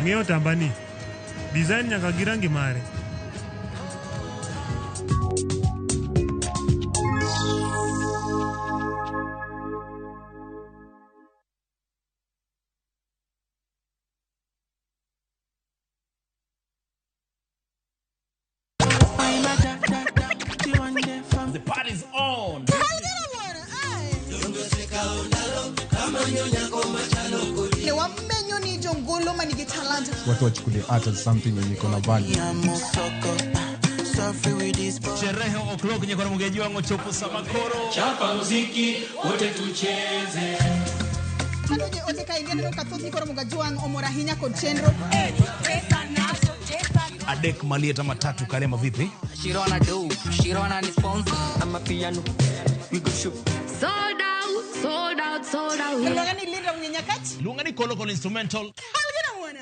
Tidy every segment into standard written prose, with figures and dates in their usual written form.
Ang'eyo otamba ni. Design nyaka gi rangi mare. The party's on. Ne wamenyo ni jongolo manigi talanta. Watu wachukulie art as something yenye iko na value. Sherehe o'clock nyakora mugeji wangu chopo samakoro. Chapa muziki wote tucheze. Kanoje ote ka ingi aneno ka thoth nyikoro Mugajwang' omor ahinya kod chenro. Adek malieta matatu karema vipi? Shirona do, Shirona ni sponsor. I'm a piano. We go shoot. Sold out, sold out, sold out. Iluonga ni Linda Mnyenyakach. Luonga ni Kolo Kolo instrumental. Kalgena wuona.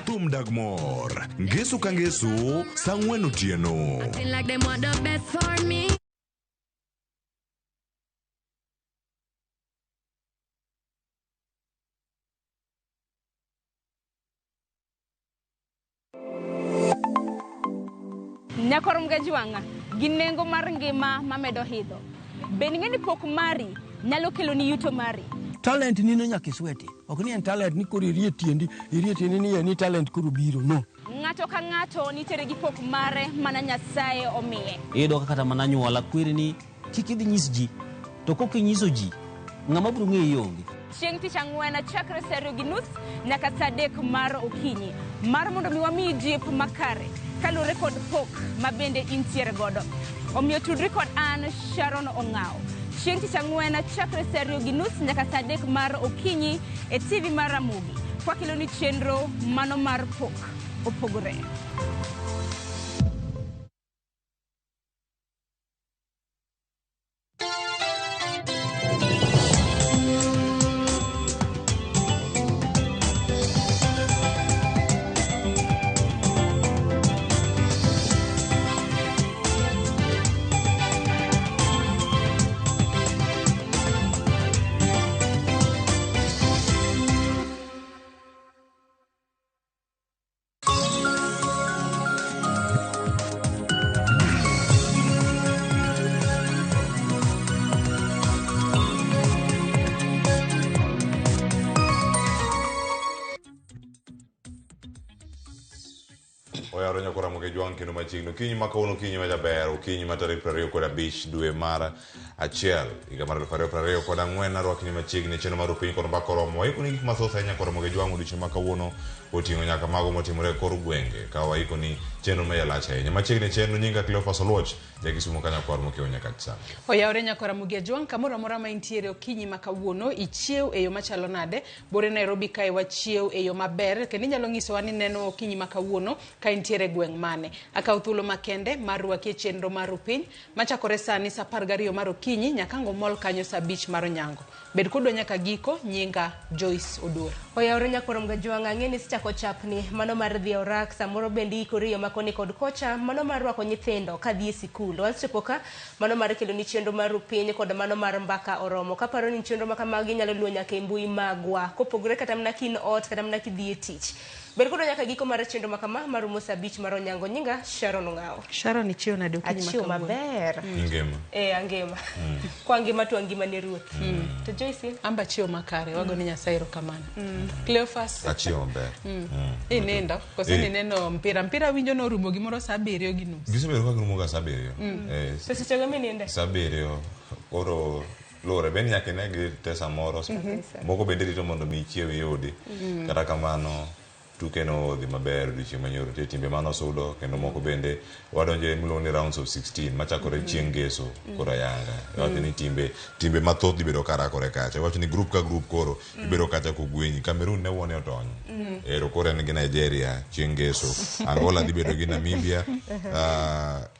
Thum dag mor. Ngeso ka ngeso, saa ang'wen otieno. Acting like them want the best for me. Nyakor Mgajwang'a gi nengo mar ngima mamedo idho. Be ing'e ni pok mari nyalo keloni yuto mari? Talent nino nyaka isweti. Ok ni en talent ni koro irie tiendi, irie tiendi ni ni talent koro biro. No. Ng'ato ka ng'ato nitiere gi pok mare mana Nyasaye omiye. Iyudo ka kata mana anyuola kweri ni kik idhi nyis ji. To kok inyiso ji, ng'ama biro ng'eyi onge. Chieng' tich ang'wen chakre saa ariyo gi nus nyaka saa adek mar okinyi mar mondo mi wamiyi jip makare kaluwore kod pok ma bende intiere godo. Omiyo tudri kod an Sharon Ong'awo. Chieng' tich ang'wen chakre saa ariyo gi nus nyaka saa adek mar okinyi e TV mar Ramogi. Kwakeloni chenro mano mar pok opogore. Oyaro nyakora Mugejwang' kendo machiegni. Okinyi ma kawuono okinyi ma jaber, okinyi ma tarik 25 dwe mar achiel higa mar 2024 arwakni machiegni e chenro mar piny kod mbaka oromo. Waikoni gik mathoth ahinya kod Mugejwang' odiochieng' ma kawuono oting'o nyaka mago motimore e kor gwenge ka waikoni chenro ma jalach ahinya. Machiegni e chenro nyinga Cleophas Oluoch, jakisumo ka nyakwar mokiewo nyaka sa. Oyawre nyakora Ramogi Ajwang' kamoro amora ma intiere okinyi ma kawuono ichiew e yo machalo nade bore Nairobi kae wachiew e yo maber kendo inyalo nyisowa ni neno okinyi ma kawuono ka intiere e gweng' mane. Akaw thuolo makende mar rwaki e chenro mar Rupiny machakore sani saa 12 mar okinyi nyaka ang' omol kanyo saa 5 mar onyango. Bed kodwa nyaka giko, nyinga Joyce Oduor. Oyawre nyakoro Mgajwang' ang'e ni sichako chapni mano mar dhi e orak samoro bende iikori yo makoni kod kocha mano mar rwako nyithindo kadhi e sikul wasechopo ka mano mar keloni chenro mar Rupiny kod mano mar mbaka oromo kaparo ni chenro ma kamagi inyalo luwo nyaka e mbui magwa kopogore kata mana ka in ot kata mana kidhi e tich bed kodwa nyaka giko mar chenro ma kama marumo saa abich mar onyango nyinga Sharon Ong'awo. Sharon ichiew nade okinyi ma Achiew kawuono? maber. Ingema. Eh, angima. Kwa ngima to angima ne ruoth. To Joyce? Amba achiew makare, wago ne Nyasaye erokamano. Cleophas. Achiew maber. Inindo koso Eh. nineno mpira? Mpira winjo norumo gimoro saa abiriyo gi nus. Gisebedo ka girumo ga saa abiriyo. To sechego mininde? Saa abiriyo koro luwore bende nyaka ine gi te samoro. Moko bende rito mondo mi ichiew iyudi. Kata kamano tuke no odhi maber odiochieng' manyoro. Nitie timbe mane osudo kendo moko bende wadonjo e miluongo ni rounds of 16 machakore chieng' ngeso koro ayanga. Iwacho ni timbe mathoth dhi bedo karakore kacha. Iwacho ni group ka group koro ibedo kacha kogwenyi. Cameroon ne wuone otony. Ero koro en gi Nigeria chieng' ngeso. Angola dhi bedo gi Namibia.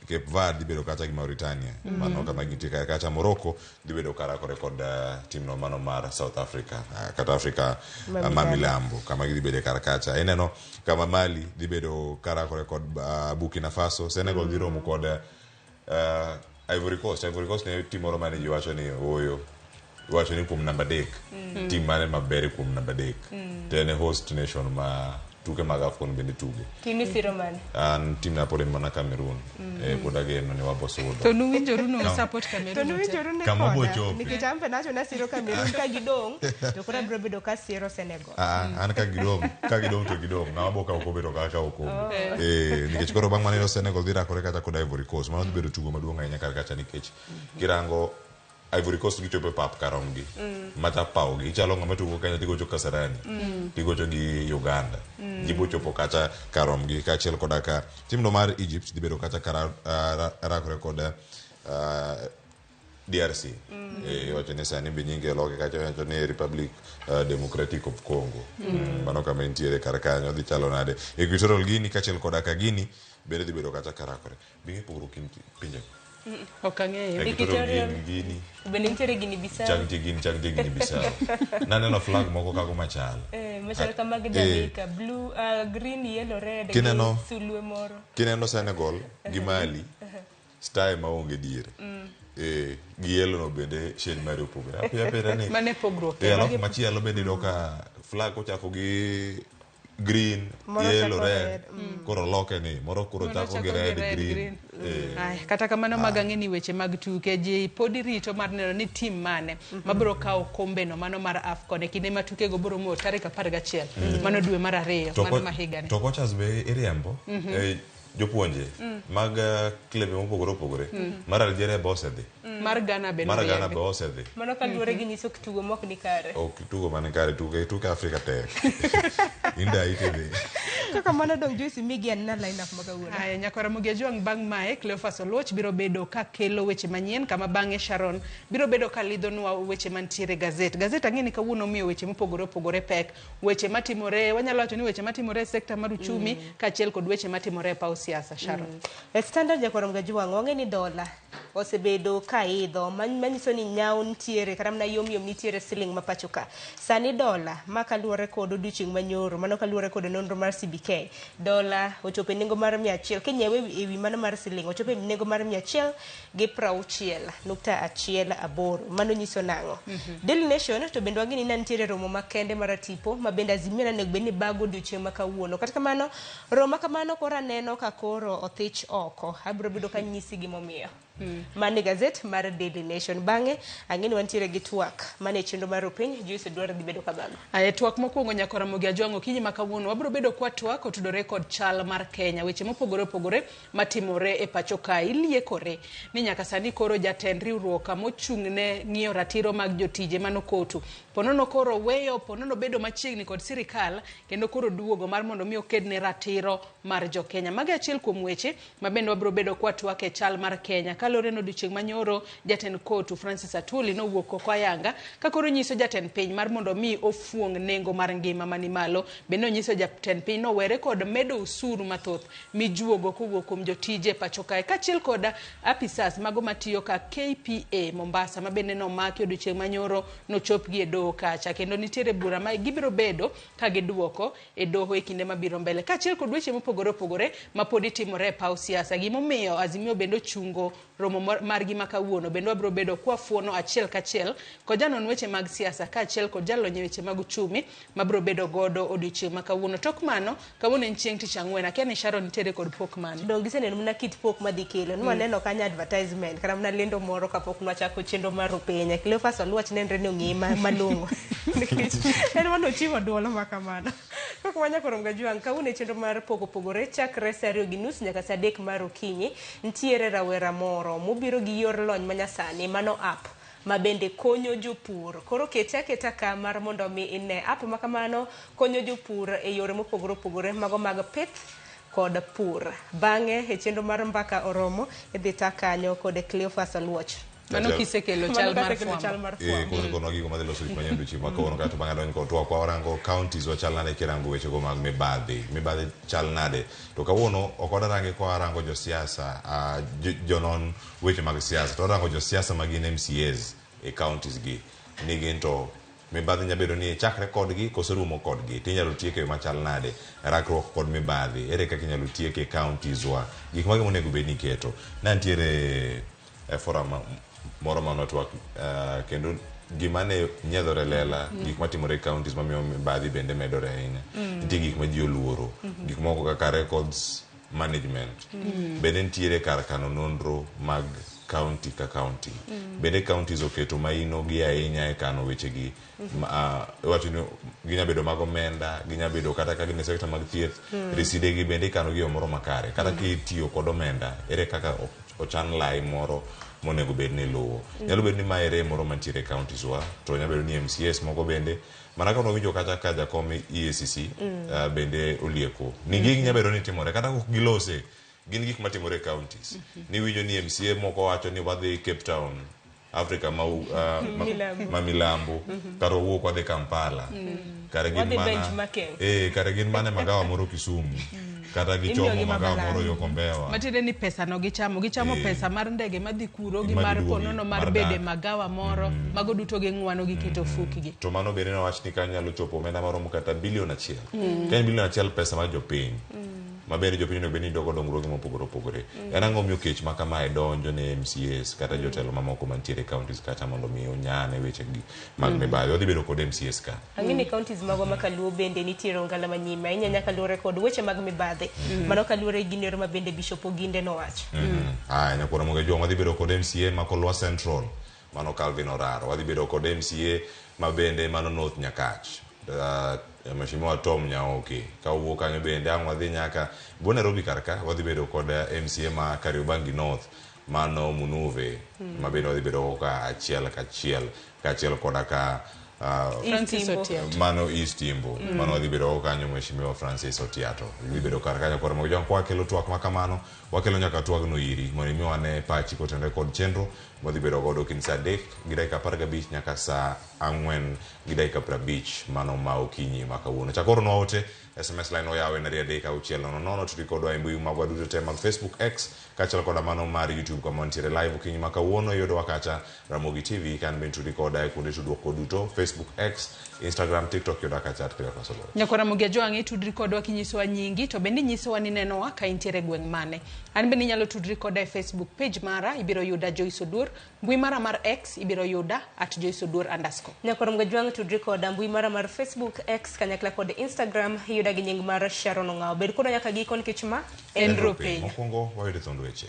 Cape Verde dhi bedo kacha gi Mauritania. Mano kama gintie kacha. Morocco dhi bedo karakore kod timno mano mar South Africa kata Africa ma milambo kama gidhi bede kar kacha. Ineno kama Mali dhi bedo karakore kod Burkina Faso, Senegal dhi romo kod Ivory Coast. Ivory Coast ne tim moro mane ji wacho ni ooyo Iwacho ni kuom namba 3. Team mane maber kuom namba 3. To en e host nation ma tuke mag AFCON bende tuge. Team isiro mane? An team na pod en mana Cameroon. Pod ageno ni wabosudo. To nuwinjoru nu No. support Cameroon. To nuwinjoru ne Kama koda, obochope. nikech an be nawacho ni asiro Cameroon ka gidong' to koro abiro bedo ka asiro Senegal. Ah, an ka gidong' to gidong'. Ng'ama bo kawo okombe to kawo okombe. Oh. Nikech koro bang' mano Senegal dhi rakore kata kod Ivory Coast. Mano dhi bedo tugo maduong' ahinya kar kacha nikech kirango Ivory Coast gichopo e pap karomgi. Macha pawgi. Ichalo ng'ama tugo Kenya tigocho Kasarani. Tigocho gi Uganda. Gibochopo kacha karomgi kaachiel koda ka timno mar Egypt dhi bedo kacha rakore kod DRC. Iwacho ni sani be nyinge oloki kacha iwacho ni Republic Democratic of Congo. Mano kama entiere kar kanyo dhi chalo nade. Equatorial Guinea kaachiel koda ka Guinea bende dhi bedo kacha karakore. Be ing'e pogruok kind pinje? Ok ang'eyo. Equatorial Guinea, Bende nitiere Guinea Bissau. Chak nitie Guinea, chak nitie Guinea Bissau. Naneno flag moko kago machal. Machal ka mag Jamaica, blue, green, yellow, red, gi sulwe moro. Kineno Senegal gi Mali, star ema onge diere. Gi yellow no bende shade mare opogore. Apiyo apiyo ni. Mane pogruok. Alafu machielo bende iyudo ka flag kochako gi green, Moro yellow, chako red. red, Koro loke ni, moro koro Moro chako chako gi gi red, red, green. green. Ay, kata kamano mag ang'e ni weche mag tuke ji pod rito mar neno ni team mane mabiro kawo kombe no mano mar AFCON e kinde ma tukego biro muo tarik 11 mano dwe mar 2 mano ma higani. To coaches be iriembo. Jopuonje mag klebe mopogore opogore. Mar Algeria be osedhi. Mar Ghana be Mar Ghana noriembi. be osedhi. Mano kaluwore gi nyiso tugo mok ni kare. Ok tugo mane kare, tuke Afrika tek. Inda itidhi. Kaka mano dong' Joyce migi an na line up ma kawuono. Aya, nyakwara Mugia Jwang' bang' mae Cleophas Oluoch biro bedo ka kelo weche manyien kama bang'e Sharon biro bedo ka lidhonwa weche mantiere gazet. Gazet ang'e ni kawuono omiyo weche mopogore opogore pek. Weche matimore, wanyalo wacho ni weche matimore e sekta mar uchumi kaachiel kod weche matimore e paw siasa. Sharon. E Standard nyakwara Mugia Jwang' wang'e ni dola osebedo ka idho manyiso ni nyawo nitiere kata mana yom yom nitiere siling ma pacho ka. Sani dola ma kaluwore kod odiochieng' manyoro mano kaluwore kod nonro mar CBK dola ochopo e nengo mar 100 kinyiewe ewi mano mar siling ochopo e nengo mar 160.18 mano nyiso nang'o. Daily Nation to bende wang'e ni nitiere romo makende mar tipo ma bende Azimio onego bed ni bago odiochieng' ma kawuono. Kata kamano romo kamano koro aneno ka koro othich oko. Abiro bedo ka nyisi gimomiyo. Mane gazet mar Daily Nation. Bang'e ang'e ni wantiere gi twak mane chenro mar opiny Joyce dwaro dhi bedo kabago. Aye, twak mokwongo nyakwara Mugia Jwang' okinyi ma kawuono wabiro bedo kwa twak otudore kod chal mar Kenya, weche mopogore opogore matimore e pacho kae. Iliekore ni nyaka sani koro jatend riwruok mochung' ne ng'iyo ratiro mag jotije mano KOTU ponono koro weyo ponono bedo machiegni kod sirikal kendo koro duogo mar mondo mi oked ne ratiro mar jo Kenya. Magi achiel kuom weche ma bende wabiro bedo kwa twak e chal mar Kenya. Kaluwore ni odiochieng' manyoro jatend KOTU Francis Atwoli nowuok oko ayanga ka koro nyiso jatend piny mar mondo mi ofuong' nengo mar ngima mani malo. Bende onyiso jatend piny nowere kod medo osuru mathoth mijuogo kowuok kuom jotije pacho kae kaachiel kod apisas mago matiyo ka KPA Mombasa ma bende nomaki odiochieng' manyoro nochopgi e doho kacha kendo nitiere bura ma gibiro bedo ka giduoko e doho e kinde mabiro mbele kaachiel kod weche mopogore opogore ma pod itimore e paw siasa. Gimomiyo Azimio bende ochungo romo margi ma kawuono bende wabiro bedo kwa fuono achiel kachiel kod janon weche mag siasa kaachiel kod jalony e weche mag uchumi mabiro bedo godo odiochieng' ma kawuono. Tok mano, kawuono en chieng' tich ang'wen, akia ni Sharon nitiere kod pok mane. Dong' giseneno mana kit pok madhi kelo. Nwaneno kanyo advertisement kata mana lendo moro kapok nwachako chenro mar opiny. Cleophas Oluoch nenre ni ong'eye malong'o. Nikech en mano ochiwo duolo ma kamano. Kaka wanyako romo ga Jwang', kawuono e chenro mar pok opogore chakre saa 2:30 nyaka saa 3 mar okinyi nitiere rawera moro mobiro gi yor lony manyasani mano app ma bende konyo jopur. Koro kete aketa ka mar mondo mi ine app ma kamano konyo jopur e yore mopogore opogore mago mag pith kod pur. Bang'e e chenro mar mbaka oromo idhi ta kanyo kod Cleophas Oluoch. Mano kisekelo chal mar fwambo. Kosekono gigo madhi loso gik manyien odiochieng' ma kawuono kato bang'e donjo kod twak warango counties wa chal nade kirango weche go mag mibadhi. Mibadhi chal nade? To kawuono ok wadarange kwa warango josiasa, jonon weche mag siasa, to warango josiasa ma gin MCAs e counties gi. Ni gin to mibadhi nyalo bedo ni chakre kodgi koso rumo kodgi. Tinyalo tieke machal nade? Rakruok kod mibadhi. Ere kaka inyalo tieke counties wa? Gik mage monego bed ni iketo? Ne nitiere e forum moro ma notwak kendo Gima ne nyiedhore lela, gik matimore e counties mamiyo mibadhi bende medore ahinya. Nitie gik ma ji oluoro, gik moko kaka records management. Bende nitiere kar kano nonro mag county ka county. Bende counties oketo maino gi ahinya e kano wechegi. Iwacho ni ginya bedo mag omenda, ginya bedo kata ka gin e sector mag thieth, riside gi bende ikano gi e yo moro makare. Kata kitiyo kod omenda, ere kaka ochan lai moro monego bed ni iluwo. Nyalo bedo ni mae rem moro mantiere e counties wa, to nyalo bedo ni MCAs moko bende, mana kaka nwawinjo kacha ka jakom EACC bende olieko ni gigi nyalo bedo ni timore kata ok gilose, gin gik matimore e counties. Niwinjo ni MCA moko wacho ni wadhi Cape Town, Africa ma, Milambo. ma milambo, kata wawuok wadhi Kampala. Kare gin Wadhi mana benchmarking. Kare gin mana e magawa moro Kisumu, kata gichomo Imiyogi magawa mabalang. moro yo Kombewa. Matiende ni pesa no gichamo, gichamo pesa mar ndege madhi kuro gi Madhi mar duogi, ponono mar mar bede dak. magawa moro, mago duto ging'wano giketo ofukgi. To mano bende nowach ni kanyo nyalo chopo omenda maromo kata bilion achiel. Ka en bilion achiel pesa mar jopiny. Ma bende jopiny onego bed ni dogo dongruoge mopogore opogore. En ang'o miyo kech ma kamae donjo ne MCAs kata jotelo mamoko mantiere e counties kacha mondo mi onyane weche gi mag mibadhi. Wadhi bedo kod MCAs ka. Ang'e ni counties magwa ma Kaluo bende nitiere ongala manyime ahinya nyaka luwore kod weche mag mibadhi. Mano kaluwore gi nero ma bende Bishop Oginde nowacho. Aya, nyakwar Ramogi Ojwang', wadhi bedo kod MCA ma Kolwa Central, mano Calvin Oraro. Wadhi bedo kod MCA ma bende mano North Nyakach, Mheshimiwa Tom Nyaoke. Ka owuok kanyo bende ang' wadhi nyaka bwo Nairobi kar ka, wadhi bedo kod MCA ma Kariobangi North, mano Munuve, ma bende wadhi bedo ka achiel kachiel, kaachiel koda ka Francis Otiato. Mano East Imbo. Mano wadhi bedo go kanyo Mheshimiwa Francis Otiato. Dhi bedo kar kanyo koro Ramogi Ojwang' kwakelo twak ma kamano, wakelo nyaka twagno iri mondo imi wane pachi kotenore kod chenro mwadhi bedo godo kind saa 3 gi dakika 15 nyaka saa 4 gi dakika 50 mano ma okinyi ma kawuono. Chak oronwa ote, SMS line oyaw en 23600, tudri kodwa e mbui magwa duto te mag Facebook, X, kaachiel koda mano mar YouTube kama wantiere live okinyi ma kawuono. Iyudowa kacha Ramogi TV, kan bende tudri koda e kuonde tudruok ko duto, Facebook, X, Instagram, TikTok, yuda kacha at Cleophas Oluoch. Nyakwar Ramogi Ojwang', itudri kodwa kinyisowa nyingi, to bende inyisowa ni nenowa ka intiere e gweng' mane. An bende inyalo tudri koda e Facebook page mara, ibiro yuda Joyce Oduor. Mbui mara mar X ibiro yuda at Joyce Oduor underscore. Nyakwar Ramogi Ojwang', tudri koda mbui mara mar Facebook, X, kanyakla kod Instagram, iyuda gi nying mar Sharon Ong'awo. Bed kodwa nyaka giko nikech ma en En Rupiny. Mokwongo wayudo thond weche.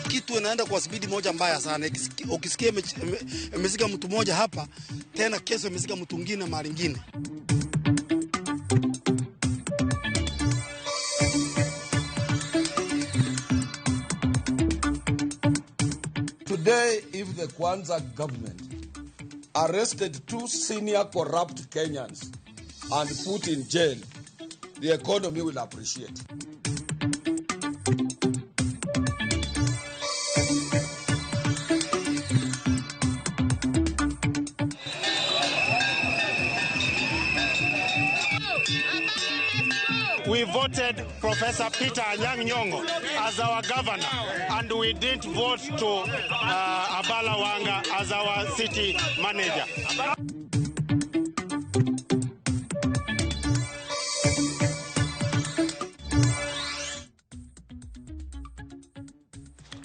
Kitu inaenda kwa spidi moja mbaya sana. Ukisikia imezika mtu mmoja hapa, tena kesho imezika mtu mwingine mahali ingine. Today, if the Kwanza government arrested 2 senior corrupt Kenyans and put in jail, the economy will appreciate. We voted Professor Peter Anyang' Nyong'o as our governor, and we didn't vote to Abala Wanga as our city manager.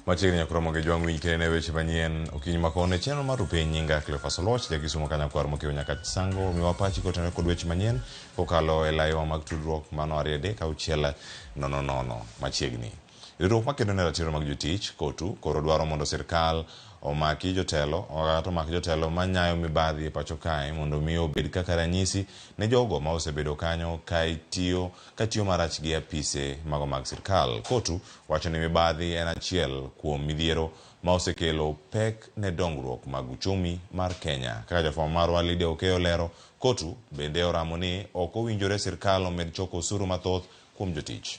Machiegni nyaka Ramogi Ojwang' winj kendo ne weche manyien okinyi ma kawuono e chenro mar Rupiny. Nyinga Cleophas Oluoch, ja Kisumo Kanyakwar mokew nyaka Sango. Miwa pachi kotenore kod weche manyien kokalo e laiwa mag tudruok mano 2 3 6 0 0 machiegni. Riwruok makedo ne ratiro mag jotich KOTU koro dwaro mondo sirkal omaki jotelo, kata omaki jotelo manyayo mibadhi e pacho kae mondo mi obed kaka ranyisi ne jogo ma osebedo kanyo ka tiyo marach gi apise mago mag sirkal. KOTU wacho ni mibadhi en achiel kuom midhiero ma osekelo pek ne dongruok mag uchumi mar Kenya. Kaka jafwambo marwa Lydia Okeyo lero, KOTU bende oramo ni ok owinjore sirkal omed choko osuru mathoth kuom jotich.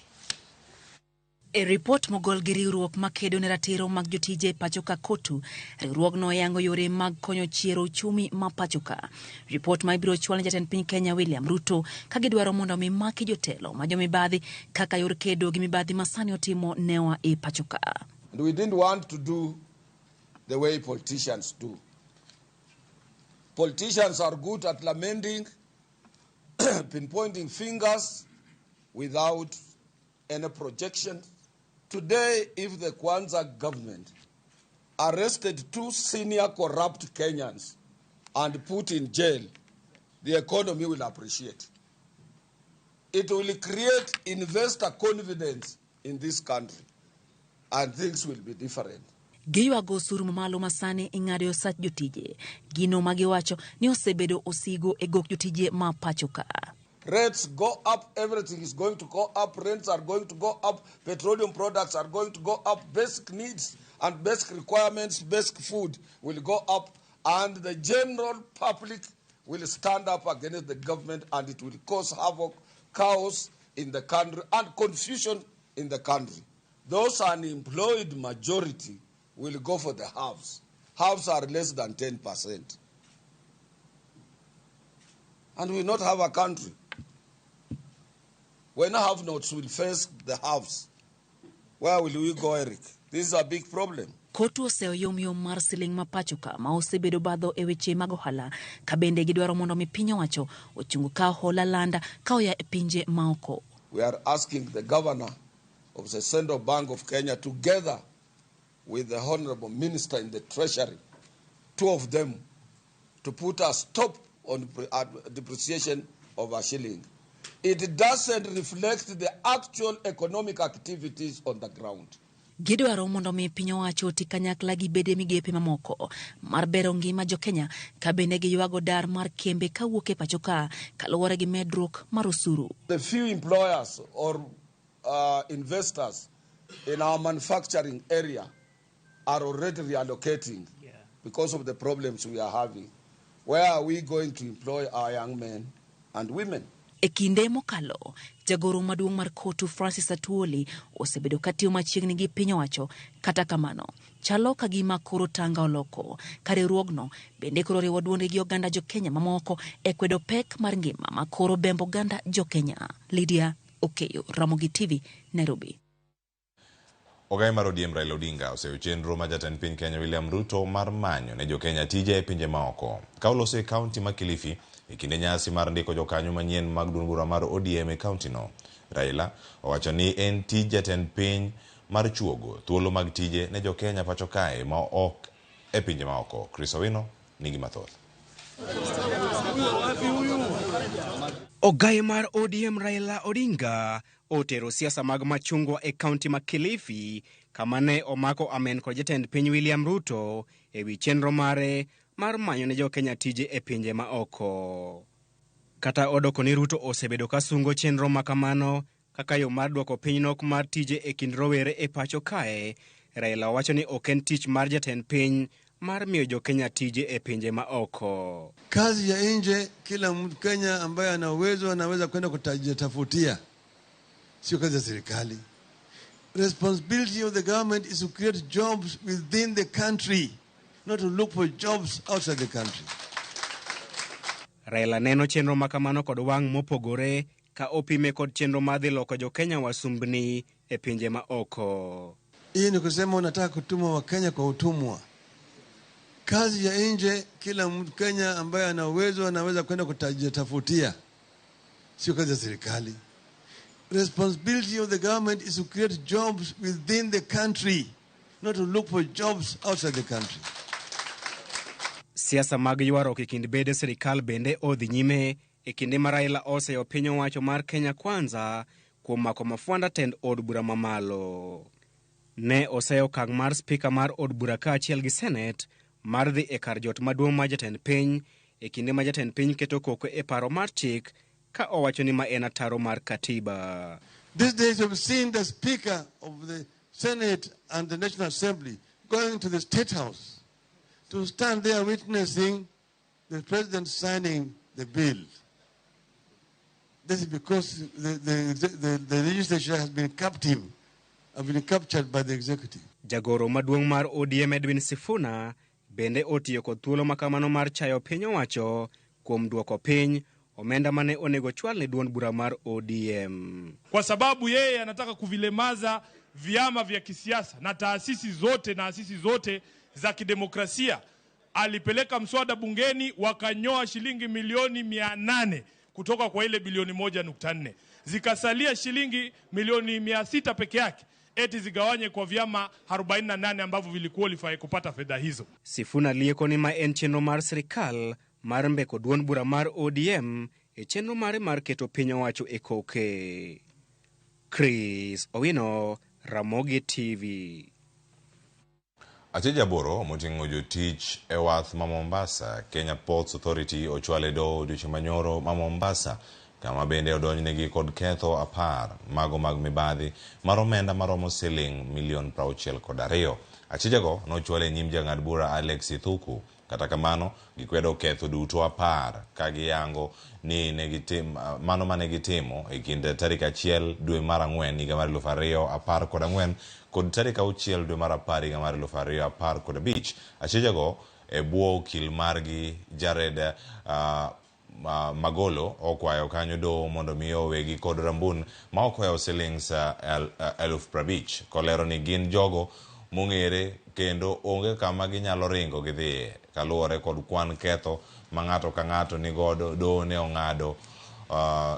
E ripot mogol gi riwruok makedo ne ratiro mag jotije e pacho ka KOTU, riwruogno oyango yore mag konyo chiero uchumi ma pacho ka. Ripot ma ibiro chwal ne jatend piny Kenya William Ruto ka gidwaro mondo mi maki jotelo ma jomibadhi kaka yor kedo gi mibadhi ma sani otimo newa e pacho ka. And we didn't want to do the way politicians do. Politicians are good at lamenting, pinpointing fingers without any projection. Today, if the Kwanza government arrested 2 senior corrupt Kenyans and put in jail, the economy will appreciate. It will create investor confidence in this country, and things will be different. Giywago osuru mamalo masani ing'ado e osach jotije. Gino magiwacho ni osebedo osigo e gok jotije ma pacho ka. Rates go up, everything is going to go up, rents are going to go up, petroleum products are going to go up, basic needs and basic requirements, basic food will go up, and the general public will stand up against the government, and it will cause havoc, chaos in the country, and confusion in the country. Those unemployed majority will go for the halves. Halves are less than 10%. And we will not have a country. When have-nots will face the haves, where will we go, Eric? This is a big problem. Kotu oseyo yomyom mar siling ma pacho ka ma osebedo badho e weche mag ohala ka bende gidwaro mondo mi piny owacho ochung ka hola landa ka oya e pinje maoko. We are asking the governor of the Central Bank of Kenya, together with the Honorable Minister in the Treasury, 2 of them, to put a stop on depreciation of a shilling. It doesn't reflect the actual economic activities on the ground. Gidwaro mondo mi piny owacho oti kanyakla gi bede migepe mamoko mar bero ngima jo Kenya ka bende giywago dar mar kembe kawuok e pacho ka kaluwore gi medruok mar osuru. The few employers or investors in our manufacturing area are already reallocating because of the problems we are having. Where are we going to employ our young men and women? E kinde mokalo, jagoro maduong' mar Kotu Francis Atwoli osebedo katiyo machiegni gi piny owacho. Kata kamano, chalo ka gima koro tanga oloko ka riwruogno bende koro riwo duonde gi oganda jo Kenya mamoko e kwedo pek mar ngima ma koro bembo oganda jo Kenya. Lydia Okeyo, Ramogi TV, Nairobi. Ogai mar ODM Raila Odinga oseyo chenro ma jatend piny Kenya William Ruto mar manyo ne jo Kenya tije e pinje maoko. Ka oloso e kaunti ma Kilifi e kinde nyasi mar ndiko jokanyo manyien mag duond bura mar ODM e kaunti no. Raila owacho ni en tij jatend piny mar chuogo thuolo mag tije ne jo Kenya pacho kae ma ok e pinje maoko. Chris Owino nigi mathoth. Ogai mar ODM Raila Odinga otero siasa mag machungwa e kaunti ma Kilifi kama ne omako amen kod jatend piny William Ruto e wi chenro mare mar manyo ne jo Kenya tije e pinje ma oko. Kata odoko ni Ruto osebedo ka sungo chenro ma kamano kaka yo mar dwoko piny nok mar tije e kind rowere e pacho kae, Raila wacho ni ok en tich mar jatend piny mar miyo jo Kenya tije e pinje ma oko. Kazi ya nje, kila Mkenya ambaye ana uwezo anaweza kwenda kujitafutia, sio kazi ya serikali. Responsibility of the government is to create jobs within the country, not to look for jobs outside the country. Raila neno chenro ma kamano kod wang' mopogore ka opime kod chenro mar dhi loko jo Kenya wasumbni e pinje ma oko. Hii ni kusema unataka kutuma Wakenya kwa utumwa. Kazi ya nje, kila Mkenya ambaye ana uwezo anaweza kwenda kujitafutia, sio kazi ya serikali. Responsibility of the government is to create jobs within the country, not to look for jobs outside the country. Siasa mag ywaruok e kind bede sirikal bende odhi nyime e kinde ma Raila oseyo piny owacho mar Kenya Kwanza kuom mako mafwanda tend od bura mamalo. Ne oseyo okang' mar spika mar od bura kaachiel gi senet mar dhi e kar jot maduong' mar jatend piny e kinde ma jatend piny keto koko e paro mar chik ka owacho ni ma en ataro mar katiba. These days we've seen the Speaker of the Senate and the National Assembly going to the State House to stand there witnessing the President signing the bill. This is because the legislature has been captive, have been captured by the executive. Jagoro maduong' mar ODM Edwin Sifuna bende otiyo kod thuolo makamano mar chayo piny owacho kuom duoko piny omenda mane onego chwal ne duond bura mar ODM. Kwa sababu yeye anataka kuvilemaza vyama vya kisiasa na taasisi zote na asisi zote za kidemokrasia. Alipeleka mswada bungeni wakanyoa shilingi milioni 800 kutoka kwa ile bilioni 1.4. Zikasalia shilingi milioni 600 peke yake. eti zigawanye kwa vyama 48 ambavyo viliqualify kupata fedha hizo. Sifuna lieko ni ma en chenro mar sirikal mar mbeko duond bura mar ODM e chenro mare mar keto piny owacho e koke. Chris Owino, Ramogi TV. Achije aboro moting'o jotich e wath ma Mombasa, Kenya Ports Authority ochwal e doho odiochieng' manyoro ma Mombasa, kama bende odonjnegi kod ketho 10 mago mag mibadhi mar omenda maromo siling milion 62. Achijego nochwal e nyim jang'ad bura Alex Ithuku. Kata kamano, gikwedo ketho duto 10 ka giyango ni mano mane gitimo e kind tarik 1 dwe mar 4 higa mar 2014 kod tarik 6 dwe mar 10 higa mar 2015. Achijego e bwo okil margi Jared Magolo okwayo kanyo doho mondo mi owegi kod rambun ma okwayo silings 50,000 kolero ni gin jogo mong'ere kendo onge kama ginyalo ringo gidhiye kaluwore kod kwan ketho ma ng'ato ka ng'ato nigodo. Doho ne ong'ado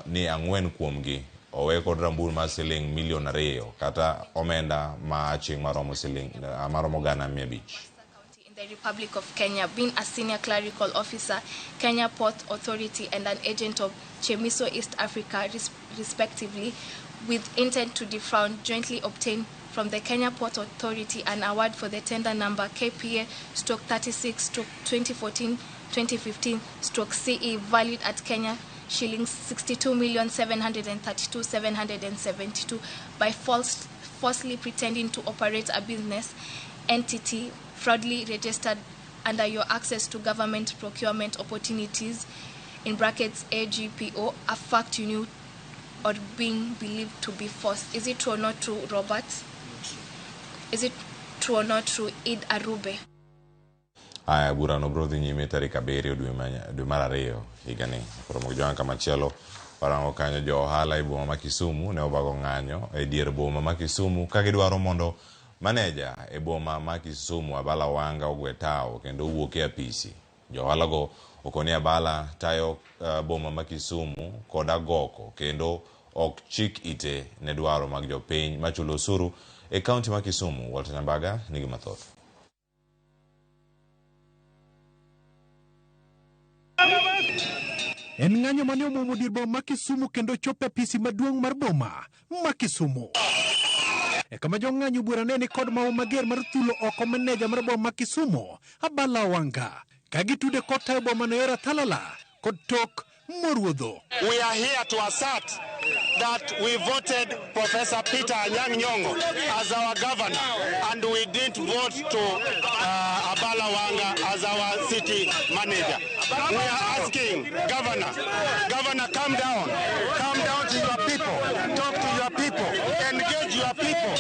ni 4 kuomgi owe kod rambun mar siling milion 2 kata omenda ma aching' maromo siling maromo 500,000. In the Republic of Kenya, being a senior clerical officer, Kenya Port Authority, and an agent of Chemiso East Africa, respectively, with intent to defraud, jointly obtained from the Kenya Port Authority an award for the tender number KPA /36/2014-2015/CE, valued at Kenya shillings 62,732,772 by falsely pretending to operate a business entity fraudulently registered under your access to government procurement opportunities, in brackets AGPO, a fact you knew or being believed to be false. Is it true or not true, Robert? Is it true or not true, Id Arube? Aya, burano biro dhi nyime tarik 7 dwe mar 2 higani. Koro Joan kamachielo warango kanyo jo ohala e boma ma Kisumu ne obago ng'anyo e dier boma ma Kisumu ka gidwaro mondo maneja e boma ma Kisumu Abala Wanga ogwe tao kendo owuok e apisi. Jo ohalago okoni Abala tayo boma ma Kisumu kod agoko kendo ok chik ite ne dwaro mag jopiny machulo osuru e kaunti ma Kisumu. Walter Nyambaga nigi mathoth. En ng'anyo mane omuomo dier boma ma Kisumu kendo chopo e apisi maduong' mar boma ma Kisumu. E kama jong'anyo bura ne ni kod mahu mager mar thulo oko maneja mar boma ma Kisumu Abala Wanga ka gitude kod tayo boma no yor athalala kod tok moruodho. We are here to assert that we voted Professor Peter Anyang' Nyong'o as our governor, and we didn't vote to Abala Wanga as our city manager. We are asking Governor, Governor, calm down to your people, talk to your people, engage your people.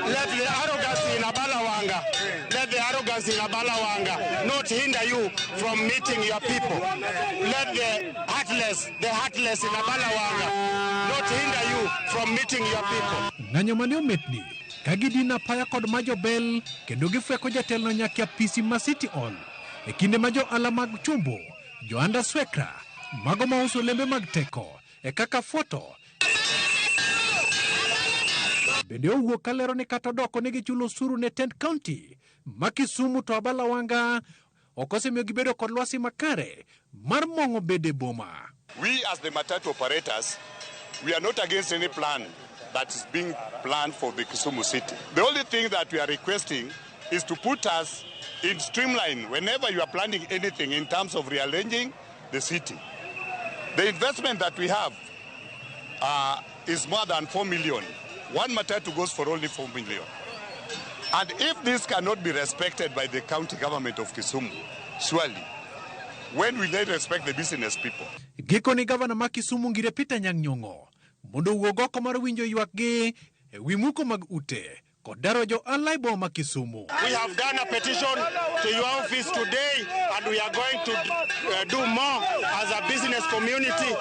Let the arrogance in Abala Wanga, let the arrogance in Abala Wanga not hinder you from meeting your people. Let the heartless in Abala Wanga not hinder you from meeting your people. Ng'anyo mane ometni ka gidino apaya kod majobel kendo gifweko jatelno nyaka e apisi ma City Hall e kinde ma jo-ohala mag chumbo, jo-anda swekra, mago mauso olembe mag teko e kaka foto bende owuok kalero ni kata odoko ni gichulo osuru ne tend county ma Kisumu to Abala Wanga ok osemiyo gibedo kod lwasi makare mar mong'o bede e boma. We as the matatu operators, we are not against any plan that is being planned for the Kisumu city. The only thing that we are requesting is to put us in streamline whenever you are planning anything in terms of rearranging the city. The investment that we have is more than 4 million. One matatu goes for only 4 million. And if this cannot be respected by the county government of Kisumu, surely, when will they respect the business people? Gikoni gavana ma Kisumu Ngire Peter Anyang' Nyong'o mondo owuog oko mar winjo ywakgi e wi muko mag ute kod daro jo ohala e boma ma Kisumu. We have done a petition to your office today, and we are going to do more as a business community.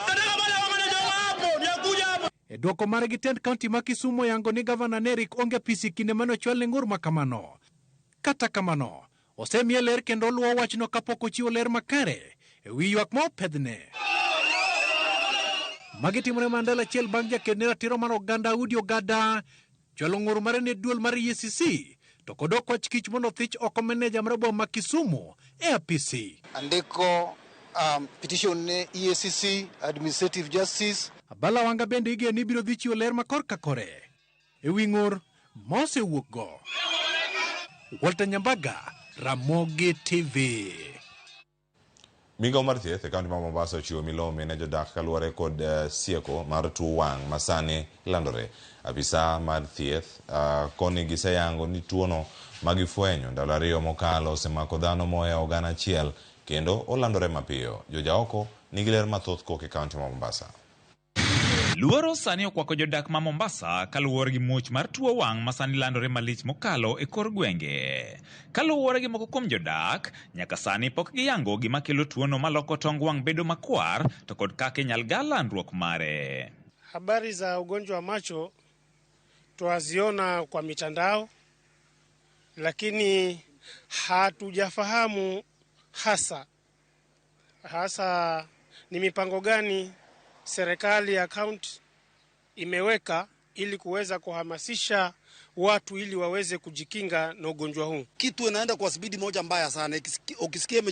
E dwoko margi tend kaunti ma Kisumu oyango ni gavana Nerik onge apisi kinde mane ochwalne ng'ur ma kamano. Kata kamano, osemiye ler kendo oluwo wachno kapok ochiwo ler makare e wi ywak ma opedhne. Magi timore mana ndalo achiel bang' jaked ne ratiro mar oganda Udi Ogada chwalo ng'ur mare ne duol mar EACC to kod okwach kich mondo othich oko meneja mar boma ma Kisumu e apisi. Andiko petition ne EACC, Administrative Justice. Abala Wanga bende igeno ni biro dhi chiwo ler ma korka kore e wi ng'ur mosewuokgo. Walter Nyambaga, Ramogi TV. Migawo mar thieth e kaunti ma Mombasa ochiwo milome ne jodak kaluwore kod sieko mar tuo wang' ma sani landore. Apisa mar thieth koni giseyango ni tuono ma gifwenyo ndalo 2 mokalo osemako dhano mohewo 1,000 kendo olandore mapiyo. Jojaoko nigi ler mathoth kowuok e kaunti ma Mombasa. Luoro sani okwako jodak ma Mombasa kaluwore gi muoch mar tuo wang' ma sani landore malich mokalo e kor gwenge. Kaluwore gi moko kuom jodak, nyaka sani pok giyango gima kelo tuono maloko tong wang' bedo makwar to kod kaka inyal gal landruok mare. Habari za ugonjwa wa macho twaziona kwa mitandao, lakini hatujafahamu hasa ni mipango gani serikali ya kaunti imeweka ili kuweza kuhamasisha watu ili waweze kujikinga na ugonjwa huu. Kitu inaenda kwa spidi moja mbaya sana. Ukisikia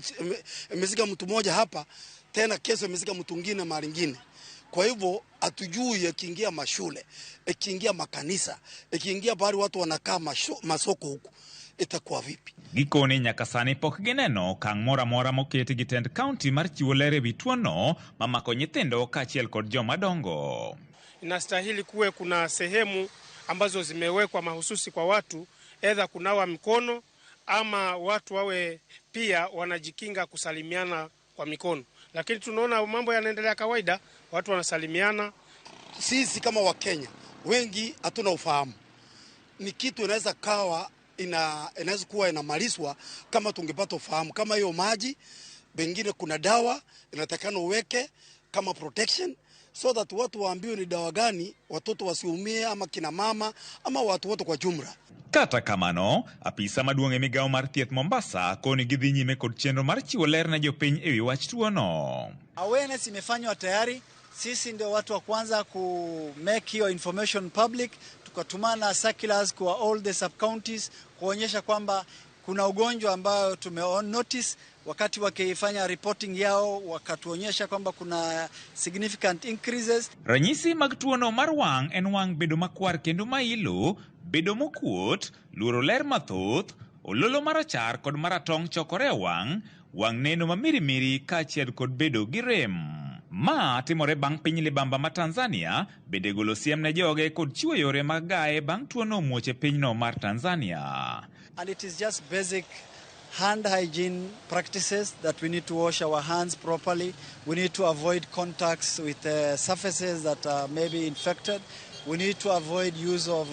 imezika mtu mmoja hapa, tena kesho imezika mtu mwingine mahali nyingine. Kwa hivyo hatujui ikiingia mashule, ikiingia makanisa, ikiingia bali watu wanakaa masoko huku itakuwa vipi? Gikone nyaka sani pok gineno okang' moro amora moketi gi tend kaunti mar chiwo ler ewi tuono mamako nyithindo kaachiel kod joma dongo. Inastahili kuwe kuna sehemu ambazo zimewekwa mahususi kwa watu, edha kunawa mikono ama watu wawe pia wanajikinga kusalimiana kwa mikono. Lakini tunaona mambo yanaendelea kawaida, watu wanasalimiana. Sisi kama Wakenya wengi hatuna ufahamu. Ni kitu inaweza kawa inaweza kuwa inamalizwa kama tungepata ufahamu. Kama hiyo maji, pengine kuna dawa inatakana uweke kama protection so that watu waambiwe ni dawa gani, watoto wasiumie ama kina mama ama watu wote kwa jumla. Kata kamano, apisa maduong' e migawo mar thieth Mombasa koni gidhi nyime kod chenro mar chiwo ler ne jopiny ewi wach tuono. Awareness imefanywa tayari, sisi ndio watu wa kwanza ku make hiyo information public, tukatumana circulars kwa all the sub counties kuonyesha kwamba kuna ugonjwa ambao tume notice. Wakati wakifanya reporting yao wakatuonyesha kwamba kuna significant increases. Ranyisi mag tuono mar wang' en wang' bedo makwar kendo mailo, bedo mokuot, luoro ler mathoth, ololo marachar kod maratong' chokore e wang', wang' neno mamirimiri kaachiel kod bedo gi rem. Ma timore bang' piny libamba ma Tanzania bende golo siem ne joge kod chiwo yore mag gaye bang' tuono muoch e pinyno mar Tanzania. And it is just basic hand hygiene practices that we need to wash our hands properly. We need to avoid contacts with surfaces that are maybe infected. We need to avoid use of,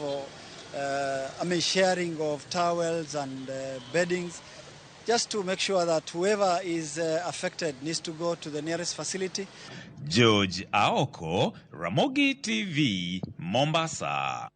sharing of towels and beddings, just to make sure that whoever is affected needs to go to the nearest facility. George Aoko, Ramogi TV, Mombasa.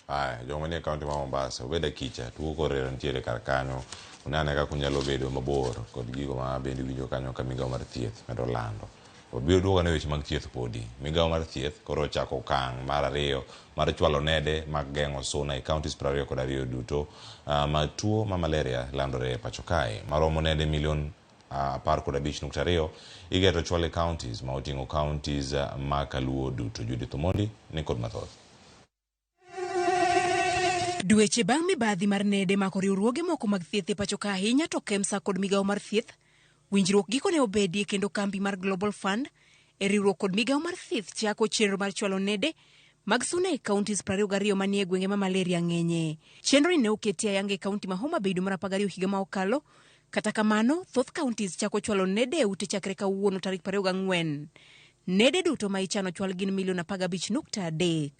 Aya, joma nie kaunti ma Mombasa, obed akicha, tuo korera nitiere kar kanyo, unane kaka unyalo bedo mabor kod gigo ma bende winjo kanyo ka migawo mar thieth medo lando. Wabiro duogo ne weche mag thieth podi. Migawo mar thieth koro ochako okang' mar 2 mar chwalo nede mag geng'o suna e counties 22 duto ma tuo ma malaria landore e pacho kae. Maromo nede milion 15.2 igeto chwal e counties ma oting'o counties ma Kaluo duto. Judith Omondi ni kod mathoth. Dweche bang' mibadhi mar nede mako riwruoge moko mag thieth e pacho ka ahinya to KEMSA kod migawo mar thieth, winjruok gikone obedie kendo kambi mar Global Fund e riwruok kod migawo mar thieth chako chenro mar chwalo nede mag suna e counties 22 manie gwenge ma malaria ng'enye. Chenro ni ne oketi ayanga e kaunti ma Homa Bay dwe mar 12 higa ma okalo. Kata kamano, thoth counties chako chwalo nede e ute chakre kawuono tarik 24. Nede duto ma ichano chwal gin milion 15.3.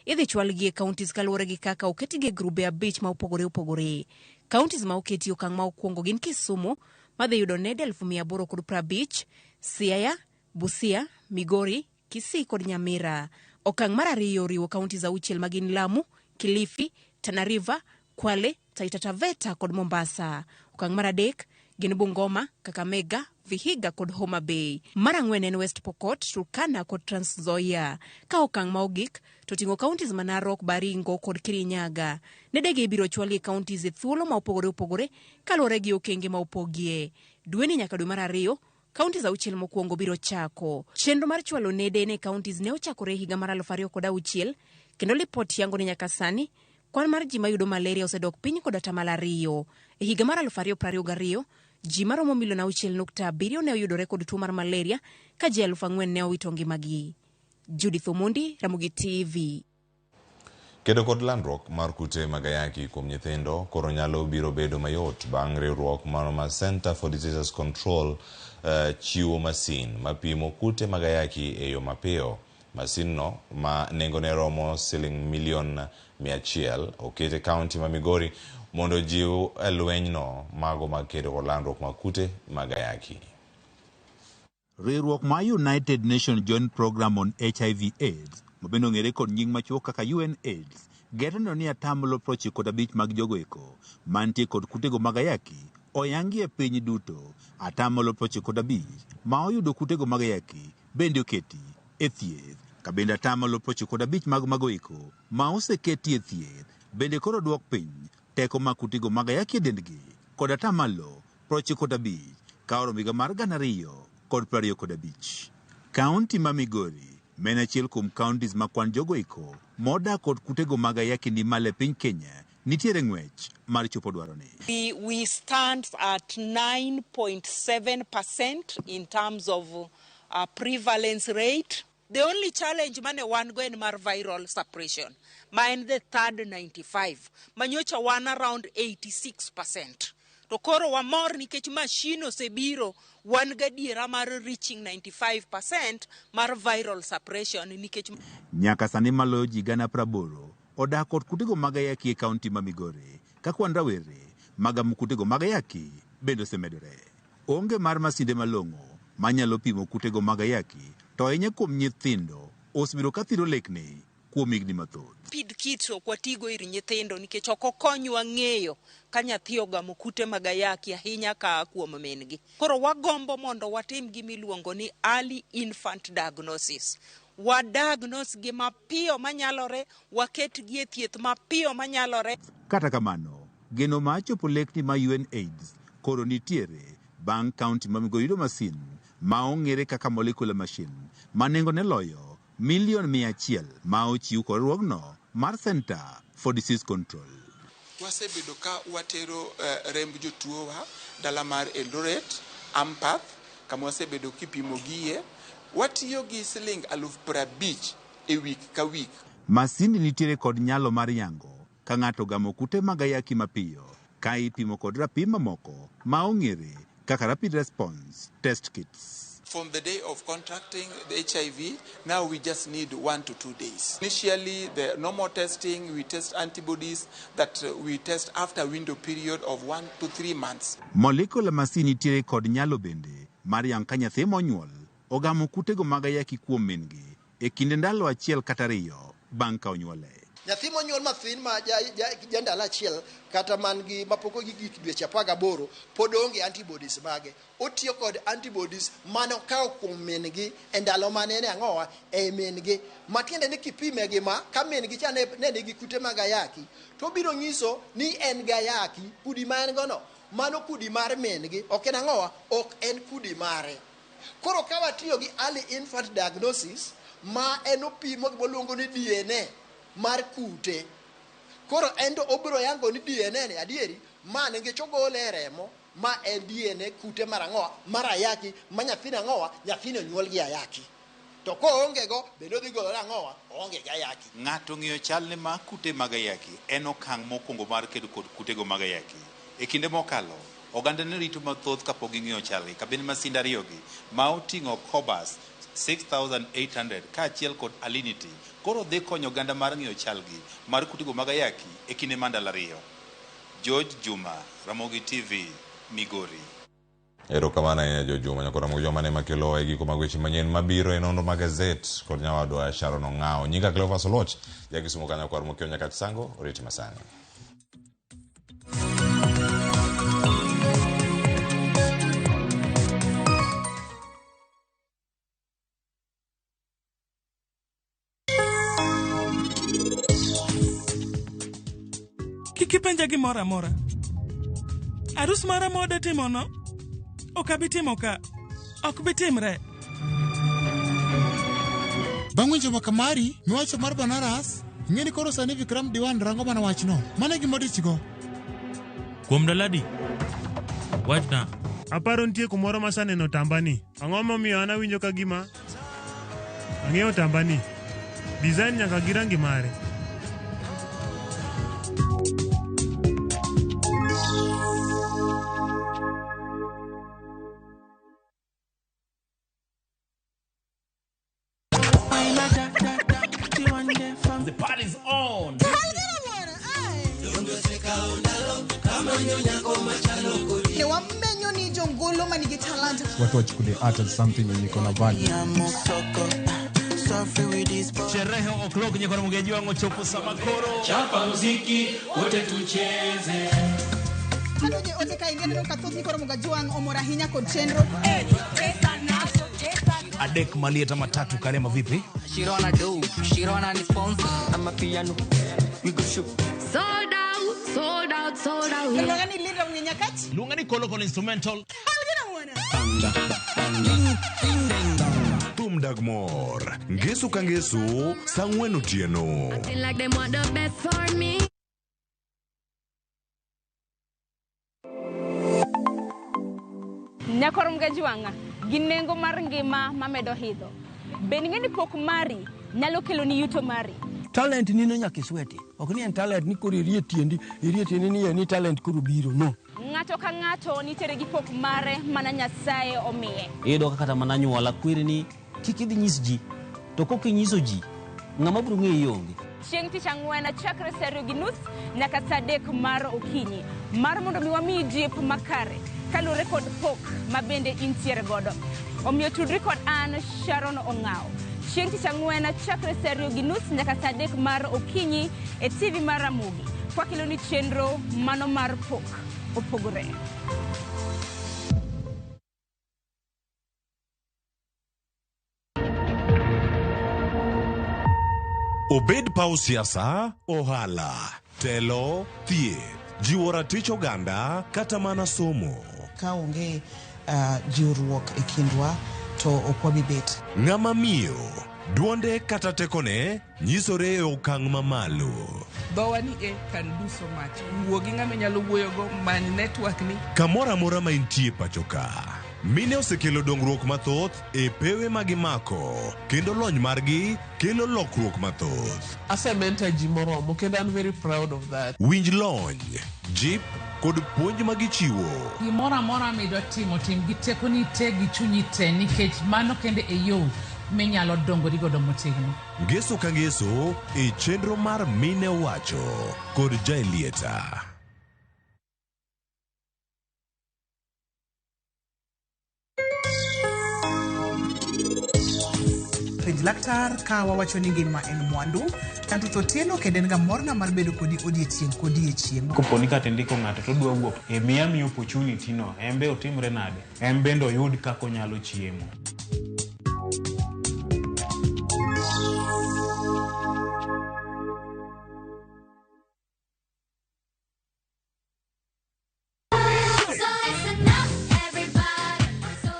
Idhi chwalgi e counties kaluwore gi kaka oketgi e grube 5 ma opogore opogore. Counties ma oketi okang' ma okwongo gin Kisumu, madhi yudo nede 850,000, Siaya, Busia, Migori, Kisii kod Nyamira. Okang' mar 2 oriwo counties 6 ma gin Lamu, Kilifi, Tana River, Kwale, Taita Taveta kod Mombasa. Okang' mar 3 gin Bungoma, Kakamega, Vihiga kod Homa Bay. Mar ang'wen en West Pokot, Turkana kod Trans Nzoia. Ka okang' ma ogik to oting'o counties ma Narok, Baringo kod Kirinyaga. Nedegi ibiro chwalgi e counties e thuolo ma opogore opogore kaluwore gi okenge ma opogie. Dweni nyaka dwe mar ariyo, counties auchiel mokwongo biro chako. Chenro mar chwalo nede ne counties ne ochakore e higa mar 2006 kendo lipot yango ni nyaka sani kwan mar ji mayudo malaria osedok piny kod atamalo ariyo. E higa mar 2022, ji maromo milion 6.7 ne oyudore kod tuo mar malaria ka ji 4,000 ne owito ngimagi. Judith Omondi, Ramogi TV. Kedo kod landruok mar kute mag ayaki kuom nyithindo koro nyalo biro bedo mayot bang' riwruok mano mar Center for Diseases Control chiwo masin mapimo kute mag ayaki e yo mapiyo. Masinno ma nengone romo siling milion 100 oket e kaunti ma Migori mondo ojiw e lwenyno mago mag kedo kod landruok mag kute mag ayaki. Riwruok mar United Nations Joint Program on HIV AIDS, ma bende ong'ere kod nying machuok kaka UNAIDS, gero neno ni atamalo 95 mag jogo eko mantie kod kutego mag ayaki oyangi e piny duto. Atamalo 95 ma oyudo kutego mag ayaki bende oketi e thieth. Ka bende atamalo 95 mag mago eko ma oseketi e thieth bende koro duok piny teko mag kutego mag ayaki e dendgi kod atamalo 95 ka oromo higa mar 2025. Kaunti ma Migori ma en achiel kuom counties ma kwan jogo eko modak kod kutego mag ayaki ni malo e piny Kenya nitiere ng'wech mar chopo dwaroni. We stand at 9.7% in terms of prevalence rate. The only challenge mane wan go en mar viral suppression, ma en the third 95, manyocha wan around 86%. To koro wamor nikech machine osebiro, wan gadiera mar reaching 95% mar viral suppression nikech Nyaka sani maloyo ji 80,000 odak kod kutego mag ayaki e kaunti ma Migori, ka kwan rawere magamo kutego mag ayaki bende osemedore. Onge mar masinde malong'o manyalo pimo kutego mag ayaki to ahinya kuom nyithindo osebedo ka thiro lekni kuom higni mathoth. Rapid kits ok watigo ir nyithindo nikech ok okonywa ng'eyo ka nyathi ogamo kute mag ayaki ahinya ka kuom min-gi. Koro wagombo mondo watim gima iluongo ni early infant diagnosis. Wa diagnose gi mapiyo manyalore, waket gi e thieth mapiyo manyalore. Kata kamano, geno mar chopo lekni ma UNAIDS koro nitiere bang' kaunti ma Migori yudo masin ma ong'ere kaka molecular machine ma nengone loyo milion 100 ma ochiw kod riwruogno mar Center for Disease Control. Wasebedo ka watero remb jotuowa dala mar Eldoret, Ampath, kama wasebedo kipimo gie. Watiyo gi siling 50,000 e wik ka wik. Masindi nitiere kod nyalo mar yango ka ng'ato ogamo kute mag ayaki mapiyo ka ipimo kod rapim mamoko ma ong'ere kaka rapid response test kits. From the day of contracting the HIV, now we just need 1 to 2 days. Initially, the normal testing, we test antibodies that we test after window period of 1 to 3 months. Molecular machine nitiere kod nyalo bende mar yango ka nyathi monyuol ogamo kutego mag ayaki kuom min-gi e kinde ndalo 1 kata 2 bang' ka onyuole. Nyathi monyuol mathin ma ja ndalo 1 kata man gi mapok ogik dweche 18 pod onge antibodies mage. Otiyo kod antibodies mane okawo kuom min-gi e ndalo mane en ang'owa e min-gi. Matiende ni kipime gi ma ka min-gi cha ne nigi kute mag ayaki to obiro nyiso ni en gi ayaki, kudi ma en go no mano kudi mar min-gi, ok en ang'owa, ok en kudi mare. Koro ka watiyo gi early infant diagnosis ma en opimo gima luongo ni DNA mar kute. Koro en to obiro yango ni DNA ni adieri ma nikech ogole e remo ma en DNA kute mar ang'owa mar ayaki ma nyathini ang'owa nyathini onyuol gi ayaki. To koonge go bende odhi golo ang'owa oonge gi ayaki. Ng'ato ng'eyo chalne mar kute mag ayaki en okang' mokwongo mar kedo kod kutego mag ayaki. E kinde mokalo, oganda ne rito mathoth kapok ging'eyo chalgi ka bende masinde ariyogi ma oting'o Cobas 6800 kaachiel kod Alinity koro dhi konyo oganda mar ng'eyo chalgi mar kutego mag ayaki e kinde mar ndalo 2. George Juma, Ramogi TV, Migori. Erokamano ahinya George Juma, nyaka Ramogi Joma ne makelo e giko mag weche manyien mabiro e nonro mag gazet kod nyawadwa Sharon Ong'awo. Nyinga Cleophas Oluoch, ja Kisumu kanyo kwar mokiewo nyaka Chisango, oriti masani. Kik ipenja gimoro amora. Arus mara ma wadwa timono, ok abi timo ka. Ok bi timre. Bang' winjo mbaka mari miwacho mar Banaras, ing'e ni koro sani Vikram Diwan rango mana wachno. Mano e gima odichgo. Kuom ndalo adi? Wachna. Aparo nitie kumoro masaneno otambani. Ang'o momiyo an awinjo ka gima ang'eyo otambani? Design nyaka gi rangi mare. The party's on. Ne wamenyo ni jongolo manigi talanta. Watu wachukulie art as something yenye iko na value. Sherehe o'clock nyekora mugeji wangu chopo sama koro. Chapa muziki wote tucheze. Kano je ote ka ingene ka thoth nyikoro Mugajuang omor ahinya kod chenro. Adek malieta matatu karema vipi? Shirona do, Shirona ni sponsor. I'm a piano. We go shoot. Sold out, sold out, sold out. Luonga ni Linda Mwenye Nyakach. Luonga ni Kolo Kolo instrumental. Thum dag mor. Ngeso ka ngeso, saa ang'wen otieno. Acting like they want the best for me. Nyakor Mugajuang, gi nengo mar ngima mamedo hidho. Be ing'e ni pok mari nyalo keloni yuto mari? Talent nino nyaka isweti. Ok ni en talent ni koro irie tiendi, irie tiendi ni en ni talent koro biro. No. Ng'ato ka ng'ato nitiere gi pok mare mana Nyasaye omiye. Iyudo ka kata mana anyuola kweri ni kik idhi nyis ji, to kok inyiso ji, ng'ama biro ng'eyi onge. Chieng' tich ang'wen chakre saa 2:30 nyaka saa 3 mar okinyi mar mondo mi wamiyi jip makare kaluwore kod pok ma bende intiere godo. Omiyo tudri kod an Sharon Ong'awo. Chieng' tich ang'wen chakre saa 2:30 nyaka saa 3 mar okinyi e TV mar Ramogi. Kwakeloni chenro mano mar pok opogore. Obed paw siasa, ohala, telo, thieth, jiwo ratich oganda kata mana somo. Ka onge jiwruok e kindwa to ok wabi bet. Ng'ama miyo, duonde kata tekone nyisore e okang' mamalo. Dhowa ni e can do so much. Wuo gi ng'ama inyalo wuoyogo, many network ni. Kamoro amora ma intie pacho ka, mine osekelo dongruok mathoth e pewe ma gimako kendo lony margi kelo lokruok mathoth. Asementor ji moromo kendo I'm very proud of that. Winj lony, jip kod puonj ma gichiwo. Gimoro amora midwa timo, tim gi tekoni te gi chunyi te nikech mano kende e yo minyalo dongori godo motegno. Ngeso ka ngeso e chenro mar Mine Wacho kod Jaelieta. Penj laktar ka wawacho ni ngima en mwandu. An Ruth Otieno kendo en ga morna mar bedo kodi odiechieng' kodiechieng'. Kopo ni kata indiko ng'ato to odwa wuok e miya miyo opportunity no en be otimre nade en bende oyud kaka onyalo chiemo.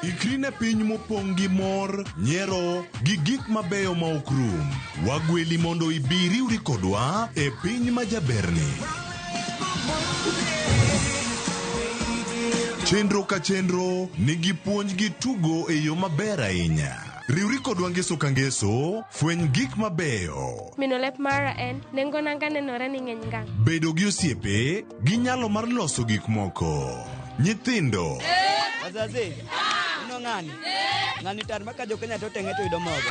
Ikri ne piny mopong' gi mor, nyiero, gi gik mabeyo ma ok rum. Wagweli mondo ibi riwri kodwa e piny ma jaberni. Chenro ka chenro nigi puonj gi tugo e yo maber ahinya. Riwri kodwa ngeso ka ngeso, fweny gik mabeyo. Mino lep mara en nengo nanga nenore ni ng'eny ngang'. Bedo gi osiepe gi nyalo mar loso gik moko. Nyithindo. Wazazi, ino ng'ani? Ng'ani tar ma ka jo-Kenya to teng'e to yudo mogo.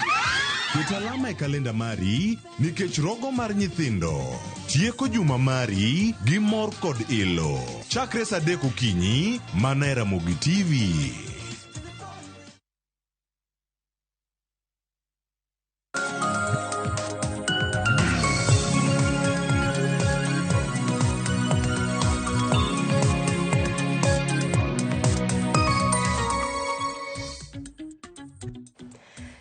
Ket alama e kalenda mari nikech rogo mar nyithindo. Tieko juma mari gi mor kod ilo. Chakre saa 3 okinyi mana e Ramogi TV.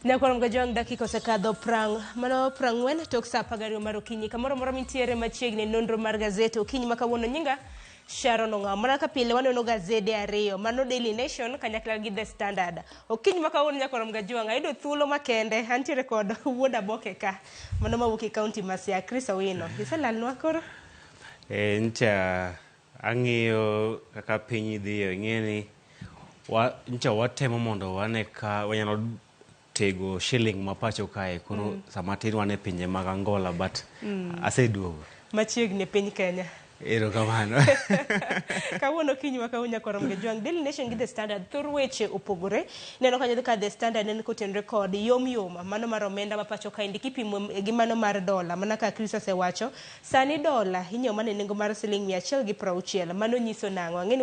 Nyakwar Mgajwang' dakika osekadho prang mano prang'wen tok saa 12 mar okinyi. Kamoro amora mintiere machiegni nonro mar gazet okinyi ma kawuono nyinga Sharon Ong'awo. Mana kaka pile wanono gazede ariyo, mano Daily Nation kanyakla gi The Standard. Okinyi ma kawuono nyakwar Mgajwang' ayudo thuolo makende antiere kod wuod Aboke ka mano mawuok e kaunti ma Siaya, Chris Owino. Iselalnwa koro? Ncha ang'iyo kaka piny dhiyo ing'e ni ncha watemo mondo wane ka wanyalo tego shilling ma pacho kae koro sama tin wan e pinje mag Angola but aseduogo. Machiegni e piny Kenya. Erokamano. Kawuono okinyi ma kawuono nyakwar Mgajwang' Daily Nation gi The Standard thor weche opogore. Ineno kanyo ka The Standard en kotenore kod yom yom mano mar omenda ma pacho kaendi kipimo gi mano mar dola mana kaka Chris osewacho sani dola inyiewo mana e nengo mar siling 160. Mano nyiso nang'o? Ang'e ni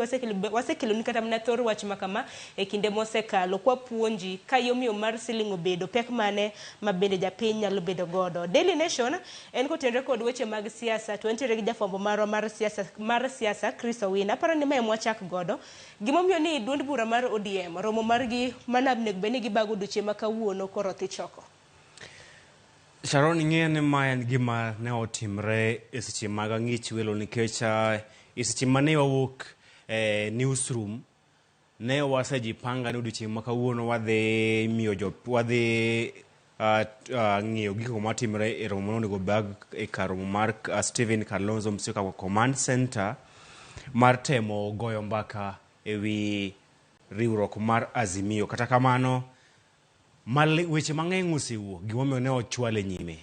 wasekeloni kata mana thor wach ma kama e kinde mosekalo kwapuonji ka yom yom mar siling obedo pek mane ma bende japiny nyalo bedo godo. Daily Nation en kotenore kod weche mag siasa to entiere gi jafwambo marwa mar siasa Chris Owino. Aparo ni mae mwachak godo. Gimomiyo ni duond bura mar ODM romo margi mana onego bed ni gibago odiochieng' ma kawuono koro dhi choko. Sharon ing'eyo ni ma en gima ne otimre e seche mag ang'ich welo nikech e seche mane wawuok e newsroom ne wasejipanga ni odiochieng' ma kawuono wadhi miyo jo wadhi ng'iyo gigo matimre e romo monego bag e kar romo mar Stephen Kalonzo Musyoka Command Center mar temo goyo mbaka e wi riwruok mar Azimio. Kata kamano weche mang'eny osewuok gimomiyo ne ochwale nyime.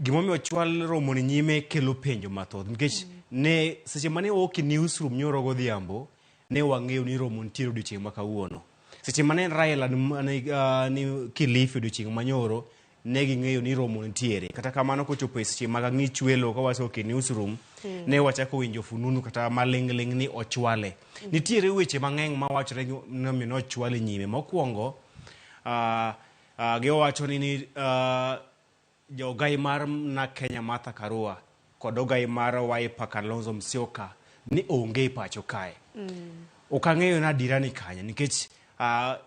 Gimomiyo ochwal romo ni nyime kelo penjo mathoth nikech ne seche mane wawuok e newsroom nyoro godhiambo ne wang'eyo ni romo nitiere odiochieng' ma kawuono. Seche mane Raila ni Kilifi odiochieng' manyoro ne ging'eyo ni romo nitiere. Kata kamano kochopo e seche mag ang'ich welo ka wasewuok e newsroom ne wachako winjo fununu kata maling'ling' ni ochwale. Nitiere weche mang'eny mawachore ni nochwale nyime. Mokwongo giwacho ni jogai mar na Kenya Martha Karua kod ogai mar Wiper Kalonzo Musyoka ni onge e pacho kae. Ok ang'eyo ni adiera ni kanye nikech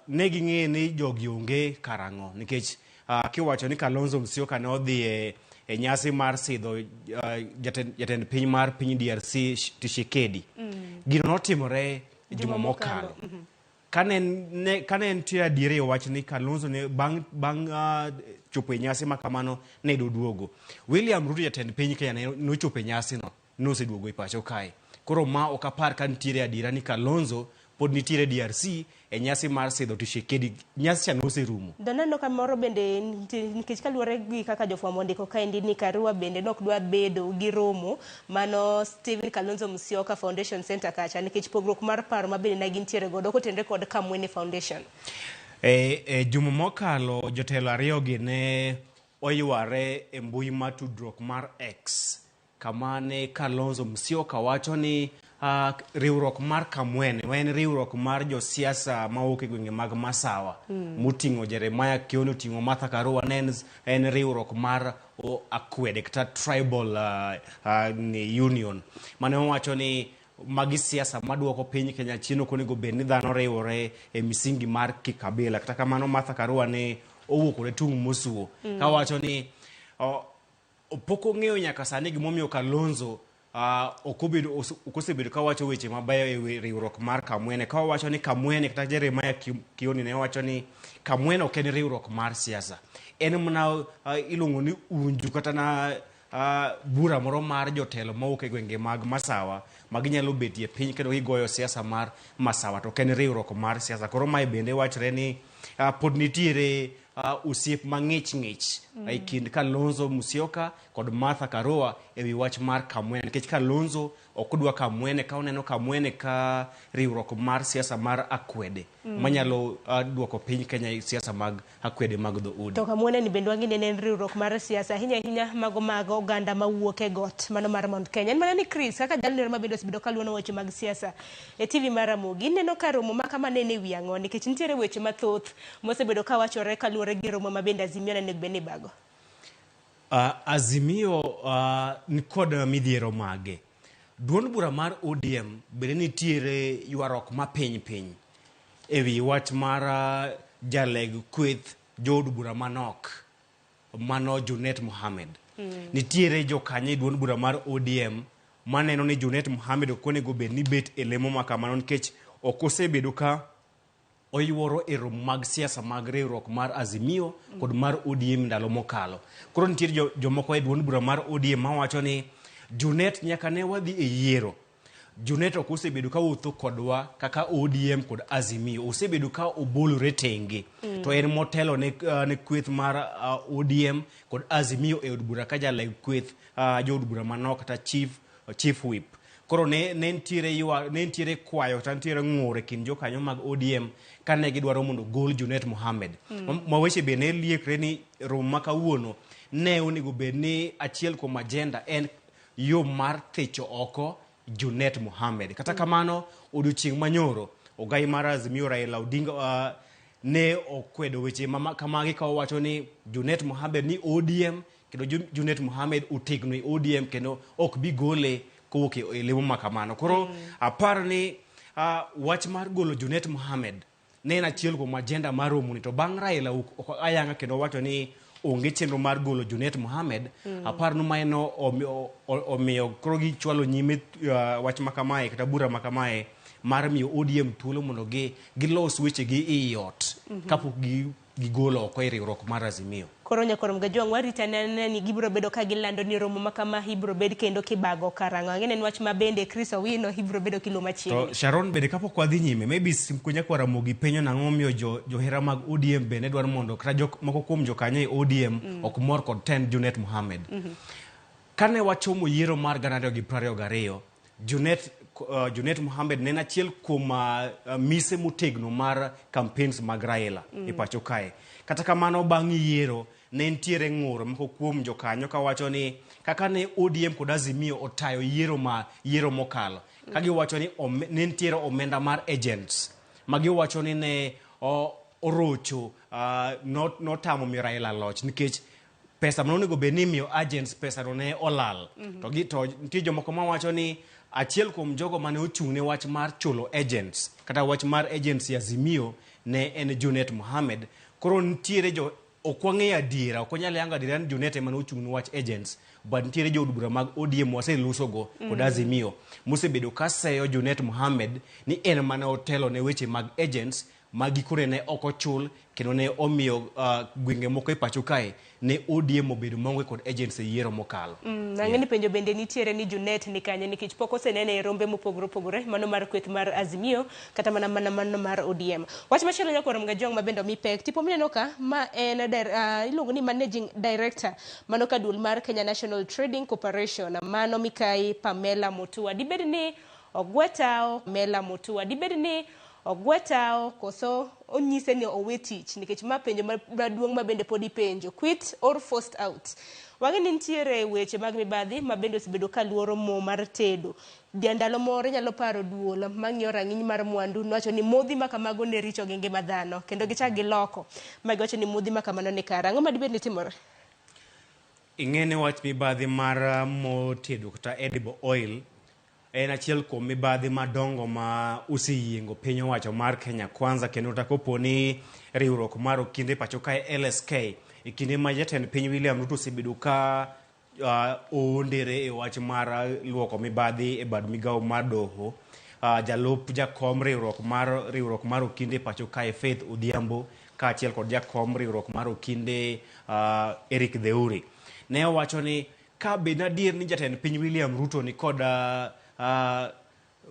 ne ging'eyo ni jogi onge karang'o nikech kiwacho ni Kalonzo Musyoka ne odhi e nyasi mar sidho jatend piny mar piny DRC Tshisekedi. Gino notimore juma mokalo. Kane nitie adiera e wach ni Kalonzo ne bang' chopo e nyasi ma kamano ne doduogo. William Ruto jatend piny Kenya ne nochopo e nyasino noseduogo e pacho kae. Koro ma ok apar ka nitiere adiera ni Kalonzo pod nitiere DRC e nyasi mar sidho Tshisekedi. Nyasi cha noserumo. Daneno kamoro bende nikech kaluwore gi kaka jofwambo ondiko kaendi ni Karua bende nok dwa bedo gi romo mano Stephen Kalonzo Musyoka Foundation Center kacha nikech pogruok mar paro ma bende ne gintiere godo kotenore kod Kamwene Foundation. E juma mokalo jotelo ariyo gi ne oyware e mbui mar tudruok mar X kama ne Kalonzo Musyoka wacho ni riwruok mar Kamwene en riwruok mar josiasa mawuok e gwenge mag Masawa moting'o Jeremiah Kioni, oting'o Martha Karua, ne en riwruok mar akwede kata tribal union mane owacho ni magi siasa maduoko piny Kenya chien ok onego bed ni dhano riwore e misingi mar kikabila. Kata kamano Martha Karua ne owuok kode tung' mosuo kawacho ni pok ong'eyo nyaka sani gimomiyo Kalonzo ok osebedo kawacho weche mabeyo e riwruok mar Kamwene. Ka owacho ni Kamwene kata Jeremiah Kioni ne owacho ni Kamwene ok en riwruok mar siasa, en mana iluongo ni unju kata na bura moro mar jotelo mawuok e gwenge mag Masawa ma ginyalo betie piny kendo gigoyo siasa mar Masawa to ok en riwruok mar siasa. Koro mae bende wachre ni pod nitiere osiep mang'ich ng'ich e kind Kalonzo Musyoka kod Martha Karua e wi wach mar Kamwene nikech Kalonzo ok dwa Kamwene ka oneno Kamwene ka riwruok mar siasa mar akwede manyalo duoko piny Kenya e siasa mag akwede mag dhoudi. To Kamwene ni bende wang'e ni en riwruok mar siasa ahinya ahinya mago mag oganda mawuok e got mano mar Mount Kenya. En mana ni Chris kaka jalno ma bende osebedo kaluwo weche mag siasa e TV mar Ramogi, ineno ka romo ma kama nene e wi ang'o nikech nitiere weche mathoth mosebedo kawachore kaluwore gi romo ma bende Azimio onego bed ni bago. Azimio ni kod midhiero mage. Duond bura mar ODM bende nitiere ywaruok ma piny piny e wi wach mar jaleg kweth jood bura manok mano Junet Mohamed. Nitiere jokanyo e duond bura mar ODM maneno ni Junet Mohamed ok onego bed ni bet e lemo ma kamano nikech ok osebedo ka oyuoro e romo mag siasa mag riwruok mar Azimio kod mar ODM ndalo mokalo. Koro nitiere jomoko e duond bura mar ODM mawacho ni Junet nyaka ne wadhi e yiero. Junet ok osebedo ka wuotho kodwa kaka ODM kod Azimio. Osebedo ka obolore tenge. To en motelo ne kweth mar ODM kod Azimio e od bura ka jaleg kweth jood bura manok kata chief whip. Koro ne nitiere kwayo kata nitiere ng'ur e kind jokanyo mag ODM kane gidwaro mondo gol Junet Mohamed. Ma weche be ne liekre ni romo ma kawuono ne onego bed ni achiel kuom agenda en yo mar thicho oko Junet Mohamed. Kata kamano, odiochieng' manyoro, ogai mar Azimio Raila Odinga ne okwedo weche kamagi ka owacho ni Junet Mohamed ni ODM kendo Junet Mohamed otegno e ODM kendo ok bi gole kowuok e lemo ma kamano. Koro aparo ni wach mar golo Junet Mohamed ne en achiel kuom agenda mar romoni, to bang' Raila ok ayanga kendo owacho ni onge chenro mar golo Junet Mohamed. Aparo ni maeno omiyo koro gichwalo nyime wach makamae kata bura makamae mar miyo ODM thuolo mondo gilos wechegi ei ot kapok gigolo oko e riwruok mar Azimio. Koro nyakoro Mgajwang' warito anena ni gibiro bedo ka gilando ni romo ma kama ibiro bed kendo kibago karang'o. Ang'e ni en wach ma bende Chris Owino ibiro bedo kilo machiegni. To Sharon bende kapok wadhi nyime, maybe Simkunya kwa Ramogi penjo nang'o momiyo johera mag ODM bende dwaro mondo kata moko kuom jokanyo e ODM ok mor kod tend Junet Mohamed. Kane wachomo yiero mar 2022, Junet Mohamed ne en achiel kuom mise motegno mar campaigns mag Raila e pacho kae. Kata kamano bang' yiero ne nitiere ng'ur moko kuom jokanyo kawacho ni kaka ne ODM kod Azimio otayo yiero mokalo. Ka giwacho ni ne nitiere omenda mar agents ma giwacho ni ne orocho, notamo miyo Raila loch nikech pesa mane onego bed ni imiyo agents pesa no ne olal. To nitie jomoko mawacho ni achiel kuom jogo mane ochung' ne wach mar chulo agents kata wach mar agency Azimio ne en Junet Mohamed. Koro nitiere jo ok wang'eyo adiera, ok wanyal yango adiera ni Junet ema ne ochung' ne wach agents, but nitiere jood bura mag ODM waselosogo kod Azimio mosebedo ka seyo Junet Mohamed ni en mane otelo ne weche mag agents ma gikone ne ok ochul kendo ne omiyo gwenge moko e pacho kae ne ODM obedo maonge kod agents e yiero mokalo. Ang'e ni penjo bende nitiere ni Junet ni kanye nikech pok osenene e rombe mopogore opogore, mano mar kweth mar Azimio kata mana mano mar ODM. Wach machielo nyakwar Mgajwang' ma bende omi pek, tipo mineno ka ma en iluongo ni Managing Director mano ka duol mar Kenya National Trading Corporation, mano Mikai Pamela Mutua. Dibed ni ogwe tao Pamela Mutua, dibed ni ogwe tao koso onyise ni owe tich, nikech ma penjo maduong' ma bende pod ipenjo, quit or forced out. Wang'e ni nitiere weche mag mibadhi ma bende osebedo ka luoro mo mar tedo. Ndalo moro inyalo paro duol mang'iyo rang'iny mar mwandu nowacho ni modhi ma kamago ne richo gi ngima dhano, kendo gichak giloko ma giwacho ni modhi ma kamano ni kare. Ang'o ma dibed ni timore? Ing'e ni wach mibadhi mar mo tedo kata edible oil en achiel kuom mibadhi madongo ma oseyiengo piny owacho mar Kenya Kwanza, kendo kata kopo ni riwruok mar okinde pacho kae LSK e kinde ma jatend piny William Ruto osebedo ka oondere e wach mar luoko mibadhi e bad migawo mar doho, jalup jakom riwruok mar okinde pacho kae Faith Odhiambo kaachiel kod jakom riwruok mar okinde Eric Theuri ne owacho ni ka bed adier ni jatend piny William Ruto ni kod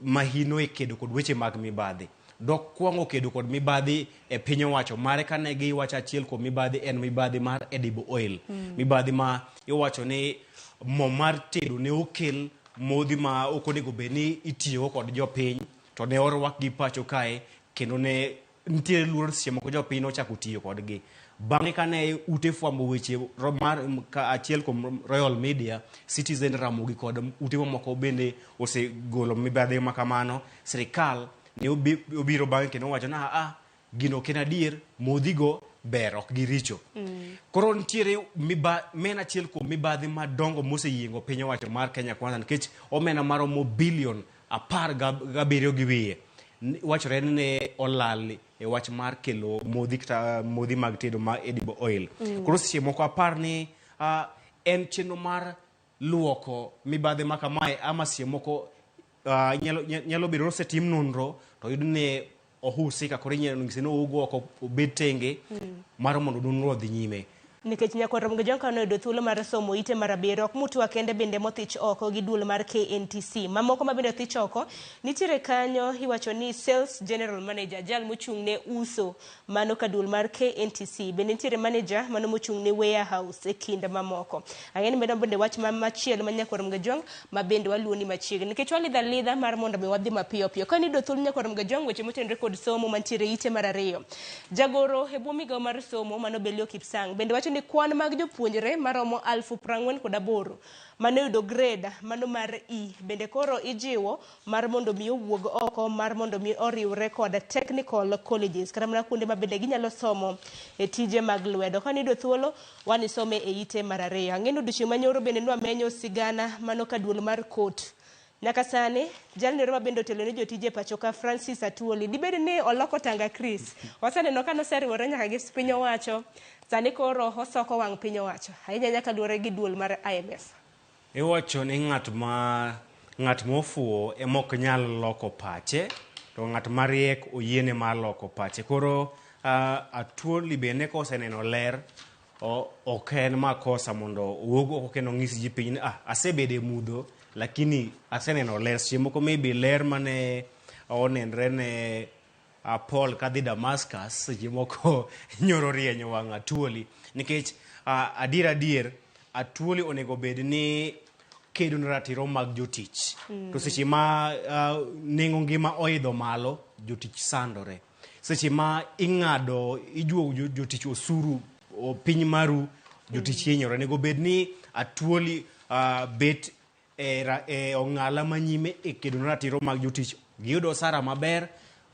mahino e kedo kod weche mag mibadhi, dok kwongo kedo kod mibadhi e piny owacho mare kane giwacho achiel kuom mibadhi en mibadhi mar edible oil. Mibadhi ma iwacho ni mo mar tedo ne okel modhi ma ok onego bed ni itiyogo kod jopiny to ne orwakgi pacho kae kendo ne nitiere luoro seche moko jopiny nochako tiyo kodgi. Bang'e kane ute fwambo weche mar achiel kuom Royal Media, Citizen, Ramogi kod ute mamoko bende osegolo mibadhi ma kamano, sirikal ne obiro bang'e kendo owacho ni gino ok en adier, modhigo ber ok giricho. Koro nitiere men achiel kuom mibadhi madongo moseyiengo piny owacho mar Kenya Kwanza nikech omenda maromo bilion 17 gi wiye Wachore ni ne olal e wach mar kelo modhi kata modhi mag tedo ma edible oil. Koro seche moko apar ni en chenro mar luoko mibadhi ma kamae ama seche moko nyalo bedo ni osetim nonro to oyud ni ohusika koro inyalo nyise ni owuog oko obed tenge mar mondo nonro odhi nyime. Nikech nyakwar Ramogi Ojwang' kane oyudo thuolo mar somo ite mar abiriyo, ok Mutua kende bende mothich oko gi duol mar KNTC. Mamoko ma bende othich oko nitiere kanyo iwacho ni Sales General Manager, jal mochung' ne uso mano ka duol mar KNTC. Bende nitiere manager mano mochung' ne warehouse e kind mamoko. Ang'e ni mano bende wach ma machielo ma nyakwar Ramogi Ojwang' ma bende waluwo ni machiegni. Nikech walidho alidha mar mondo mi wadhi mapiyo piyo. Ka niyudo thuolo nyakwar Ramogi Ojwang' weche motenore kod somo mantiere ite mar ariyo. Jagoro e bwo migawo mar somo mano Belio Kipsang' bende wacho ni kwan mag jopuonjre maromo 48,000 mane oyudo grade mano mar E bende koro ijiwo mar mondo mi owuog oko mar mondo mi oriwre kod technical colleges kata mana kuonde ma bende ginyalo somo e tije mag lwedo. Ka niyudo thuolo wanisome e ite mar ariyo. Ang'e ni odiochieng' manyoro bende nwamenyo sigana mano ka duol mar kot. Nyaka sani, jalno ero ma bende otelo ne jotije pacho ka Francis Atwoli, dibed ni oloko tanga Chris. Waseneno ka noseriwore nyaka gi piny owacho, sani koro osoko wang' piny owacho. Ahinya nyaka luwore gi duol mar IMF. Iwacho ni ng'at ma ng'at mofuwo ema ok nyal loko pache, to ng'at mariek oyiene mar loko pache. Koro Atwoli bende koseneno ler, ok en makosa mondo owuog oko kendo onyis ji piny ni asebedo e mudho lakini aseneno ler. Seche moko maybe ler mane onenre ne Paul kadhi Damascus, seche moko nyoro rienyo wang' Atwoli. Nikech adier adier, Atwoli onego bed ni kedo ne ratiro mag jotich. To seche ma nengo ngima oidho malo, jotich sandore. Seche ma ing'ado, ijuogo jotich osuru piny maru, jotich hinyore. Onego bed ni Atwoli bet e ong'ala manyime e kedo ne ratiro mag jotich. Giyud osara maber,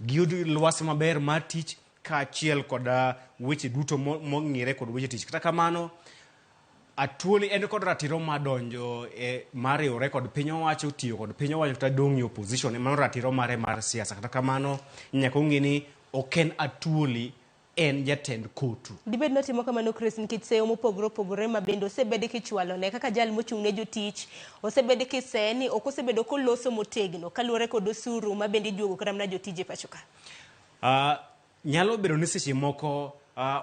giyud lwasi maber mar tich, kaachiel kod weche duto mong'ire kod weche tich. Kata kamano, Atwoli en kod ratiro mar donjo mar riwore kod piny owacho, tiyo kod piny owacho kata dong' e opposition. Mano ratiro mare mar siasa. Kata kamano, nyaka ong'e ni ok en Atwoli, en jatend kotu. Dibed notimo kamano Chris nikech seyo mopogore opogore ma bende osebed kichwalone kaka jal mochung' ne jotich, osebed kiseye ni ok osebedo koloso motegno kaluwore kod osuru ma bende ijuogo kata mana jotije pacho ka. Nyalo bedo ni seche moko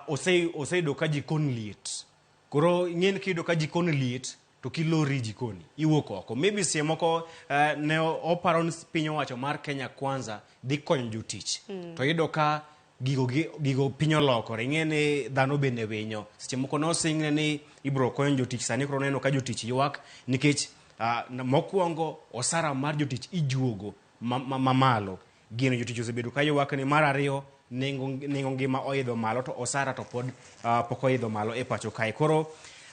oseyudo ka jikon liet. Koro ing'e ni kiyudo ka jikon liet to kilori jikoni, iwuok oko. Maybe seche moko ne oparo ni piny owacho mar Kenya Kwanza dhi konyo jotich. To iyudo ka gigo piny olokore. Ing'e ni dhano bende winyo. Seche moko nosingne ni ibiro konyo jotich, sani koro oneno ka jotich ywak nikech mokwongo osara mar jotich ijuogo mamalo. Gino jotich osebedo ka ywak ni mar ariyo nengo ngima oidho malo to osara to pod pok oidho malo e pacho kae. Koro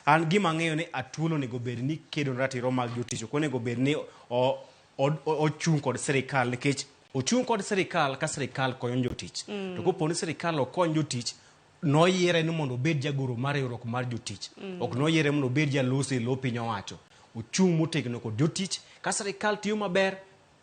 an gima ang'eyo ni Atwoli onego bed ni kedo ne ratiro mag jotich, ok onego bed ni ochung' kod sirikal, nikech ochung' kod sirikal ka sirikal konyo jotich. To kopo ni sirikal ok kony jotich, noyiere ni mondo obed jagoro mar riwruok mar jotich. Ok noyiere mondo obed jaloso e lo piny owacho. Ochung' motegno kod jotich. Ka sirikal tiyo maber,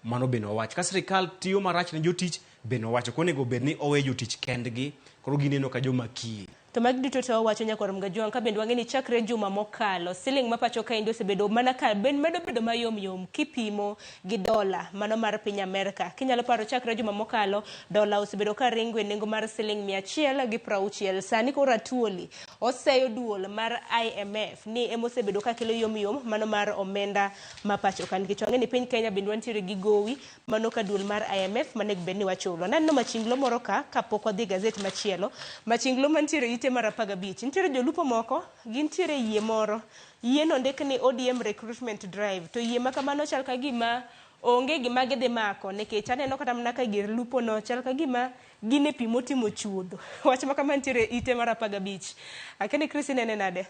mano bende owach. Ka sirikal tiyo marach ne jotich, bende owach. Ok onego bed ni owe jotich kendgi, koro gineno ka joma kiye. To magi duto to owacho nyakwar Ramogi Ojwang' ka bende wang'e ni chakre juma mokalo siling ma pacho kaendi osebedo mana ka ben medo bedo mayom yom kipimo gi dola mano mar piny Amerka. Kinyalo paro chakre juma mokalo dola osebedo ka ringo e nengo mar siling 160. Sani koro Atwoli oseyo duol mar IMF ni ema osebedo ka kelo yom yom mano mar omenda ma pacho ka, nikech wang'e ni piny Kenya bende wantiere gi gowi mano ka duol mar IMF manego bed ni wachulo. Naneno machinglo moro ka kapok wadhi gazet machielo, machinglo mantiere ite mar 15. Nitiere jolupo moko, gintiere yie moro. Yie no ndik ni ODM Recruitment Drive, to yie ma kamano chal ka gima onge gima gidhi mako, nikech aneno kata mana ka gir lupo no chal ka gima gin e pi motimo chuodho. Wach ma kama nitiere ite mar 15. Akia ni Chris inene nade?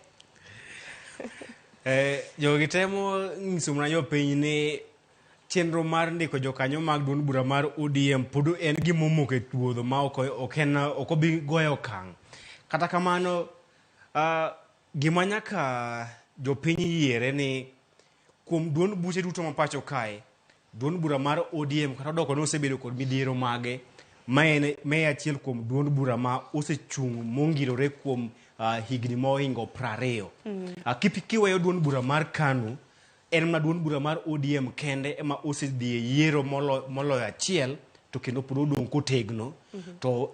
Jogi temo nyiso mana jopiny ni chenro mar ndiko jokanyo mag duond bura mar ODM pod en gima omoko e puodho ma ok obi goyo okang'. Kata kamano, gima nyaka jopiny yiere ni kuom duond buche duto ma pacho kae, Duond bura mar ODM kata odoko ni osebedo kod midhiero mage, ma en ma e achiel kuom duond bura ma osechung' mongirore kuom higni mohingo 20. Kiweyo duond bura mar KANU, en mana duond bura mar ODM kende ema osedhi e yiero moloyo achiel to kendo pod odong' kotegno. To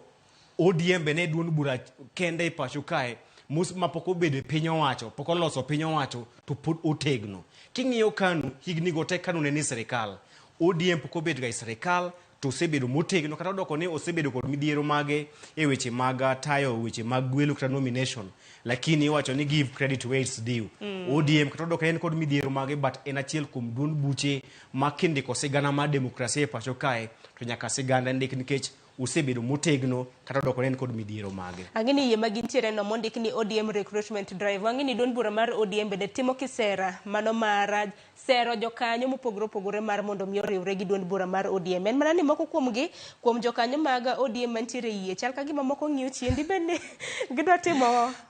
ODM be ne duond bura kende e pacho kae ma pok obedo e piny owacho, pok oloso piny owacho to pod otegno. King'iyo KANU, higni go te KANU ne ni sirikal. ODM pok obedo ga e sirikal to osebedo motegno kata odoko ni osebedo kod midhiero mage e weche mag tayo weche mag gwelo kata nomination, lakini iwacho ni give credit where it's due. ODM kata odoko en kod midhiero mage, but en achiel kuom duond buche ma kindiko sigana mar demokrasia e pacho kae to nyaka siganda ndik nikech osebedo motegno kata odoko ni en kod midhiero mage. Ang'e ni yie ma gintiere no mondik ni ODM recruitment drive. Wang'e ni duond bura mar ODM bende timo kisera mano mar sero jokanyo mopogore opogore mar mondo mi oriwre gi duond bura mar ODM. En mana ni moko kuomgi kuom jokanyo mag ODM mantiere e yie chal ka gima moko ng'iyo chien dibed ni gidwa timo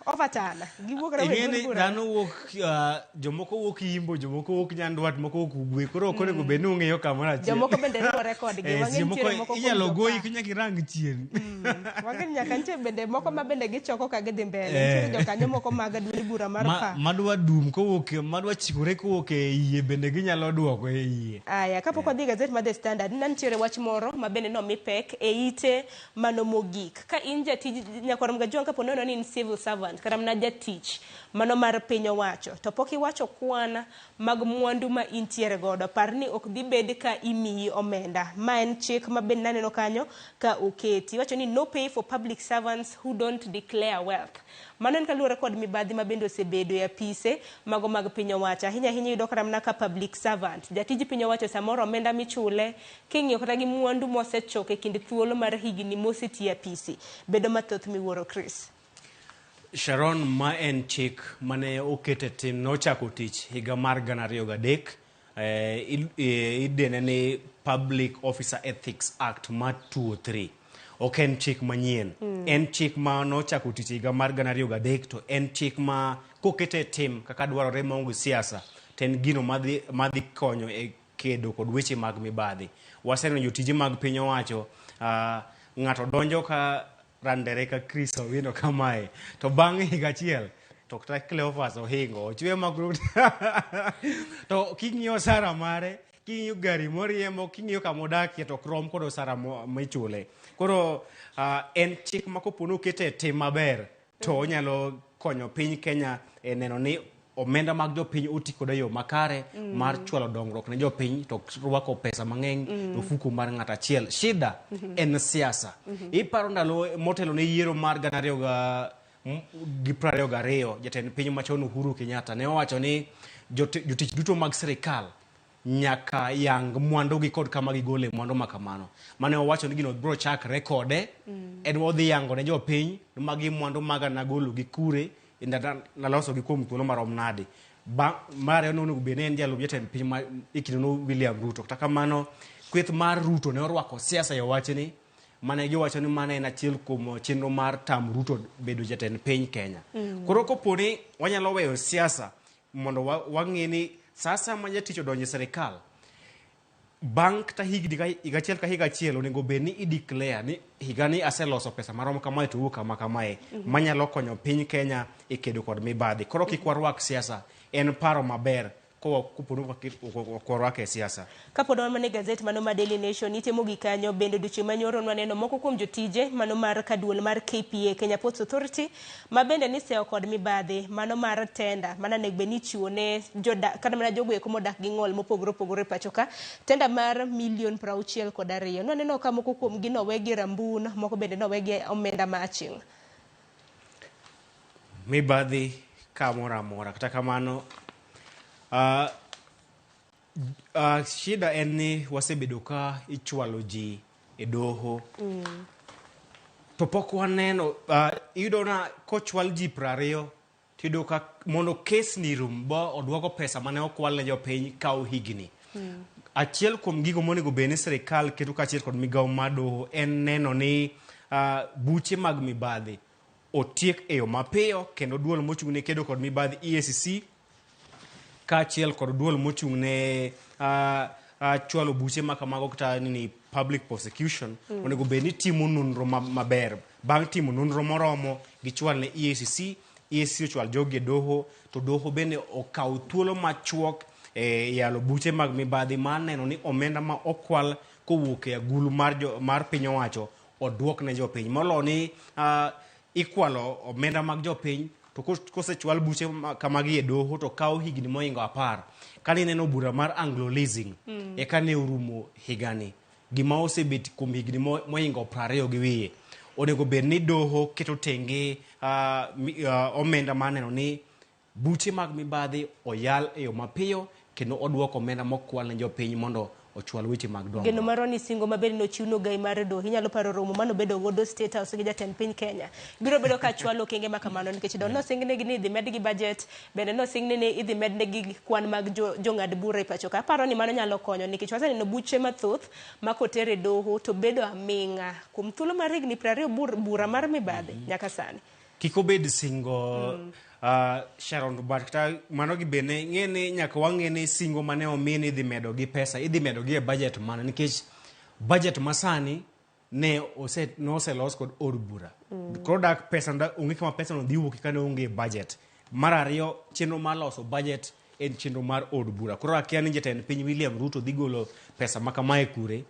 overturn. Giwuok rawe Ing'e duond ni bura. dhano wuok jomoko wuok Yimbo, jomoko wuok Nyandwat, moko wuok Ugwe. Koro ok onego bed ni ung'iyo kamoro achiel. Jomoko bende riwore kodgi. Wang'e seche nitiere moko moko kuom inyalo joka- goyi kinyaka irang chien. Wang'e ni nyaka nitie bende moko ma bende gichoko ka gidhi mbele. Nitiere jokanyo moko mag duond bura mar PA. Madwa dum kowuok, madwa chikore kowuok e yie bende ginyalo duoko e yie. Aya, kapok wadhi e gazet mar The Standard, ne nitiere wach moro ma bende nomi pek e ite mano mogik. Ka in jatij nyakwar Mgajwang' kapo nono ni in civil servant kata mana jatich mano mar piny owacho, to pok iwacho kwan mag mwandu ma intiere godo, par ni ok dhi bed ka imiyi omenda. Ma en chik ma bende naneno kanyo ka oketi. Iwacho ni no pay for public servants who don't declare wealth. Mano en kaluwore kod mibadhi ma bende osebedo e apise mago mag piny owacho. Ahinya ahinya iyudo kata mana ka public servant, jatij piny owacho samoro omenda michule king'iyo kata gi mwandu mosechoko e kind thuolo mar higni mosetiyo e apisi bedo mathoth miwuoro Chris. Sharon, ma en chik mane oket e tim nochako tich higa mar 2003 idene ni Public Officer Ethics Act mar 2003. Ok en chik manyien. En chik ma nochako tich higa mar 2003 to en chik ma kokete e tim kaka dwarore maonge siasa to en gino madhi konyo e kedo kod weche mag mibadhi. Waseneno jotije mag piny owacho ng'ato donjo ka randere ka Chris Owino kamae to bang' higa achiel to kata Cleophas ohingo ochwe makro to king'iyo osara mare king'iyo gari moriembo king'iyo kama odakie to ok rom kod osara michule. Koro en chik ma kopo ni okete e tim maber to onyalo konyo piny Kenya e neno ni omenda mag jopiny oti kod e yo makare mar chwalo dongruok ne jopiny to ok rwako pesa mang'eny e ofuku mar ng'ato achiel. Shida en siasa. Iparo ndalo motelo ne yiero mar 2022, jatend piny machon Uhuru Kenyatta ne owacho ni jotich duto mag sirikal nyaka yang mwandugi kod kama gigole mwandu ma kamano. Mane owacho ni gino biro chakre kode, en odhi yango ne jopiny ni magi mwandu maga nagolo gi kure, naloso gi kuom thuolo marom nade. Mar ariyo nonego bed ni en jalup jatend piny ma e kinde no William Ruto. Kata kamano, kweth mar Ruto ne orwako siasa e wachni, mane giwacho ni mano en achiel kuom chenro mar tam Ruto bedo jatend piny Kenya. Koro kopo ni wanyalo weyo siasa mondo wang'e ni sasa ma jatich odonjo e sirikal, bang' kata higni ka higa achiel ka higa achiel onego bed ni i declare ni higa ni aseloso pesa marom kamae to wuok kama kamae manyalo konyo piny Kenya e kedo kod mibadhi. Koro kik warwak siasa, en paro maber kopo ni ok warwake e siasa. Kapod wan mana e gazet mano ma Daily Nation, ite mogik kanyo bende odiochieng' manyoro nwaneno moko kuom jotije mano mar kaduol mar KPA, Kenya Ports Authority, ma bende nisewo kod mibadhi mano mar tenda mana onego bed ni ichiwo ne jodak kata mana jogo eko modak gi ng'ol mopogore opogore e pacho ka, tenda mar milion 62. Nwaneno ka moko kuom gi nowe gi rambun, moko bende nowe gi omenda ma aching'. Mibadhi kamoro amora. Kata kamano, shida en ni wasebedo ka ichwalo ji e doho. To pok waneno, iyudo na kochwal ji 20, tiyudo ka mondo kes ni rum ba oduoko pesa mane okwal ne jopiny kawo higni. Achiel kuom gigo monego bed ni sirikal keto kaachiel kod migawo mar doho en neno ni buche mag mibadhi otiek e yo mapiyo kendo duol mochung' ne kedo kod mibadhi EACC kaachiel kod duol mochung' ne chwalo buche ma kamago kata nini public prosecution onego bed ni timo nonro maber. Bang' timo nonro moromo, gichwal ne EACC, EACC ochwal jogi e doho, to doho bende okaw thuolo machuok e yalo buche mag mibadhi mar neno ni omenda ma okwal kowuok e agulu mar piny owacho oduok ne jopiny. Molo ni ikwalo omenda mag jopiny to kosechwal buche kamagi e doho to kawo higni mohingo 10. Kane ineno bura mar Anglo Leasing, eka ne orumo higani. Gima osebet kuom higni mohingo 20 gi wiye. Onego bed ni doho keto tenge omenda mar neno ni buche mag mibadhi oyal e yo mapiyo kendo oduok omenda mokwal ne jopiny mondo ochwal weche mag dongruok. Geno marwa ni singo maber nochiw nogai mar doho. Inyalo paro romo mano bedo godo State House gi jatend piny Kenya. Biro bedo ka chwalo okenge ma kamano nikech do nosingnegi ni idhi medgi budget, bende nosingne ni idhi mednegi kwan mag jong'ad bura e pacho ka. Aparo ni mano nyalo konyo nikech waseneno buche mathoth ma koter e doho to bedo aming'a kuom thuolo mar higni 20 bura mar mibadhi nyaka sani. Kik obed singo Sharon, but kata mano gi bende ng'e ni nyaka wang'e ni singo mane omi ni idhi medo gi pesa, idhi medo gi e budget mane, nikech budget masani ne noselos kod od bura. Koro dak pesa onge kama pesa no dhi wuokie kane onge e budget. Mar ariyo, chenro mar loso budget en chenro mar od bura. Koro akia ni jatend piny William Ruto dhi golo pesa ma kamae kure.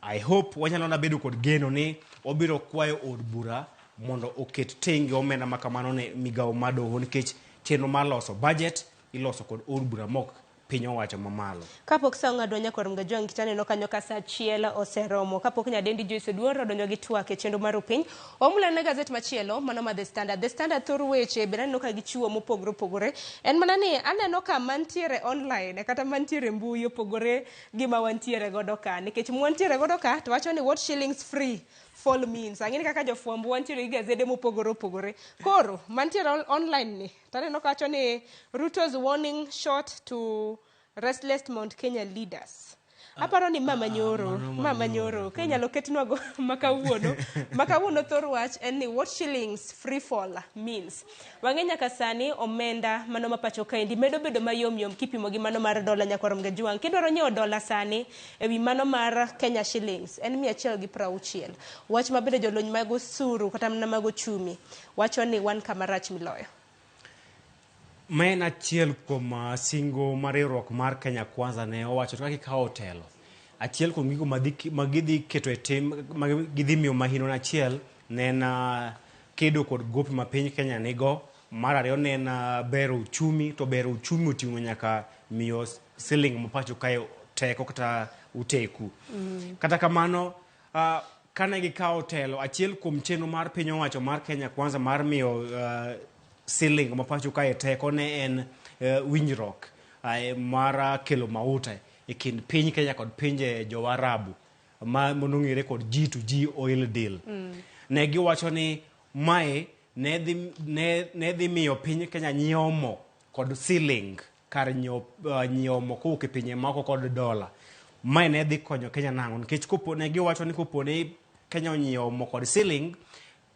I hope wanyalo na bedo kod geno ni obiro kwayo od bura mondo oket tenge omenda ma kamano ne migawo mar doho, nikech chenro mar loso budget iloso kod od bura mok piny owacho mamalo. Kapok sa ong'adwa nyakwar Mgajwang' kitaneno kanyo ka sa 1 oseromo. Kapok nyadendi Joyce Oduor odonjo gi twak e chenro mar opiny, wamulane gazet machielo mano ma The Standard. The Standard thor weche bende aneno ka gichiwo mopogore opogore. En mana ni aneno ka mantiere online kata mantiere mbui opogore gi ma wantiere godo ka, nikech mwantiere godo ka to wacho ni what shillings free fall means. Ang'e ni kaka jofwambo wantiere gi gazede mopogore opogore. Koro mantiere online ni to aneno ka wacho ni Ruto's warning shot to restless Mount Kenya leaders. Aparo ni mama nyoro, mama nyoro, ka inyalo ketnwago makawuono. Makawuono thor wach en ni what shillings free fall means. Wang'e nyaka sani omenda mano ma pacho kaendi medo bedo mayom yom kipimo gi mano mar dola nyakwar Mgajwang'. Kidwaro nyiewo dola sani ewi mano mar Kenya shillings en 160. Wach ma bende jolony mag osuru kata mana mag ochumi wacho ni wan kama rach miloyo. Ma en achiel kuom singo mar riwruok mar Kenya Kwanza ne owacho kaka gikawo telo. Achiel kuom gigo ma gidhi keto e tim, ma gidhi miyo mahino achiel ne en kedo kod gope ma piny Kenya nigo. Mar ariyo ne en bero uchumi, to bero uchumi oting'o nyaka miyo siling ma pacho kae teko kata uteku. Kata kamano, kane gikawo telo, achiel kuom chenro mar piny owacho mar Kenya Kwanza mar miyo siling ma pacho kae teko ne en winjruok mar kelo mauta e kind piny Kenya kod pinje Joarabu ma monong'ere kod G2G oil deal. Ne giwacho ni mae ne dhi miyo piny Kenya nyiewo mo kod siling kar nyiewo mo kowuok e pinje moko kod dola. Mae ne dhi konyo Kenya nang'o? Nikech kopo ne giwacho ni kopo ni Kenya onyiewo mo kod siling,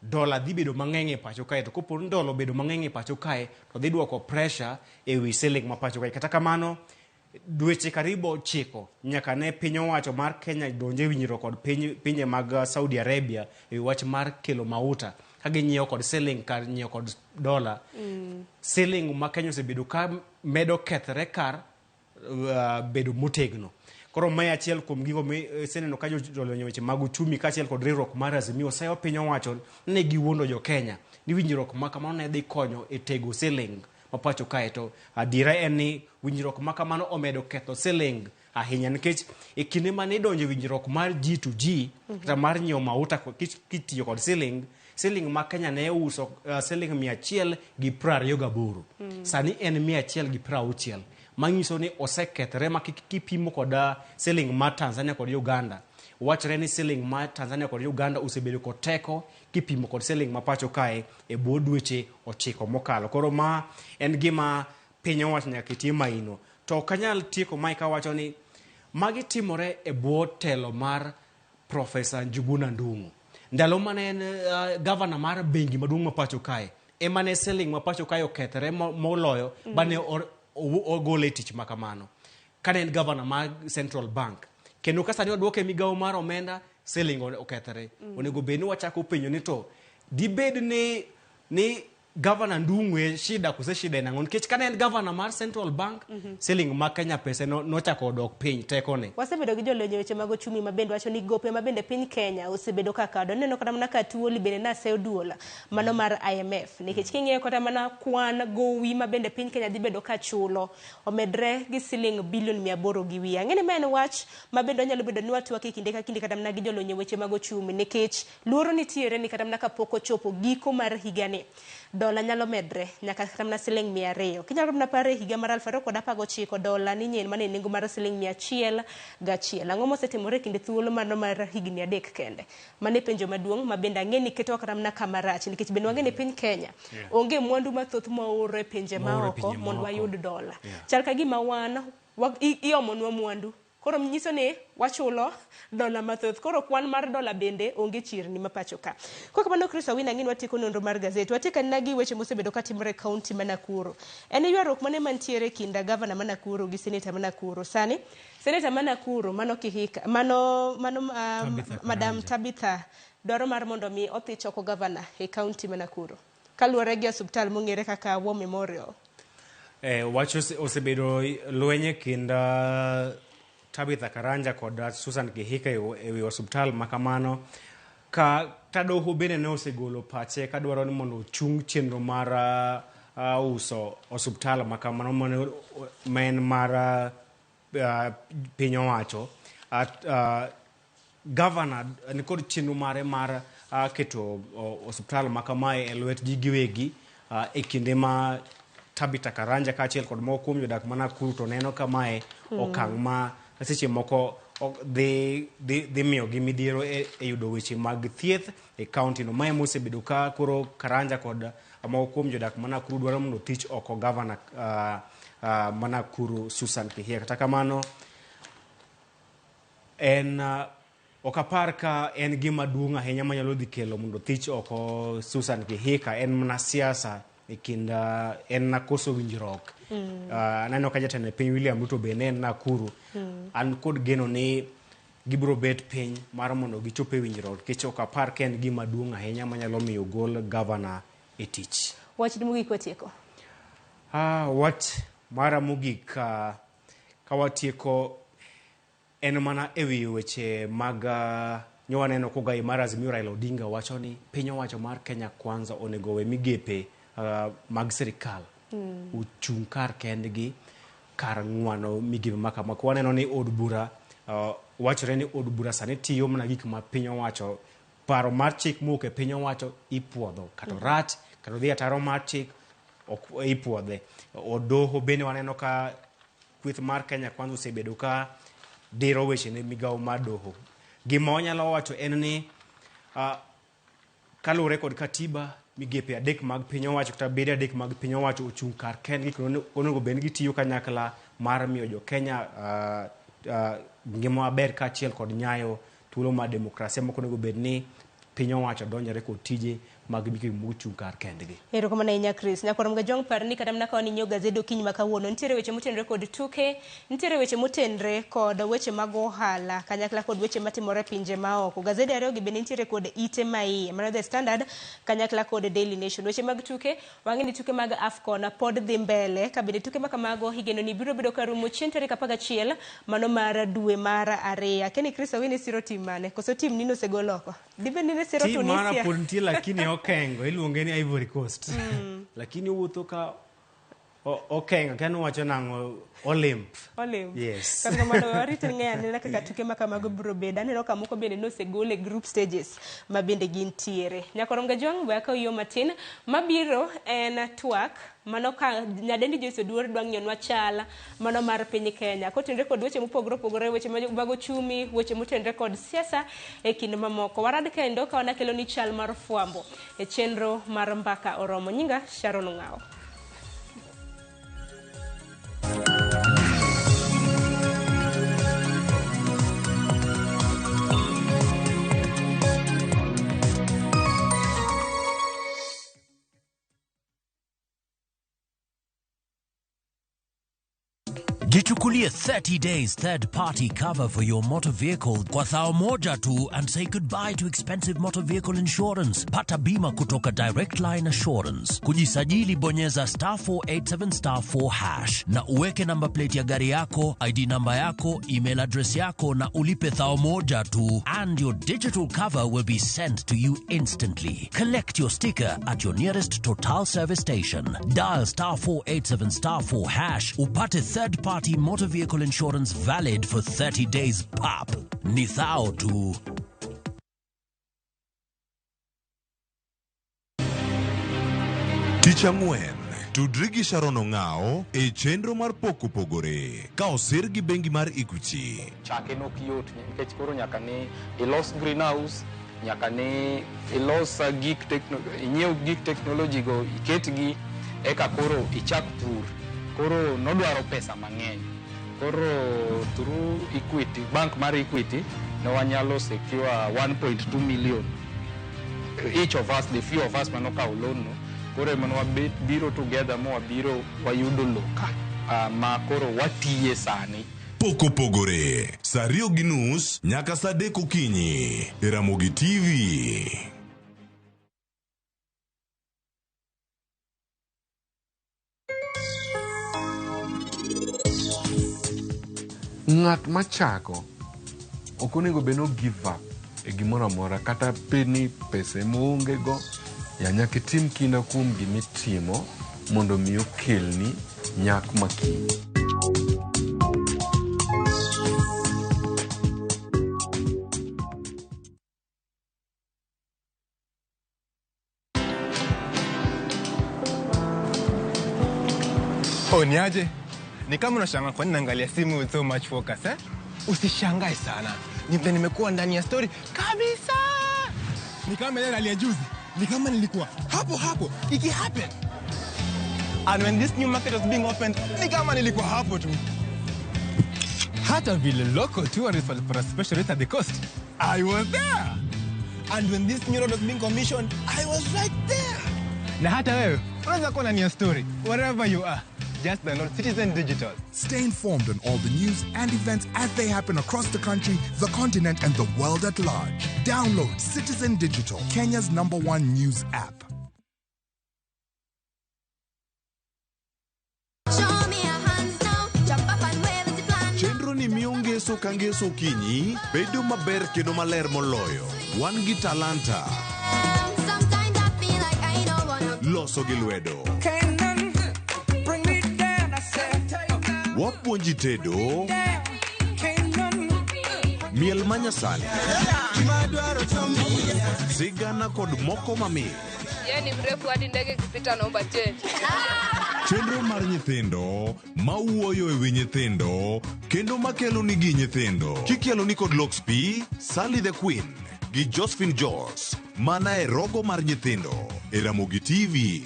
dola dhi bedo mang'eny e pacho kae, to kopo ni dola obedo mang'eny e pacho kae to dhi duoko pressure e wi siling ma pacho kae. Kata kamano, dweche karibu 9 nyaka ne piny owacho mar Kenya donje winjruok kod pinje mag Saudi Arabia e wach mar kelo mauta ka ginyiewo kod siling kar nyiewo kod dola. Siling ma Kenya osebedo ka medo kethre kar bedo motegno. Koro mae achiel kuom gigo miseneno ka jolony weche mag uchumi kaachiel kod riwruok mar Azimio oseyo piny owacho ni giwuondo jo Kenya ni winjruok ma kamano ne dhi konyo e tego siling ma pacho kae, to adiera en ni winjruok ma kamano omedo ketho siling ahinya, nikech e kinde mane idonjo e winjruok mar G2G kata mar nyiewo mauta kitiyo kod siling, siling ma Kenya ne uso siling 128, sani en 160, manyiso ni osekethre ma kipimo kod siling mar Tanzania kod Uganda. Wachore ni siling mar Tanzania kod Uganda osebedo kod teko kipimo kod siling ma pacho kae e bwo dweche 9 mokalo. Koro ma en gima piny owacho nyaka ketie maino. To ok anyal tieko mae kawacho ni magi timore e bwo telo mar Profesa Njuguna Ndung'u. Ndalo mane en gavana mar bengi maduong' ma pacho kae, ema ne siling ma pacho kae okethre moloyo bane ogole e tich ma kamano. Kane en governor mar Central Bank. Kendo ka sani oduoke e migawo mar omenda, siling okethore. Onego bed ni wachako penjo ni to dibed ni Governor Ndung'u e shida kose shida en ang'o? Nikech kane en governor mar Central Bank, siling ma Kenya pesa nochako odok piny tekone. Wasebedo gi jolony e weche mag ochumi ma bende wacho ni gope ma bende piny Kenya osebedo ka kado. Ineno kata mana ka Tuoli bende naseyo duol mano mar IMF. Nikech king'iyo kata mana kwan gowi ma bende piny Kenya dhi bedo ka chulo omedre gi siling bilion 800 gi wiye. Ang'e ni ma en wach ma bende wanyalo bedo ni watwak e kinde ka kinde kata mana gi jolony e weche mag ochumi nikech luoro nitiere ni kata mana kapok ochopo giko mar higani dola nyalo medre nyaka kata mana siling 200. Kinyalo mana paro e higa mar 2019 dola ni nyien mane nengo mar siling 101. Ang'o mosetimore e kinde thuolo mano mar higni 3 kende? Mano e penjo maduong' ma bende ang'e ni ketowa kata mana kama rach nikech bende wang'e ni piny Kenya onge mwandu mathoth mwaoro e pinje maoko mondo wayud dola. Chal ka gima wan iomonwa mwandu. Koro nyiso ni wachulo dola mathoth. Koro kwan mar dola bende onge chirni ma pacho ka. Kok kamano Chris Owino ang'e ni watieko nonro mar gazet. Watieko anena gi weche mosebedo katimore e kaunti ma Nakuru. En ywaruok mane mantiere e kind gavana ma Nakuru gi seneta ma Nakuru. Sani seneta ma Nakuru mano Kihika, mano Madam Tabitha dwaro mar mondo mi odhi choko gavana e kaunti ma Nakuru. Kaluwore gi osiptal mong'ere kaka War Memorial. Wach osebedo lweny e kind Tabitha Karanja kod Susan Kihika e wi osiptal ma kamano. Ka Tadoho bende ne osegolo pache kadwaro ni mondo ochung chenro mar uso osiptal ma kamano ma en mar piny owacho. Governor nikod chenro mare mar keto osiptal ma kamae e lwet ji giwegi e kinde ma Tabitha Karanja kaachiel kod moko kuom jodak ma Nakuru to neno kamae okang' ma seche moko dhi miyogi midhiero e yudo weche mag thieth e kaunti no. Mae mosebedo ka koro Karanja kod moko kuom jodak ma Nakuru dwaro mondo thich oko gavana ma Nakuru Susan Kihika. Kata kamano en ok apar ka en gima duong' ahinya manyalo dhi kelo mondo thich oko Susan Kihika. En mana siasa e kind en nakoso winjruok. Aneno ka jatend piny William Ruto bende en Nakuru. An kod geno ni gibiro bet piny mar mondo gichop e winjruok nikech ok apar ka en gima duong' ahinya manyalo miyo gol gavana e tich. Wach mogik watieko. Wach mara mogik ka watieko en mana e wi weche mag nyowaneno kogai mar Azimio Raila Odinga wacho ni piny owacho mar Kenya Kwanza onego we migepe mag sirikal ochung' kar kendgi kar ng'wano migepe ma kama. Waneno ni od bura wachore ni od bura sani tiyo mana gik ma piny owacho, paro mar chik mowuok e piny owacho ipuodho kata rach kata odhi ataro mar chik ok ipuodhe. Od doho bende waneno ka kweth mar Kenya Kwanza osebedo ka diro weche ne migawo mar doho. Gima wanyalo wacho en ni kaluwore kod katiba migepe 3 mag piny owacho kata bede 3 mag piny owacho ochung' kar kendgi kendo onego bed ni gitiyo kanyakla mar miyo jo Kenya ngima maber kaachiel kod nyayo thuolo mar demokrasia mok onego bed ni piny owacho donjore kod tije mag migepe mochung' kar kendgi. Erokamano ahinya Chris. Nyakwar Mgajwang' par ni kata mana ka wan inyiewo gazed okinyi ma kawuono nitiere weche motenore kod tuke, nitiere weche motenore kod weche mag ohala kanyakla kod weche matimore e pinje maoko. Gazede ariyo gi bende nitiere kod ite maiye, mano The Standard kanyakla kod Daily Nation. Weche mag tuke, wang'e ni tuke mag AFCON pod dhi mbele, ka bende tuke ma kamago igeno ni biro bedo karumo chieng' tarik 11 mano mar dwe mar 2. Akeni Chris Owino siro tim mane? Koso tim nino osegol oko? Dibed ni ne siro Tim mara Tunisia? pod nitie lakini okengo, iluonge ni Ivory Coast. Lakini owuotho ka okengo, kendo wacho nang'o, Olymp. Olymp. Yes. Kata kamano warit ng'eyo anena kaka tuke ma kamago biro bedo. Aneno ka moko bende nosegol e group stages ma bende gintiere. Nyakwar Mgajwang' we akaw yo matin. Mabiro en twak mano ka nyadendi Joyce Oduor dwa ng'iyonwa chal mano mar piny Kenya kotenore kod weche mopogore opogore, weche mag ochumi, weche motenore kod siasa e kind mamoko. Warad kendo ka wanakelo ni chal mar fwambo e chenro mar Mbaka Oromo. Nyinga Sharon Ong'awo. Jichukulie 30 days third party cover for your motor vehicle kwa thao moja tu and say goodbye to expensive motor vehicle insurance. Pata bima kutoka Direct Line Assurance. Kujisajili bonyeza star 487 star 4 hash na uweke number plate ya gari yako, ID namba yako, email address yako na ulipe thao moja tu and your digital cover will be sent to you instantly. Collect your sticker at your nearest Total service station. Dial star 487 star 4 hash upate third party motor vehicle insurance valid for 30 days pap. Ni thao tu. Tich ang'wen, tudri gi Sharon Ong'ao e chenro mar Pok Opogore ka osir gi bengi mar Equity. Chake nok yot nikech koro nyaka ne ilos greenhouse, nyaka ne ilos gik inyiew gik technology go iketgi eka koro ichak pur. Koro nodwaro pesa mang'eny. Koro through Equity, bank mar Equity, ne wanyalo secure 1.2 million. Each of us, the few of us manokawo loan no, koro ema wabiro together ma wabiro wayudo lowo ka ma koro watiye sani. Pok Opogore, saa 2:30 nyaka saa 3 okinyi e Ramogi TV. Ng'at machako ok onego bed ni give up e gimoro amora kata bed ni pesa ema oonge go ya nyaka itim kinda kuom gimitimo mondo mi okelni nyak makiny. Oh, niaje? Ni kama unashangaa kwa nini naangalia simu with so much focus, eh? Usishangae sana. Ni vile nimekuwa ndani ya story kabisa. Ni kama ile ya juzi. Ni kama nilikuwa hapo hapo iki happen. And when this new market was being opened, ni kama nilikuwa hapo tu. Hata vile local tourists walipata special rate at the coast, I was there. And when this new road was being commissioned, I was right there. Na hata wewe unaweza kuwa ndani ya story wherever you are. Just download Citizen Digital. Stay informed on all the news and events as they happen across the country, the continent, and the world at large. Download Citizen Digital, Kenya's #1 news app. Chenro ni miyo ngeso ka ngeso okinyi bedo maber kendo maler moloyo. Wan gi talanta. Loso gi lwedo. Wapuonji tedo, miel manyasani, sigana kod moko mamit. Yeye ni mrefu hadi ndege ikipita naomba change. Chenro mar nyithindo mawuoyo e wi nyithindo kendo makelo nigi nyithindo. Kikelo ni kod Lox P, Sally the Queen gi Josephine Jos, mana e rogo mar nyithindo e Ramogi TV.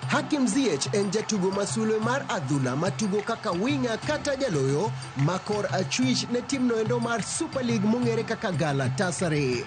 Hakim Ziyech en jatugo masulwe mar adhula matugo kaka winga kata jaloyo makor achwich ne timno endo mar Super League mong'ere kaka Galatasaray.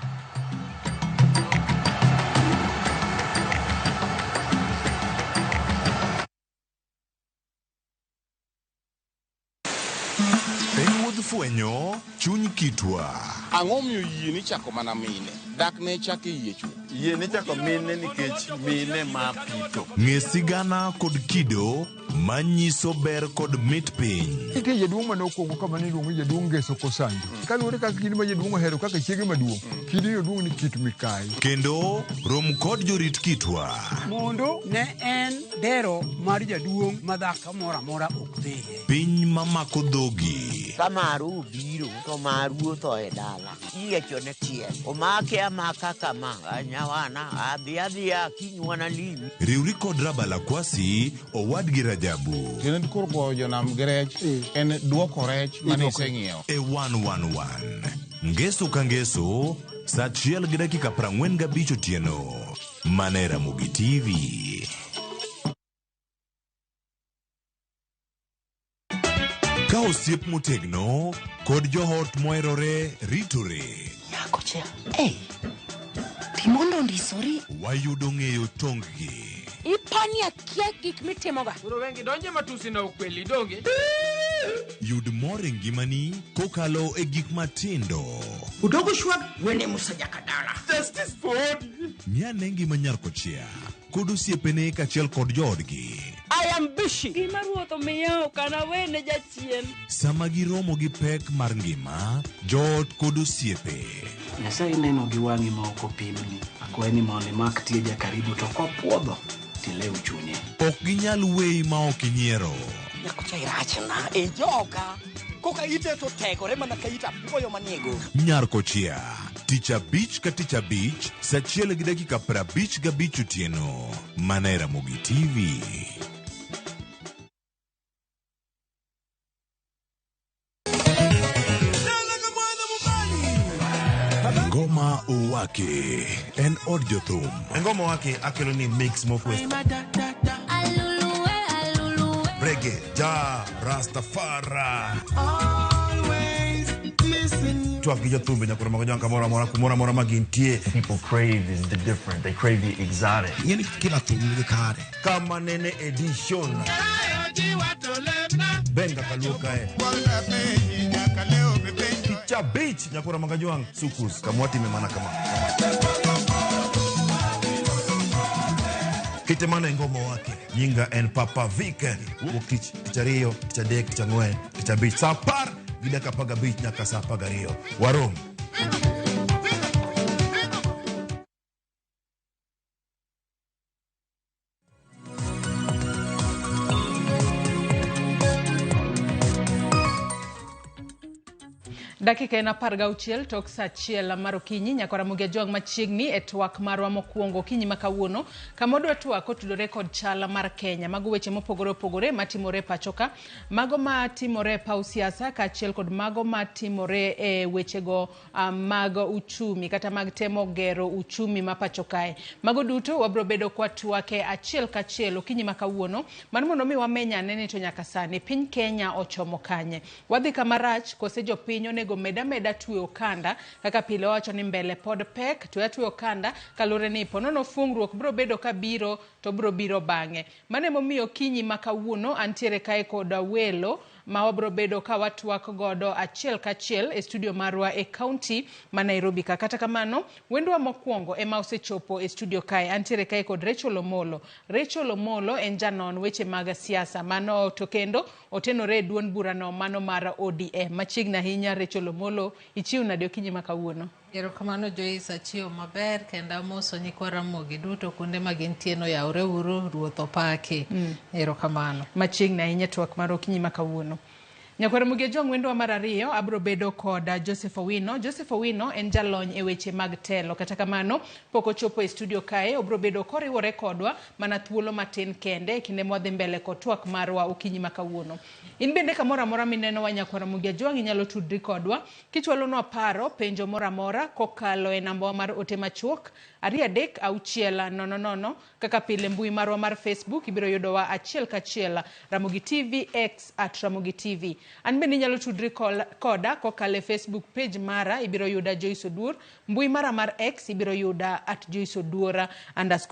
En wuodh fwenyo chuny kitwa. Ang'o miyo yie ni chako mana mine? Dak ne chako yie chuth. Yie ni chako mine nikech mine ma pito. Ng'e sigana kod kido manyiso ber kod mit piny. Nitie jaduong' mane okwongo kama ne iluongo ni jaduong' Ngeso Kosanjo. Kaluwore kaka kidi ma jaduong' ohero kaka chiege maduong', kidi oduong' ni Kit Mikayi. Kendo rom kod jorit kitwa. Mondo ne en dero mar jaduong' ma dhako moro amora ok dhiye. Piny mamako dhogi. Ka maru obiro to maru otho e dala. Iyiechone tiel. Omake amaka kama nyawana adhi adhiya kinywana limi. Riwri kod Rabala Kwasi owadgi Rajabu. Kendo koro goyo jonam gi rech en duoko rech mane iseng'iewo. E 111. Ngeso ka ngeso saa 1:45 otieno. Mana e Ramogi TV. Ka osiep motegno kod joot moherore ritore. Nyako cha. Hey. Mondo ondisori. Wayudo ng'eyo tonggi. Ipani akia gik mitimoga. Koro wengi donje matusi na ukweli donge. Yud mor e ngimani kokalo e gik matindo. Udogo shwag wene Musa Jakadala. Justice for Ng'ane ngima nyar kochia kod osiepene kaachiel kod joodgi. I am busy. Gima ruoth omiya ok anawene jachien. Sama giromo gi pek mar ngima, joot kod osiepe. Nyasaye neno gi wang'i ma ok opimni. Akwayi ni mondo imak tieja karibu to kopuodho tilew chunye. Ok ginyal weyi ma ok inyiero. Nyakocha irachna e joka. Koka ite to tegore mana ka it apuoyo manie go. Nyar kochia, tich abich ka tich abich, saa achiel gi dakika 55 otieno. Mana e Ramogi TV. Ngoma Owake en od jothum. Ngoma Owake akelo ni mix mofwes. Reggae, ja, Rastafari. Twak gi jothumbe nyaka romo gi kamoro amora kumoro amora ma gintie. People crave is the different. They crave the exotic. Ing'eni kila thum nigi kare. Kama nene edition. Benga kaluo kae. Tich abich nyaka romo gi jwang' sukus kamwatime mana kama. Kite mano e Ngoma Owake. Nyinga en Papa Vic. Wuok tich, tich ariyo, tich adek, tich ang'wen, tich abich. Saa 10:15 nyaka saa 12. Warom. Dakika en 16 tok saa 1 mar okinyi nyaka Ramogi Ajwang' machiegni e twak marwa mokwongo okinyi ma kawuono kama wadwa twak kotudore kod chal mar Kenya. Mago weche mopogore opogore matimore e pachoka, mago matimore e paw siasa kaachiel kod mago matimore e wechego mag uchumi kata mag temo gero uchumi ma pacho kae. Mago duto wabro bedo kwa twake achiel kachiel okinyi ma kawuono mar mondo mi wameny ane ni to nyaka sani piny Kenya ochomo kanye. Wadhi kama rach kose jopiny onego meda meda twe okanda kaka pile wacho ni mbele pod pek twe atwe okanda kaluwore ni ponono fungruok bro bedo kabiro to bro biro bang'e. Mano emomiyo okinyi ma kawuono antiere kae kod welo ma wabro bedo ka watwak godo achiel kachiel e studio marwa e kaunti ma Nairobi ka. Kata kamano, wendwa mokwongo ema osechopo e studio kae. Antiere kae kod Rachel Omolo. Rachel Omolo en janon weche mag siasa mano to kendo otenore e duond burano mano mar ODM. Machiegni ahinya Rachel Omolo, ichiew nade okinyi ma kawuono? Erokamano Joyce, achiew maber kendo amoso nyikwa Ramogi duto kuonde ma gintie no yawre uru, ruoth opaki. Erokamano. Machiegni ahinya twak mar okinyi ma kawuono. Nyakwar Ramogi Ajwang' wendwa mar ariyo abro bedo kod Joseph Owino. Joseph Owino en jalony e weche mag telo. Kata kamano pok ochopo e studio kae, obro bedo koriwore kodwa mana thuolo matin kende e kinde mwadhi mbele kod twak marwa okinyi ma kawuono. In bende kamoro amora minenowa Nyakwar Ramogi Ajwang' inyalo tudri kodwa kichwalonwa paro, penjo moro amora kokalo e nambawa mar ote machuok 236 000. Kaka pile mbui marwa mar Facebook ibiro yudowa achiel kachiel Ramogi TV X @Ramogi TV. An bende inyalo tudri koda kokalo e Facebook page mara ibiro yuda Joyce Oduor, mbui mara mar X ibiro yuda @JoyceOduor_.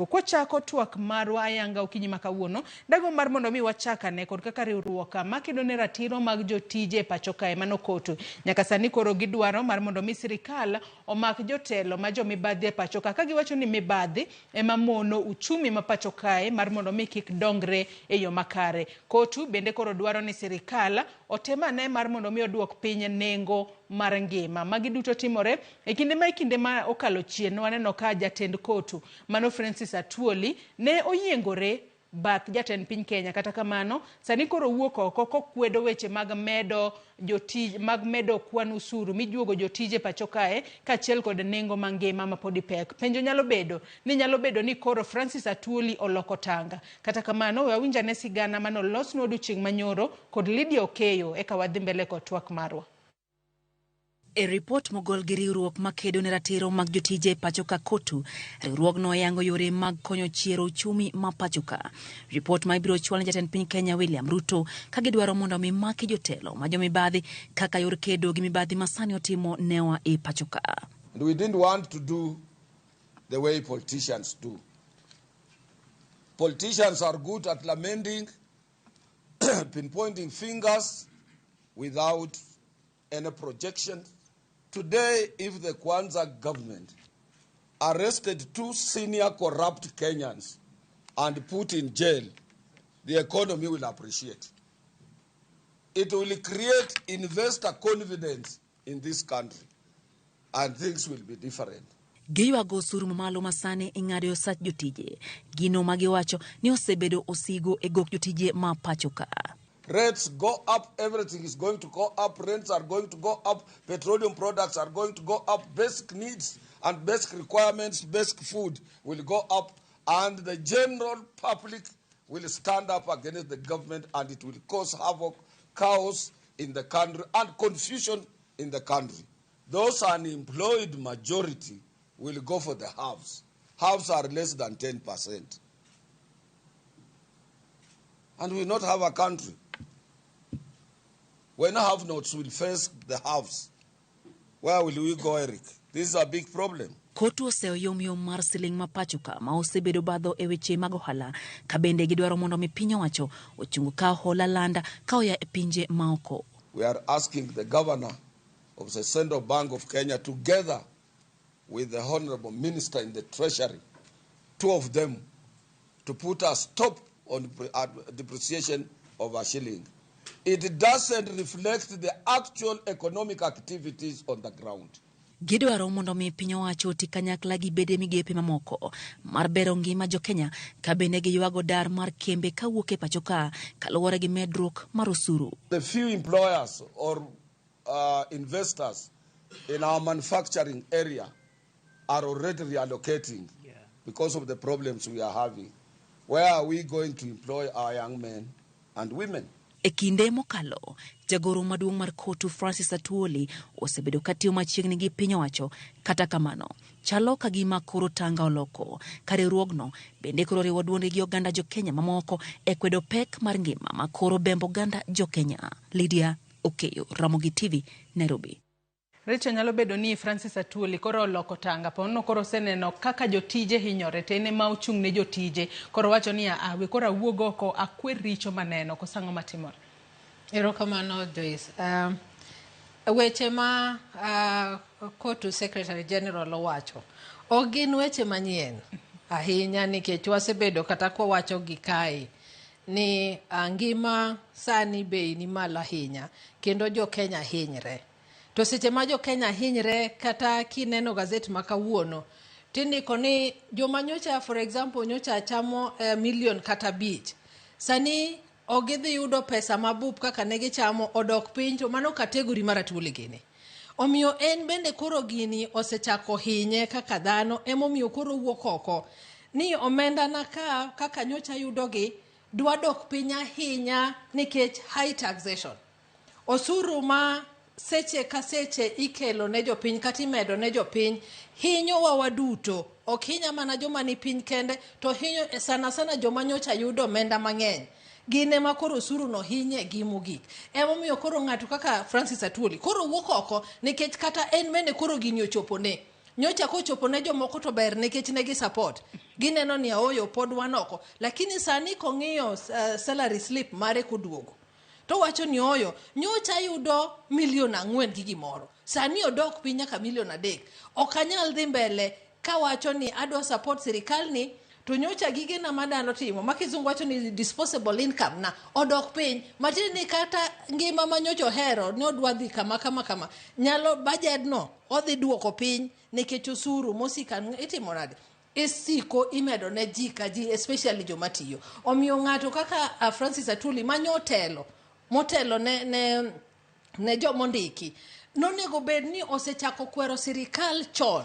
Kwachako twak marwa ayanga okinyi ma kawuono, dago mar mondo mi wachakane kod kaka riwruok makedo ne ratiro mag jotije e pacho kae mano KOTU. Nyaka sani koro gidwaro mar mondo mi sirikal omak jotelo ma jomibadhi e pacho ka, ka giwacho ni mibadhi ema mono uchumi ma pacho kae mar mondo mi kik dongre e yo makare. KOTU bende koro dwaro ni sirikal otem ane mar mondo mi oduok piny nengo mar ngima. Magi duto timore e kinde ma okalo chien waneno ka jatend KOTU mano Francis Atwoli ne oyiengore bath jatend piny Kenya. Kata kamano sani koro wuok oko kokwedo weche mag medo jotij mag medo kwan usuru mijuogo jotije pacho kae kaachiel kod nengo mangima ma podi pek. Penjo nyalo bedo ni nyalo bedo ni koro Francis Atwoli oloko tanga. Kata kamano we awinj ane sigana manolosnwa odiochieng' manyoro kod Lydia Okeyo eka wadhi mbele kod twak marwa. E ripot mogol gi riwruok makedo ne ratiro mag jotije e pacho ka KOTU, riwruogno oyango yore mag konyo chiero uchumi ma pacho ka. Ripot ma ibiro chwal ne jatend piny Kenya William Ruto ka gidwaro mondo mi maki jotelo ma jomibadhi kaka yor kedo gi mibadhi ma sani otimo newa e pacho ka. And we didn't want to do the way politicians do. Politicians are good at lamenting, pinpointing fingers without any projection. Today, if the Kwanza government arrested two senior corrupt Kenyans and put in jail, the economy will appreciate. It will create investor confidence in this country, and things will be different. Giywago osuru mamalo masani ing'ado e osach jotije, gino ma giwacho ni osebedo osigo e gok jotije ma pacho ka. Rates go up, everything is going to go up, rents are going to go up, petroleum products are going to go up, basic needs and basic requirements, basic food will go up, and the general public will stand up against the government, and it will cause havoc, chaos in the country, and confusion in the country. Those unemployed majority will go for the halves. Halves are less than 10%. And we will not have a country. When have-nots will face the haves, where will we go, Eric? This is a big problem. Kotu oseyo yomyom mar siling ma pacho ka ma osebedo badho e weche mag ohala ka bende gidwaro mondo mi piny owacho ochung ka hola landa ka oya e pinje maoko. We are asking the governor of the Central Bank of Kenya, together with the Honorable Minister in the Treasury, two of them, to put a stop on depreciation of our shilling. It doesn't reflect the actual economic activities on the ground. Gidwaro mondo mi piny owacho oti kanyakla gi bede migepe mamoko mar bero ngima jokenya ka bende giywago dar mar kembe kawuok e pacho ka kaluwore gi medruok mar osuru. The few employers or investors in our manufacturing area are already reallocating because of the problems we are having. Where are we going to employ our young men and women? E kinde mokalo, jagoro maduong' mar Kotu Francis Atwoli osebedo katiyo machiegni gi piny owacho. Kata kamano, chalo ka gima koro tanga oloko ka riwruogno bende koro riwo duonde gi oganda jokenya mamoko e kwedo pek mar ngima ma koro bembo oganda jokenya. Lydia Okeyo, Ramogi TV, Nairobi. Rachel, nyalo bedo ni Francis Atwoli koro oloko tanga pono koro oseneno kaka jotije hinyore to en ema ochung' ne jotije koro wacho ni a we koro awuog oko akwer richo maneno koso ang'o matimore. Erokamano Joyce. Weche ma Kotu Secretary General owacho ok gin weche manyien ahinya nikech wasebedo kata kwawacho gi kae ni ngima sani bei ni malo ahinya kendo jo Kenya hinyre. To seche ma jo Kenya hinyre kata kineno gazet ma kawuono tindiko ni joma nyocha for example nyocha chamo milion kata 5 sani ok gidhi yudo pesa mabup kaka ne gichamo odok piny, to mano kategori mar Atwoli gini. Omiyo en bende koro gini osechako hinye kaka dhano, emomiyo koro wuok oko ni omenda na ka kaka nyocha yudogi dwa dok piny ahinya nikech high taxation. Osuru ma seche ka seche ikelo ne jopiny kata imedo ne jopiny hinyowa waduto, ok hinya mana joma ni piny kende to hinyo sana sana joma nyocha yudo omenda mang'eny. Gin ema koro osuru no hinye gi mogik. Emomiyo koro ng'ato kaka Francis Atwoli koro wuok oko nikech kata en bende koro gini ochopone. Nyocha kochopo ne jomoko to ber nikech ne gi support. Gineno ni ooyo pod wan oko. Lakini sani kong'iyo salary slip mare koduogo to wacho ni ooyo nyocha yudo milion 4 gi gimoro. Sani odok piny nyaka milion 3. Ok anyal dhi mbele kawacho ni adwa support sirikal ni to nyocha gigena madano timo ma kizungu wacho ni disposable income na odok piny, matiende ni kata ngima ma nyocha ohero ni odwa dhi kama kama kama nyalo budget no odhi duoko piny nikech osuru mosika itimo nade isiko imedo ne ji ka ji especially joma tiyo. Omiyo ng'ato kaka Francis Atwoli manyotelo motelo ne jomondiki nonego bed ni osechako kwero sirikal chon.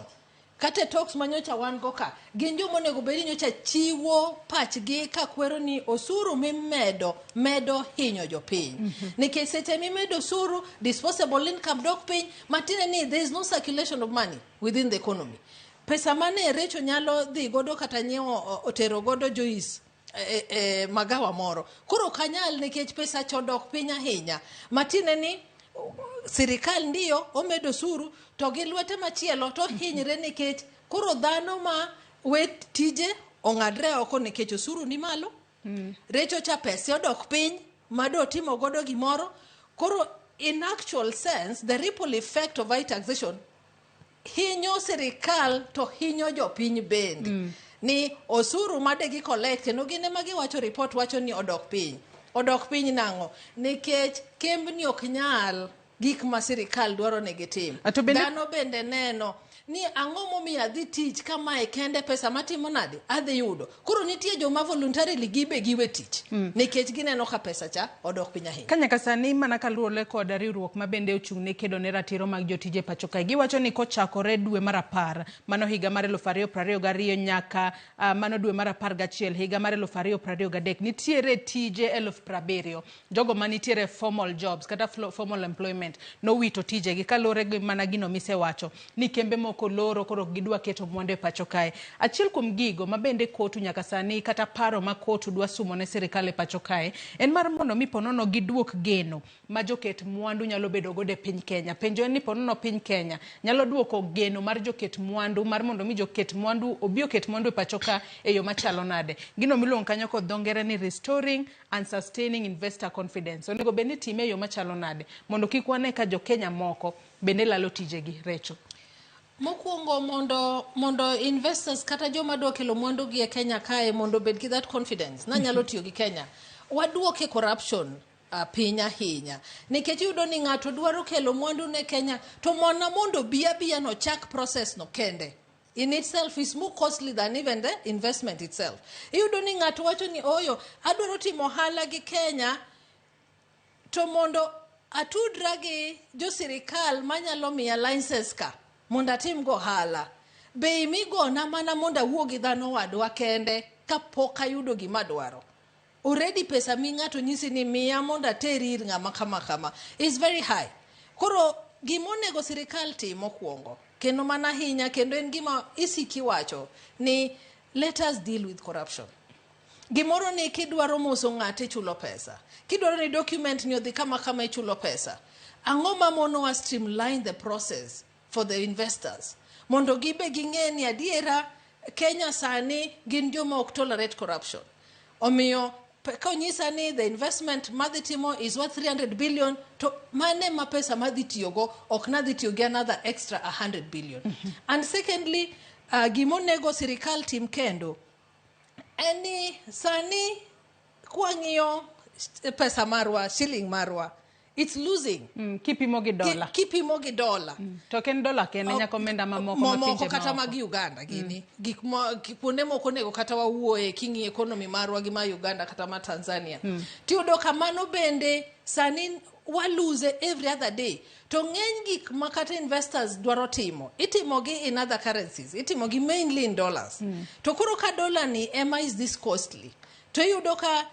Kata talks manyocha wan go ka gin joma onego bed ni nyocha chiwo pachgi ka kwero ni osuru mimedo medo hinyo jopiny. Nikech seche mimedo osuru disposable income dok piny, matiende ni there is no circulation of money within the economy. Pesa mane Recho nyalo dhi godo kata nyiewo otero godo Joyce magawa moro koro ok anyal nikech pesa cha odok piny ahinya. Matiende ni Sirikal ndiyo omedo osuru to gi lwete machielo to hinyre nikech koro dhano ma we tije ong'adre oko nikech osuru ni malo. Recho cha pese odok piny mado timo godo gimoro. Koro in actual sense the ripple effect of high taxation hinyo sirikal to hinyo jopiny bende. Ni osuru made gi collect kendo gin ema giwacho report wacho ni odok piny. Odok piny nang'o? Nikech kembni ok nyal gik ma sirikal dwaro ni gitim. To bende- Dhano bende neno ni ang'o momiyo adhi tich kamae kende pesa matimo nade adhi yudo. Koro nitie joma voluntarily gibe giwe tich nikech gineno ka pesa cha odok piny ahinya. Ka nyaka sani mana kaluwore kod riwruok ma bende ochung' ne kedo ne ratiro mag jotije pacho kae giwacho ni kochakore dwe mar 10 mano higa mar 2022 nyaka mano dwe mar 11 higa mar 2023 nitiere tije 70,000 jogo manitiere formal jobs kata formal employment nowito tijegi kaluwore gi mana gino misewacho ni kembe moko loro koro ok gidwa keto mwandu e pacho kae. Achiel kuom gigo ma bende kotu nyaka sani kata paro ma kotu dwa sumo ne sirikal e pacho kae en mar mondo mi ponono giduok geno ma joket mwandu nyalo bedo godo e piny Kenya. Penjo en ni ponono piny Kenya nyalo duoko geno mar joket mwandu mar mondo mi joket mwandu obi oket mwandu e pacho ka e yo machalo nade. Gino miluongo kanyo kod dho ngere ni restoring and sustaining investor confidence. Onego bed ni time e yo machalo nade mondo kik wane ka jo Kenya moko bende lalo tijegi. Recho. Mokwongo mondo investors kata joma dwa kelo mwandu gi e Kenya kae mondo obed gi that confidence na nyalo tiyo gi Kenya. Waduoke corruption piny ahinya. Nikech iyudo ni ng'ato dwaro kelo mwandu ne Kenya to mona mondo bi abiya no chak process no kende. In itself is more costly than even the investment itself. Iyudo ni ng'ato wacho ni oyo adwaro timo ohala gi Kenya to mondo atudra gi jo sirikal manyalo miya license ka mondo atim go ohala. Bei migona mana mondo awuo gi dhano wadwa kende kapok ayudo gima adwaro. Already pesa mi ng'ato nyisi ni miya mondo ateri ir ng'ama kama kama is very high. Koro gimonego sirikal tim mokwongo kendo mana ahinya kendo en gima isiki wacho ni let us deal with corruption. Gimoro ni kidwaro moso ng'ato ichulo pesa. Kidwaro ni document ni odhi kama kama ichulo pesa. Ang'o ma monowa streamline the process for the investors? Mondo gibe ging'e ni adiera Kenya sani gin joma ok tolerate corruption. Omiyo konyisa ni the investment madhi timo is worth 300 billion to mane ma pesa madhi tiyogo ok nadhi tiyo gi another extra 100 billion. And secondly, gimonego sirikal tim kendo en ni sani kwang'iyo pesa marwa, shilling marwa, it's losing. Kipimo gi dola. Kipimo gi dola. To ok en dola kende, nyaka omenda mamoko ma mamoko pinje kata maoko. mag Uganda gini. Gik ma kuonde moko onego kata wawuoye king'iyo economy marwa gi ma Uganda kata ma Tanzania. Tiyudo ka mano bende sani walose every other day. To ng'eny gik ma kata investors dwaro timo, itimo gi in other currencies, itimo gi mainly in dollars. To koro ka dollar ni ema is this costly, to iyudo ka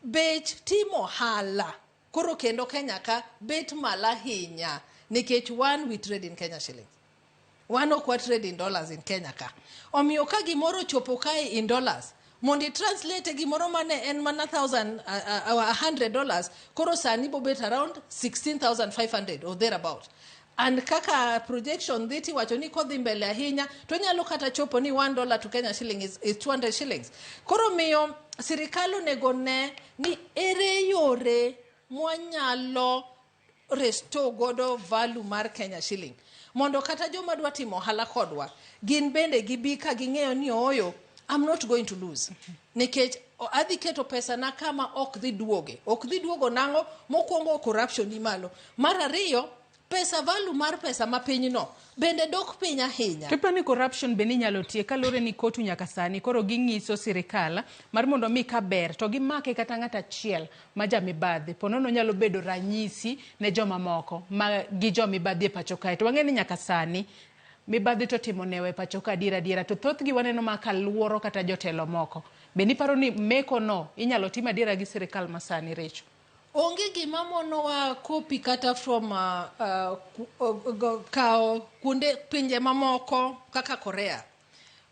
bech timo ohala koro kendo Kenya ka bet malo ahinya nikech one we trade in Kenya shillings. Wan ok wa trade in dollars in Kenya ka. Omiyo ka gimoro ochopo kae in dollars, mondo i translate gimoro mane en mana thousand, $100, koro sani bobet around 16,500 or thereabout. And kaka projection dhi tiwacho ni kodhi mbele ahinya, to nyalo kata chopo ni $1 to Kenya shilling is 200 shillings. Koro miyo sirikal onego ne ni ere yore mwanyalo restore godo value mar Kenya shilling. Mondo kata joma dwa timo ohala kodwa, gin bende gibi ka ging'eyo ni ooyo, I'm not going to lose. Nikech adhi keto pesa na kama ok dhi duoge. Ok dhi duogo nang'o? Mokwongo corruption ni malo. Mar ariyo, pesa value mar pesa ma piny no bende dok piny ahinya. To iparo ni corruption bende inyalo tie kaluwore ni kotu nyaka sani koro ging'iso sirikal mar mondo mi ka ber to gimake kata ng'at achiel ma jamibadhi ponono nyalo bedo ranyisi ne joma moko ma gi jomibadhi e pacho kae. To wang'e ni nyaka sani mibadhi to timo newa e pacho ka adiera adiera to thothgi waneno ma ka luoro kata jotelo moko. Bende iparo ni meko no inyalo tim adiera gi sirikal masani Recho? Onge gima monowa copy kata from kawo kuonde pinje mamoko kaka Korea.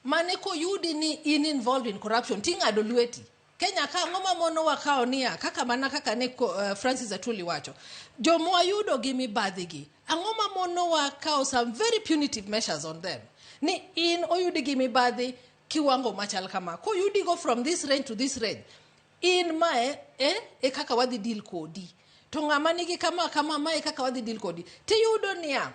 Mane koyudi ni in involved in corruption ting'ado lweti. Kenya ka ang'o mamonowa kawo niya kaka mana kaka ne Francis Atwoli wacho, joma wayudo gi mibadhi gi, ang'o mamonowa kawo some very punitive measures on them? Ni in oyudi gi mibadhi kiwango machal kama, koyudigo from this range to this range, in mae e kaka wadhi deal kodi. To ng'ama nigi kama kama mae kaka wadhi deal kodi. Tiyudo niya,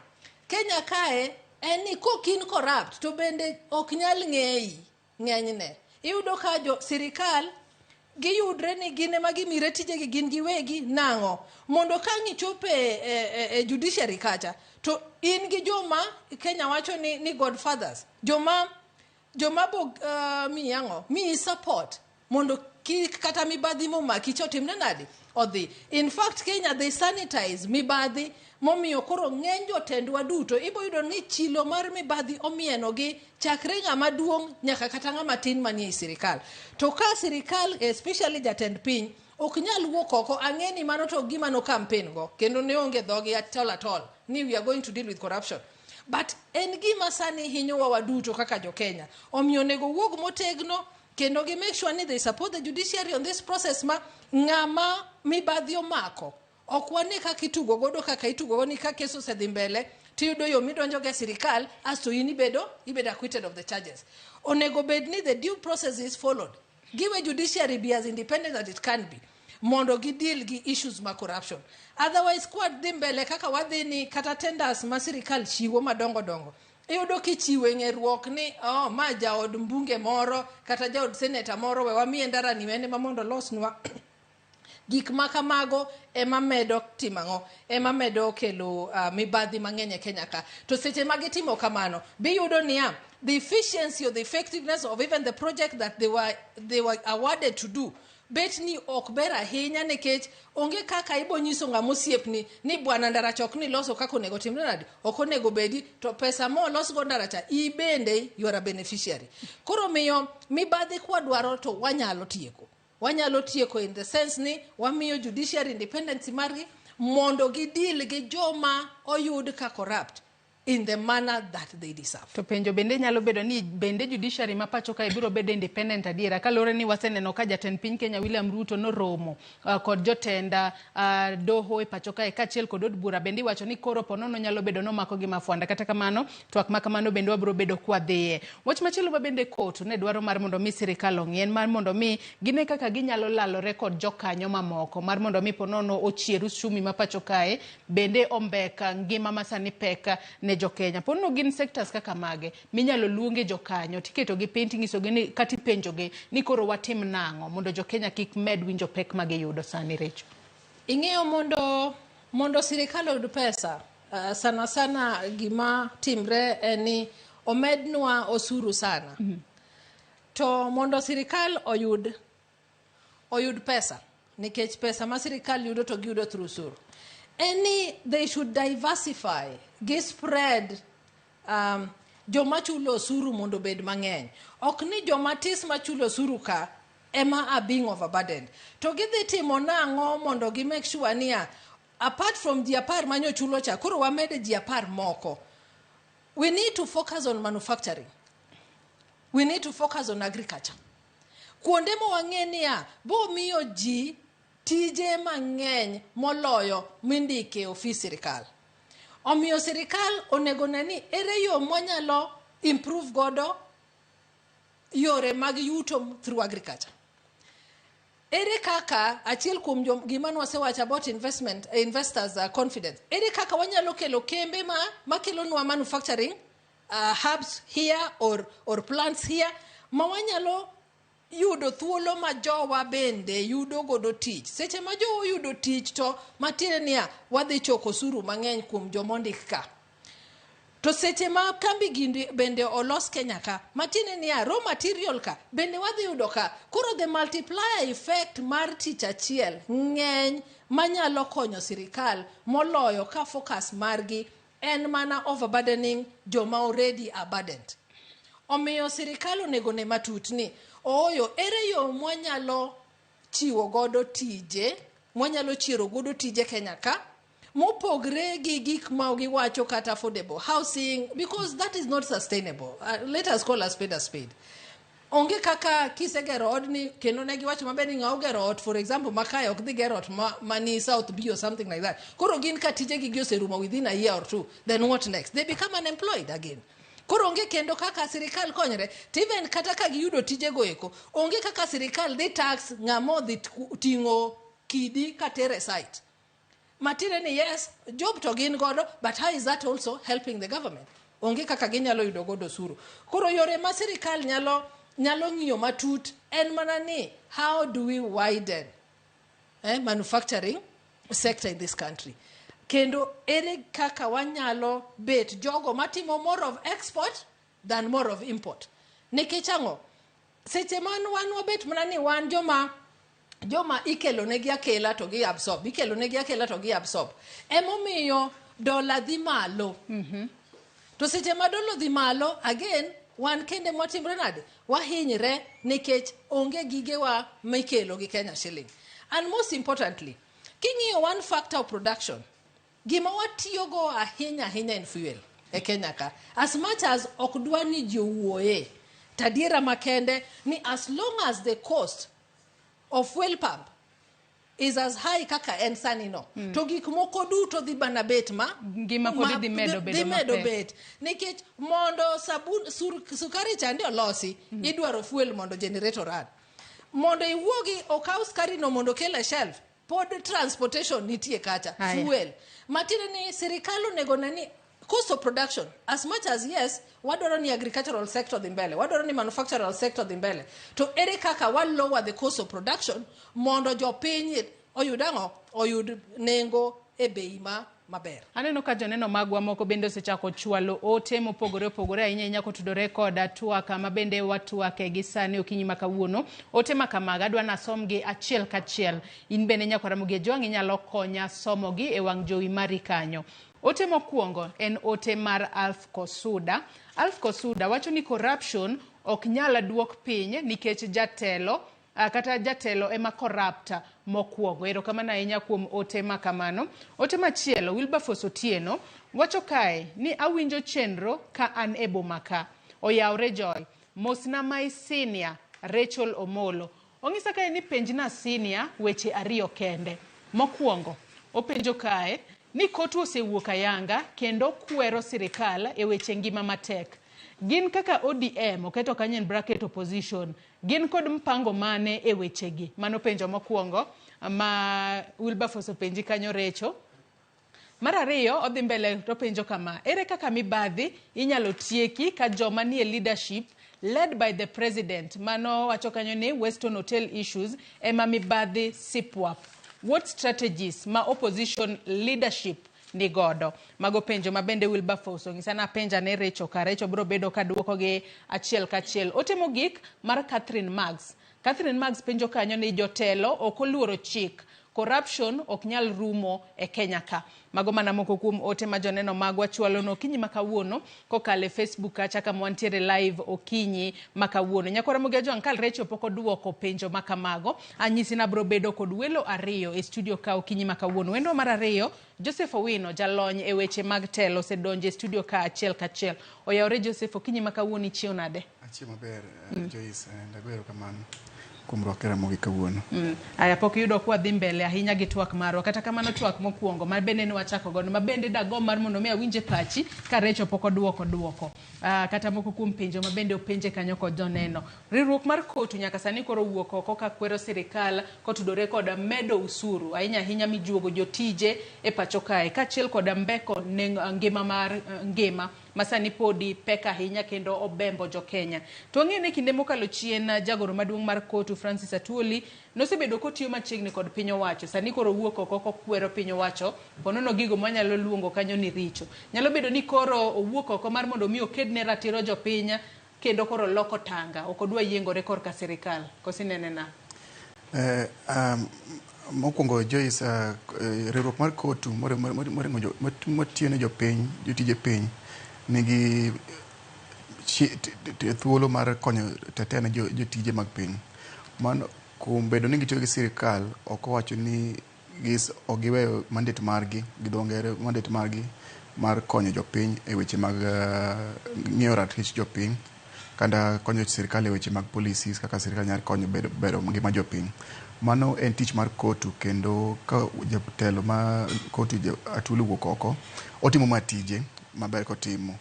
Kenya kae en ni kok in corrupt to bende ok nyal ng'eyi ng'enyne. Iyudo ka jo sirikal giyudre ni gin ema gimire tijegi gin giwegi nang'o mondo ka ang' ichopo e judiciary kacha to in gi joma Kenya wacho ni godfathers, joma bo miyi ang'o, miyi support mondo kik kata mibadhi momaki cha otimne nadi odhi. In fact Kenya they sanitize mibadhi momiyo koro ng'eny jotendwa duto ibo yudo ni chilo mar mibadhi omienogi chakre ng'ama duong' nyaka kata ng'ama tin manie ei sirikal. To ka sirikal especially jatend piny ok nyal wuok oko, ang'e ni mano to gima no campaign go kendo ne onge dhogi at all at all ni we are going to deal with corruption. But en gima sani hinyowa waduto kaka jo Kenya. Omiyo onego wuog motegno kendo gi make sure ni they support the judiciary on this process ma ng'ama mibadhi omako ok wane kaka itugo godo kaka itugo godo ni ka kes osedhi mbele tiyudo yo midonjo go e sirikal asto in ibedo acquitted of the charges. Onego bed ni the due process is followed. Giwe judiciary be as independent as it can be mondo gi deal gi issues ma corruption. Otherwise kwa dhi mbele kaka wadhi ni kata tenders ma sirikal chiwo madongo dongo iyudo kichiwo e ng'eruok ni oh, ma jaod mbunge moro kata jaod seneta moro we wamiye ndara ni en ema mondo olosnwa. Gik ma kamago ema medo timo ang'o? Ema medo kelo mibadhi mang'eny e Kenya ka. To seche ma gitimo kamano, biyudo niya, the efficiency or the effectiveness of even the project that they were awarded to do bet ni ok ber ahinya nikech onge kaka ibo nyiso ng'ama osiepni ni bwana ndara cha ok ni loso kaka onego timre nade, ok onego bedi to pesa molosgo ndara cha ibende you are a beneficiary. Koro miyo mibadhi kwadwaro to wanyalo tieko. Wanyalo tieko in the sense ni wamiyo judiciary independence margi mondo gideal gi joma oyud ka corrupt in the manner that they deserve. To penjo bende nyalo bedo ni bende judiciary ma pacho kae biro bedo independent adiera kaluwore ni waseneno ka jatend piny Kenya William Ruto noromo kod jotend doho e pacho kae kaachiel kod od bura bende iwacho ni koro ponono nyalo bedo nomako gi mafwanda. Kata kamano twak ma kamano bende wabiro bedo kwadhiye. Wach machielo ma bende kotu ne dwaro mar mondo mi sirikal ong'i en mar mondo mi gine kaka ginyalo lalore kod jokanyo mamoko mar mondo mi ponono ochier uchumi ma pacho kae bende ombek ngima ma sani pek ne jokenya. Ponono gin sectors kaka mage minyalo luonge jokanyo tiketogi piny tinyisogi ni kata ipenjogi ni koro watim nang'o mondo jokenya kik med winjo pek ma giyudo sani Rachel. Ing'eyo mondo sirikal oyud pesa sana sana gima timre en ni omednwa osuru sana. To mondo sirikal oyud pesa nikech pesa ma sirikal yudo to giyudo through osuru en ni they should diversify gi spread joma chulo osuru mondo obed mang'eny. Ok ni joma tis machulo osuru ka ema are being overburdened. To gidhi timo nang'o mondo gi make sure niya apart from ji 10 manyochulo cha koro wamede ji 10 moko. We need to focus on manufacturing. We need to focus on agriculture. Kuonde ma wang'e niya bo miyo ji tije mang'eny moloyo mindike e ofis sirikal. Omiyo sirikal onego ne ni ere yo mwanyalo improve godo yore mag yuto through agriculture. Ere kaka achiel kuom gima nwasewacho about investment, investors confidence. Ere kaka wanyalo kelo kembe ma makelonwa manufacturing hubs here or plants here ma wanyalo yudo thuolo ma jowa bende yudo godo tich. Seche ma jowa oyudo tich to matiende niya wadhi choko osuru mang'eny kuom joma ondik ka. To seche ma kambi gi bende olos Kenya ka, matiende niya raw material ka bende wadhi yudo ka. Koro the multiplier effect mar tich achiel ng'eny manyalo konyo sirikal moloyo ka focus margi en mana overburdening joma already are burdened. Omiyo sirikal onego ne matut ni ooyo ere yo mwanyalo chiwo godo tije, mwanyalo chiero godo tije Kenya ka mopogre gi gik ma giwacho kata affordable housing because that is not sustainable. Let us call a spade a spade. Onge kaka kisegero odni kendo ne giwacho maber ni ng'a ogero ot, for example, ma kae ok dhi gero ot mani South B or something like that. Koro gin ka tijegi gi oserumo within a year or two, then what next? They become unemployed again. Koro onge kendo kaka sirikal konyre. To even kata ka giyudo tijego eko, onge kaka sirikal dhi tax ng'ama odhi ting'o kidi katere site. Matiende ni yes, job to gin godo, but how is that also helping the government? Onge kaka ginyalo yudo godo osuru. Koro yore ma sirikal nyalo ng'iyo matut en mana ni how do we widen manufacturing sector in this country? Kendo ere kaka wanyalo bet jogo matimo more of export than more of import? Nikech ang'o? Seche man wan wabet mana ni wan joma ikelo negi akela to gi absorb, ikelo negi akela to gi absorb. Emomiyo dola dhi malo. To seche ma dola dhi malo, again, wan kende mwatimre nade? Wahinyre nikech onge gigewa mikelo gi Kenya shilling. And most importantly, king'iyo one factor of production, gima watiyogo ahinya ahinya en fuel e Kenya ka. As much as ok dwa ni ji owuoye, to adiera makende ni as long as the cost of fuel pump is as high kaka en sani no, to gik moko duto dhi mana bet ma Ngima pod dhi medo bedo dhi medo mapek. Bet nikech mondo sabun sukari chande olosi, idwaro fuel mondo generator run, mondo iwuogi okaw sukari no mondo okel e shelf, pod transportation nitie kacha. Haya. Fuel matiende ni sirikal onego ne ni cost of production, as much as yes, wadwaro ni agricultural sector dhi mbele, wadwaro ni manufactural sector dhi mbele, to ere kaka wa lower the cost of production mondo jopiny oyud ang'o, oyud nengo e bei ma maber. Aneno ka joneno magwa moko bende osechako chwalo ote mopogore opogore, ahinya ahinya kotudore koda twak ma bende watwake gi sani okinyi ma kawuono. Ote ma kamago adwa nasomgi achiel kachiel. In bende nyakwara Ramogi Ojwang' inyalo konya somogi e wang' jowi mari kanyo. Ote mokwongo en ote mar Alf Kosuda. Alf Kosuda wacho ni corruption ok nyal duok piny nikech jatelo kata jatelo ema corrupt mokwongo. Erokamano ahinya kuom ote ma kamano. Ote machielo, Wilberforce Otieno wacho kae ni awinjo chenro ka an e boma ka. Oyawre Joy. Mosna my senior Rachel Omolo. Ong'isa kae ni penjna senior weche ariyo kende. Mokwongo, openjo kae ni COTU osewuok ayanga kendo kwero sirikal e weche ngima matek. Gin kaka ODM, oketo kanyo in bracket opposition, gin kod mpango mane e wechegi? Mano penjo mokwongo ma Wilberforce openji kanyo Recho. Mar ariyo, odhi mbele to penjo kama, ere kaka mibadhi inyalo tieki ka joma nie leadership led by the president, mano wacho kanyo ni Weston Hotel issues ema mibadhi sipwap. What strategies ma opposition leadership ni godo? Mago penjo ma bende Wilberforce onyisa na penja ne Recho ka Recho biro bedo ka duoko gi achiel kachiel. Ote mogik mar Catherine Maggs. Catherine Maggs penjo kanyo ni jotelo ok oluoro chik. Corruption ok nyal rumo e Kenya ka. Mago mana moko kuom ote ma joneno magwa chwalo no okinyi ma kawuono kokalo e Facebook kacha kama wantiere live okinyi ma kawuono. Nyakwara Ramogi Ojwang' kal Recho pok oduoko penjo ma kamago. Anyisi ni abiro bedo kod welo ariyo e studio ka okinyi ma kawuono. Wendo mar ariyo, Joseph Owino, jalony e weche mag telo, osedonjo e studio ka achiel kachiel. Oyawore Joseph, okinyi ma kawuono ichiew nade? Achiew maber, Joyce, and ago erokamano kuom rwaka e Ramogi kawuono. Aya, pok yudo kwa dhi mbele ahinya gi twak marwa. Kata kamano twak mokwongo ma bende ne wachako godo, ma bende dagomb mar mondo mi awinje pachi ka Recho pok oduoko duoko. Kata moko kuom penjo ma bende openje kanyo kod joneno. Riwruok mar COTU nyaka sani koro owuok oko ka kwero sirikal kotudore kod medo usuru ahinya ahinya mijuogo jotije e pacho kae, kaachiel kod mbeko ngima mar ngima ma sani podi pek ahinya kendo obembo jo Kenya. To wang'eyo ni kinde mokalo chien jagoro maduong' mar COTU Francis Atwoli nosebedo kotiyo machiegni kod piny owacho. Sani koro owuok oko kokwero piny owacho ponono gigo mwanyalo luongo kanyo ni richo. Nyalo bedo ni koro owuok oko mar mondo mi oked ne ratiro jopiny kendo koro loko tanga, ok odwa yiengore korka sirikal. Koso inene na? Mokwongo Joyce, riwruok mar COTU motiyo ne jopiny, jotije piny nigi thuolo mar konyo tetea ne jotije mag piny. Mano kuom bedo ni gitiyo gi sirikal ok owacho ni ok giweyo mandate margi gi dho ngere, mandate margi mar konyo jopiny e weche mag ng'iyo ratich jopiny kata konyo sirikal e weche mag policies kaka sirikal nyalo konyo bero ngima jopiny. Mano en tich mar KOTU kendo ka jatelo ma KOTU Atwoli owuok oko, otimo ma tije maber kotimo.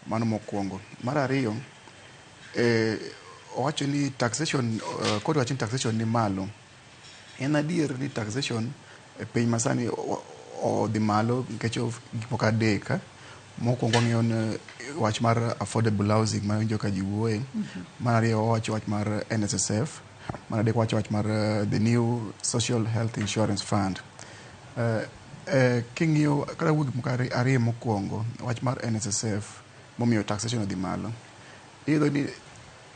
Mano mokwongo. Mar ariyo, owacho ni taxation, KOTU wacho ni taxation ni malo. En adier ni taxation e piny masani odhi malo nikech of gik moko adek. Mokwongo wang'iyo ni wach mar affordable housing ma winjo ka ji wuoye. Mar ariyo wawacho wach mar NSSF. Mar adek wawacho wach mar the new social health insurance fund. King'iyo kata wuok gik moko ariyo mokwongo, wach mar NSSF momiyo taxation odhi malo. Iyudo ni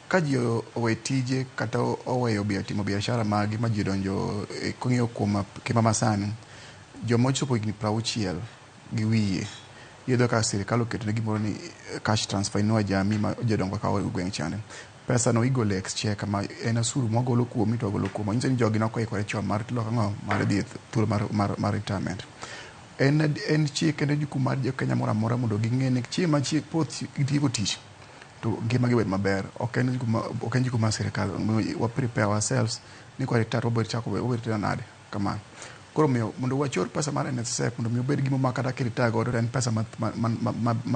ka ji owe tije kata oweyo timo biashara magi ma ji odonjo king'iyo kuom ngima masani, joma ochopo higni 60 gi wiye, iyudo ka sirikal oketo ne gimoro ni cash transfer inua jamii ma jodongo kawo e gweng' chande. Pesa no igolo e exchequer ma en osuru mwagolo kuomi to wagolo kuomwa. Nyiso ni jogi nokoikore chon mar loko ang'o mar dhi e thuolo mar retirement. En chik kendo jukumu mar jo Kenya moro amora mondo ging'e ni chieng' ma poth gitieko tich to ngima gi obed maber. Ok en jukumu mar sirikal. Wa prepare ourselves ni kwa retire wabiro chako wabiro timo nade kamano. Koro omiyo mondo wachor pesa mar NSSF mondo mi obed gima ma kata kiretire godo to en pesa ma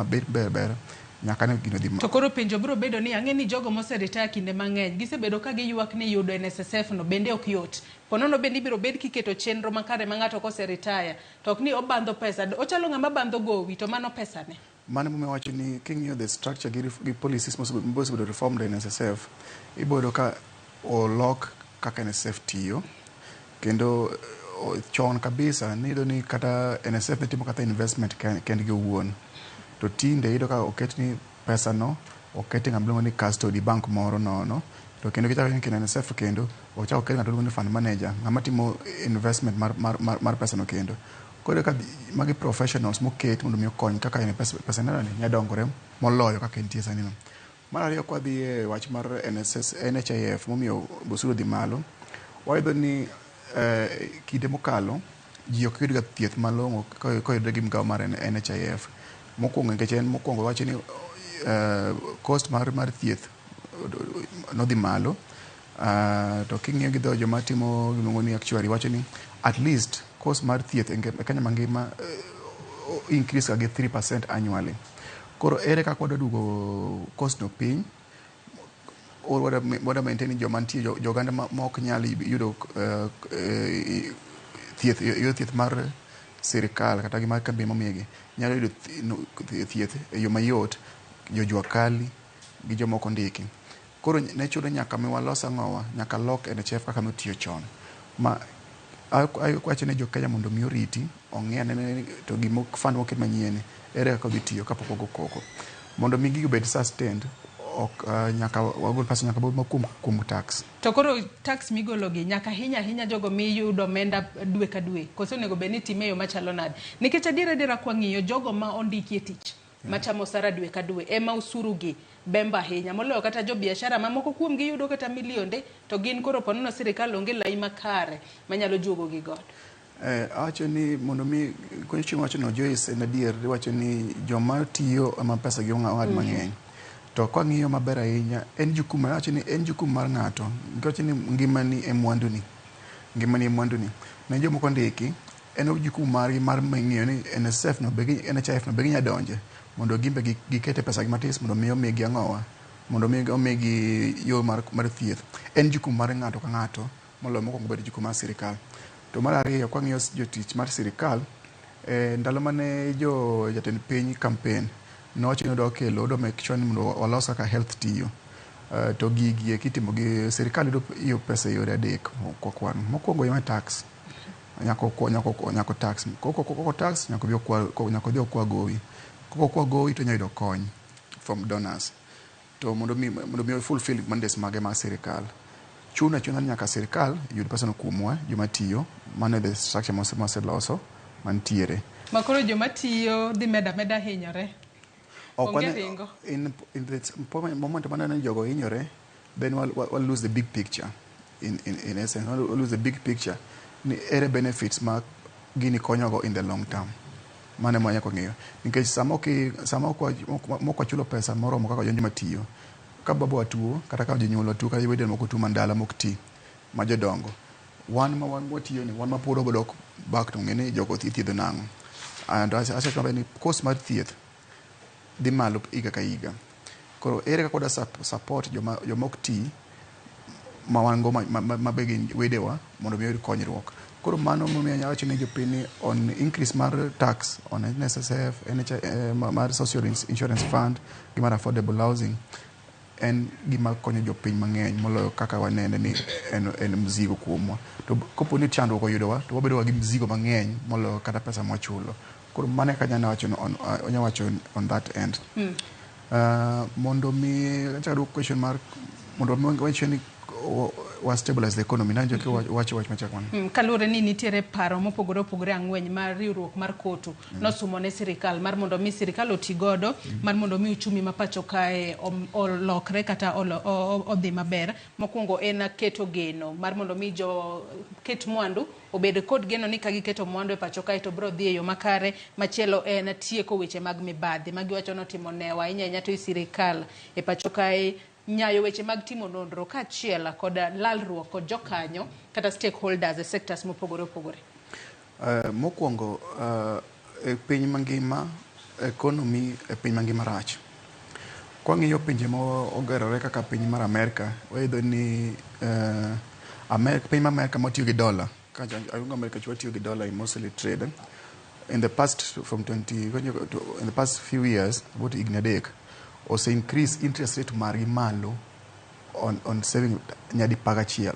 bet ber ber nyaka ne gino dhi To koro penjo biro bedo ni ang'e ni jogo moseretire kinde mang'eny gisebedo ka giywak ni yudo NSSF no bende ok yot. Ponono bende ibiro bed kiketo chenro makare ma ng'ato koseretire to ok ni obandho pesa. Ochalo ng'ama bandho gowi to mano pesa ne. Mano emomiyo awacho ni king'iyo the structure gi policies mosebedo reformed e NSSF, ibiro ka olok kaka NSSF tiyo kendo chon kabisa niyudo ni kata NSSF ne timo kata investment kendgi owuon. To tinde iyudo ka oket ni pesa no oket e ng'ama iluongo ni custody bank moro nono to kendo kichako ing'iyo NSSF kendo ochako oket ng'ato iluongo ni fund manager ng'ama timo investment mar pesa no kendo. Koro ka magi professionals moket mondo mi okony kaka pesa ni nyalo dongore moloyo kaka entie sani no. Mar ariyo kwadhi e wach mar NSS, NHIF momiyo osuru odhi malo, wayudo ni kinde mokalo ji ok yudga thieth malong'o koyudore gi migao mar NHIF. Mokwongo nikech en mokwongo wacho ni cost mar thieth nodhi malo. To king'iyo gi dho joma timo gimiluongo ni actuary wacho ni at least cost mar thieth e Kenya mangima increase ga gi 3% annually. Koro ere kaka wadwa duogo cost no piny or wadwa maintain ni joma nitie jo oganda ma ok nyal yudo thieth yudo thieth mar sirikal kata gi mar kambi momigi nyalo yudo thieth e yo mayot jo jua kali gi joma ok ondiki. Koro ne chuno nyaka mi walos ang'owa nyaka lok NHIF kaka notiyo chon. Ma awacho ne jo Kenya mondo mi oriti ong'i ane to gimo fund moket manyien ere kaka odhi tiyo kapok ogo koko. Mondo mi gigi obed sustained ok nyaka wagol pesa nyaka bed kuom tax. To koro tax migolo gi nyaka hinya ahinya jogo miyudo omenda dwe ka dwe koso onego bed ni itime e yo machalo nade? Nikech adier adiera kwang'iyo jogo ma ondiki e tich machamo osara dwe ka dwe ema osuru gi bembo ahinya moloyo kata jo biashara mamoko kuom gi yudo kata milionde to gin koro ponono sirikal onge lai makare manyalo juogo gi godo. Awacho ni mondo mi chieng' wacho no Joyce en adier iwacho ni joma tiyo ema pesa gi ong'ad mang'eny. To kwang'iyo maber ahinya en jukumu awacho ni en jukumu mar ng'ato nikech ni ngimani e mwanduni. Ngimani e mwanduni. Ne jomoko ondiki en jukumu margi mar ng'iyo ni NSSF no be NHIF no be ginya donje mondo gimbe gikete pesa gi matis mondo mi omigi ang'owa mondo mi omigi yo mar thieth. En jukumu mar ng'ato ka ng'ato moloyo mokwongo bedo jukumu mar sirikal. To mar ariyo kwang'iyo jotich mar sirikal, ndalo mane jo jatend piny campaign nowacho ni odwa kelo odwa make sure ni mondo walos kaka health tiyo. To gigi eki itimo gi sirikal yudo pesa e yore adek kwa. Mokwongo yo tax. Nyaka tax. Koko tax nyaka odhi okwa gowi. Kok okwa gowi to onyalo yudo kony from donors. To mondo mi fulfill mandates mage mag sirikal. Chuno achuna ni nyaka sirikal yud pesa no kuomwa joma tiyo. Mano e the structure mwaseloso mantiere. Ma koro joma tiyo dhi meda ameda hinyore. Onge ringo. In the moment maneno ni jogo hinyore, then wa lose the big picture. In essence, wa lose the big picture. Ni ere benefits ma gini konyogo in the long term. Mano ema nyaka ng'iyo. Nikech sama ok wachulo pesa moromo kaka joma tiyo, Ka baba tuo kata ka jonyuol tuo kata wede moko tuo man dala mok ti ma jodongo wan ma wan watiyo ni wan ma pod wabodok back to ng'e ni jogo ithiedho nang'o. And asewacho maber ni cost mar thieth dhi malo higa ka higa. Koro ere kaka wada support joma ok ti ma wan go ma be gin wedewa mondo mi oyud konyruok. Koro mano momiyo anyalo wacho ni jopiny ni on increase mar tax on NSSF, NHI, mar social insurance fund gi mar affordable housing en gima konyo jopiny mang'eny moloyo kaka wanene ni en mzigo kuomwa. To kopo ni chandruok oyudowa to wabedo gi mzigo mang'eny moloyo kata pesa mwachulo. Koro mano e kaka anyalo wacho on that end. Mondo mi achako duoko question mar mondo mi wach ni wa stabilize the economy nanjo ki wacho wach machak mano. Kaluwore ni nitiere paro mopogore opogore ang'wen mar riwruok mar COTU nosumo ne sirikal mar mondo mi sirikal oti godo mar mondo mi uchumi ma pacho kae olokre kata odhi maber. Mokwongo en keto geno mar mondo mi jo ket mwandu obed kod geno ni ka giketo mwandu e pacho kae to biro dhi e yo makare. Machielo en tieko weche mag mibadhi magiwacho notimo newa ahinya ahinya to sirikal e pacho kae nyayo weche mag timo nonro kaachiel kod lalruok kod jokanyo kata stakeholders e sectors mopogore opogore. Mokwongo e piny mangima economy e piny mangima rach. Kwang'iyo pinje mogerore kaka piny mar Amerka, wayudo ni piny mar Amerka matiyo gi dola, ka Amerka watiyo gi dola in mostly trade. In the past from 20 in the past few years, about higni 3, ose increase interest rate margi malo on saving nyadi 11.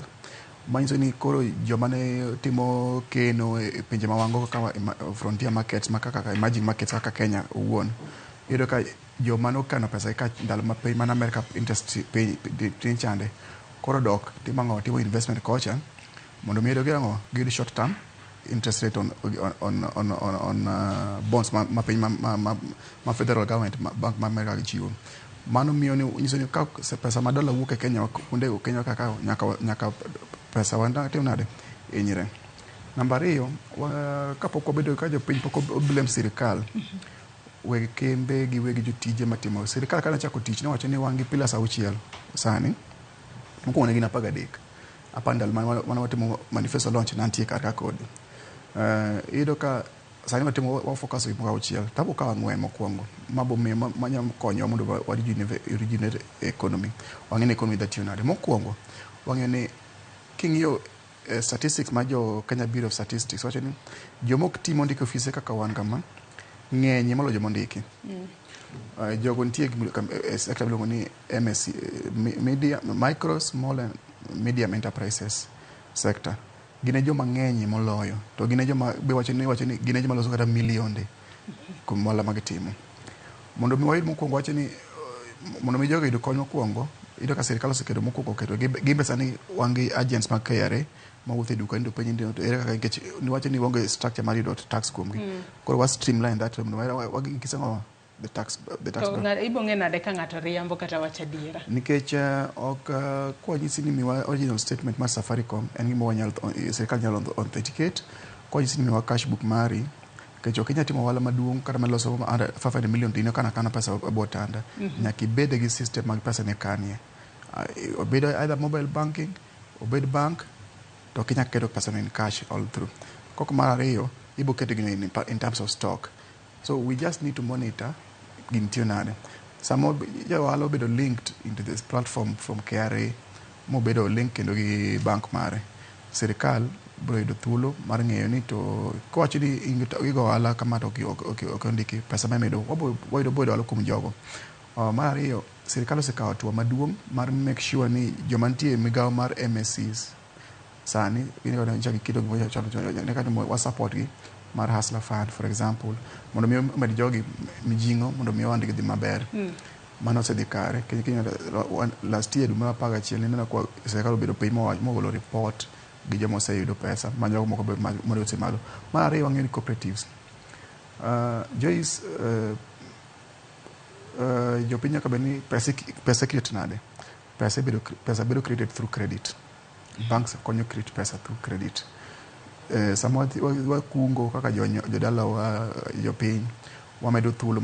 Manyiso ni koro joma ne timo keno e pinje mawango kaka frontier markets ma kaka emerging markets kaka Kenya owuon, iyudo ka joma nokano pesa ka ndalo ma piny man Amerka interest piny chande koro dok timo ang'o, timo investment kocha mondo mi giyud ang'o, giyud short term interest rate on bonds ma piny ma federal government bank ma Amerka chiwo. Mano miyo ni nyiso ni ka pesa ma dola wuok e Kenya kuonde Kenya kaka nyaka pesa wan timo nade hinyre. Namba 2, kapok wabedo ka jopiny pok oblame sirikal weg kembe gi weg jotije matimo sirikal kane chako tich nowacho ni wan gi pillars 6 sani. Mokwongo ne gin 13. Apar ndalo mane watimo manifesto launch nantie kar ka kodi. Iyudo ka sani watimo wa focus gik moko 6 tabo kawo 4 mokwongo mabo miyo manyalo konyowa mondo wa rejuvenate economy. Wang'e ni economy dhi tiyo nade. Mokwongo wang'eyo ni king'iyo statistics ma jo Kenya Bureau of Statistics wacho ni joma ok ti mondiki e ofise kaka wan kama ng'eny moloyo joma ondiki. Jogo nitie e sector miluongo ni MSC, media, micro, small and medium enterprises sector. Gin e joma ng'eny moloyo to gin e joma be wacho ni gin e joma loso kata milionde kuom ohala ma gitimo. Mondo mi wayud mokwongo wacho ni mondo mi jogi oyud kony mokwongo, iyudo ka sirikal oseketo mokwongo oketo gin be sani wan gi agents mag KRA mawuotho e duka ni to penji ni to ere kaka nikech niwacho ni waonge structure mar yudo tax kuomgi. Koro wa streamline that mondo wa ang'o the tax To ibo ng'e nade ka ng'ato riambo kata wacho adiera? Nikech ok kwanyisi ni miwa original statement mar Safaricom en gima wanyalo sirikal nyalo authenticate. Kwanyisi ni miwa cash book mari nikech ok inyal timo ohala maduong' kata maloso 500 million to in ikano akana pesa e bwo otanda. Nyaka ibed gi system mag pesa ni kanie. Obed either mobile banking, obed bank, to ok inyal keto pesa no in cash all through. Kok mar ariyo, ibo keto gino in terms of stock. So we just need to monitor gini tiyo nade. Sama ja ohala obedo linked into this platform from KRA mobedo link kendo gi bank mare, sirikal biro yudo thuolo mar ng'eyo ni to kowacho ni igo ohala kama to ok ondiki pesa ma imedo wayudo boyudo ohala kuom jogo. Mar ariyo, sirikal osekawo hatua maduong' mar make sure ni joma nitie e migawo mar MSCs sani wa support gi mar Hustler Fund for example mondo mi omed jogi mijing'o mondo mi ohandgi dhi maber. Mano osedhi kare. Last year dwe mar 11 ineno ka sirikal obedo piny mogolo report gi joma oseyudo pesa ma jogo moko be mondo malo. Mar ariyo wang'eyo ni cooperatives. Joyce, jopiny nyaka bed ni pesa create nade? Pesa bedo created through credit. Banks konyo create pesa through credit. Sama wakungo kaka jodalawa jopiny, Wamedo thuolo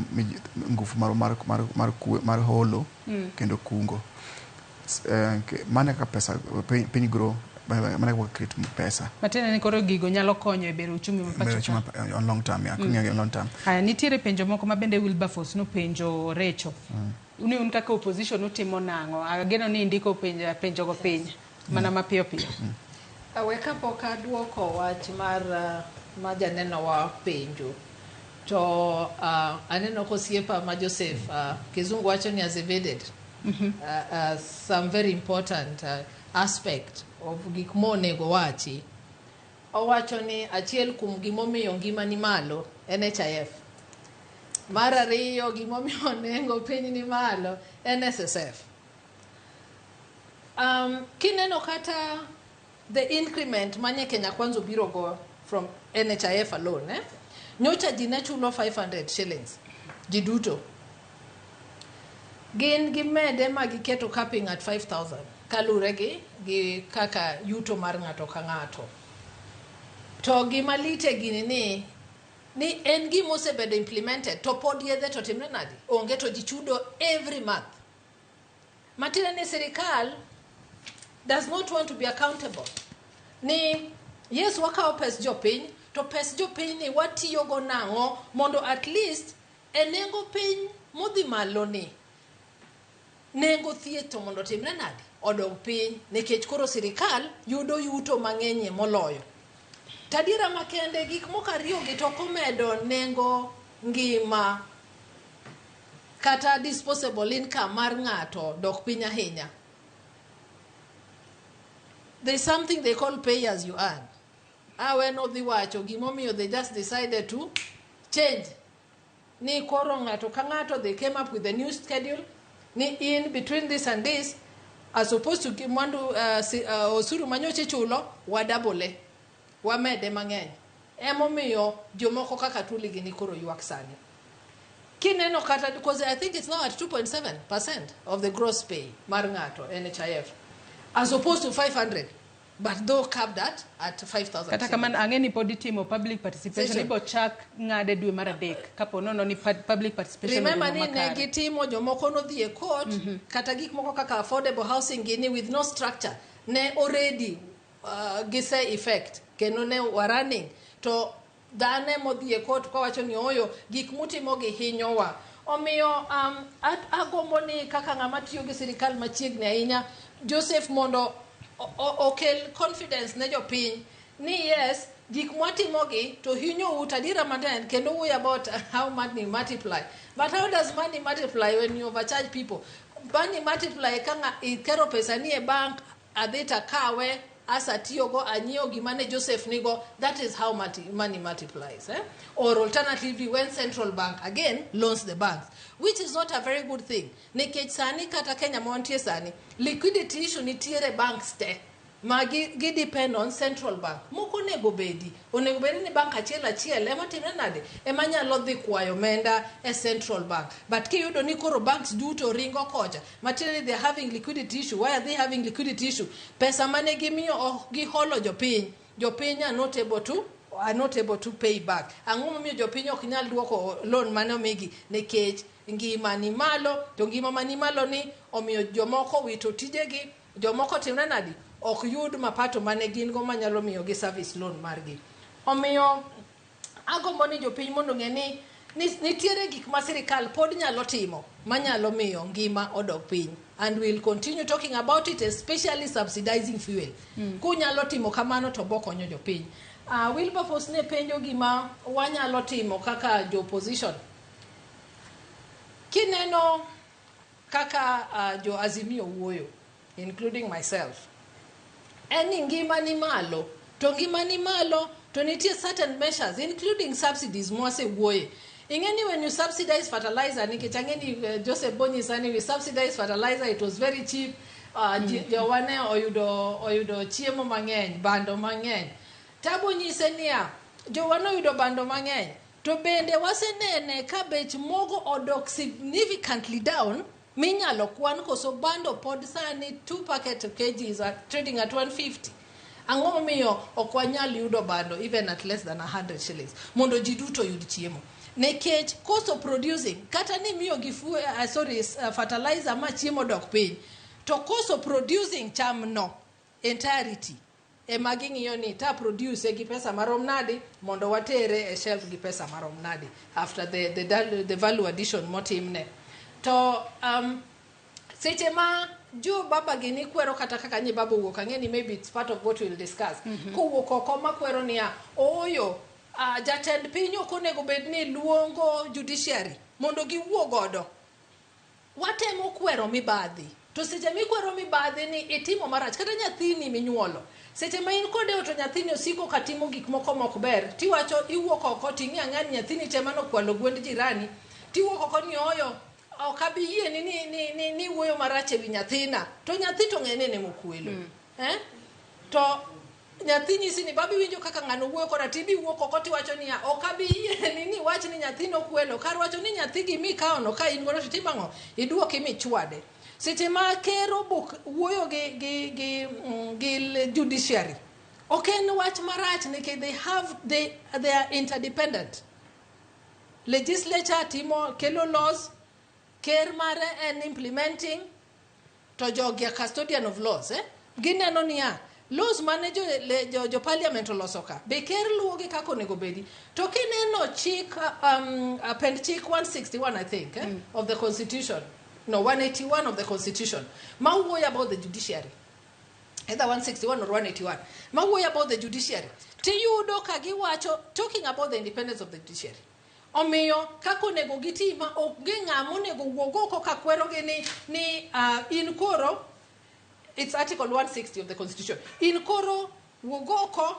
ngufu mar, mar, mar, mar, kwe, mar holo kendo kungo. Mano e kaka pesa piny grow, mano e kaka create pesa. Matiende ni koro gigo nyalo konyo e bero uchumi ma Bero pacho uchumi ka. On long term, yeah, king'iyo on long term. Haya, nitiere penjo moko ma bende Wilberforce nopenjo Recho. Ni un kaka opposition utimo nang'o? Ageno ni indiko penjo penjogo piny mana mapiyo piyo. We kapok aduoko wach mar ma janeno wa penjo to aneno kosiepa ma Joseph kizungu wacho ni has evaded some very important aspect of gik monego wachi. Owacho ni achiel kuom gimomiyo ngima ni malo NHIF. Mar ariyo gimomiyo nengo piny ni malo NSSF. Kineno kata the increment manye Kenya Kwanza obiro go from NHIF alone, eh? Nyocha ji ne chulo 500 shillings ji duto. Gin gimede ma giketo capping at 5000 kalure gi kaka yuto mar ng'ato ka ng'ato. To gima lit e gini ni en gima osebedo implemented to pod yedhe to timre nadi? Onge to ji chudo every month. Matiende ni sirikal does not want to be accountable. Ni yes wakawo pes jopiny to pes jopiny ni watiyogo nang'o mondo at least e nengo piny modhi malo ni nengo thieth to mondo timre nadi? Odog piny nikech koro sirikal yudo yuto mang'enyie moloyo. Tadiera makende gik moko ariyo gi to ok omedo nengo ngima kata disposable income mar ng'ato dok piny ahinya. There's something they call pay as you earn. Awe nodhi wacho gimomiyo they just decided to change. Ni koro ng'ato ka ng'ato they came up with a new schedule ni in between this and this as opposed to mwandu osuru manyocha ichulo wadabole wamede mang'eny. Emomiyo jomoko kaka Tuli gini koro ywak sani. Kineno kata because I think it's now at 2.7% of the gross pay mar ng'ato NHIF as opposed to 500 but though capped at 5,000. Kata kamano ang'e ni pod itimo public participation Session. ibo chak ng'ade dwe mar adek kapo nono ni public participation Remember orumo ni ne makare. gitimo jomoko nodhi e court kata gik moko kaka affordable housing gini with no structure ne already gise effect kendo ne wa running to dhane modhi e court kawacho ni oyo gik mutimo gi hinyowa. Omiyo agombo ni kaka ng'ama tiyo gi sirikal machiegni ahinya Joseph mondo okel confidence ne jopiny ni yes gik mwatimogi to hinyou to adiera matin kendo wuoyo about how money multiply, but how does money multiply when you overcharge people? Money multiply ka ikero pesa ni e bank adhi takawe asatiyogo anyiewo gima ne Joseph nigo. That is how money multiplies, eh? Or alternatively when central bank again loans the banks, which is not a very good thing nikech sani kata Kenya ma wantie sani liquidity issue nitiere banks te ma gi depend on central bank. Moko onego bedi onego bedi ni bank achiel achiel ema timre nade ema nyalo dhi kwayo omenda e central bank, but kiyudo ni koro banks duto ringo kocha matiende ni they are having liquidity issue. Why are they having liquidity issue? Pesa mane gimiyo ok giholo jopiny, jopiny are not able to pay back. Ang'o momiyo jopiny ok nyal duoko loan mane omigi? Nikech ngima ni malo to ngima mani malo ni omiyo jomoko wito tijegi, jomoko timre nadi ok yud mapato mane gin go manyalo miyo gi service loan margi. Omiyo agombo ni jopiny mondo ong'e ni nitiere gik ma sirikal pod nyalo timo manyalo miyo ngima odok piny, and we'll continue talking about it, especially subsidizing fuel. Kunyalo timo kamano to bokonyo jopiny. Wilberforce ne penjo gima wanyalo timo kaka jo opposition. Kineno kaka jo Azimio wuoyo, including myself, en ni ngima ni malo to ngima ni malo to nitie certain measures including subsidies mwasewuoye. Ing'e ni when you subsidize fertilizer, nikech ang'e ni Joseph bonyisa ni we subsidize fertilizer, it was very cheap, jowa ne oyudo chiemo mang'eny, bando mang'eny. Tabo nyise niya jowa noyudo bando mang'eny to bende wasenene ka bech mogo odok significantly down minyalo kwan koso bando pod sani 2 packet of kgs are trading at 150. Ang'o momiyo ok wanyal yudo bando even at less than 100 shillings mondo ji duto oyud chiemo? Nikech cost of producing kata ni miyo gi fertilizer ma chiemo dok piny, to cost of producing cham no entirety ema ging'iyo ni ta produce gi pesa marom nadi mondo watere e shelf gi pesa marom nadi after the value addition motimne. To seche ma jo baba gini kwero kata kaka nyi baba owuok, ang'e ni maybe it's part of what we'll discuss. Kowuok oko makwero niya ooyo, jatend piny ok onego bed ni luongo judiciary mondo giwuo godo. Watemo kwero mibadhi, to seche mikwero mibadhi ni itimo marach kata nyathini minyuolo, seche ma in kode to nyathini osiko ka timo gik moko mok ber, tiwacho iwuok oko ting'i ang'e ni nyathini tema nokwalo gwend jirani, tiwuok oko ni ooyo ok abi yieni ni wuoyo marach ewi nyathina, to nyathi to ng'e ni en emokwelo. To nyathi nyisi ni babi winjo kaka ng'ano wuoyo koda, tibi wuok oko tiwacho niya ok abi yieni ni wach ni nyathi nokwelo, kar wacho ni nyathi gimikawono ka in godo to itimo ang'o, iduoki michwade. Seche ma ker obok wuoyo gi judiciary, ok en wach marach nikech they are interdependent. Legislature timo kelo laws, ker mare en implementing, to jogi are custodian of laws. Gineno niya laws mane jo parliament oloso ka be ker luwogi kaka onego bedi. To kineno chik append chik 161 I think of the constitution, no 181 of the constitution ma wuoyo about the judiciary, either 161 or 181 ma wuoyo about the judiciary, tiyudo ka giwacho talking about the independence of the judiciary. Omiyo kaka onego giti ma onge ng'ama onego wuog oko ka kwerogi ni in koro, it's article 160 of the constitution, in koro wuog oko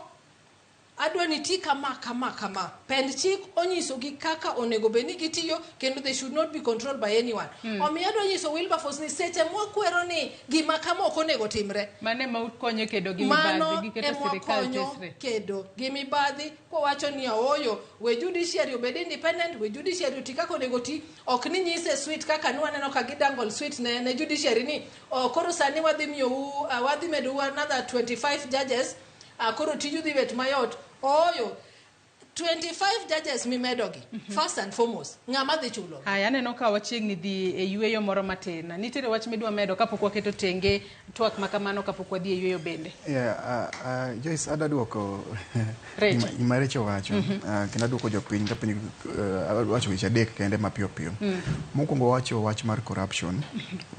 adwa ni ti kama kama kama. Pend chik onyisogi kaka onego bed ni gitiyo kendo they should not be controlled by anyone. Omiyo adwa nyiso Wilberforce ni seche mwakwero ni gima kama ok onego timre, Mano ema ukonyo kedo gi mano mibadhi, giketo ema sirikal wakonyo tesre. kedo gi mibadhi kwawacho ni ooyo, we judiciary obed independent, we judiciary oti kaka onego ti. Ok ni nyise sweet kaka nwaneno ka gidangle sweet ne judiciary ni oh, koro sani wadhi miyou wadhi medou another 25 judges, koro tiju dhi bet mayot. Ooyo, 25 judges mimedogi, first and foremost ng'ama dhi chulo? Haya, aneno ka wachiegni dhi e yueyo moro matin. Nitiere wach midwa medo kapok waketo tenge twak ma kamano, kapok wadhi e yueyo bende? Yeah, Joyce, adwa duoko Recho. gima Recho wacho. Kendo aduoko jopiny kapenjo, adwa wacho weche adek kende mapiyo piyo. Mokwongo wacho wach mar corruption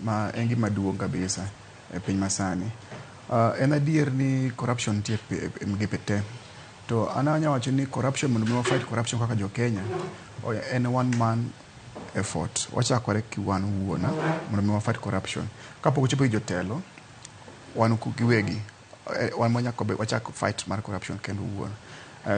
ma en gima duong' kabisa e piny masani. En adier ni corruption nitie e migepe te. To an anya wacho ni corruption, mondo mi wa fight corruption kaka jo Kenya, en one man effort. Wachakore ki wan wuon mondo mi wa fight corruption. Kapok ochopo gi jotelo, wan giwegi, wan manyaka wachak fight mar corruption kendo wuon.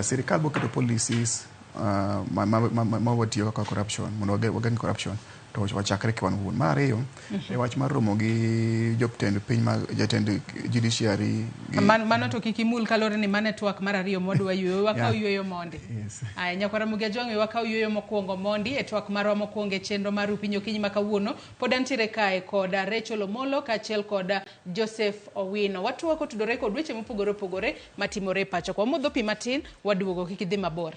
Sirikal boketo policies ma watiyo kaka corruption mondo wageng' corruption, to wachakre ki wan wuon. Mar ariyo, e wach mar romo gi jotend piny mag jatend judiciary gi Mano to kik imul kaluwore ni mano e twak mar ariyo mwadwa yueyo. Wakaw yueyo mondi. Yes. Aya, nyakwara Ramogi Ajwang', wakaw yueyo mokwongo mondi e twak marwa mokwongo e chenro mar Upinyo Okinyi ma kawuono. Pod antiere kae kod Rachel Omolo kaachiel kod Joseph Owino. Watwak otudore kod weche mopogore opogore matimore e pacho. Wamodho pi matin, waduogo, kik idhi mabor.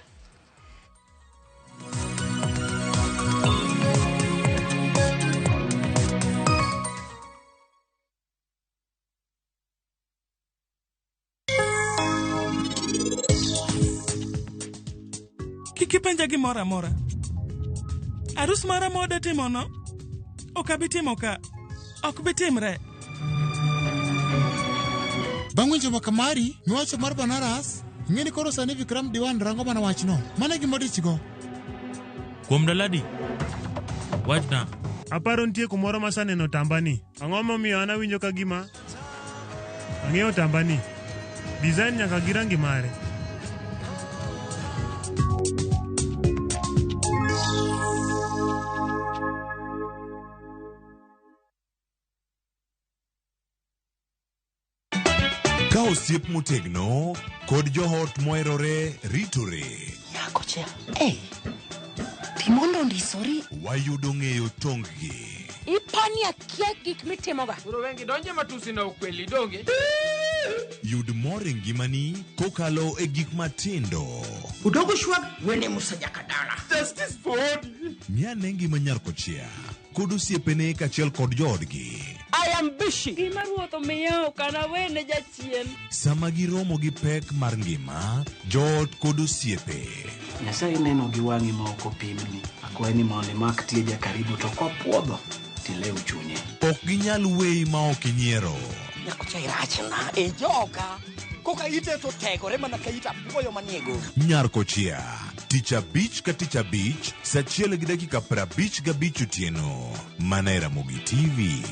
Kik ipenja gimoro amora. Arus mara moda timono, ok abi timo ka. Ok bi timre. Bang' winjo mbaka mari miwacho mar Banaras, ing'e ni koro sani Vikram Diwan rango mana wachno. Mano e gima odichgo. Kuom ndalo adi? Wachna. Aparo nitie kumoro masaneno otambani. Ang'o momiyo an awinjo ka gima ang'eyo otambani? Design nyaka gi rangi mare. Ka osiep motegno kod joot moherore ritore. Nyako cha, ei, timondo ndisori. Wayudo ng'eyo tong-gi. Ipani akia gik mitimoga. Koro wengi donje matusi na ukweli donge. Yud mor e ngimani kokalo e gik matindo. Udogo shwag wene Musa Jakadala. Justice for Ng'ane ngima nyar kochia kod osiepene kaachiel kod joodgi. I am busy. Gima ruoth omiya ok anawene jachien. Sama giromo gi pek mar ngima, joot kod osiepe. Nyasaye neno gi wang'i ma ok opimni. Akwayi ni mondo imak tieja karibu to kopuodho tilew chunye. Ok ginyal weyi ma ok inyiero. Nyakocha irachna e joka. Koka ite to tegore mana ka it apuoyo manie gogo. Nyar kochia, tich abich ka tich abich, saa achiel gi dakika 55 otieno. Mana e Ramogi TV.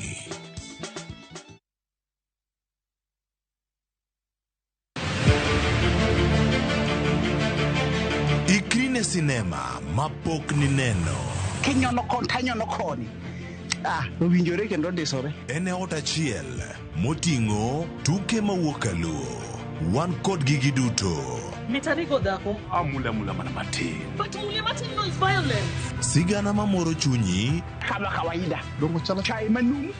Ikri ne sinema mapok nineno. Kinyono kon tanyono koni. Ah, owinjore kendo ondisore. En e ot achiel moting'o tuke mawuok kaluo. Wan kodgi giduto. Mitarigo dhako. Amula mula mana matin. But mule matin no is violence. Sigana mamoro chunyi. Kama kawaida. Dongo chalo chai manum.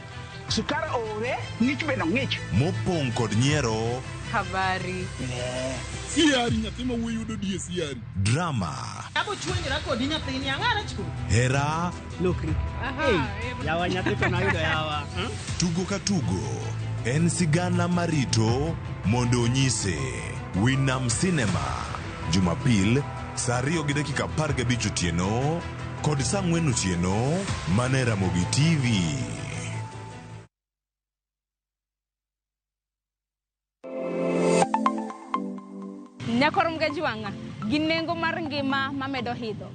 Sukar ore, ng'ich bende ng'ich. Mopong' kod nyiero. Habari. Siari nyathi ma wuoyi yudo die siari. Drama. Abo chwenyra kodi nyathini ang'ara chu. Hera. Lokri. Hey, yawa nyathi to nayudo yawa. Tugo ka tugo en sigana marito mondo onyise. Winam Cinema. Jumapil saa 2:15 otieno kod saa 4 otieno mana e Ramogi TV. Nyakor Mgajwang'a gi nengo mar ngima mamedo hidho.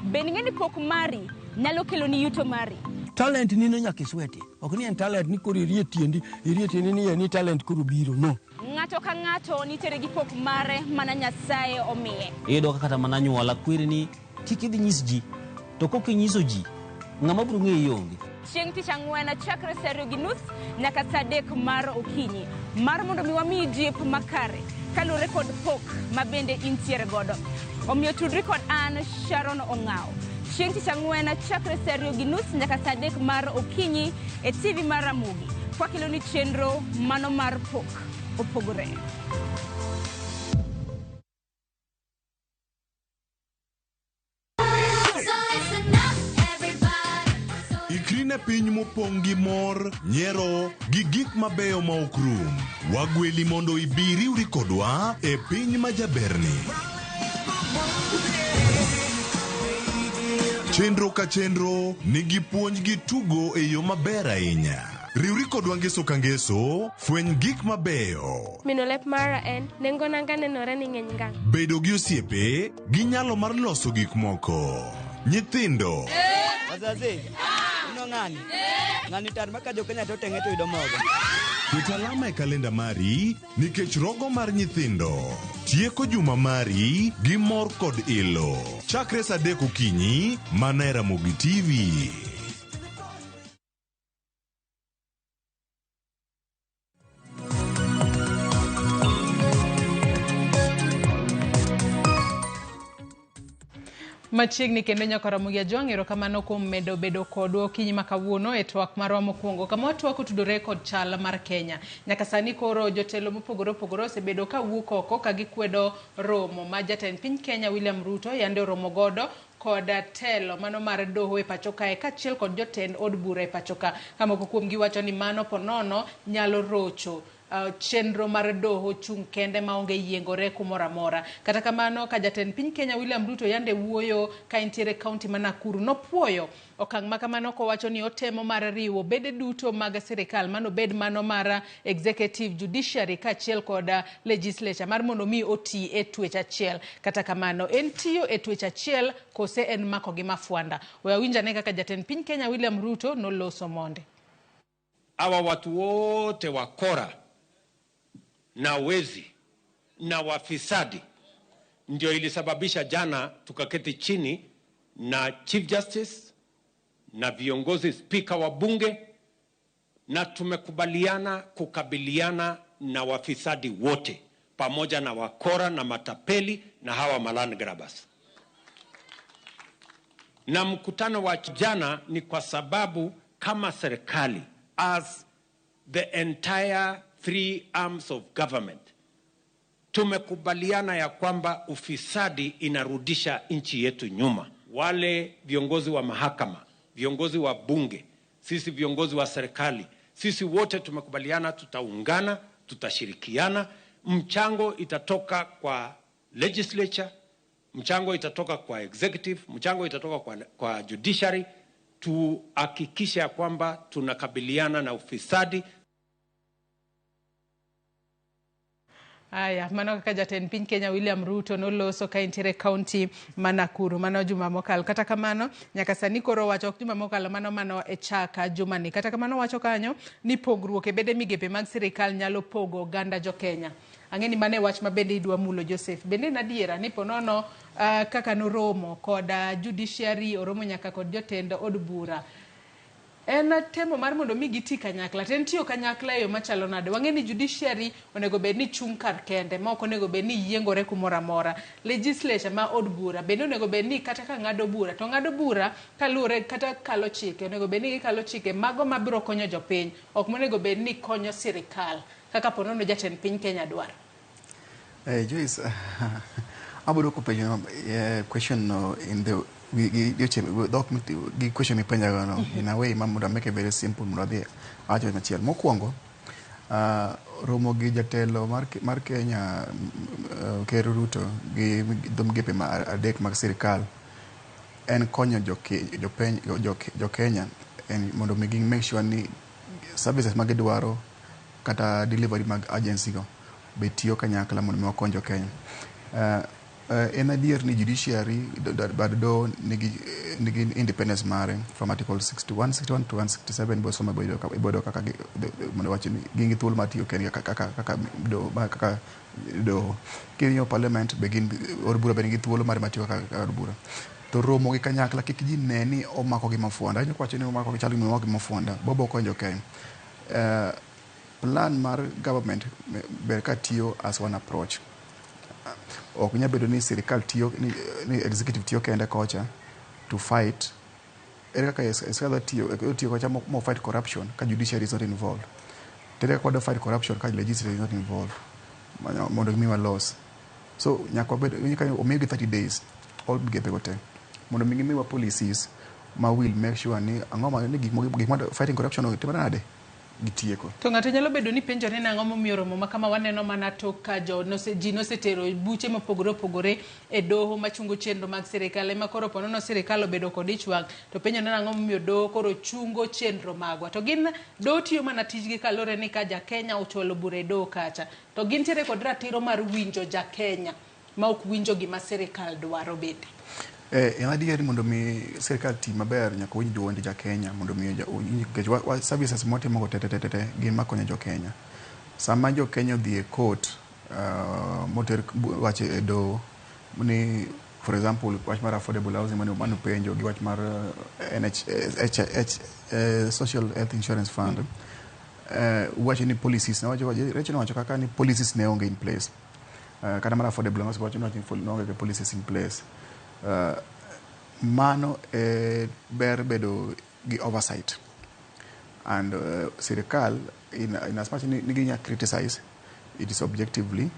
Bende ing'e ni pok mari nyalo keloni yuto mari? Talent nino nyaka isweti. Ok ni en talent ni koro irie tiendi ni en ni talent koro biro, no. Ng'ato ka ng'ato nitiere gi pok mare mana Nyasaye omiye. Iyudo ka kata mana anyuola kweri ni kik idhi nyis ji, to kok inyiso ji, ng'ama biro ng'eyi onge. Chieng' tich ang'wen chakre saa 2:30 nyaka saa 3 mar okinyi mar mondo mi wamiyi jip makare kaluwore kod pok ma bende intiere godo. Omiyo tudri kod an Sharon Ong'awo. Chieng' tich ang'wen chakre saa 2:30 nyaka saa 3 mar okinyi e TV mar Ramogi. Kwakeloni chenro mano mar pok opogore. Ikri ne piny mopong' gi mor, nyiero, gi gik mabeyo ma ok rum. Wagweli mondo ibi riwri kodwa e piny ma jaberni. Chenro ka chenro nigi puonj gi tugo e yo maber ahinya. Riwri kodwa ngeso ka ngeso, fweny gik mabeyo. Mino lep mara en, nengo nanga nenore ni ng'eny ngang'. Bedo gi osiepe gi nyalo mar loso gik moko. Nyithindo. Wazazi, ino ng'ani? Ng'ani tar ma ka jo Kenya to teng'e to yudo mogo. Ket alama e kalenda mari nikech rogo mar nyithindo. Tieko juma mari gi mor kod ilo. Chakre saa 3 okinyi mana e Ramogi TV. Machiegni kendo nyaka Ramogi Ajwang', erokamano kuom medo bedo kodwa okinyi ma kawuono e twak marwa mokwongo kama watwak otudore kod chal mar Kenya. Nyaka sani koro jotelo mopogore opogore osebedo ka wuok oko ka gikwedo romo ma jatend piny Kenya William Ruto yande oromo godo kod telo mano mar doho e pacho kae kaachiel kod jotend od bura e pacho ka. Ka moko kuomgi wacho ni mano ponono nyalo rocho chenro mar doho chung' kende maonge yiengore kumoro amora. Kata kamano, ka jatend piny Kenya William Ruto yande wuoyo ka entiere kaunti ma Nakuru, nopuoyo okang' ma kamano kowacho ni otemo mar riwo bede duto mag sirikal mano bed mano mar executive, judiciary kaachiel kod legislature mar mondo mi oti e twech achiel. Kata kamano, en tiyo e twech achiel kose en mako gi mafwanda? We awinj ane kaka jatend piny Kenya William Ruto noloso monde. Hawa watu wote wakora na wezi na wafisadi ndio ilisababisha jana tukaketi chini na Chief Justice na viongozi, spika wa bunge, na tumekubaliana kukabiliana na wafisadi wote pamoja na wakora na matapeli na hawa maland grabbers. Na mkutano wa jana ni kwa sababu kama serikali, as the entire three arms of government tumekubaliana ya kwamba ufisadi inarudisha nchi yetu nyuma. Wale viongozi wa mahakama, viongozi wa bunge, sisi viongozi wa serikali, sisi wote tumekubaliana tutaungana, tutashirikiana. Mchango itatoka kwa legislature, mchango itatoka kwa executive, mchango itatoka kwa judiciary, tuhakikishe ya kwamba tunakabiliana na ufisadi. Aya, mano kaka jatend piny Kenya William Ruto noloso ka entiere kaunti ma Nakuru mano juma mokalo. Kata kamano, nyaka sani koro wacho ok juma mokalo mano mano e chaka jumani. Kata kamano wacho kanyo ni pogruok e bede migepe mag sirikal nyalo pogo oganda jo Kenya. Ang'e ni mano e wach ma bende idwa mulo Joseph. Bende en adiera ni ponono kaka noromo kod judiciary oromo nyaka kod jotend od bura. En temo mar mondo mi giti kanyakla. To en tiyo kanyakla e yo machalo nade? Wang'e ni judiciary onego bed ni chung' kar kende ma ok onego bed ni yiengore kumoro amora. Legislature ma od bura bende onego bed ni kata ka ng'ado bura to ng'ado bura kaluwore kata kalo chike onego bed ni gikalo chike mago mabiro konyo jopiny ok monego bed ni konyo sirikal kaka ponono jatend piny Kenya dwaro. Joyce, abiro kopenjo question no in the gi question mipenjago no in a way ma mondo make it very simple mondo adhi awacho machielo. Mokwongo, romo gi jatelo mar Kenya Ker Ruto gi dho migepe adek mag sirikal en konyo jo Kenya en mondo mi gi make sure ni services ma gidwaro kata delivery mag agency go be tiyo kanyakla mondo mi wakony jo Kenya. En adier ni judiciary bad doho nigi independence mare from article 61, 61 to 167 bosoma iboyudo kaka mondo wach ni gin gi thuolo mar tiyo kendgi kaka doho. King'iyo parliament be gin od bura be nigi thuolo mare mar tiyo kaka od bura. To romo gi kanyakla kik ji ne ni omako gi mafuanda. Awinjo kowacho ni omako gi chal gima omako gi mafuanda. Bobo konyo jo Kenya. Plan mar government ber ka tiyo as one approach. Ok nyal bedo ni sirikal tiyo ni executive tiyo kende kocha to fight. Ere kaka sirikal tiyo kocha mo fight corruption ka judiciary is not involved? Ere kaka wadwa fight corruption ka legislature is not involved? Mondo gimiwa laws. So nyaka wabed nyaka omigi 30 days all migepe go te mondo mi gimiwa policies ma will make sure ni ang'o ma ni gik ma fighting corruption otimore nade gitieko. To ng'ato nyalo bedo ni penjore ni ang'o momiyo romo ma kama waneno mana tok ka ji nosetero buche mopogore opogore e doho machungo chenro mag sirikal ema koro ponono sirikal obedo kod ich wang' to penjore ni ang'o momiyo doho koro chungo chenro magwa. To gin doho tiyo mana tijgi kaluwore ni ka ja Kenya ochwalo bura e doho kacha to gintiere kod ratiro mar winjo ja Kenya ma ok winjo gima sirikal dwaro bende. En adier ni mondo mi sirikal ti maber nyaka winj duond ja Kenya mondo mi nikech services mwatimo go te te gin makonyo jo Kenya. Sama jo Kenya odhi e court moter wach e doho ni for example wach mar affordable housing mane upenjo gi wach mar NH, H, H, Social Health Insurance Fund wacho ni policies Rachel nowacho kaka ni policies ne onge in place. Kata mar affordable housing wacho ni onge policies in place. Mano ber bedo gi oversight and sirikal in as much ni ginya criticize it is objectively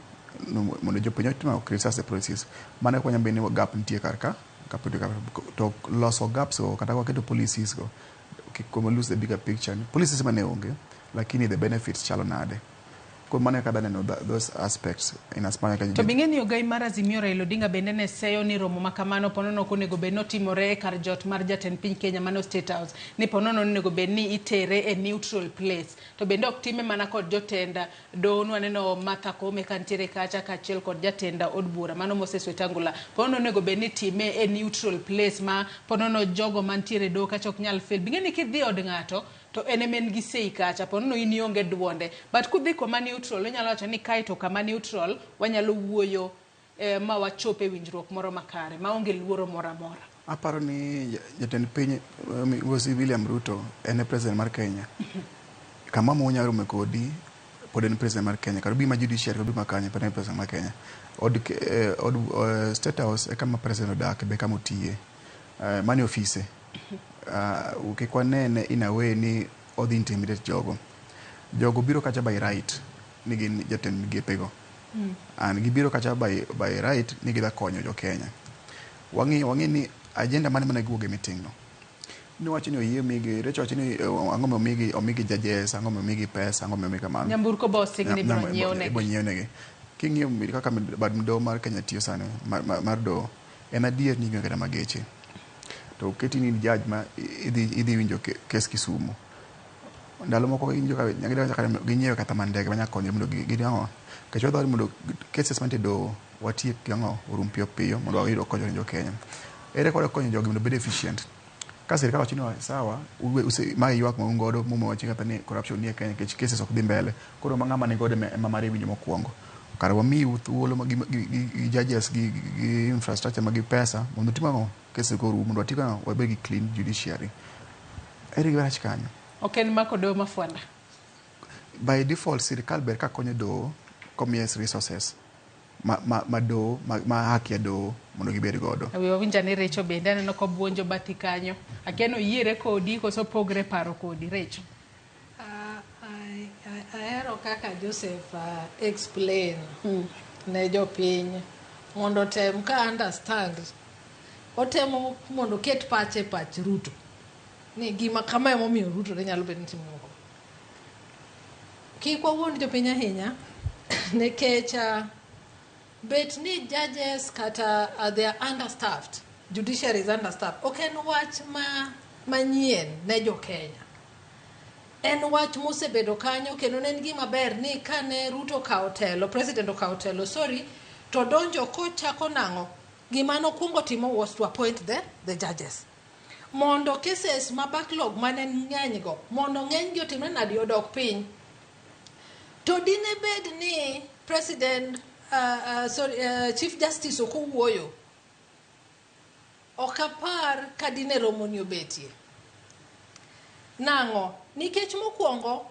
mondo jopiny otimo criticize the policies. Mano e kwanya ni gap nitie kar ka to loso gaps go kata waketo policies go kik lose the bigger picture. Policies mane onge lakini the benefits chalo nade. Koro mano e kaka aneno those aspects in as much To bing'e ni ogai mar Azimio Raila Odinga bende ne seyo ni romo ma kamano ponono ok onego bed ni otimore e kar jot mar jatend piny Kenya mano State House ni ponono onego bed ni itere e neutral place to bende ok time mana kod jotend doho nwaneno Martha Koome kantiere kacha kaachiel kod jatend od bura mano Moses Wetangula ponono onego bed ni itime e neutral place ma ponono jogo mantiere e doho kacha ok nyal fail. Bing'e ni kidhi od ng'ato to en ema en gi sei kacha ponono in ionge duonde but kudhi koma neutral inyalo wacho ni kae to kama neutral wanyalo wuoyo ma wachop e winjruok moro makare maonge luoro moro amora. Aparo ni jatend piny Migosi William Ruto en e president mar Kenya. Kama monya rome kodi pod en president mar Kenya. Kata obi ma judiciary obi ma kanye pod en president mar Kenya. Od State House e kama president odak be kama otiye. Mano e ofise. Kik wanene in a way ni odhi intimidate jogo. Jogo biro kacha by right. ni gin jatend migepego. And gibiro kacha by right ni gidha konyo jo Kenya. Wang'i ni agenda mane mane giwuok e meeting no. Niwacho ni oyie migi, Rachel wacho ni ang'o momigi omigi judges, ang'o momigi pesa, ang'o momigi kamano. Nyamburko bo osigni ibiro nyiew negi. Ibiro nyiew negi. King'iyo kaka bad doho mar Kenya tiyo sani mar doho, en adier ni gionge kata mageche. To oketi ni judge ma idhi winjo kes Kisumu. Ndalo moko iwinjo ka ginyiewo kata mana ndege manya konyo mondo gi ang'o. Nikech wadwaro mondo cases mantie e doho watiek gi ang'o orum piyo piyo mondo wayud konyo jo Kenya. Ere kaka konyo jogi mondo obed efficient? Ka sirikal wacho ni sawa, mae ywak ma un godo muwacho kata ni corruption nie Kenya nikech cases ok dhi mbele. Koro ma ng'ama ni godo ema mare iwinjo mokwongo. Kara wamiu thuolo gi judges gi infrastructure ma gi pesa mondo otim ang'o cases go orum mondo watim ang'o wabed gi clean judiciary. Ere gima rach kanyo? Ok en mako doho mafwanda. By default sirikal ber ka konyo doho komiye resources ma doho ma haki ya doho mondo gibed godo. We wawinja ni Recho bende aneno kobuonjo bathi kanyo. Akia ni oyiere kodi koso pogre paro kodi Recho. Ahero kaka Joseph explain ne jopiny mondo otem ka understand. Otemo mondo oket pache e pach Ruto. Ni gima kama emomiyo Ruto ne nyalo bedo ni timo gimoro. Kik wawuond jopiny ahinya nikech bet ni judges kata they are understaffed, judiciary is understaffed. Ok en wach manyien ne jo Kenya. En wach mosebedo kanyo kendo ne en gima ber ni kane Ruto okawo telo, president okawo telo, sorry, to donjo kochako nang'o, gima nokwongo timo was to appoint the judges. Mondo cases ma backlog mane ng'eny go, mondo ng'eny gi otimre nadi odok piny. To dine bed ni president, sorry, Chief Justice ok owuoyo, ok apar ka dine romo ni obetie. Nang'o? Nikech mokwongo,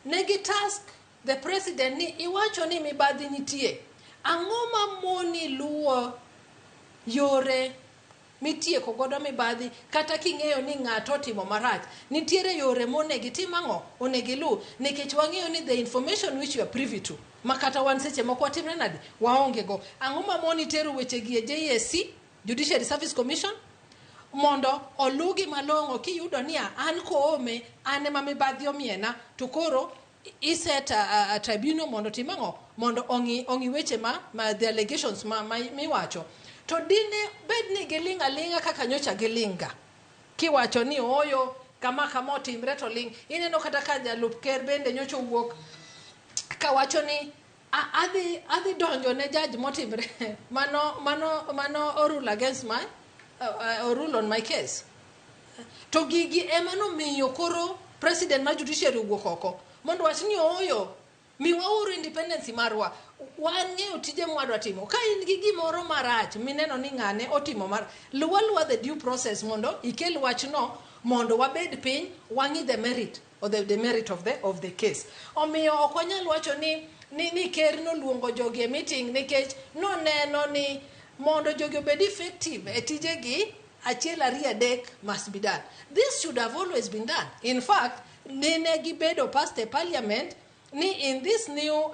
ne gi task the president ni iwacho ni mibadhi nitie. Ang'o ma moni luwo yore mitieko godo mibadhi kata king'eyo ni ng'ato otimo marach? Nitiere yore monego itim ang'o? Onego iluw. Nikech wang'eyo ni the information which you are privy to, ma kata wan seche moko watimre nade? Waonge go. Ang'o ma moni tero wechegi e JSC, Judiciary Service Commission, mondo olugi malong'o kiyudo ni an Koome, an ema mibadhi omiena, to koro iset a tribunal mondo otim ang'o? Mondo ong'i weche ma the allegations ma miwacho. To dine bed ni giling' aling'a kaka nyocha giling' ga. Kiwacho ni ooyo kama kama otimre to ling'. Ineno kata ka jalup ker bende nyocha owuok kawacho ni adhi donjo ne judge motimre mano orule against my rule on my case. To gigi ema nomiyo koro president mar judiciary owuok oko mondo wach ni ooyo miwauru independence marwa, wan ng'eyo tije mwadwa timo. Ka in gi gimoro marach mineno ni ng'ane otimo mar, luwa luwa the due process mondo ikel wachno mondo wabed piny wang'i the merit or the demerit of the case. Omiyo ok wanyal wacho ni ker noluongo jogi e meeting nikech noneno ni mondo jogi obed effective e tijegi, achiel ariyo adek must be done. This should have always been done. In fact, nene gibedo past the parliament ni in this new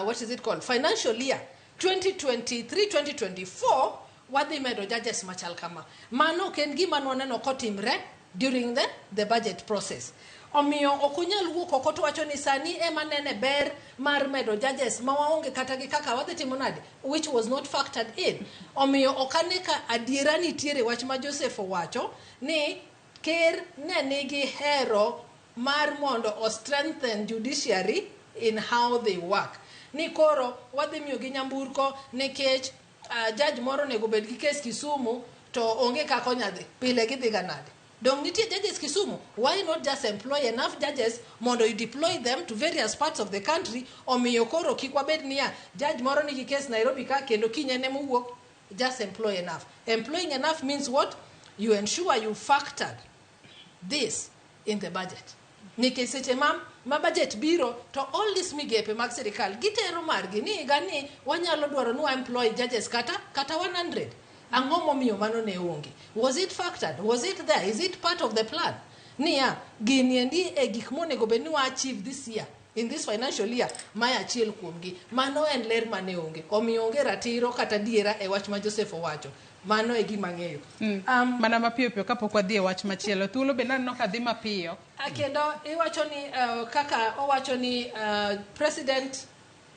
what is it called, financial year 2023-2024 wadhi medo judges machal kama. Mano ok en gima nwaneno kotimre during the budget process. Omiyo ok onyal wuok oko to wacho ni sani ema nene ber mar medo judges ma waonge kata gi kaka wadhi timo nade, which was not factored in. Omiyo ok ane ka adiera nitiere wach ma Joseph owacho ni ker ne nigi hero mar mondo o strengthen judiciary in how they work. Ni koro wadhi miyogi nyamburko nikech judge moro onego bed gi kes Kisumu to onge kaka onyadhi, pile gidhi ga nade? Dong nitie judges Kisumu, why not just employ enough judges mondo you deploy them to various parts of the country? Omiyo koro kik wabed niya judge moro nigi kes Nairobi ka kendo kinyne mowuok, just employ enough. Employing enough means what? You ensure you factored this in the budget. Nikech seche ma budget biro to all these migepe mag sirikal gitero margi ni higa ni wanyalo dwaro ni wa employ judges kata 100. Ang'o momiyo mano ne onge? Was it factored? Was it there? Is it part of the plan? Niya, gini endi e gik monego bed ni wa achieve this year In this financial year, mae achiel kuomgi. Mano en ler mane onge. Omiyo onge ratiro kata diera e wach ma Joseph owacho. Mano e gima ang'eyo. Mana mapiyo piyo kapok wadhi e wach machielo. Thuolo be naneno ka dhi mapiyo. Kendo iwacho ni kaka owacho ni president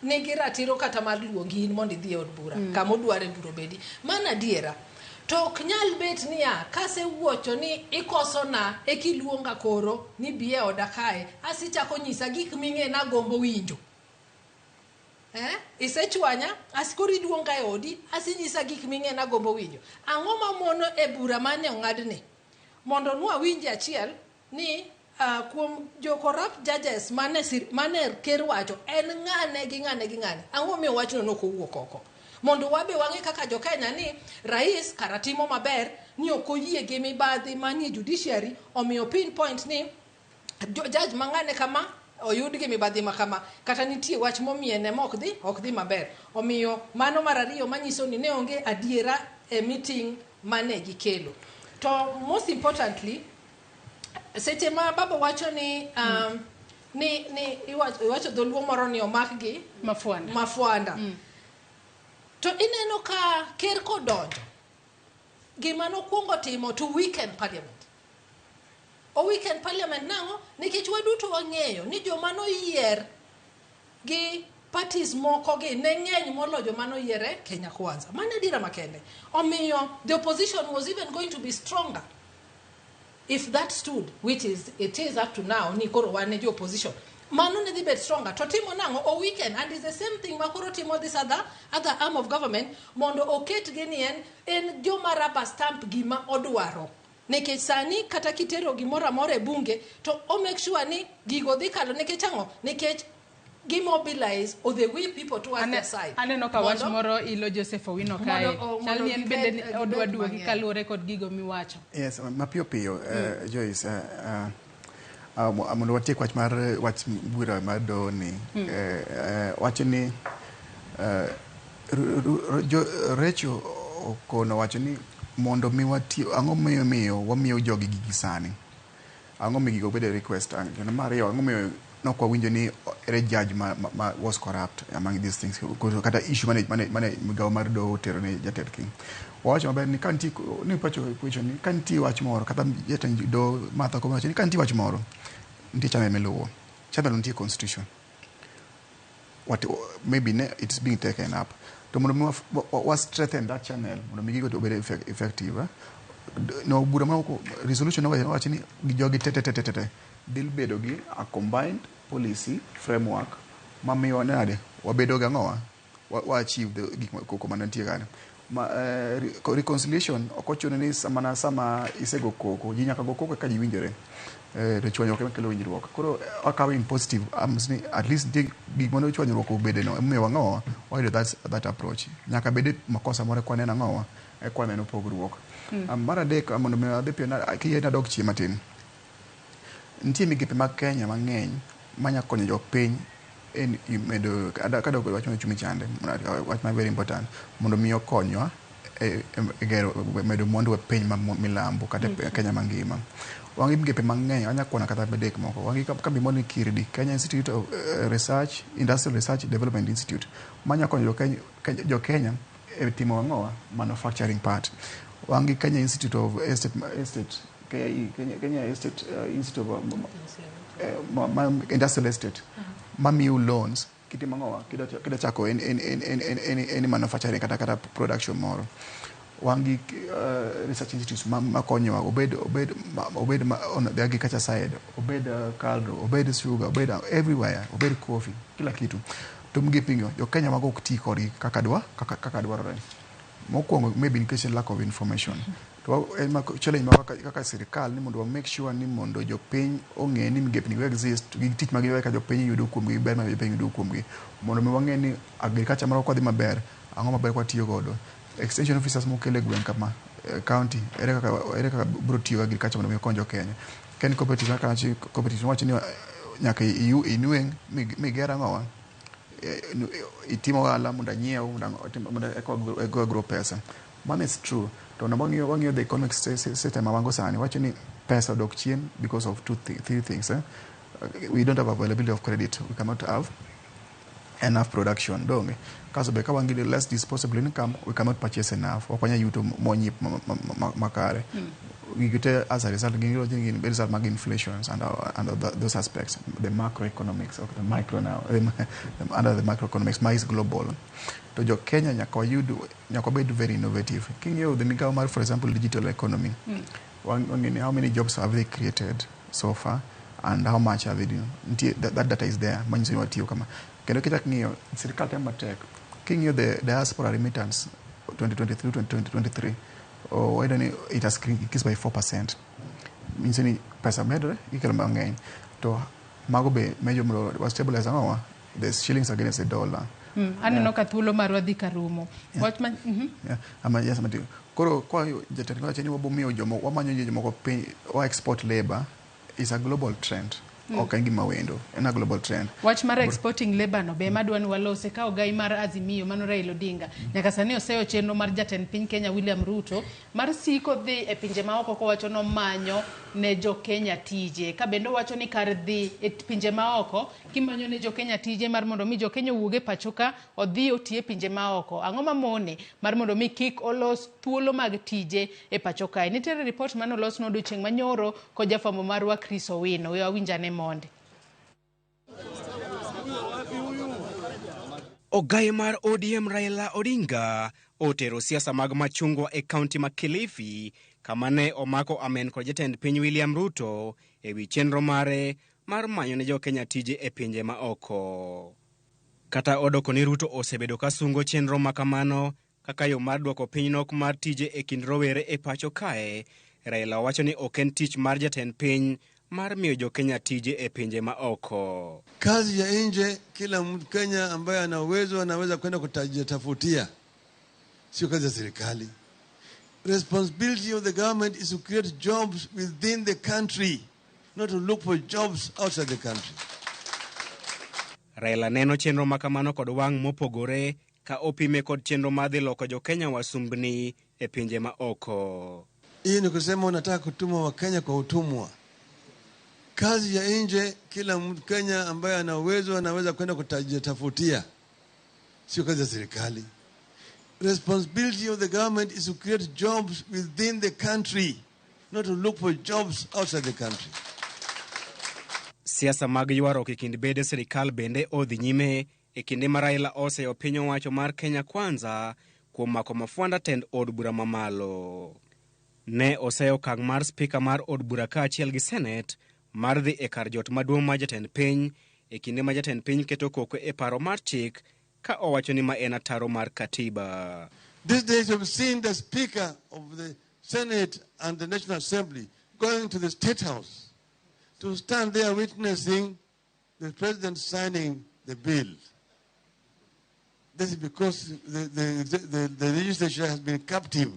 nigi ratiro kata mar luongi in mondo idhi e od bura kama odware bura obedi. Mano adiera. To ok nyal bet niya, kasewuocho ni ikosona ekiluonga koro ni bi e oda kae, asichako nyisa gik ming'e nagombo winjo. Isechwanya, as koro iluonga e odi, asinyisa gik ming'e nagombo winjo. Ang'o mamono e bura mane ong'adni? Mondo nwawinji achiel ni kuom jo corrupt judges mane, mane ker wacho en ng'ane gi ng'ane gi ng'ane. Ang'o momiyo wachno nok owuok oko? Mondo wabe wang'e kaka jo Kenya ni rais kara timo maber ni ok oyie gi mibadhi manie judiciary omiyo pinpoint ni judge mang'ane kama oyud gi mibadhi ma kama kata nitie wach momiene ma ok dhi maber. Omiyo mano mar ariyo manyiso ni ne onge adiera e meeting mane gikelo. To most importantly, seche ma baba wacho ni ni iwacho dholuo moro ni omakgi mafuanda, mafuanda. To ineno ka ker kodonjo gima nokwongo timo to weaken parliament. O weaken parliament nang'o? Nikech waduto wang'eyo ni joma noyier gi parties moko gi ne ng'eny moloyo joma noyier e Kenya Kwanza. Mano adiera makende. Omiyo the opposition was even going to be stronger if that stood, which is it is up to now, ni koro wan e jo opposition. Mano ne dhi bet stronger. To timo nang'o? O weaken. And it's the same thing ma koro timo this other arm of government mondo oket gi ni en joma rubber stamp gima odwaro. Nikech sani kata kitero gimoro amora e bunge to o make sure ni gigo dhi kalo nikech ang'o? Nikech gi mobilize or the we people towards their side. Aneno ka wach moro ilo Joseph Owino kae. Chal ni en bende odwa duogi kaluwore kod gigo miwacho. Yes, mapiyo piyo Joyce, mondo watiek wach mar wach bura mar doho ni wacho ni Rachel Okono wacho ni mondo mi wati ang'o miyo wamiyo jogi gigi sani. Ang'o mi gigo bedo request kendo mar ariyo ang'o miyo nok wawinjo ni ere judge ma was corrupt among these things kata issue mane migawo mar doho otero ne jatend king. Wawacho maber ni ka nitie ni pacho wacho ni ka nitie wach moro kata jatend doho Martha Koome wacho ni ka nitie wach moro nitie channel miluwo. Channel nitie constitution. What maybe ne, it's being taken up. To mondo mi wa strengthen that channel mondo mi gigo obed effective. No bura ma resolution no wacho ni jogi te dhi bedo gi a combined policy framework mamiyo nade wabedo gi ang'owa wa achieve the gik koko mantie kanyo. Ma reconciliation ok ochuno ni mana sama isego koko ji nyaka go koko ka ji winjore. To chwanyruok ema kelo winjruok. Koro akawe in positive ni at least gik mane chwanyruok obede no emomiyo wang'owa wayudo that approach. Nyaka bede makosa moro kwa neno ang'owa kwa neno pogruok. Mar adek mondo mi adhi piyo kiyie nadok chien matin. Nitie migepe mag Kenya mang'eny manya konyo jopiny en medo kadok e wach mar uchumi chande wach ma very important mondo mi okonywa e gero medo mwandu e piny ma milambo kata e Kenya mangima. Wan gi migepe mang'eny anya kwano kata adek moko. Wan gi kambi moro ni KIRDI, Kenya Institute of Research, Industrial Research Development Institute manya konyo jo Kenya e timo ang'owa manufacturing part. Wan gi Kenya Institute of Estate KIE, Kenya Estate Institute of Industrial Estate mamiyo loans kitimo ang'owa kida chako any manufacturing kata production moro. Wan gi research institutes makonyowa obed on the agriculture side, obed KALRO, obed sugar, obed everywhere, obed coffee, kila kitu. To migepe jo Kenya mago ok ti kodgi kaka dwarore. Mokwongo maybe nikech lack of information. To en challenge ma kaka sirikal ni mondo wa make sure ni mondo jopiny ong'e ni migepe ni exist gi tich ma giweyo ka jopiny yudo kuomgi ber ma jopiny yudo kuomgi. Mondo mi wang'e ni agriculture marwa kodhi maber, ang'o maber kwa tiyo godo. Extension officers mokele gweng' kama county ere kaka biro tiyo agriculture mondo mi okony jo Kenya. Ken cooperative kaka cooperative wacho ni nyaka inweng' miger ang'owa itimo ohala mondo anyiew mondo eka grow pesa. Mano is true. To wang'iyo the economic system ma wango sani wacho ni pesa odok chien because of three things. We don't have availability of credit, we cannot have enough production. Donge kaso be ka wan gi less disposable income, we cannot purchase enough, ok wanyal yuto monyip makare. Gigo te as a result gin gin result mag inflations and those aspects, the macroeconomics of the micro now, under the macroeconomics ma is global. To jo Kenya nyaka wayud, nyaka wabed very innovative. King'iyo the migawo mar, for example, digital economy, wang'e ni how many jobs have they created so far and how much are they doing. Nitie that data is there manyiso ni watiyo kama. Kendo kichak ng'iyo, sirikal temo matek. King'iyo the diaspora remittance 2023 2023, wayudo ni it has increased by 4%. Nyiso ni pesa medore, ikelo mang'eny. To mago be mejo mondo wa stabilize ang'owa the shillings against the dollar. Aneno ka thuolo marwa dhi ka rumo. Wach ma Yeah. Ama yes, amati. Koro kwa jatend wacho ni wabomiyo jomo wamanyo jomoko piny wa export labor is a global trend. Ok en gima wendo, en a global trend. Wach mar exporting labor no be ema dwa ni walose ka ogai mar Azimio mano Raila Odinga nyaka sani oseyo chenro mar jatend piny Kenya William Ruto mar siko dhi e pinje maoko kowacho nomanyo ne jo Kenya tije, ka bende owacho ni kar dhi e pinje maoko kimanyo ne jo Kenya tije mar mondo mi jo Kenya owuog e pacho ka odhi oti e pinje maoko, ang'o mamone mar mondo mi kik olos thuolo mag tije e pacho kae? Nitiere ripot mane olos no odiochieng' manyoro kod jafwambo marwa Chris Owino. We wawinjane monde. Ogai mar ODM Raila Odinga otero siasa mag machungwa e kaunti ma Kilifi, kama ne omako amen kod jatend piny William Ruto ewi chenro mare mar manyo ne jokenya tije e pinje ma oko. Kata odoko ni Ruto osebedo ka sungo chenro ma kamano kaka yo mar duoko piny nok mar tije e kind rowere e pacho kae, Raila wacho ni ok en tich mar jatend piny mar miyo jokenya tije e pinje ma oko. Kazi ya nje, kila Mkenya ambaye ana uwezo anaweza kwenda kujitafutia, sio kazi ya serikali. Responsibility of the government is to create jobs within the country, not to look for jobs outside the country. Raila neno chenro ma kamano kod wang' mopogore ka opime kod chenro mar dhi loko jokenya wasumbni e pinje ma oko. Hii ni kusema unataka kutuma Wakenya kwa utumwa. Kazi ya nje, kila Mkenya ambaye ana uwezo anaweza kwenda kujitafutia, sio kazi ya serikali. Responsibility of the government is to create jobs within the country, not to look for jobs outside the country. Siasa mag ywaruok e kind bede sirikal bende odhi nyime e kinde ma Raila oseyo piny owacho mar Kenya Kwanza kuom mako mafwanda tend od bura mamalo. Ne oseyo okang' mar spika mar od bura kaachiel gi senet mar dhi e kar jot maduong' mar jatend piny e kinde ma jatend piny keto koko e paro mar chik ka owacho ni ma en ataro mar katiba. These days we've seen the Speaker of the Senate and the National Assembly going to the State House to stand there witnessing the President signing the bill. This is because the legislature has been captive,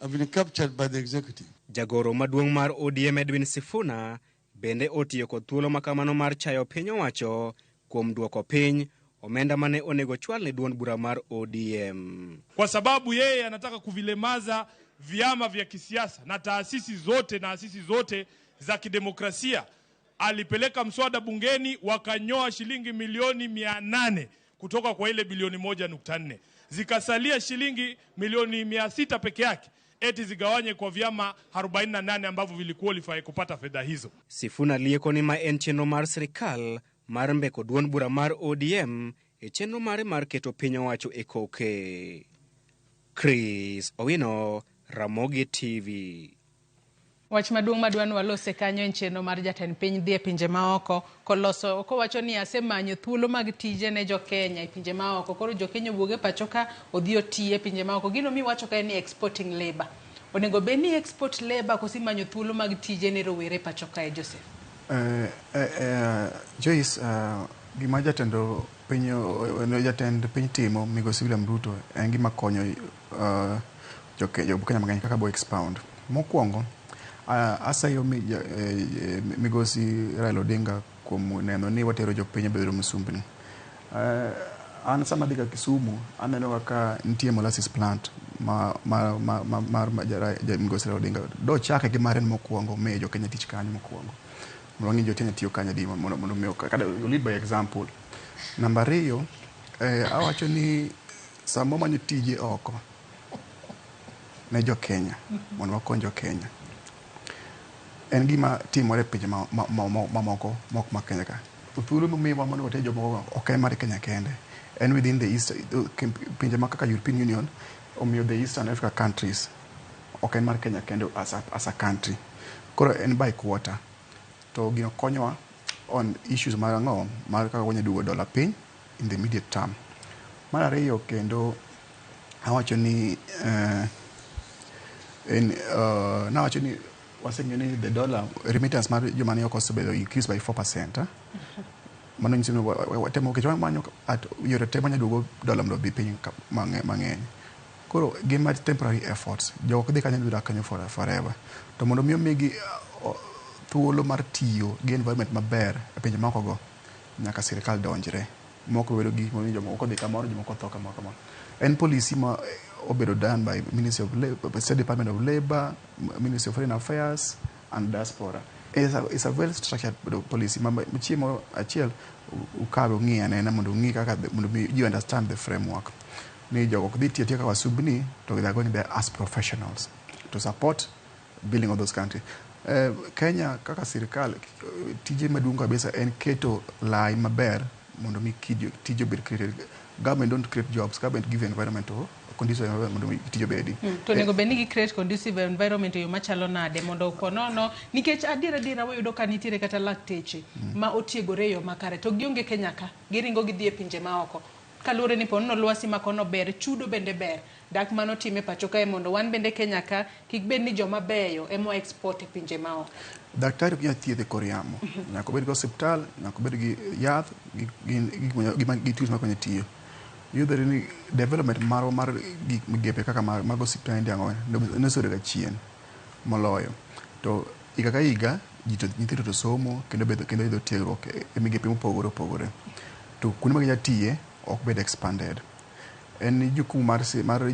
have been captured by the executive. Jagoro maduong' mar ODM Edwin Sifuna bende otiyo kod thuolo ma kamano mar chayo piny owacho kuom duoko piny omenda mane onego chwal ne duond bura mar ODM. Kwa sababu yeye anataka kuvilemaza vyama vya kisiasa na taasisi zote na asisi zote za kidemokrasia. Alipeleka mswada bungeni, wakanyoa shilingi milioni 800 kutoka kwa ile bilioni 1.4, zikasalia shilingi milioni 600 peke yake, eti zigawanye kwa vyama 48 ambavyo viliqualify kupata fedha hizo. Sifuna lieko ni ma en chenro mar sirikal mar mbeko duond bura mar ODM e chenro mare mar keto piny owacho e koke. Chris Owino, Ramogi TV. Wach maduong' madwa ni walose kanyo en chenro mar jatend piny dhi e pinje maoko koloso kowacho ni asemanyo thuolo mag tije ne jokenya e pinje maoko, koro jokenya owuog e pacho ka odhi oti e pinje maoko. Gino miwacho ka en ni exporting labor, onego bed ni export labor koso imanyo thuolo mag tije ne rowere e pacho kae, Joseph? Joyce, gima jatend piny timo, migosi William Ruto, en gima konyo jo Kenya mang'eny kaka bo expound. Mokwongo, asayo migosi Raila Odinga kuom neno ni watero jopiny bedo misumbni. An sama adhi ga Kisumu, aneno kaka nitie molasses plant mar migosi Raila Odinga. Dochake gi mare mokwongo, miyo jo Kenya tich kanyo mokwongo. Mondo wang'i jo Kenya tiyo kanyo adi mondo mi kata lead by example. Namba ariyo, awacho ni sama wamanyo tije oko ne jo Kenya, mondo wakony jo Kenya. En gima timore e pinje mamoko mok ma Kenya ka. Thuolo momiwa mondo water jomoko ok en mar Kenya kende. En within the East, pinje ma kaka European Union omiyo the Eastern Africa countries ok en mar Kenya kende as a country. Koro en by quarter. To gino konyowa on issues mar ang'o mar kaka wanyalo duogo dola piny in the immediate term. Mar ariyo kendo awacho ni nawacho ni waseng'eyo ni the dollar remittance mar joma ni oko osebedo increase by 4%. Mano nyiso ni watemo nikech wamanyo at yore te manyalo duogo dola mondo odhi piny mang'eny. Koro gin mar temporary efforts. Jogo ok dhi kanyo dhi dak kanyo forever. To mondo mi omigi thuolo mar tiyo gi environment maber e pinje maoko go, nyaka sirikal donjre. Moko bedo gi jomoko odhi kamoro, jomoko tho kamoro kamoro. En policy ma obedo done by Ministry of Labor, State Department of Labor, Ministry of Foreign Affairs and Diaspora. It's a well structured policy. Ma chieng' moro achiel ukawe ung'i anena mondo ung'i kaka mondo you understand the framework. Ni jogo ok dhi tiyo atiya kaka wasumbni, to they are going there as professionals to support building of those countries. Kenya kaka sirikal tije maduong' kabisa en keto lai maber mondo mi tije obed created. Government don't create jobs, government give environment to conducive environment mondo mi tije obedi. To onego bed ni gi create conducive environment e yo machalo nade mondo konono nikech adier wayudo ka nitiere kata lakteche ma otiegore e yo makare to gionge Kenya ka, giringo gidhi e pinje maoko kaluwore ni ponono lwasi ma kono ber, chudo bende ber, dak mano time pacho kae mondo wan bende Kenya ka kik bed ni joma beyo ema export e pinje maoko. Daktari ok nyal thiedho e kor yamo. Nyaka obed gi osiptal, nyaka obed gi yath, gi tools makonye tiyo. Yudore ni development marwa mar gik migepe kaka mag osiptande ang'o nosebedo ga chien moloyo. To higa ka higa nyithindo to somo kendo yudo tiegruok e migepe mopogore opogore. To kuonde ma ginya tiye ok bed expanded. En jukumu mar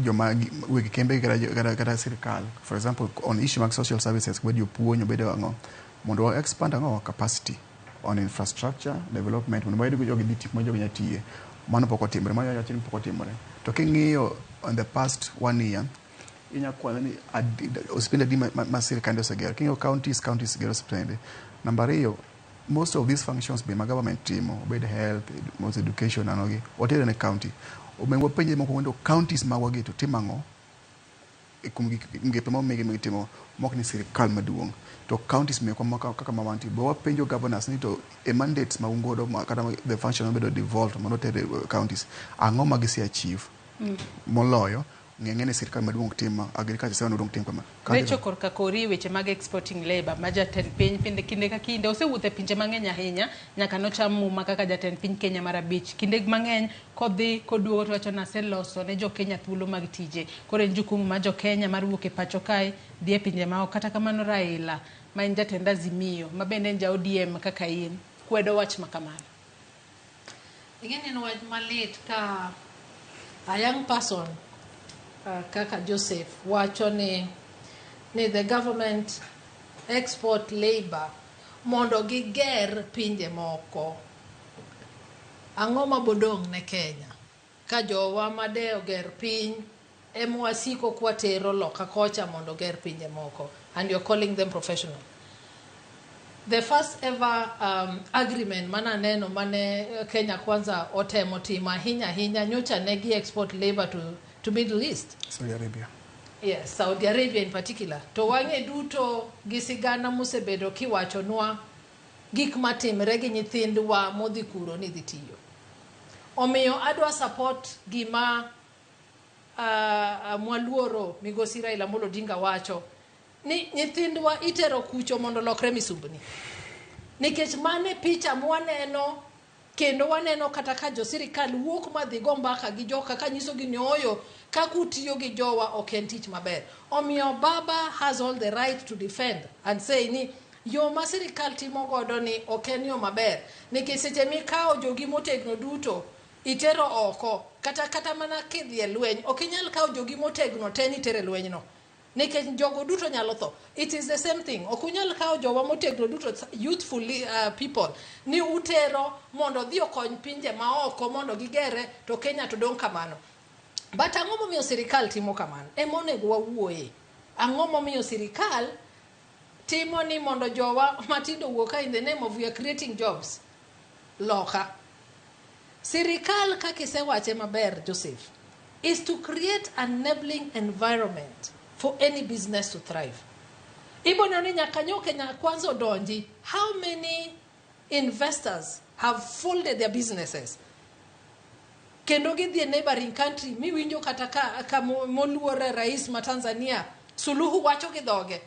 joma weg kembe kata sirikal. For example, on issue mag social services, obed jopuonj, obed ang'o, mondo wa expand ang'o capacity on infrastructure development mondo wayud jogi dhi ma jogi nya tiye. Mano pok otimore, mano awacho ni pok otimore. To king'iyo on the past 1 year, inya kwano ni osiptende adi ma sirikande osegero. King'iyo counties gero osiptende. Namba ariyo, most of these functions be ma government timo, obed health, most education ang'o gi, watere ne county. Onego wapenjre mokwongo counties magwa gi to timo ang'o kuom migepe ma omigi mitimo mok ni sirikal maduong'. To counties mekwa kaka ma wantie, be wapenjo governors ni to e mandates ma un godo kata the function mabedo devolved mondo oter e counties, ang'o ma gise achieve moloyo ng'eng'e ni sirikal maduong' ok tim agriculture sector maduong' tim kama. Recho korka kori weche mag exporting labor ma jatend piny pinde kinde ka kinde osewuotho e pinje mang'eny ahinya nyaka nocham muma kaka jatend piny Kenya mar abich. Kinde mang'eny kodhi koduogo to wacho ni aseloso ne jo Kenya thuolo mag tije. Koro en jukumu mar jo Kenya mar wuok e pacho kae dhi e pinje maoko. Kata kamano Raila ma en jatend Azimio ma bende en ja ODM kaka in kwedo wach ma kamano. Ing'e ni en wach malit ka a young person kaka Joseph wacho ni the government export labor mondo giger pinje moko. Ang'o mabodong' ne Kenya? Ka jowa made oger piny ema wasiko kwatero loka kocha mondo oger pinje moko, and you're calling them professional. The first ever agreement mananeno mane Kenya Kwanza otemo timo ahinya ahinya nyocha ne gi export labor to Middle East. Saudi Arabia. Yes, Saudi Arabia in particular. To wang'e duto gi sigana mosebedo kiwachonwa gik matimre gi nyithindwa modhi kuro ni dhi tiyo. Omiyo adwa support gima mwaluoro migosi Raila Amolo Odinga wacho ni nyithindwa itero kucho mondo lokre misumbni. Nikech mane picha mwaneno kendo waneno kata ka jo sirikal wuok madhi go mbaka gi joka kanyiso gi ni oyo kaka utiyo gi jowa ok en tich maber. Omiyo baba has all the right to defend and say ni yo ma sirikal timo godo ni ok en yo maber. Nikech seche mikawo jogi motegno duto itero oko kata mana kidhi e lweny ok inyal kawo jogi motegno te ni itere lweny no. Nikech jogo duto nyalo tho. It is the same thing. Ok unyal kawo jowa motegno duto, youthful people, ni utero mondo odhi okony pinje maoko mondo gigere to Kenya to dong' kamano. But ang'o momiyo sirikal timo kamano? Ema onego wawuoye. Ang'o momiyo sirikal timo ni mondo jowa matindo owuok ka in the name of we are creating jobs loka? Sirikal kaka isewache maber Joseph, is to create an enabling environment for any business to thrive. Ibo neno ni nyaka nyo Kenya Kwanza odonji, how many investors have folded their businesses? Kendo gidhi e neighboring country miwinjo kata ka moluor rais ma Tanzania Suluhu wacho gi dhoge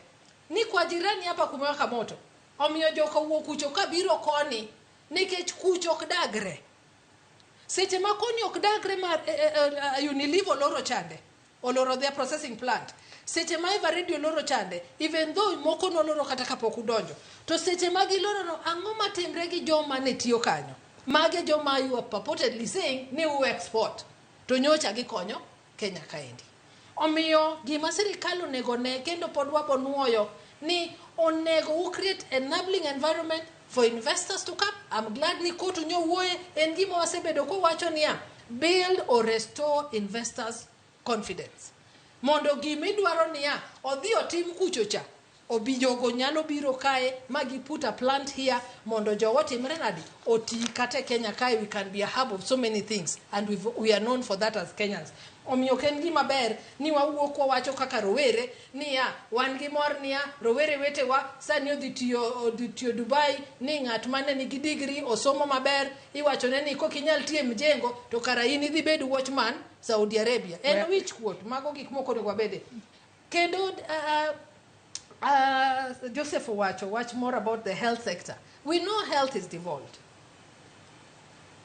ni kwa jirani hapa kumewaka moto. Omiyo joka wuok kucho kabiro koni nikech kucho ok dagre. Seche ma koni ok dagre ma Unilever oloro chande, oloro their processing plant. Seche ma Eveready oloro chande, even though moko noloro kata kapok udonjo. To seche ma giloro no, ang'o matimre gi joma ne tiyo kanyo? Mage joma you are purportedly saying ni u export. To nyocha gikonyo Kenya kaendi. Omiyo gima sirikal onego ne kendo pod wabonuoyo ni onego u create enabling environment for investors to come. I'm glad ni kotu nyo wuoye en gima wasebedo kowacho niya build or restore investors confidence. Mondo gimidwaro niya odhi otim kucho cha obi jogo nyalo biro kae ma gi put a plant here mondo jowa otimre nadi oti kata e Kenya kae. We can be a hub of so many things and we are known for that as Kenyans. Omiyo ok en gima ber ni wawuok wawacho kaka rowere niya wan gi mor niya rowere wetewa sani odhi tiyo Dubai ni ng'at mane nigi degree osomo maber iwachone ni kok inyal tiyo e mjengo to kara in idhi bed watchman Saudi Arabia. En wich kuot, mago gik moko onego wabede. Kendo Joseph owacho wach more about the health sector. We know health is devolved.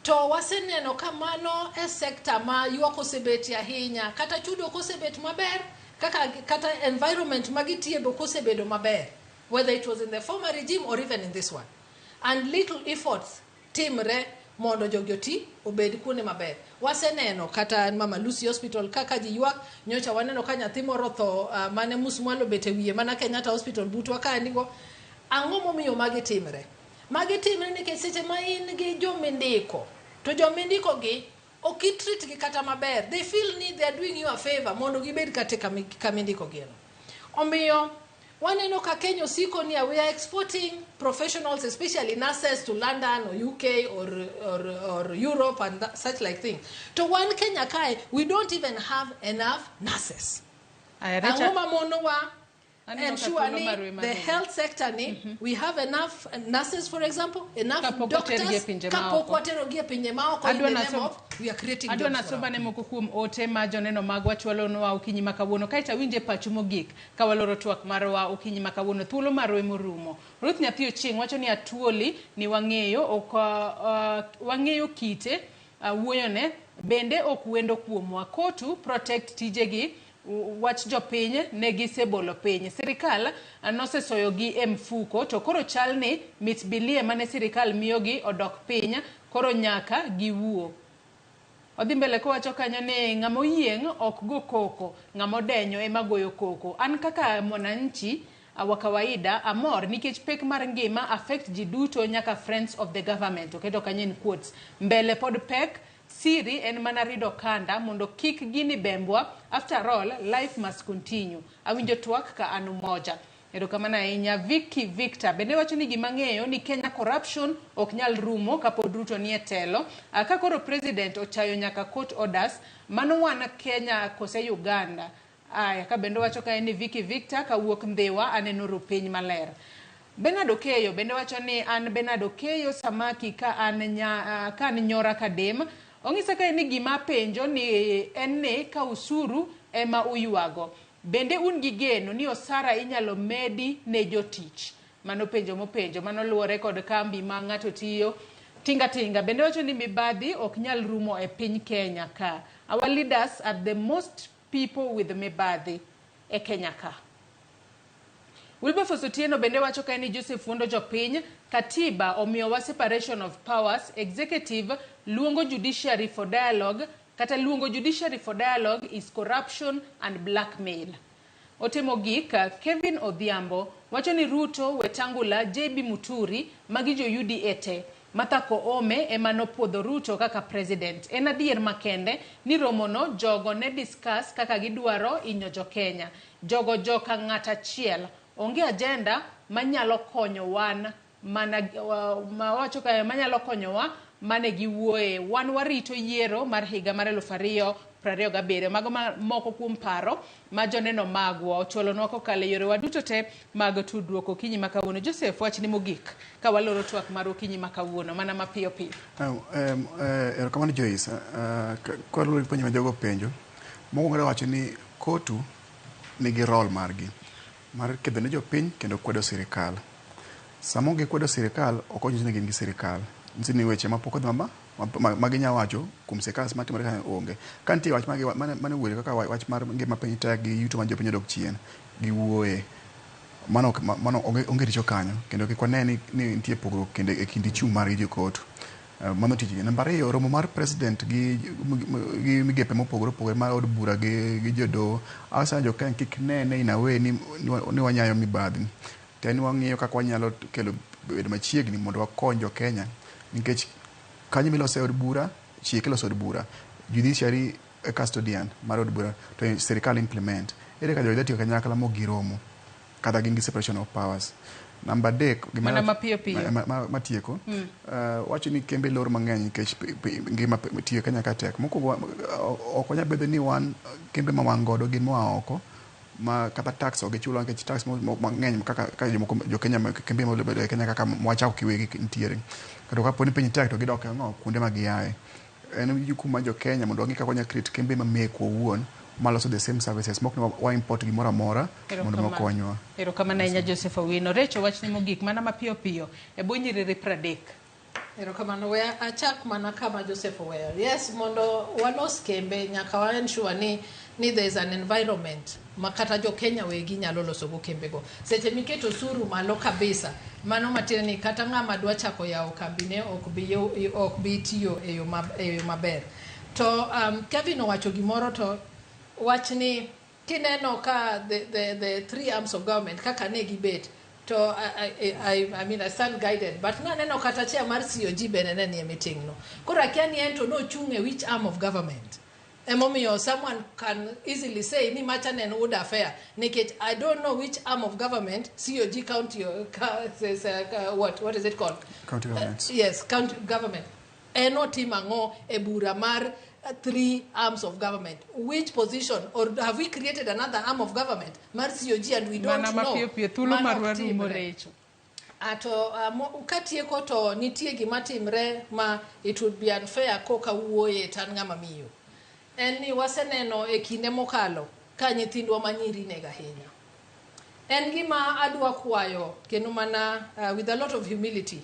To waseneno ka mano e sector ma ywak osebetie ahinya, kata chudo ok osebet maber, kaka kata environment ma gitiye be ok osebedo maber, whether it was in the former regime or even in this one. And little efforts timre mondo jogi oti obed kuonde maber. Waseneno kata Mama Lucy Hospital kaka ji ywak, nyocha waneno ka nyathi moro otho mane musmwal obet e wiye mana Kenyatta Hospital butwa kaendigo. Ang'o momiyo magi timre? Magi timre nikech seche ma in gi jomindiko, to jomindiko gi ok i-treat gi kata maber. They feel ni they are doing you a favor mondo gibed kata kamindiko gi no. Omiyo waneno ka Kenya osiko ni we are exporting professionals, especially nurses, to London or UK or Europe and that, such like thing. To wan Kenya kae, we don't even have enough nurses. Ang'o mamonowa ensure ni the health sector ni we have enough nurses, for example, enough doctors, kapok waterogi e pinje maoko in the name of we are creating Adwa jobs for nasoma ne moko kuom ote ma joneno magwa chwalonwa okinyi ma kawuono kaeto awinje pachu mogik ka waloro twak marwa okinyi ma kawuono thuolo marwa emorumo. Ruth Nyathi Ochieng wacho ni Atuoli ni wang'eyo ok wang'eyo kite wuoyone bende ok wendo kuomwa. Kotu protect tijegi wach jopiny ne gisebolo piny. Sirikal nosesoyogi e mfuko to koro chal ni mit bilie mane sirikal miyogi odok piny koro nyaka giwuo. Odhi mbele kowacho kanyo ni ng'ama oyieng' ok go koko, ng'ama odenyo ema goyo koko. An kaka mwananchi wa kawaida amor nikech pek mar ngima affect ji duto nyaka friends of the government. Oketo kanyo in quotes. Mbele pod pek, siri en mana rido kanda mondo kik gini bembwa. After all, life must continue. Awinjo twak ka an umoja. Erokamano ahinya. Vicky Victor bende wacho ni gima ng'eyo ni Kenya corruption ok nyal rumo kapod Ruto nie telo. Ka koro president ochayo nyaka court orders, mano wan Kenya kose Uganda? Aya, ka bende wacho kae ni Vicky Victor kawuok Ndhiwa aneno ru piny maler. Bernard Okeyo bende wacho ni an Bernard Okeyo samaki ka an ka an nyora kadem. Ong'isa kae ni gima penjo ni en ni ka usuru ema uywago. Bende un gi geno ni osara inyalo medi ne jotich? Mano penjo mopenjo, mano luwore kod kambi ma ng'ato tiyo. Tinga Tinga bende wacho ni mibadhi ok nyal rumo e piny Kenya ka. Our leaders are the most people with mibadhi e Kenya ka. Wilberforce Otieno bende wacho kae ni Joseph wuondo jopiny, katiba omiyowa separation of powers, executive luongo judiciary for dialogue, kata luongo judiciary for dialogue is corruption and blackmail. Ote mogik, Kevin Odhiambo wacho ni Ruto, Wetangula, JB Muturi, magi jo UDA te. Martha Koome ema nopuodho Ruto kaka president. En adier makende ni romono jogo ne discuss kaka gidwaro hinyo jo Kenya. Jogo joka ng'at achiel. Onge agenda manyalo konyo wan mana ma wacho ka manyalo konyowa mane giwuoye. Wan warito yiero mar higa mar 2027. Mago ma moko kuom paro ma joneno magwa ochwalonwa kokalo e yorewa duto te mag tudruok okinyi ma kawuono. Joseph, wachni mogik ka waloro twak mar okinyi ma kawuono mana mapiyo piyo. Erokamano Joyce. Kaluwore gi penjo ma jogo penjo, mokwongo adwa wacho ni COTU nigi role margi mar kedho ne jopiny kendo kwedo sirikal. Sama gikwedo sirikal, ok onyiso ni gin gi sirikal. Nyiso ni weche mapok odhi ma ginya wacho kuom sirikal matimore kanyo onge. Ka nitie wach mane wuoyo kaka wach mar ngima piny tek gi yuto mar jopiny odok chien, giwuoye. Mano onge richo kanyo kendo kik wane ni nitie pogruok kendo e kind chung' margi jo COTU. Mano tijgi. Namba ariyo, romo mar president gi migepe mopogore opogore mar od bura gi jodoho, awacho jo Kenya kik nene in a way ni wanyayo mibadhi. To en wang'iyo kaka wanyalo kelo bedo machiegni mondo wakony jo Kenya nikech kanyo milose od bura, chike iloso od bura, judiciary e custodian mar od bura to sirikal implement. Ere kaka jogi dhi tiyo kanyakla mok giromo kata gin gi separation of powers. Namba adek, Mana mapiyo piyo. Matieko, wacho ni kembe lor mang'eny nikech ngima tiyo Kenya ka tek. Mokwongo ok wanyal bedo ni wan kembe ma wan godo gin moa oko ma kata tax ok gichulwa nikech tax mang'eny kaka jomoko jo Kenya kembe mobedo e Kenya kaka mwachako kiwegi nitiere. Kendo kapo ni piny tek to gidok ang'o kuonde ma giaye. En jukumu mar jo Kenya mondo wang'i kaka wanyalo create kembe ma mekwa owuon maloso the same services mok ni wa import gimoro amora mondo okonywa. Erokamano ahinya Joseph Owino. Recho, wachni mogik mana mapiyo piyo e bwo nyiriri 30. Erokamano. We achak mana kama Joseph oweyo. Yes, mondo walos kembe nyaka wa ensure ni there is an environment ma kata jo Kenya wegi nyalo loso go kembego. Seche miketo osuru malo kabisa, mano matiende ni kata ng'ama dwa chako yawo kambine ok bi tiyo e yo maber. To Kevin owacho gimoro to wach ni kineno ka the three arms of government kaka ne gibet to I mean I stand guided but naneno kata chair mar COG bende ne nie meeting no. Koro akia ni en to nochung' e which arm of government. Emomiyo someone can easily say ni macha ne en UDA affair nikech I don't know which arm of government COG county what is it called? County government. Yes, county government. En otimo ang'o e bura mar three arms of government? Which position? Or have we created another arm of government? Mar COG and we don't Mana know. mapiyo piyo thuolo Mano marwa ok rumo timre. Recho. Ato katieko to nitie gima timre ma it would be unfair koka wuoye to an ng'ama miyo. En ni waseneno e kinde mokalo ka nyithindwa manyiri inego ahinya. En gima adwa kwayo kendo mana with a lot of humility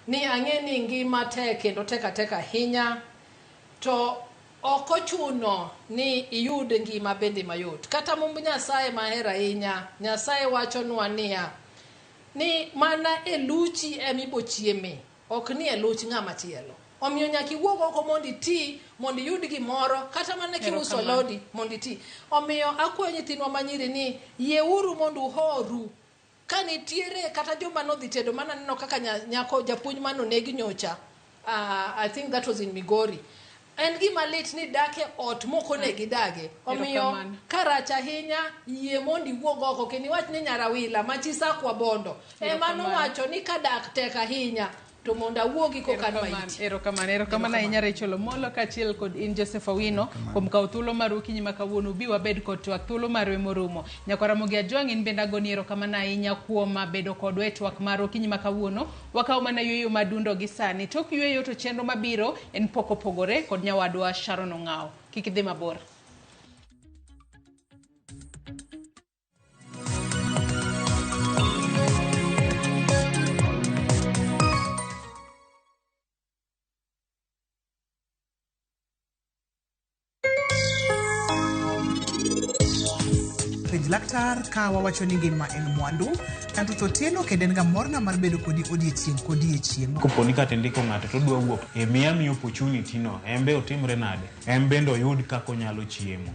ni ang'e ni ngima tek kendo tek ateka ahinya to ok ochuno ni iyud ngima bende mayot. Kata mumb Nyasaye mahero ahinya, Nyasaye wachonwa niya ni mana e luchi emibo chieme, ok ni e luch ng'ama chielo. Omiyo nyaka iwuog oko mondo iti, mondo iyud gimoro, kata mana kiuso lodi mondo iti. Omiyo akwayo nyithindwa manyiri ni yieuru mondo uhoru. Ka nitiere kata joma nodhi tedo, mana neno kaka nyako japuonj manoneg nyocha. I think that was in Migori. En gima lit ni dak e ot mok onego idage. Omiyo karach ahinya yie mondo iwuog oko kendo iwach ni nyarawila ma chi Sakwa Bondo ema nowacho ni ka dak tek ahinya to mondo awuogi koka an maiti. Erokamano ahinya Rachel Omolo kaachiel kod in Joseph Owino kuom kawo thuolo mar okinyi ma kawuono ubi wabed kod twak thuolo marwa morumo. Nyakwar Ramogi Ajwang' in bende agoni erokamano ahinya kuom bedo kodwa e twak mar okinyi ma kawuono. Wakawo mana yueyo madundo gi sani. Tok yueyo to chenro mabiro en pok opogore kod nyawadwa Sharon Ong'awo. Kik idhi mabor. Penj laktar ka wawacho ni ngima en mwandu. An Ruth Otieno kendo en ga morna mar bedo kodi odiechieng' kodiechieng'. Kopo ni kata indiko ng'ato to odwa wuok, e miya mi opportunity no, en be otimre nade? En bende oyud kaka onyalo chiemo.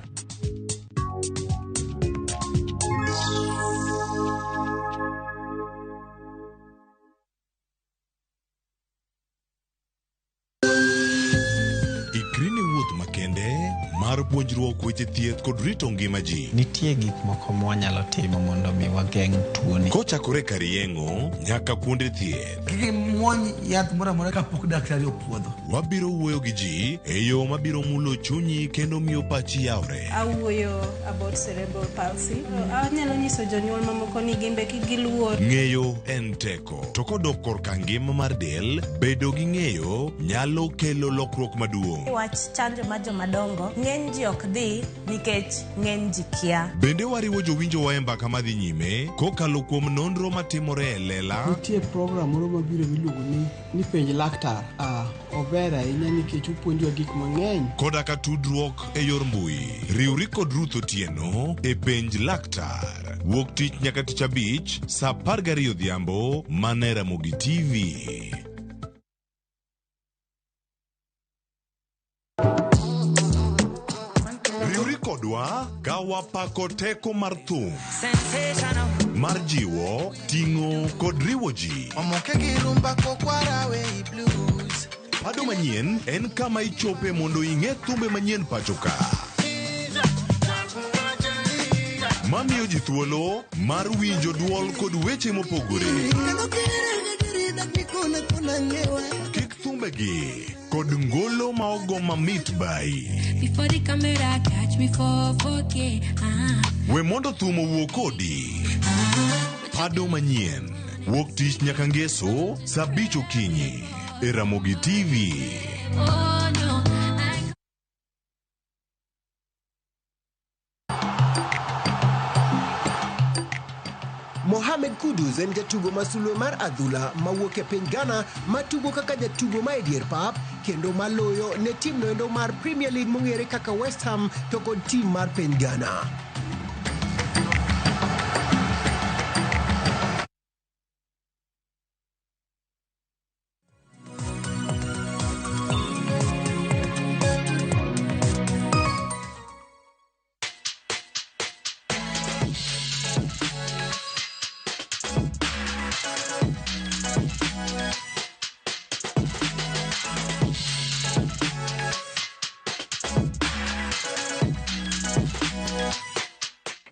mar puonjruok weche thieth kod rito ngima ji. Nitie gik moko mwanyalo timo mondo mi wageng' tuoni. Kochakore kar yeng'o nyaka kuonde thieth. Kik imuony yath moro amora kapok daktari opuodho. Wabiro wuoyo gi ji e yo mabiro mulo chunyi kendo miyo pachi yawre. Awuoyo about cerebral palsy. Anyalo nyiso jonyuol mamoko ni gin be kik giluor. Ng'eyo en teko, to kodok korka ngima mar del, bedo gi ng'eyo nyalo kelo lokruok maduong'. Wach chanjo mar jomadongo, ng'eny ji ok dhi nikech ng'eny ji kia. Bende wariwo jowinjowa e mbaka madhi nyime kokalo kuom nonro matimore e lela. Nitie program moro mabiro miluongo ni ni penj laktar. Ah, ober ahinya nikech opuonjowa gik mang'eny. Koda ka tudruok e yor mbui. Riwri kod Ruth Otieno e penj laktar. Wuok tich nyaka tich abich saa 12 odhiambo mana e Ramogi TV. Riwri kodwa ka wapako teko mar thum mar jiwo, ting'o kod riwo ji. Omoke gi rumba kokwara we blues. Pado manyien en kama ichope mondo ing'e thumbe manyien pacho ka. Mamiyo ji thuolo mar winjo duol kod weche mopogore. Kik thumbegi kod ngolo ma ogo mamit bai. Before the camera catch me for 4K. Ah. We mondo thum owuo kodi. Pado manyien. Wuok tich nyaka ngeso saa 5 okinyi e Ramogi TV. Oh no. I Mohamed Kudus en jatugo ma sulwe mar adhula mawuok e piny Ghana matugo kaka jatugo ma e dier pap kendo maloyo ne tim noendo mar Premier League mong'ere kaka West Ham to kod tim mar piny Ghana.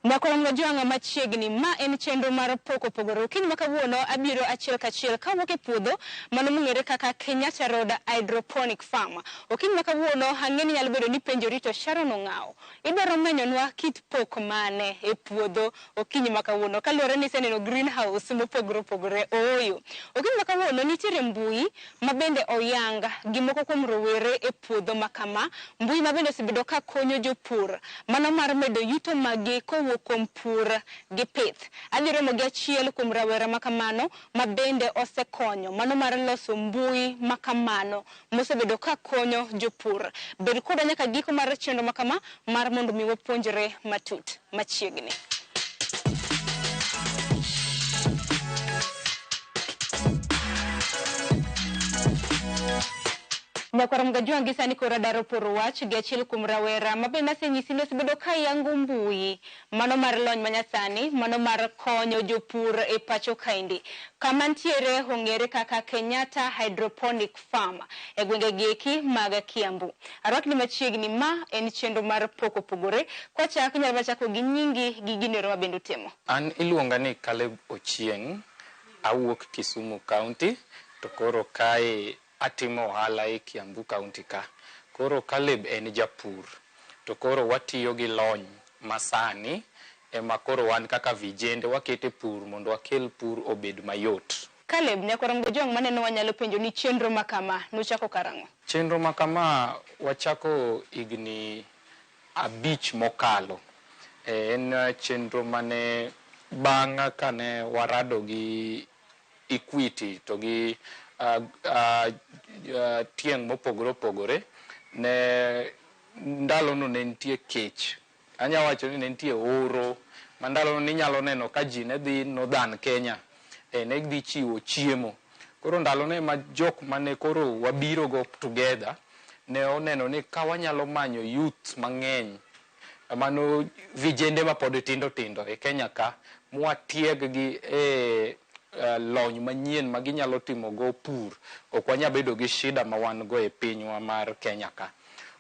Nyakwar Mojwang'a machiegni, ma en chenro mar pok opogore. Okinyi ma kawuono abiro achiel kachiel kawuok e puodho mano mong'ere kaka Kenyatta Road Hydroponic Farm. Okinyi ma kawuono ang'e ni nyalo bedo ni penjori to Sharon Ong'awo. Idwaro menyonwa kit pok mane e puodho okinyi ma kawuono kaluwore ni iseneno greenhouse mopogore opogore. Ooyo. Okinyi ma kawuono nitiere mbui ma bende oyang gi moko kuom rowere e puodho ma kama. Mbui ma bende osebedo ka konyo jopur mano mar medo yuto magi kowuok kuom pur gi pith. Adhi romo gi achiel kuom rawera ma kamano ma bende osekonyo mano mar loso mbui ma kamano mosebedo ka konyo jopur. Bed koda nyaka giko mar chenro ma kama mar mondo mi wapuonjre matut machiegni. Nyakwar Mgajwang' gi sani koro adaro poro wach gi achiel kuom rawera ma bende asenyisi ni osebedo ka yango mbui mano mar lony manyasani mano mar konyo jopur e pacho kaendi. Kama ntiere ong'ere kaka Kenyatta Hydroponic Farm e gwenge gieki mag Kiambu. Arwakni machiegni ma en chenro mar pok opogore. Kwachako inyalo machako gi nyingi gi ginero ma bende utimo. An iluonga ni Caleb Ochieng', awuok Kisumu County to koro kae atimo ohala e Kiambu County ka. Koro Caleb en japur to koro watiyo gi lony masani ema koro wan kaka vijende wakete pur mondo wakel pur obed mayot. Caleb, nyakwar Mgojwang' maneno wanyalo penjo ni chenro ma kama nuchako karang'o? Chenro ma kama wachako higni 5 mokalo. En chenro mane bang' kane warado gi Equity to gi tieng' mopogore opogore ne ndalono ne nitie kech. Anya wacho ni ne nitie oro ma ndalono ninyalo neno ka ji ne dhi Northern Kenya ne dhi chiwo chiemo. Koro ndalono ema jok mane koro wabiro go together ne oneno ni ka wanyalo manyo youth mang'eny mano vijende mapod tindo tindo e Kenya ka mwatieg gi e lony manyien ma ginyalo timo go pur, ok wanyal bedo gi shida ma wan go e pinywa mar Kenya ka.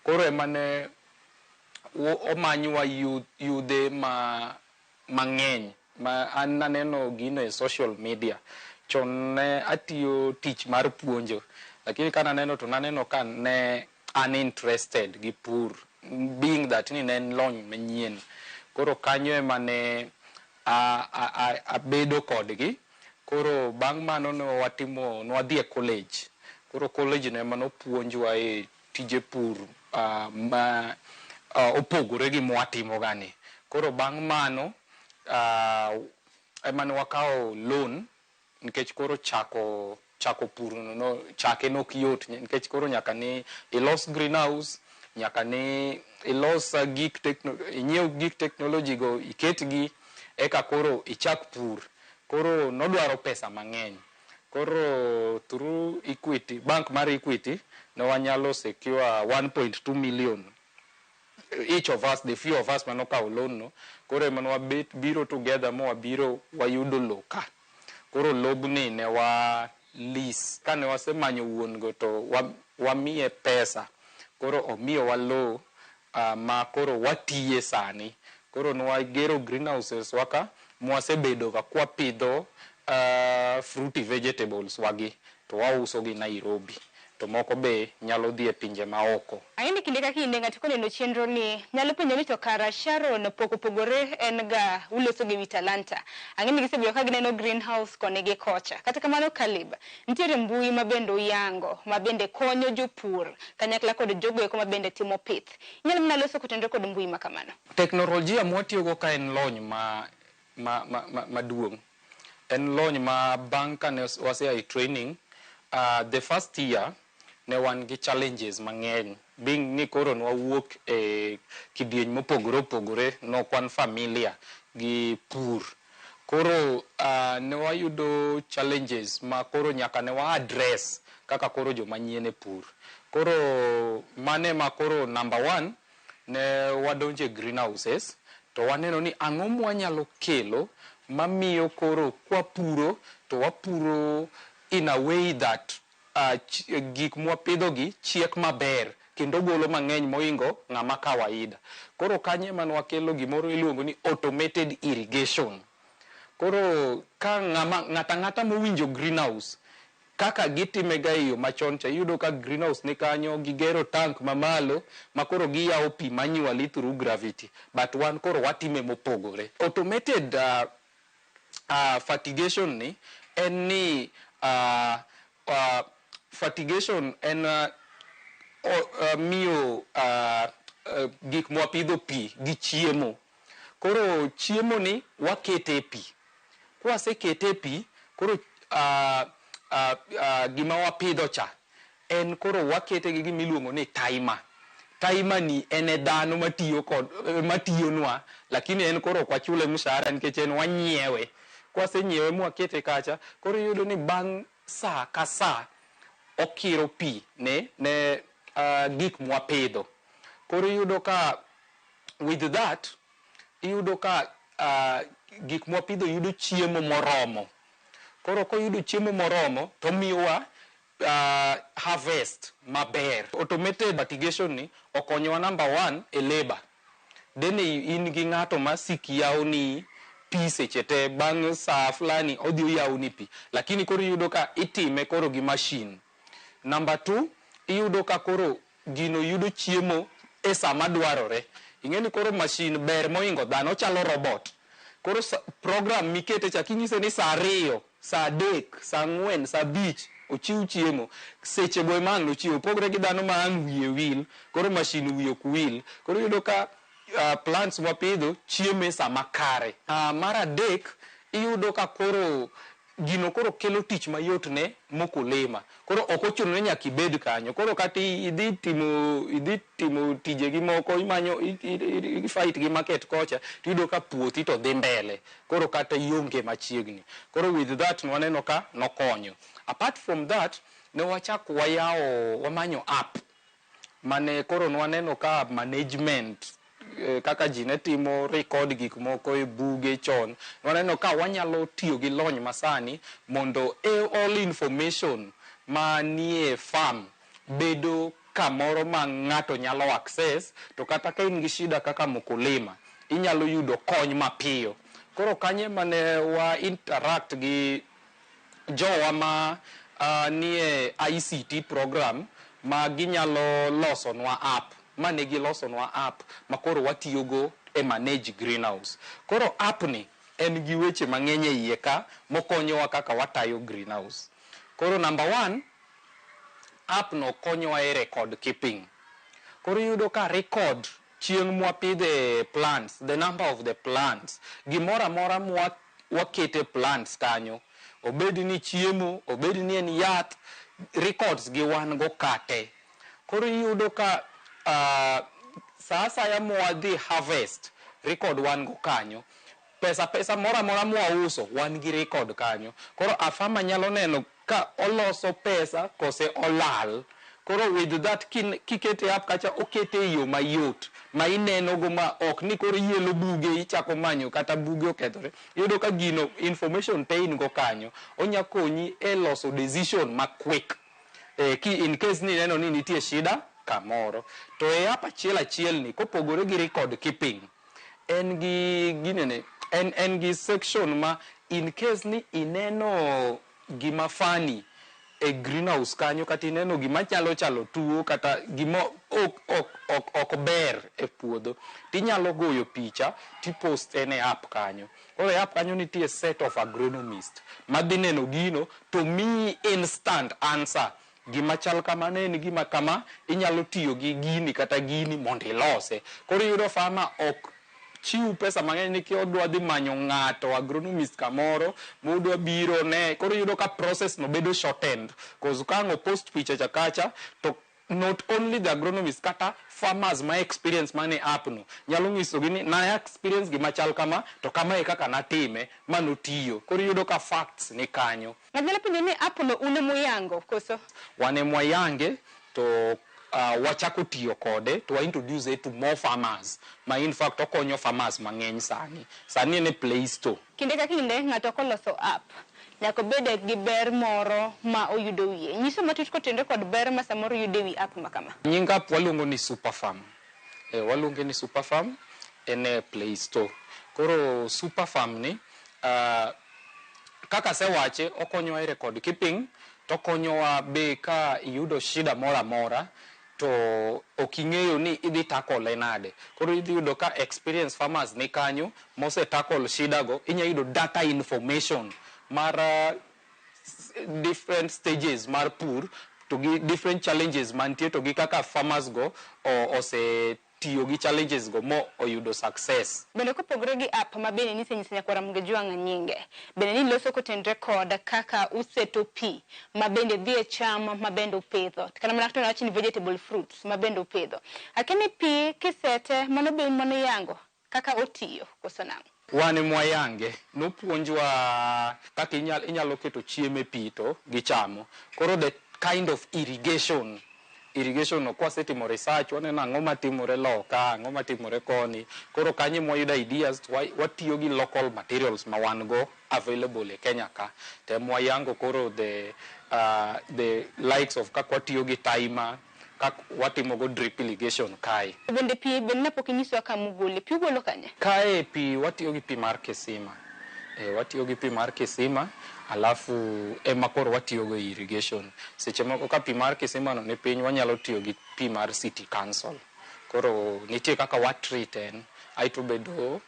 Koro ema ne Omanywa yudhe ma mang'eny ma an naneno gino e social media. Chon ne atiyo tich mar puonjo, lakini ka naneno to naneno ka ne an interested gi pur, being that ni ne en lony manyien. Koro kanyo ema ne abedo kodgi. Koro bang' mano ne watimo, ne wadhi e college. Koro college no ema nopuonjwa e tije pur ma opogore gi mwatimo ga ni. Koro bang' mano ema ne wakawo loan, nikech koro chako pur no chake nok yot, nikech koro nyaka ni ilos greenhouse, nyaka ni ilos gik inyiew gik technology go, iketgi, eka koro ichak pur. Koro nodwaro pesa mang'eny. Koro through Equity, bank mar Equity, ne wanyalo secure 1.2 million each of us, the few of us manokawo loan no. Koro ema ne wabet biro together ma wabiro wayudo lowo ka. Koro lobni ne wa lease. Kane wasemanyo wuon go to wamiye pesa. Koro omiyowa lowo ma koro watiye sani. Koro nwagero greenhouses waka mwasebedo ga kwapidho fruity vegetables wagi to wauso gi Nairobi, to moko be nyalo dhi e pinje maoko. Ang'e ni kinde ka kinde ng'ato koneno chenro ni nyalo penjo ni to kara Sharon pok opogore en ga uloso gi wi talanta. Ang'e ni gisebedo ka gineno greenhouse koni gi kocha. Kata kamano Caleb, nitiere mbui ma bende uyango ma bende konyo jopur kanyakla kod jogo eko ma bende timo pith. Inyalo mana loso kotenore kod mbui ma kamano. Teknolojia mwatiyogo ka en lony ma maduong'. En lony ma bang' kane wasea e training, the first year ne wan gi challenges mang'eny, being ni koro nwawuok e kidieny mopogore opogore, nok wan familiar gi pur. Koro ne wayudo challenges ma koro nyaka ne wa address kaka koro joma nyien e pur. Koro mane ma koro number one, ne wadonjo e greenhouses to waneno ni ang'o mwanyalo kelo mamiyo koro kwapuro to wapuro in a way that gik mwapidho gi chiek maber kendo golo mang'eny moingo ng'ama kawaida. Koro kanyo ema nwakelo gimoro iluongo ni automated irrigation. Koro ka ng'ata ng'ata mowinjo greenhouse kaka gitime ga e yo machon cha, iyudo ka greenhouse ni kanyo gigero tank mamalo ma koro giyawo pi manually through gravity, but wan koro watime mopogore. Automated fertigation ni en ni fertigation en miyo gik mwapidho pi gi chiemo. Koro chiemo ni wakete e pi. Kwasekete e pi, koro gima wapidho cha en koro wakete gi gima iluongo ni timer. Timer ni en e dhano matiyo kod matiyonwa, lakini en koro ok wachule mshahara nikech en wanyiewe. Kwasenyiewe mwakete kacha, koro iyudo ni bang' saa ka saa okiro pi ne gik mwapidho. Koro iyudo ka with that, iyudo ka gik mwapidho yudo chiemo moromo. Koro koyudo chiemo moromo, to miyowa harvest maber. Automated fertigation ni okonyowa number one e labor. Dene in gi ng'ato ma sik yawoni pi seche te, bang' saa fulani odhi oyawoni pi. Lakini koro iyudo ka itime koro gi machine. Number two, iyudo ka koro gino yudo chiemo e sama dwarore. Ing'e ni koro machine ber moingo dhano, ochalo robot. Koro program mikete cha kinyise ni saa 2, saa 3, saa 4, saa 5 ochiw chiemo. Seche go ema ang' nochiw. Opogore gi dhano ma ang' wiye wil, koro machine wiye ok wil. Koro iyudo ka plants mwapidho chiemo e sama kare. Mar adek, iyudo ka koro gino koro kelo tich mayot ne mkulima. Koro ok ochuno ni nyaka ibed kanyo. Koro kata idhi timo tijegi moko, imanyo, i fight gi market kocha, tiyudo ka puothi to dhi mbele. Koro kata ionge machiegni. Koro with that nwaneno ka nokonyo. Apart from that, ne wachako wayawo, wamanyo app mane koro nwaneno ka management kaka ji ne timo record gik moko e buge chon, waneno ka wanyalo tiyo gi lony masani mondo all information manie farm bedo kamoro ma ng'ato nyalo access, to kata ka in gi shida kaka mkulima, inyalo yudo kony mapiyo. Koro kanyo mane wa interact gi jowa ma nie ICT program ma ginyalo losonwa app, ma ne gilosonwa app ma koro watiyogo e manage greenhouse. Koro app ni en gi weche mang'eny e iye ka mokonyowa kaka watayo greenhouse. Koro number one, app no konyowa e record keeping. Koro iyudo ka record chieng' mwapidhe plants, the number of the plants, gimoro amora mwa wakete plants kanyo, obed ni chiemo, obed ni en yath, records gi wan go kate. Koro iyudo ka sa asaya mwadhi harvest, record wan go kanyo. Pesa moro amora mwauso, wan gi record kanyo. Koro a farmer nyalo neno ka oloso pesa kose olal. Koro with that kikete app kacha, okete e yo mayot ma ineno go, ma ok ni koro ielo buge, ichako manyo kata buge okethore. Iyudo ka gino information te in go kanyo, onya konyi e loso decision ma quick ki in case ni ineno ni nitie shida kamoro. To e app achiel achiel ni, kopogore gi record keeping, en gi ginene, en gi section ma in case ni ineno gima funny e greenhouse kanyo, kata ineno gima chalo chalo tuo, kata gima ok ber e puodho, tinyalo goyo picha tipost en e app kanyo. Koro e app kanyo nitie set of agronomist madhi neno gino to miyi instant answer: gima chal kamano en gima kama, inyalo tiyo gi gini kata gini mondo ilose. Koro iyudo farmer ok chiw pesa mang'eny ni odwa dhi manyo ng'ato agronomist kamoro modwa biro ne. Koro iyudo ka process no bedo shortened, cause ka ang' post picha cha kacha, to not only the agronomist, kata farmers ma experience mane app no nyalo nyisogi ni na experience gima chal kama, to kama e kaka natime manotiyo. Koro iyudo ka facts ni kanyo. Ng'ato nyalo penjo ni app no un ema koso? Wan ema wayange, to wachako tiyo kode to wa introduce it to more farmers, ma in fact okonyo farmers mang'eny sani. Sani en e Play Store. Kinde ka kinde ng'ato koloso app nyaka obed gi ber moro ma oyudo wiye. Nyiso matut kotenore kod ber ma samoro yudo e wi app ma kama. Nying app waluongo ni Superfarm. Waluonge ni Superfarm, en e Play Store. Koro Superfarm ni, kaka asewache, okonyowa e record keeping, to okonyowa be ka iyudo shida moro amora to ok ing'eyo ni idhi tackle nade. Koro idhi yudo ka experience farmers ni kanyo mose tackle shida go. Inya yudo data information mar different stages mar pur, to gi different challenges mantie, to gi kaka farmers go osetiyo gi challenges go mo oyudo success. Bende kopogore gi app ma bende nisenyiso nyakwara Mgejwang' nyinge, bende niloso kotenore kod kaka useto pi ma bende dhi e cham ma bende upidho, kata mana kata wach ni vegetable fruits ma bende upidho. Akia pi kisete mano be un mano yango kaka otiyo koso nang'o? Wan mwayange nopuonjwa kaka inyalo keto chiemo e pi to gichamo. Koro the kind of irrigation no, kwasetimo research, waneno ang'o matimore loka, ang'o matimore koni. Koro kanyo mwayudo ideas to watiyo gi local materials ma wan go available e Kenya ka. Te mwayango koro the likes of kaka watiyo gi timer, kaka watimo go drip irrigation kae. Bende pi bende napok inyisowa kama ugole pi, ugolo kanye? Kae pi watiyo gi pi mar kisima. Watiyo gi pi mar kisima, alafu ema koro watiyo go e irrigation. Seche moko ka pi mar kisima no ni piny, wanyalo tiyo gi pi mar city council. Koro nitie kaka wa treat en, aeto bedo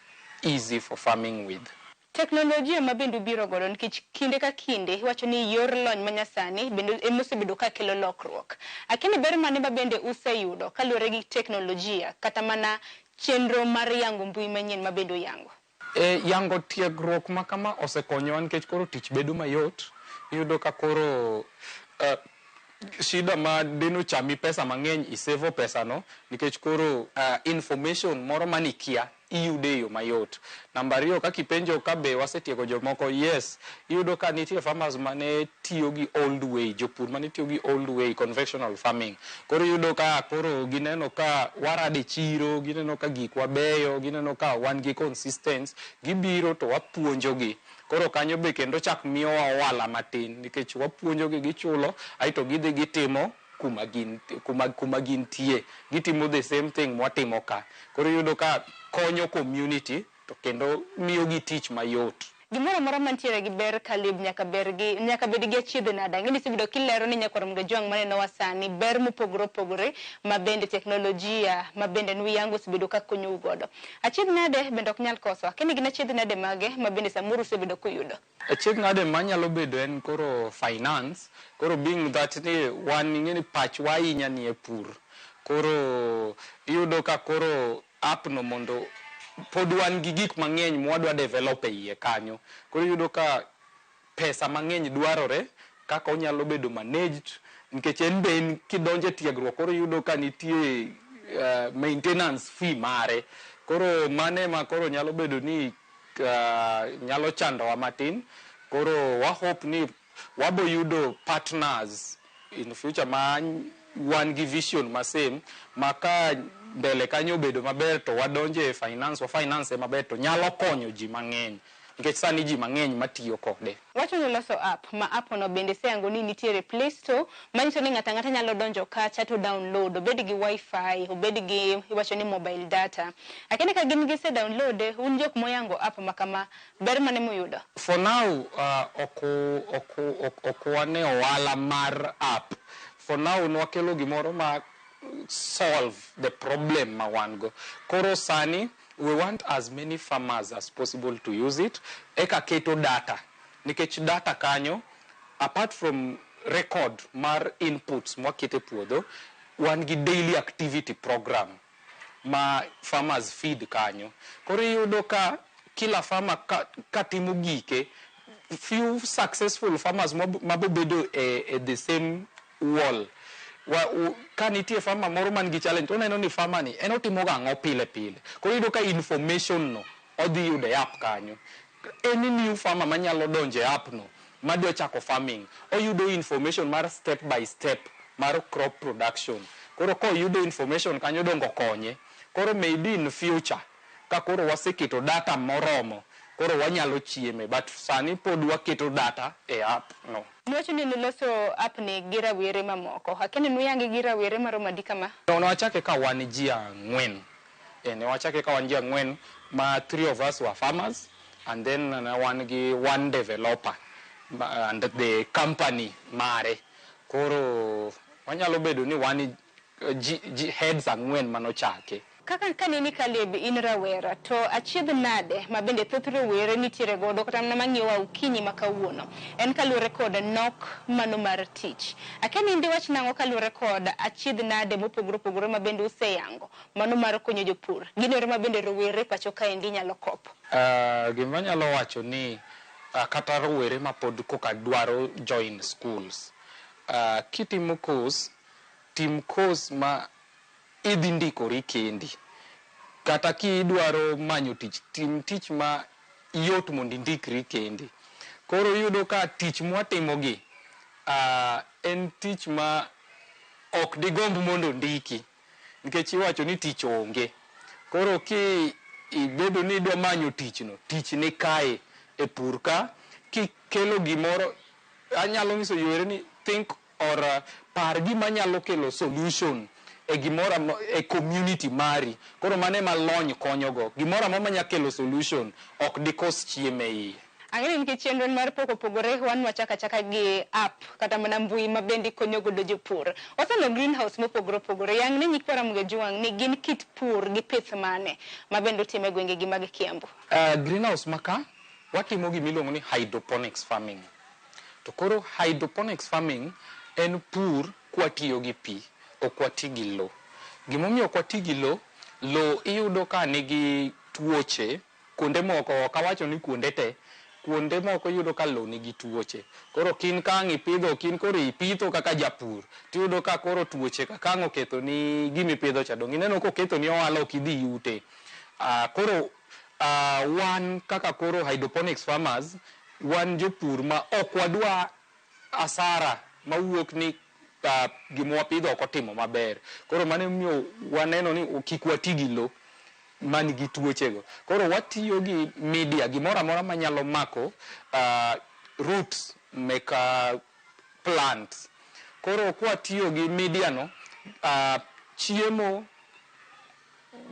easy for farming with. Teknolojia ma bende ubiro godo, nikech kinde ka kinde iwacho ni yor lony manyasani bende ema osebedo ka kelo lokruok. Akia ni ber mane ma bende useyudo kaluwore gi teknolojia kata mana chenro mar yango mbui manyien ma bende uyango? Yango tiegruok ma kama osekonyowa, nikech koro tich bedo mayot. Iyudo ka koro shida ma deno chami pesa mang'eny, isevo pesa no, nikech koro information moro manikia iyude e yo mayot. Namba ariyo, kaka ipenjo ka be wasetiego jomoko, yes, iyudo ka nitie farmers mane tiyo gi old way, jopur mane tiyo gi old way, conventional farming. Koro iyudo ka koro gineno ka warade chiro, gineno ka gikwa beyo, gineno ka wan gi consistence, gibiro to wapuonjogi. Koro kanyo be kendo chak miyowa ohala matin, nikech wapuonjogi, gichulo, aeto gidhi gitimo. kuma gin kuma gintie. Gitimo the same thing mwatimo ka. Koro iyudo ka konyo community to kendo miyo gi tich mayot. Gimoro amora mantiere gi ber, Caleb, nyaka ber gi nyaka bed gi achiedh nade. Ang'e ni isebedo kilero ni nyakwar Mgajwang' manenowa sani ber mopogore opogore ma bende teknolojia ma bende nuyango osebedo ka konyou godo. Achiedh nade bende ok nyal koso. Akia ni gin achiedh nade mage ma bende samoro usebedo kuyudo. Achiedh nade manyalo bedo en koro finance. Koro being that ni wan ing'e ni pachwa ahinya ni e pur. Koro iyudo ka koro app no mondo pod wan gi gik mang'eny mwadwa develop e iye kanyo. Koro iyudo ka pesa mang'eny dwarore kaka onyalo bedo managed nikech en be en kidonjo e tiegruok koro iyudo ka nitie maintenance fee mare. Koro mano ema koro nyalo bedo ni nyalo chandowa matin. Koro wa hope ni wabo yudo partners in future ma wan gi vision ma same ma ka mbele kanyo obedo maber to wadonje e finance, wa finance maber to nyalo konyo ji mang'eny nikech sani ji mang'eny matiyo kode. Wacho ni loso app ma app no bende iseyango ni nitiere Play Store manyiso ni ng'ato ang'ata nyalo donjo kacha to download, obed gi wifi, obed gi iwacho ni mobile data. Akia ni ka gin gise download, un jok moyango app ma kama, ber mane muyudo? For now ok wane ohala mar app. For now nwakelo gimoro ma solve the problem ma wan go. Koro sani we want as many farmers as possible to use it. Eka keto data. Nikech data kanyo, apart from record mar inputs mwakete puodho, wan gi daily activity program ma farmers feed kanyo. Koro iyudo ka kila farmer ka timo gike, few successful farmers mabobedo e the same wall. Ka nitie farmer moro man gi challenge, oneno ni farmer ni en otimo ga ang'o pile pile. Koro iyudo ka information no odhi yudo e app kanyo. Any new farmer manyalo donjo e app no madwa chako farming, oyudo information mar step by step mar crop production. Koro koyudo information kanyo dongo konye. Koro maybe in future ka koro waseketo data moromo, koro wanyalo chieme, but sani pod waketo data e app no. Niwacho ni niloso app ni gi rawere mamoko. Akia ni nuyange gi rawere maromo adi kama? No, nwachake ka wan ji ang'wen. Ne wachake ka wan ji ang'wen ma three of us were farmers and then ne wan gi one developer and the company mare. Koro wanyalo bedo ni wan ji heads ang'wen manochake. Kaka kaneni Caleb in rawera to achiedh nade ma bende thoth rowere nitiere godo kata mana mang'iyowa okinyi ma kawuono en kaluwore kod nok mano mar tich. Akia ni in diwach nang'o kaluwore kod achiedh nade mopogore opogore ma bende useyango mano mar konyo jopur. Gin yore ma bende rowere pacho kaendi nyalo kopo. Gima anyalo wacho ni kata rowere ma pod koka dwaro join schools, kitimo course, tim course ma idhi ndikori kendi. Kata kidwaro manyo tich, tim tich ma yot mondo indikri kendi. Koro iyudo ka tich mwatimogi en tich ma ok digomb mondo ondiki nikech iwacho ni tich onge. Koro ki ibedo ni idwa manyo tich no, tich ni kae e pur ka, kikelo gimoro, anyalo nyiso yore ni think or par gima nyalo kelo solution e gimoro e community mari. Koro mano ema lony konyogo. Gimoro amora manya kelo solution ok dikos chiemo e iye. Ang'e ni nikech chenro mar pok opogore, wan wachako achaka gi app kata mana mbui ma bende konyo godo jopur. Waseno greenhouse mopogore opogore. Yang ni nyikwa Ramogi Ajwang' ni gin kit pur gi pith mane ma bende utimo e gwenge gi mag Kiambu? Greenhouse maka watimo gima iluongo ni hydroponics farming. To koro hydroponics farming en pur kwatiyo gi pi, ok wati gi lo. Gimomiyo ok wati gi lo, lo iyudo ka nigi tuoche kuonde moko, ok awacho ni kuonde te, kuonde moko iyudo ka lo nigi tuoche. Koro kin ka ang' ipidho, kin koro ipitho kaka japur, tiyudo ka koro tuoche kaka ang' oketho ni gimipidho cha. Dong' ineno koketho ni ohala ok idhi yute. Koro wan kaka koro hydroponics farmers, wan jopur ma ok wadwa asara mawuok ni gima wapidho ok otimo maber. Koro mano emomiyo waneno ni kik wati gi lo man gi tuochego. Koro watiyo gi media, gimoro amora manyalo mako roots mek plants. Koro Koro kwatiyo gi media no, chiemo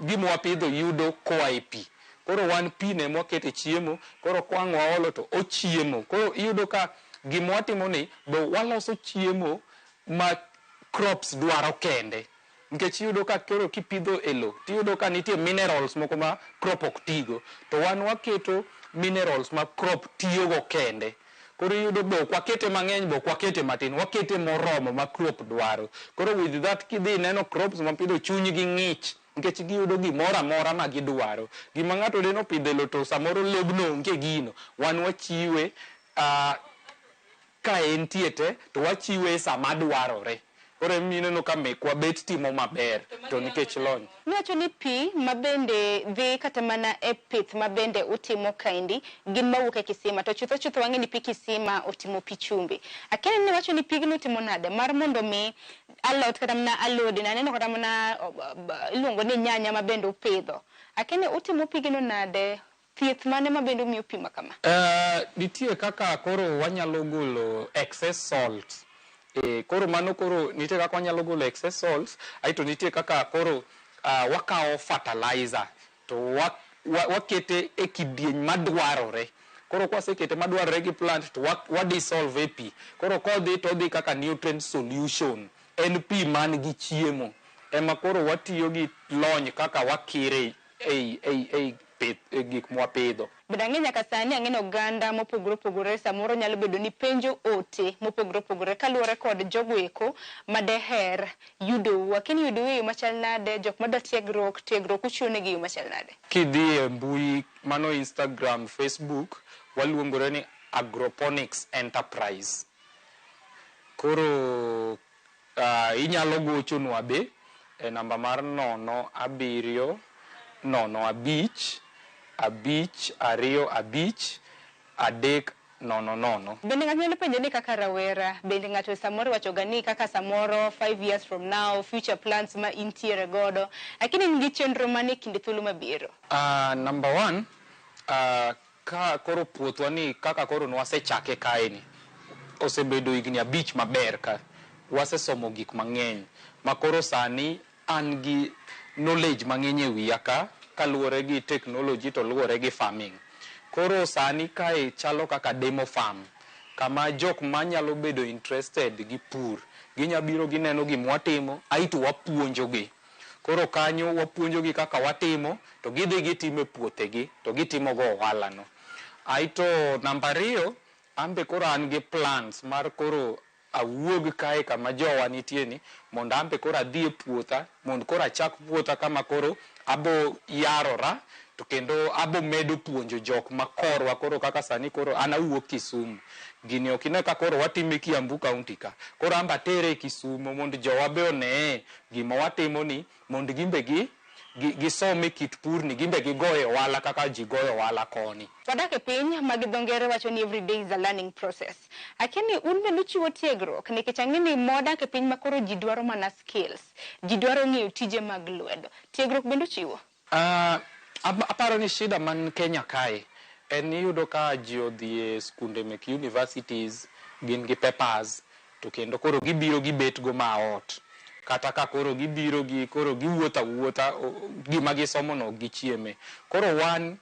gima wapidho yudo koa e pi. Koro wan pi no ema wakete chiemo, koro kwang' waolo to ochiemo. Koro iyudo ka gima watimo ni be waloso chiemo ma crops dwaro kende. Nikech iyudo ka koro kipidho e lo, tiyudo ka nitie minerals moko ma crop ok tigo. To wan waketo minerals ma crop tiyogo kende. Koro iyudo be ok wakete mang'eny be ok wakete matin, wakete moromo ma crop dwaro. Koro with that kidhi ineno crops mapidho chunygi ng'ich nikech giyudo gimoro amora ma gidwaro. Gima ng'ato deno pidho e lo to samoro lobno onge gino, wan wachiwe ka entie te to wachiwe e sama dwarore. Koro emomiyo ineno ka mekwa bet timo maber to nikech lony. Miwacho ni pi ma bende dhi kata mana e pith ma bende utimo kaendi gin mawuok e kisima to chutho chutho wang'e ni pi kisima otimo pi chumbi. Akia ni iwacho ni pigni utimo nade mar mondo mi alot kata mana alode naneno kata mana iluongo ni nyanya ma bende upidho. Akia ni utimo pigno nade thieth mane ma bende umiyo pi ma kama? Nitie kaka koro wanyalo golo excess salt. Koro mano koro nitie kaka wanyalo golo excess salts, aeto nitie kaka koro wakawo fertilizer to wakete e kidieny madwarore. Koro kwasekete madwarore gi plant to wa dissolve e pi. Koro kodhi to odhi kaka nutrient solution. En pi man gi chiemo. Ema koro watiyo gi lony kaka wakire ei pith, e gik mwapidho. Bende ang'e nyaka sani ang'e ni oganda mopogore opogore samoro nyalo bedo ni penjo ote mopogore opogore kaluwore kod jogo eko madeher yudou. Akia ni yudou e yo machal nade, jok madwa tiegruok, tiegruok uchiwo negi e yo machal nade? Kidhi e mbui mano Instagram, Facebook, waluongore ni Agroponics Enterprise. Koro inyalo gochonwa be e namba mar 0 7 0 5 5 2 5 3 0 0. Bende ng'ato nyalo penjo ni kaka rawera, bende ng'ato samoro wacho ga ni kaka samoro 5 years from now, future plans ma intiere godo, lakini in gi chenro mane e kinde thuolo mabiro? Number one, ka koro puothwa ni kaka koro nwasechake kae ni, osebedo higni 5 maber ka. Wasesomo gik mang'eny ma koro sani an gi knowledge mang'eny e wiya ka kaluwore gi technology to luwore gi farming. Koro sani kae chalo kaka demo farm kama jok manyalo bedo interested gi pur ginya biro gineno gima watimo aeto wapuonjogi. Koro kanyo wapuonjogi kaka watimo to gidhi gitimo e puothegi to gitimo go ohala no. Aeto namba 2, an be koro an gi plans mar koro awuog kae kama jowa nitie ni mondo an be koro adhi e puotha mondo koro achak puotha kama koro abo yarora to kendo abo medo puonjo jok makorwa. Koro kaka sani koro an awuok Kisumu, gini ok ine ka koro watime Kiambu County ka, koro an be atere Kisumu mondo jowa be onee gima watimo ni mondo gimbe gisome kit pur ni, gimbe gigoye ohala kaka ji goyo ohala koni. Wadak e piny ma gi dho ngere wacho ni every day is a learning process. Akia ni un bende uchiwo tiegruok nikech ang'e ni modak e piny ma koro ji dwaro mana skills, ji dwaro ng'eyo tije mag lwedo. Tiegruok bende uchiwo? Aparo ni shida man Kenya kae en iyudo ka ji odhi e skunde mek universities gin gi papers to kendo koro gibiro gibet go ma ot. Kata ka koro gibiro gi koro giwuotho awuotha gima gisomo no ok gichieme. Koro wan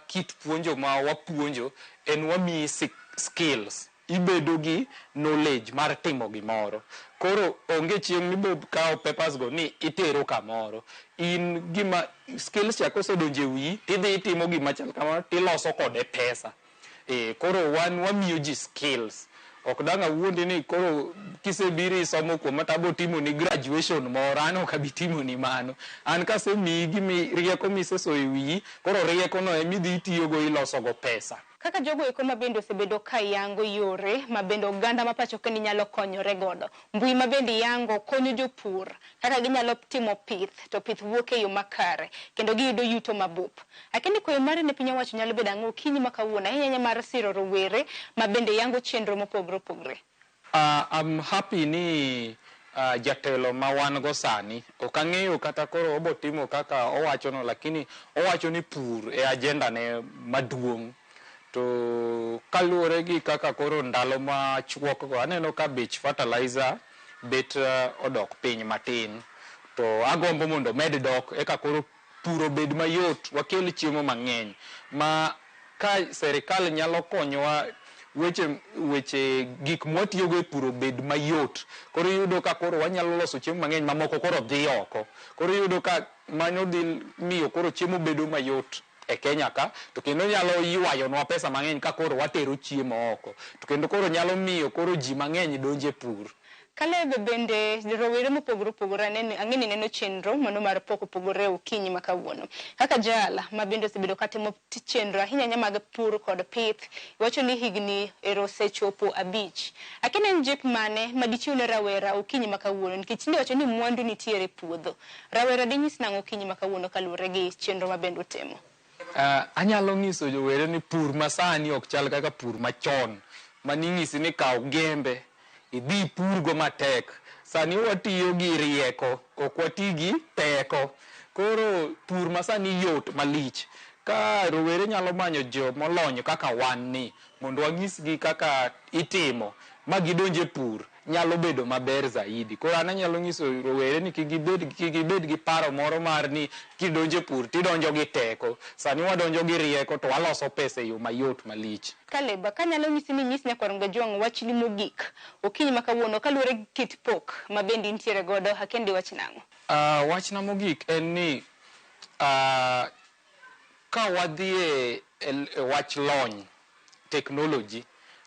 kit puonjo ma wapuonjo en wamiyi skills. Ibedo gi knowledge mar timo gimoro. Koro onge chieng' mibo kawo papers go ni itero kamoro. In gima skills cha kosedonjo e wiyi tidhi itimo gima chal kamano tiloso kode pesa. Koro wan wamiyo ji skills. Ok dang' awuondi ni koro kisebiro isomo kuoma to abo timoni graduation moro, an ok abi timoni mano. An kasemiyi gimi rieko misesoyo e wiyi, koro rieko no emidhi itiyogo iloso go pesa. Kaka jogo eko ma bende osebedo ka yango yore ma bende oganda ma pacho ka ni nyalo konyore godo. Mbui ma bende yango konyo jopur kaka ginyalo timo pith to pith wuok e yo makare kendo giyudo yuto mabup. Akia ni kwayo mari ne piny owacho nyalo bedo ang'o okinyi ma kawuono ahinya mar siro rowere ma bende yango chenro mopogore opogore. I'm happy ni jatelo ma wan go sani ok ang'eyo kata koro obo timo kaka owacho no, lakini owacho ni pur e agenda ne maduong'. To kaluwore gi kaka koro ndalo machuok go aneno ka bech fertilizer bet odok piny matin. To agombo mondo med dok eka koro pur obed mayot, wakel chiemo mang'eny. Ma ka serikal nyalo konyowa weche weche gik mwatiyogo e pur obed mayot. Koro iyudo ka koro wanyalo loso chiemo mang'eny mamoko koro dhi oko. Koro iyudo ka mano dhi miyo koro chiemo bedo mayot e Kenya ka, to kendo nyalo ywayonwa pesa mang'eny ka koro watero chiemo oko. To kendo koro nyalo miyo koro ji mang'eny donjo e pur. Caleb bende rowere mopogore opogore ang'e ni neno chenro mano mar pok opogore okinyi ma kawuono. Kaka jal ma bende osebedo katimo chenro ahinya ahinya mag pur kod pith, iwacho ni higni ero osechopo 5. Akia ni en jip mane ma dichiw ne rawera okinyi ma kawuono nikech tinde iwacho ni mwandu nitiere e puodho. Rawera dinyis nang'o okinyi ma kawuono kaluwore gi chenro ma bende utimo? Anyalo nyiso jowere ni pur masani ok chal kaka pur machon maning'isi ni kaw gembe idhi ipurgo matek. Sani watiyo gi rieko, ok wati gi teko. Koro pur masani yot malich. Ka rowere nyalo manyo jomolony kaka wan ni mondo wanyisgi kaka itimo ma gidonj e pur nyalo bedo maber zaidi. Koro an anyalo nyiso rowere ni kik gibed gi paro moro mar ni kidonjo e pur tidonjo gi teko. Sani wadonjo gi rieko to waloso pesa e yo mayot malich. Caleb, kanyalo nyisi ni nyis nyakwar Ojwang' wachni mogik okinyi ma kawuono kaluwore gi kit pok ma bende intiere godo, akendi wach nang'o? Wachna mogik en ni ka wadhi e wach lony, technology,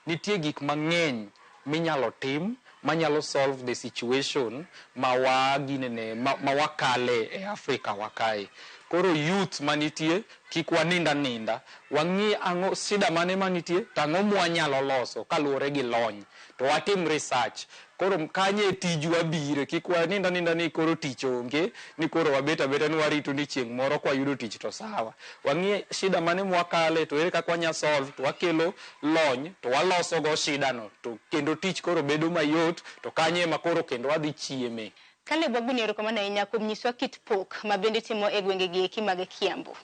nitie gik mang'eny minyalo tim manyalo solve the situation ma wakale e Afrika wa kae. Koro youth manitie kik waninda ninda, wang'i ang'o shida mane manitie to ang'o mwanyalo loso kaluwore gi lony, to watim research. Koro kanye tijwa bire, kik waninda ninda ni koro tich onge, ni koro wabet abeta ni warito ni chieng' moro kwayudo tich to sawa. Wang'i shida mane mwakale to ere kaka wanya solve, to wakelo lony to waloso go shida no, to kendo tich koro bedo mayot, to kanye ema koro kendo wadhi chieme. Caleb Waguni, erokamano ahinya kuom nyiswa kit pok ma bende timo e gwenge gi eki mag Kiambu.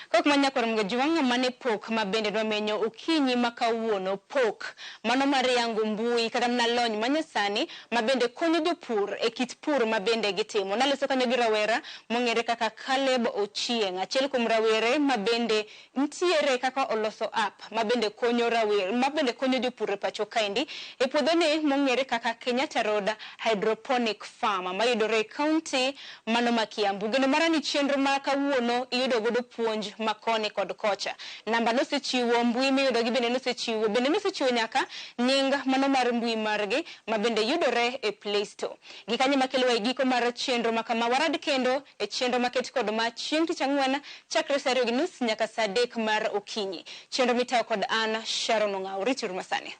Kok ma nyakwar Ojwang' mane pok ma bende nwamenyo okinyi ma kawuono, pok mano mar yango mbui kata mana lony manyasani ma bende konyo jopur e kit pur ma bende gitimo. Naloso kanyo gi rawera mong'ere kaka Caleb Ochieng', achiel kuom rawere ma bende ntiere kaka oloso app ma bende konyo rawere, ma bende konyo jopur e pacho kaendi e puodhone mong'ere kaka Kenyatta Road Hydroponic Farm mayudore e kaunti mano ma Kiambu. Geno mara ni chenro ma kawuono iyudo godo puonj makoni kod kocha. Namba nosechiwo, mbui miyudo gi bende nosechiwo, bende nosechiwo nyaka nying mano mar mbui margi ma bende yudore e Play Store. Gikanye makelo e giko mar chenro ma kama, warad kendo e chenro maket kod ma chieng' tich ang'wen chakre saa 2:30 nyaka saa 3 mar okinyi. Chenro mitayo kod an Sharon Ong'aw. Rituru masani.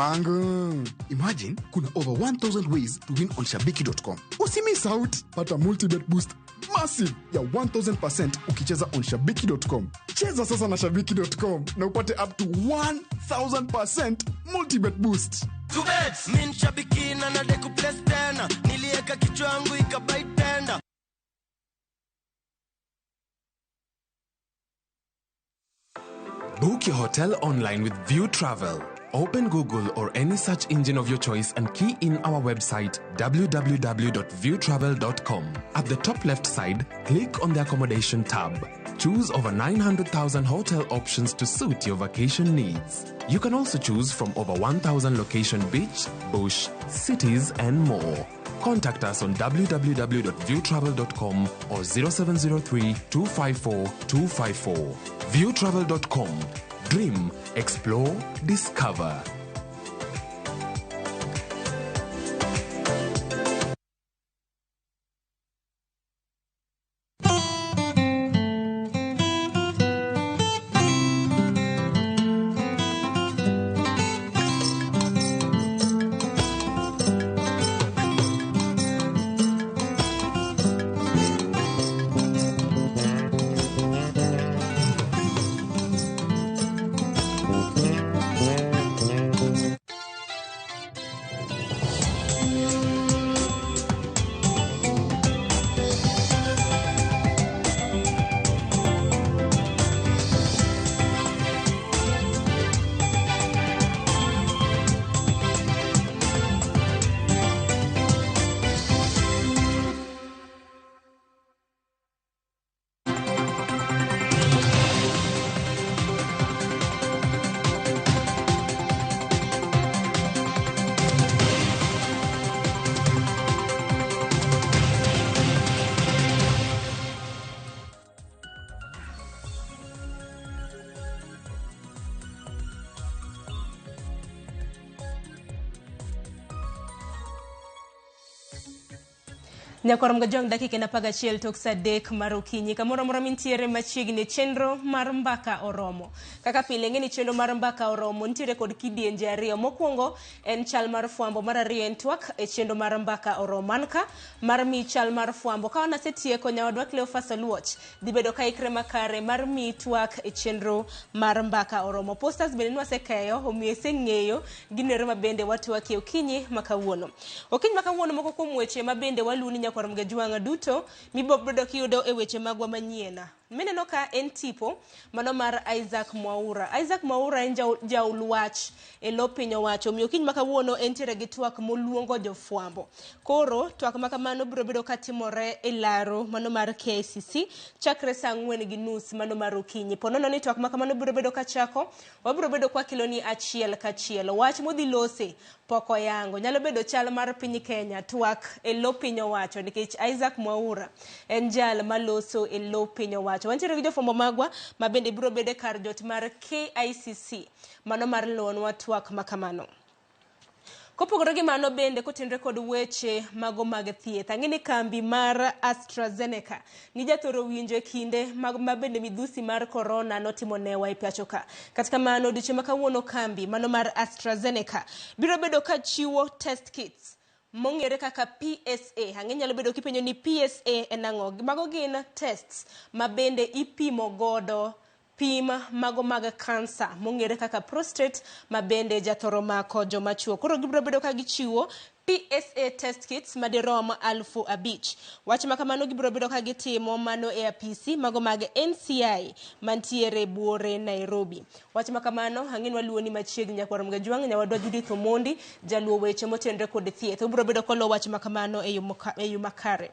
Wangu. Imagine kuna over 1000 ways to win on shabiki.com. Usimiss out. Pata multibet boost massive ya 1000% ukicheza on shabiki.com. Cheza sasa na shabiki.com na upate up to 1000% multibet boost. Mi nshabiki na nadeku place tena, nilieka kichwa yangu ikabai tenda. Book your hotel online with View Travel. Open Google or any search engine of your choice and key in our website www.viewtravel.com. At the top left side, click on the accommodation tab. Choose over 900,000 hotel options to suit your vacation needs. You can also choose from over 1,000 location beach, bush, cities, and more. Contact us on www.viewtravel.com or 0703 254 254. Viewtravel.com. Dream, explore, discover. Nyakwar Mgajwang' dakika en 11 tok saa 3 mar okinyi. Kamoro amora mintiere machiegni, chenro mar mbaka oromo. Kaka pile ing'e ni chenro mar mbaka oromo nitiere kod kidienje ariyo. Mokwongo en chal mar fwambo, mar ariyo en twak e chenro mar mbaka oromo. An ka mar mi chal mar fwambo. Ka wanasetieko nyawadwa Cleophas Oluoch dhi bedo ka ikre makare mar mi twak e chenro mar mbaka oromo. Posters bende nwasekeyo, omiyo iseng'eyo ginero ma bende watwakie okinyi ma kawuono. Okinyi ma kawuono moko kuom weche ma bende waluni nyakwar Mgajwang' duto mibobedo kiyudo e weche magwa manyien. Mineno ka en tipo mano mar Isaac Mwaura. Isaac Mwaura en jaul wach e lo piny owacho. Omiyo okinyi ma kawuono entiere gi twak moluongo jofwambo. Koro twak ma kamano biro bedo katimore e laro mano mar KICC chakre saa 4:30 mano mar okinyi. Po nono ni twak ma kamano biro bedo kachako, wabiro bedo kwa kiloni achiel kachiel. Wach modhi lose pok oyango. Nyalo bedo chal mar piny Kenya, twak e lo piny owacho nikech Isaac Mwaura en jal maloso e lo piny owacho. Wantiere gi jofwambo magwa ma bende biro bedo e kar jot mar KICC mano mar luwonwa twak ma kamano. Kopogore gi mano bende kotenore kod weche mago mag thieth, ang'e ni kambi mar AstraZeneca ni jathoro winjo e kinde ma bende midhusi mar corona notimo newa e pacho ka. Kata kamano odiochieng' ma kawuono kambi mano mar AstraZeneca biro bedo ka chiwo test kits mong'ere kaka PSA. Ang'e nyalo bedo kipenjo ni PSA en ang'o? Mago gin tests ma bende ipimo godo pim mago mag kansa mong'ere kaka prostate ma bende jathoro mako joma chuo. Koro gibiro bedo ka gichiwo PSA test kits madirom 5,000. Wach ma kamano gibiro bedo ka gitimo mano e apisi mago mag NCI mantiere buore Nairobi. Wach ma kamano ang'e ni waluwo ni machiegni nyakwar Mgajwang' nyawadwa Judith Omondi jaluwo weche motenore kod thieth. Obiro bedo koluwo wach ma kamano e yo makare.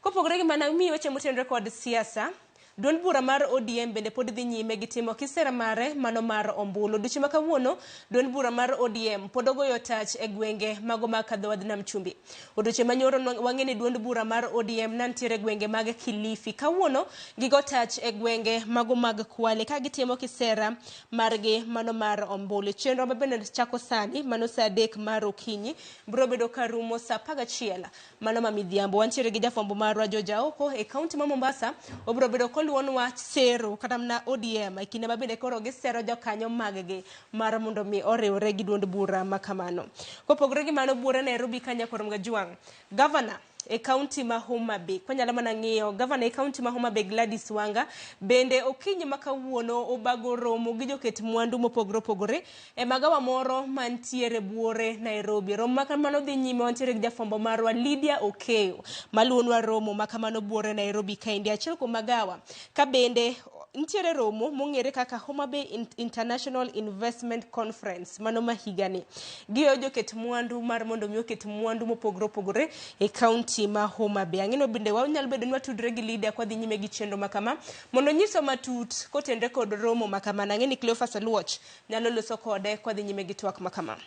Kopogore gi mano miyo weche motenore kod siasa. Duond bura mar ODM bende pod dhi nyime gi timo kisera mare mano mar ombulu. Odiochieng' ma kawuono duond bura mar ODM pod ogoyo tach e gwenge mago mag kadho wadh Nam Chumbi. Odiochieng' manyoro wang'e ni duond bura mar ODM nantiere e gwenge mag Kilifi. Kawuono gigo tach e gwenge mago mag Kwale ka gitimo kisera margi mano mar ombulu. Chenro ma bende chako sani mano saa 3 mar okinyi biro bedo karumo saa 11 mano ma midhiambo. Wantiere gi jafwambo marwa George Aoko e kaunti ma Mombasa. Obiro bedo maluonwa sero kata mana ODM e kinde ma bende koro gisero jokanyo maggi mar mondo mi oriwre gi duond bura ma kamano. Kopogore gi mano buore Nairobi ka Nyakwar Mgajwang', gavana e kaunti ma Homa Bay. Kwanyalo mana ng'iyo gavana e kaunti ma Homa Bay Gladys Wanga bende okinyi ma kawuono obago romo gi joket mwandu mopogore opogore e magawa moro mantiere buore Nairobi. Romo ma kamano dhi nyime wantiere gi jafwambo marwa Lydia Okeyo maluwonwa romo ma kamano buore Nairobi kaendi achiel kuom magawa ka bende nitiere romo mong'ere kaka Homa Bay International Investment Conference mano ma higani. Giyo joket mwandu mar mondo mi oket mwandu mopogore opogore e kaunti ma Homa Bay. Ang'eno bende wanyalo bedo ni watudre gi Lydia kwa dhi nyime gi chenro ma kama mondo nyiso matut kotenre kod romo ma kama. Ang'e ni Cleophas Oluoch nyalo loso kode kwa dhi nyime gi twak ma kama.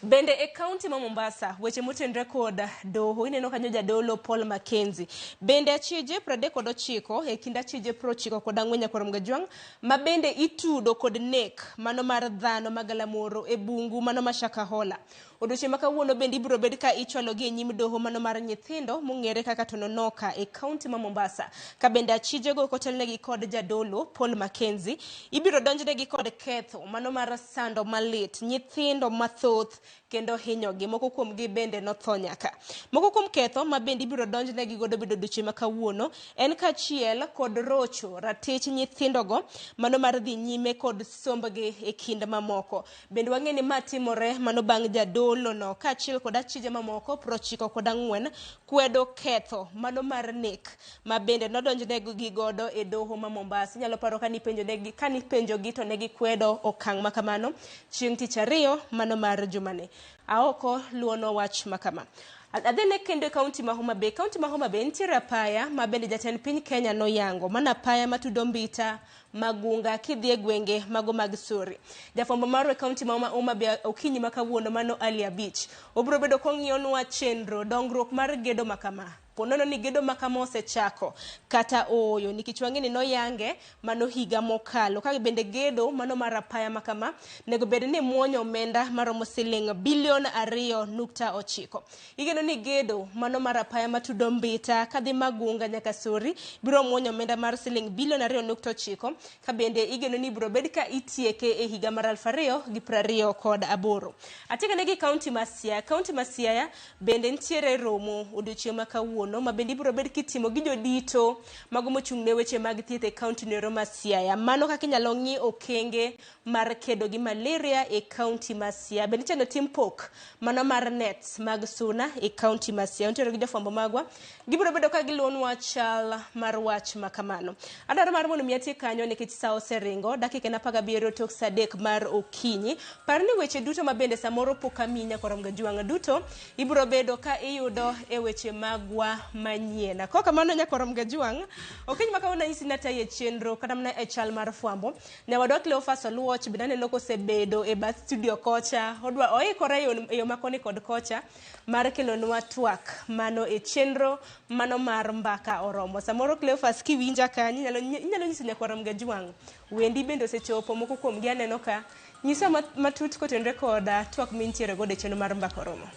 Bende e kaunti ma Mombasa, weche motenre kod doho, ineno kanyo jadolo Paul Mackenzie. Bende achije 39 e kind achije 94 Nyakwar Mgajwang' ma bende itudo kod nek mano mar dhano magalamoro e bungu mano ma Shakahola. Odiochieng' ma kawuono bende ibiro bed ka ichwalogi e nyim doho mano mar nyithindo mong'ere kaka Tononoka e kaunti ma Mombasa. Ka bende achijego kotelnegi kod jadolo Paul Mackenzie, ibiro donjnegi kod ketho mano mar sando malit nyithindo mathoth kendo hinyogi. Moko kuomgi bende notho nyaka. Moko kuom ketho ma bende ibiro donjnegi godo bedo odiochieng' ma kawuono en kaachiel kod rocho ratich nyithindogo mano mar dhi nyime kod sombgi e kind mamoko. Bende wang'e ni ma timore mano bang' jadolo no kaachiel kod achije mamoko 94 kwedo ketho mano mar nek ma bende nodonjnegi godo e doho ma Mombasa. Inyalo paro kanipenjogi to ne gikwedo okang' ma kamano chieng' tich ariyo mano mar jumani. Aoko luono wach makama. Adhine kendo e kaunti ma Homa Bay. Kaunti ma Homa Bay nitiere apaya ma bende jatend piny Kenya noyango. Mana apaya matudo Mbita, Magunga, kidhi e gwenge mago mag Sori. Jafwambo marwa e kaunti ma Homa Bay okinyi ma kawuono mano Ali Abich. Obiro bedo kong'iyonwa chenro dongruok mar gedo makama. Ponono ni gedo makama osechako kata ooyo nikech wang'e ni noyange mano higa mokalo. Ka bende gedo mano mar apaya makama nego bed ni muonyo omenda maromo siling bilion 2.9. Igeno ni gedo mano mar apaya matudo Mbita kadhi Magunga nyaka Sori biro muonyo omenda mar siling bilion 2.9 ka bende igeno ni biro bed ka itieke e higa mar 2028. Atikane gi kaunti ma Siaya. Kaunti ma Siaya bende nitiere romo odiochieng' ma kawuono ma bende ibiro bed kitimo gi jodito mago mochung' ne weche mag thieth e kaunti nero ma Siaya. Mano kaka inyalo ng'i okenge mar kedo gi malaria e kaunti ma Siaya. Bende ichano tim pok mano mar nets mag suna e kaunti ma Siaya. Nitiere gi jofwambo magwa, gibiro bedo ka giluonwa chal mar wach ma kamano. Adwaro mar mondo mi atiek kanyo nikech sa oseringo, dakika en 17 tok sa 3 mar okinyi. Par ni weche duto ma bende samoro pok amiyi Nyakwar Mgajwang' duto ibiro bedo ka iyudo e weche magwa manyien. Kok kamano Nyakwar Mgajwang', okinyi ma kawuono anyisi ni atayi e chenro kata mana e chal mar fwambo. Nyawadwa Cleophas Oluoch bende aneno kosebedo e bath studio kocha, odwa oikore e yo makoni kod kocha mar kelonwa twak mano e chenro mano mar mbaka oromo. Samoro Cleophas kiwinja kanyo inyalo nyiso Nyakwar Mgajwang' wendi bende osechopo, moko kuomgi aneno ka. Nyisa matut kotenre kod twak mintiere godo e chenro mar mbaka oromo.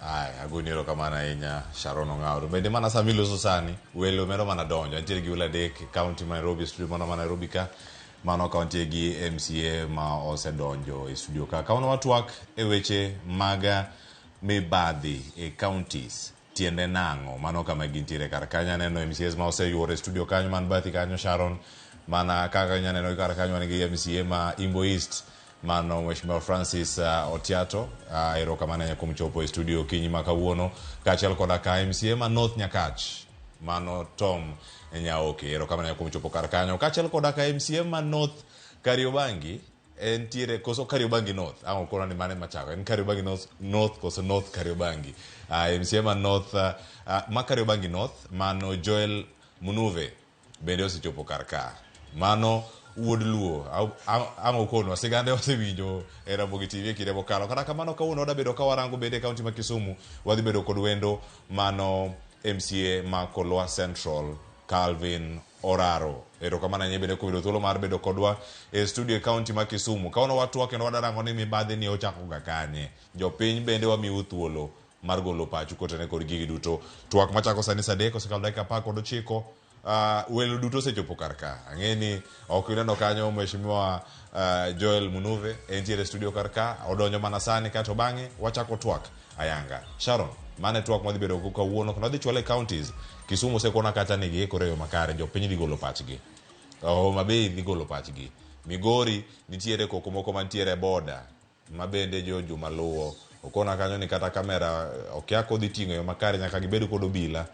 Aya, agoni erokamano ahinya Sharon Ong'awo. Bende mana sama iloso sani, welo medo mana donjo. Antiere gi welo adek, kaunti ma Nairobi, studio mano ma Nairobi ka. Mano ka wantie gi MCA ma osedonjo e studio ka. Kawuono watwak e weche mag mibadhi e counties. Tiende nang'o? Mano kama gintiere kar kanyo. Aneno MCAs ma oseyuoro e studio kanyo man bathi kanyo Sharon. Mana kaka inyaneno kar kanyo wan gi MCA ma Imbo East. Mano Mheshimiwa Francis Otiato, erokamano ahinya kuom chopo e studio okinyi ma kawuono, kaachiel koda ka MCA ma North Nyakach, mano Tom Nyaoke, erokamano ahinya kuom chopo kar kanyo, kaachiel koda ka MCA ma North Kariobangi, entiere koso Kariobangi North, ang' okona ni mane machako, en Kariobangi North, North koso North Kariobangi, MCA ma North, ma Kariobangi North, mano Joel Munuve, bende osechopo kar ka. Mano wuod Luo, ang' okonwa, sigande wasewinjo e Ramogi TV e kinde mokalo. Kata kamano kawuono wadwa bedo ka warango bende e kaunti ma Kisumu, wadhi bedo kod wendo mano MCA ma Kolwa Central, Calvin Oraro. Erokamano ahinya bende kuom yudo thuolo mar bedo kodwa e studio e kaunti ma Kisumu. Kawuono watwak kendo wadarango ni mibadhi ni ochako ga kanye. Jopiny bende wamiu thuolo mar golo pachu kotene kod gigi duto. Twak machako sani saa 3 osekalo dakika 19. Welo duto osechopo kar ka. Ang'e ni ok ineno kanyo Mheshimiwa Joel Munuve entiere studio kar ka, odonjo mana sani kato bang'e wachako twak ayanga. Sharon, mane twak madhi bedo go kawuono kendo wadhi chwale e counties. Kisumu osekona kacha ni giikore e yo makare, jopiny dhi golo pachgi. Homa Bay dhi golo pachgi. Migori nitiere koko moko mantiere e boda ma bende jo juma luwo. Okona kanyo ni kata kamera okia kodhi ting'o e yo makare nyaka gibed kod obila.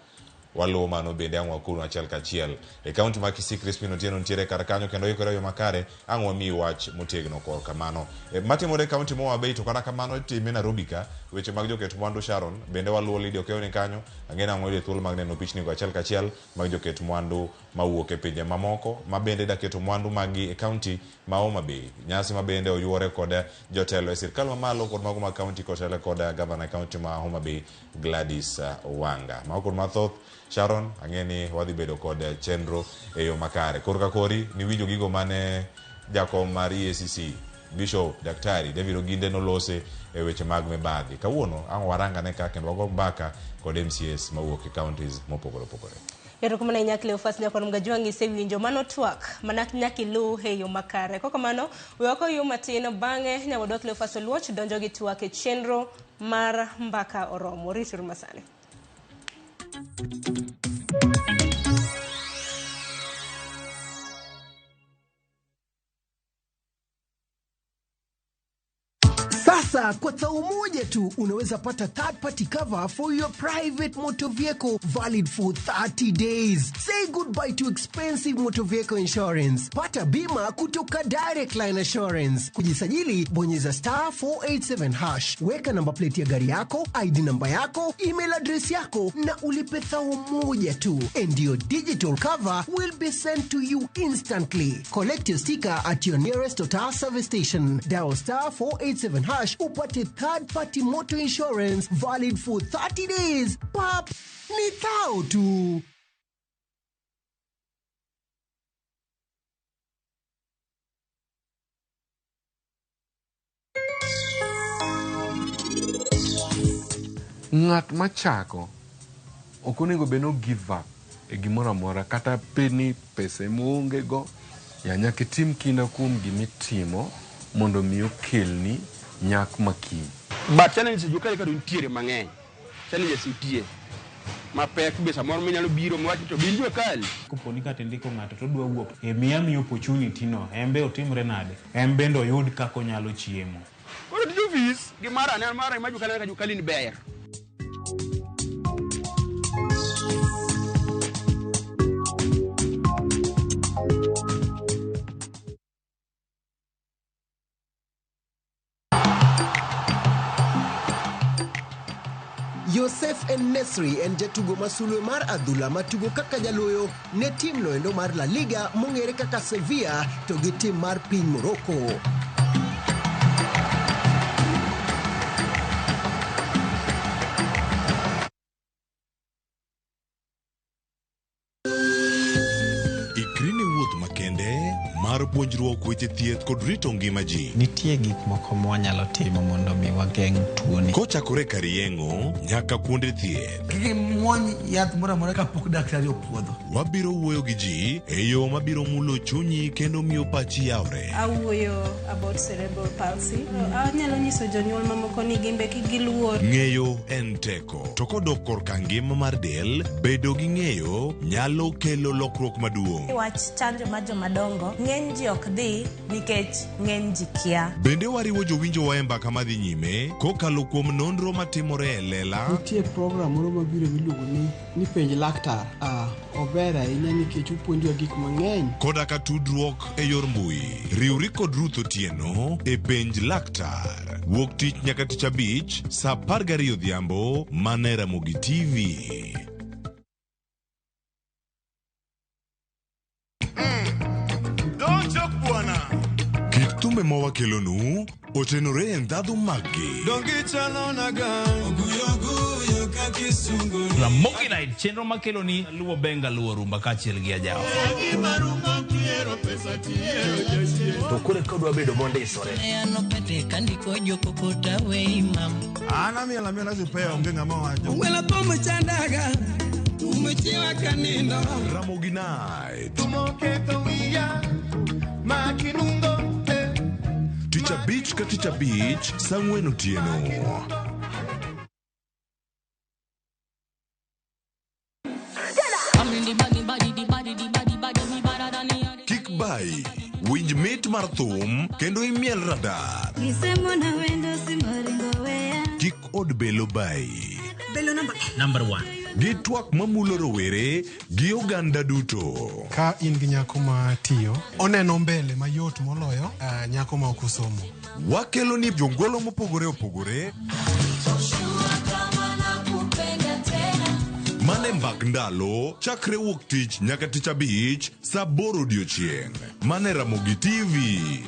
Waluwo mano bende ang' wakonu achiel kachiel. E kaunti ma Kisii Crispin Otieno nitiere kar kanyo kendo oikore e yo makare ang' wamiyi wach motegno korka mano. E, matimore e kaunti ma Homa Bay to kata kamano itime Nairobi ka weche mag joket mwandu Sharon bende waluwo Lydia Okeyo ni kanyo ang'e ni ang' wayudo thuolo mag neno pichni go achiel kachiel mag joket mwandu mawuok e pinje mamoko ma bende daketo mwandu maggi e kaunti ma Homa Bay. Nyasi ma bende oyuore kod jotelo e sirkal mamalo kod mago mag kaunti kotelo kod gavana e kaunti ma Homa Bay Gladys Wanga. Mago kod mathoth Sharon, ang'e ni wadhi bedo kod chenro e yo makare. Korka kori niwinjo gigo mane jakom mar EACC Bishop Daktari David Oginde nolose e weche mag mibadhi. Kawuono ang' warangane ka kendo wago mbaka kod MCAs mawuok e counties mopogore opogore. Erokamano ahinya Cleophas Nyakwar Mgajwang' isewinjo mano twak mana nyaka iluw e yo makare. Kokamano, we wakaw yo matin bang'e nyawadwa Cleophas Oluoch donjo gi twak e chenro mar Mbaka Oromo. Rituru masani. Sasa kwa thao moja tu unaweza pata third party cover for your private motor vehicle valid for 30 days. Say goodbye to expensive motor vehicle insurance. Pata bima kutoka Direct Line Assurance. Kujisajili, bonyeza star 487 hash. Weka namba plate ya gari yako, ID namba yako, email address yako na ulipe thao moja tu. And your digital cover will be sent to you instantly. Collect your sticker at your nearest Total service station. Dial star 487 hash upate third party motor insurance valid for 30 days. Pap, ni thao tu. Ng'at machako ok onego bed ni give up e gimoro amora kata bed ni pesa ema oonge go ya nyaka itim kinda kuom gimitimo mondo mi okelni nyak makiny. But challenges jo kale kado nitiere mang'eny. Challenges nitie. Mapek be samoro minyalo biro miwach ni to bin jua kali. Kopo ni kata indiko ng'ato to odwa wuok e miya miya opportunity no, en be otimre nade? En bende oyud kaka onyalo chiemo. Koro tij ofis gi mara ne mara ma jua kali ka jua kali ni ber. Yosef En-Nesyri en jatugo ma sulwe mar adhula matugo kaka jaloyo ne tim noendo mar La Liga mong'ere kaka Sevilla to gi tim mar piny Morocco. Ikri ne wuoth makende mar puonjruok weche thieth kod rito ngima ji. Nitie gik moko mwanyalo timo mondo mi wageng' tuoni. Kochakore kar yeng'o nyaka kuonde thieth. Kik imuony yath moro amora kapok daktari opuodho. Wabiro wuoyo gi ji e yo mabiro mulo chunyi kendo miyo pachi yawre. Awuoyo about cerebral palsy. Anyalo nyiso jonyuol mamoko ni gin be kik giluor. Ng'eyo en teko. To kodok korka ngima mar del, bedo gi ng'eyo nyalo kelo lokruok maduong'. Wach chanjo mar jomadongo, ng'eny ji ok dhi nikech ng'eny ji kia. Bende wariwo jowinjowa e mbaka madhi nyime kokalo kuom nonro matimore e lela. Nitie program moro mabiro miluongo ni penj laktar. Ober ahinya nikech opuonjowa gik mang'eny. Koda ka tudruok e yor mbui. Riwri kod Ruth Otieno e penj laktar. Wuok tich nyaka tich abich saa 12 odhiambo mana e Ramogi TV. Don't joke bwana. Kit thumbe ma wakelonu otenore e ndhadhu maggi. Ramogi Night, chenro makelo ni luwo benga luwo rumba kaachiel gi ajawa. To koro ka odwa bedo mondisore. An amiel amiela sipea onge ng'ama wacho. Wela thum chandaga. Tumechiwa kanindo. Ramogi Night. Tumoketho wiya makinungo. Tich abich ka tich abich saa ang'wen otieno. Kik bayi, winj mit mar thum kendo imiel radar. Gisemona wendo simoringo weya. Kik od belo bayi. Belo namba Number one. Gi twak mamulo rowere gi oganda duto. Ka in gi nyako ma tiyo, oneno mbele mayot moloyo nyako ma ok osomo. Wakelo ni jongolo mopogore opogore mane mbak ndalo chakre wuok tich nyaka tich abich saa aboro odiochieng'. Mane Ramogi TV.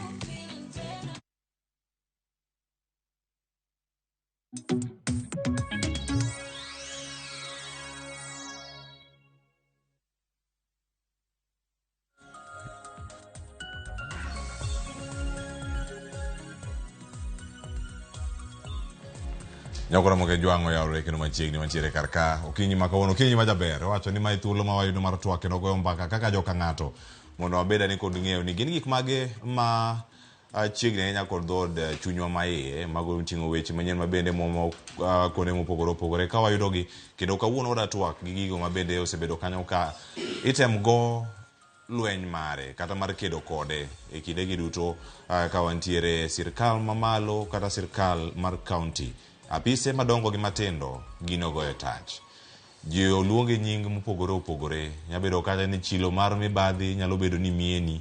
Nyakora moke jwang'o yawre kendo machiegni mantiere kar ka okinyi ma kawuono okinyi ma jaber owacho ni mae thuolo ma wayudo mar twak kendo goyo mbaka kaka joka ng'ato mondo wabed ane kod ng'eyo ni gin gik mage ma chiegni ahinya kod dhood chunywa ma iye mago oting'o weche manyien ma bende muomo kuonde mopogore opogore ka wayudogi kendo kawuono wada twak gi gigo ma bende osebedo kanyo ka item go lweny mare kata mar kedo kode e kindegi duto ka wantiere sirkal mamalo kata sirkal mar county apise madongo gi matindo gino goyo tach ji oluonge nying mopogore opogore nyalo bedo kata ni chilo mar mibadhi nyalo bedo ni mieni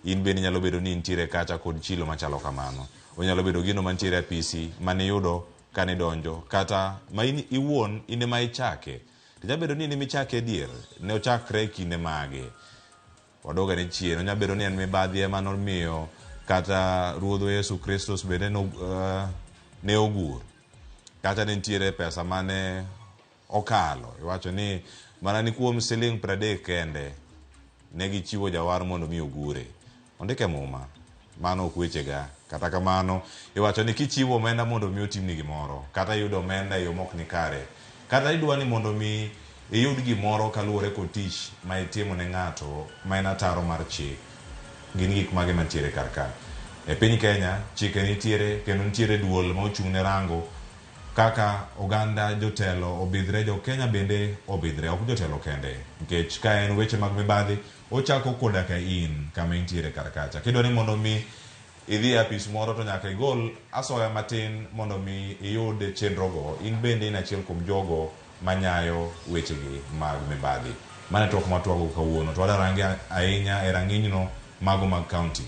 in bende nyalo bedo ni intiere kacha kod chilo machalo kamano onyalo bedo gino mantiere apisi maniyudo kanidonjo kata ma in iwuon in ema ichake to nyalo bedo ni in ema ichake adier ne ochakre e kinde mage wadog ane chien onyalo bedo ni en mibadhi ema nomiyo kata ruodhwa Yesu Kristus bende ne ogur kata ne nitiere pesa mane okalo iwacho ni mana ni kuom siling 30 kende ne gichiwo jawar mondo mi ogure ondike muma mano ok wechega kata kamano iwacho ni kichiwo omenda mondo mi otimni gimoro kata iyudo omenda e yo mok ni kare kata idwa ni mondo mi iyud gimoro kaluwore kod tich ma itimo ne ng'ato ma en ataro mar chik gin gik mage mantiere kar ka e piny Kenya chike nitiere kendo nitiere duol ma ochung' ne rango kaka oganda jotelo obidhre jo Kenya bende obidhre ok jotelo kende nikech ka en weche mag mibadhi ochako koda ka in kama intiere kar kacha kidwa ni mondo mi idhi e apis moro to nyaka igol asoya matin mondo mi iyud chenrogo in bende in achiel kuom jogo manyayo wechegi mag mibadhi mano e twak ma watwago kawuono to wadwa range ahinya e rang'inyno mago mag county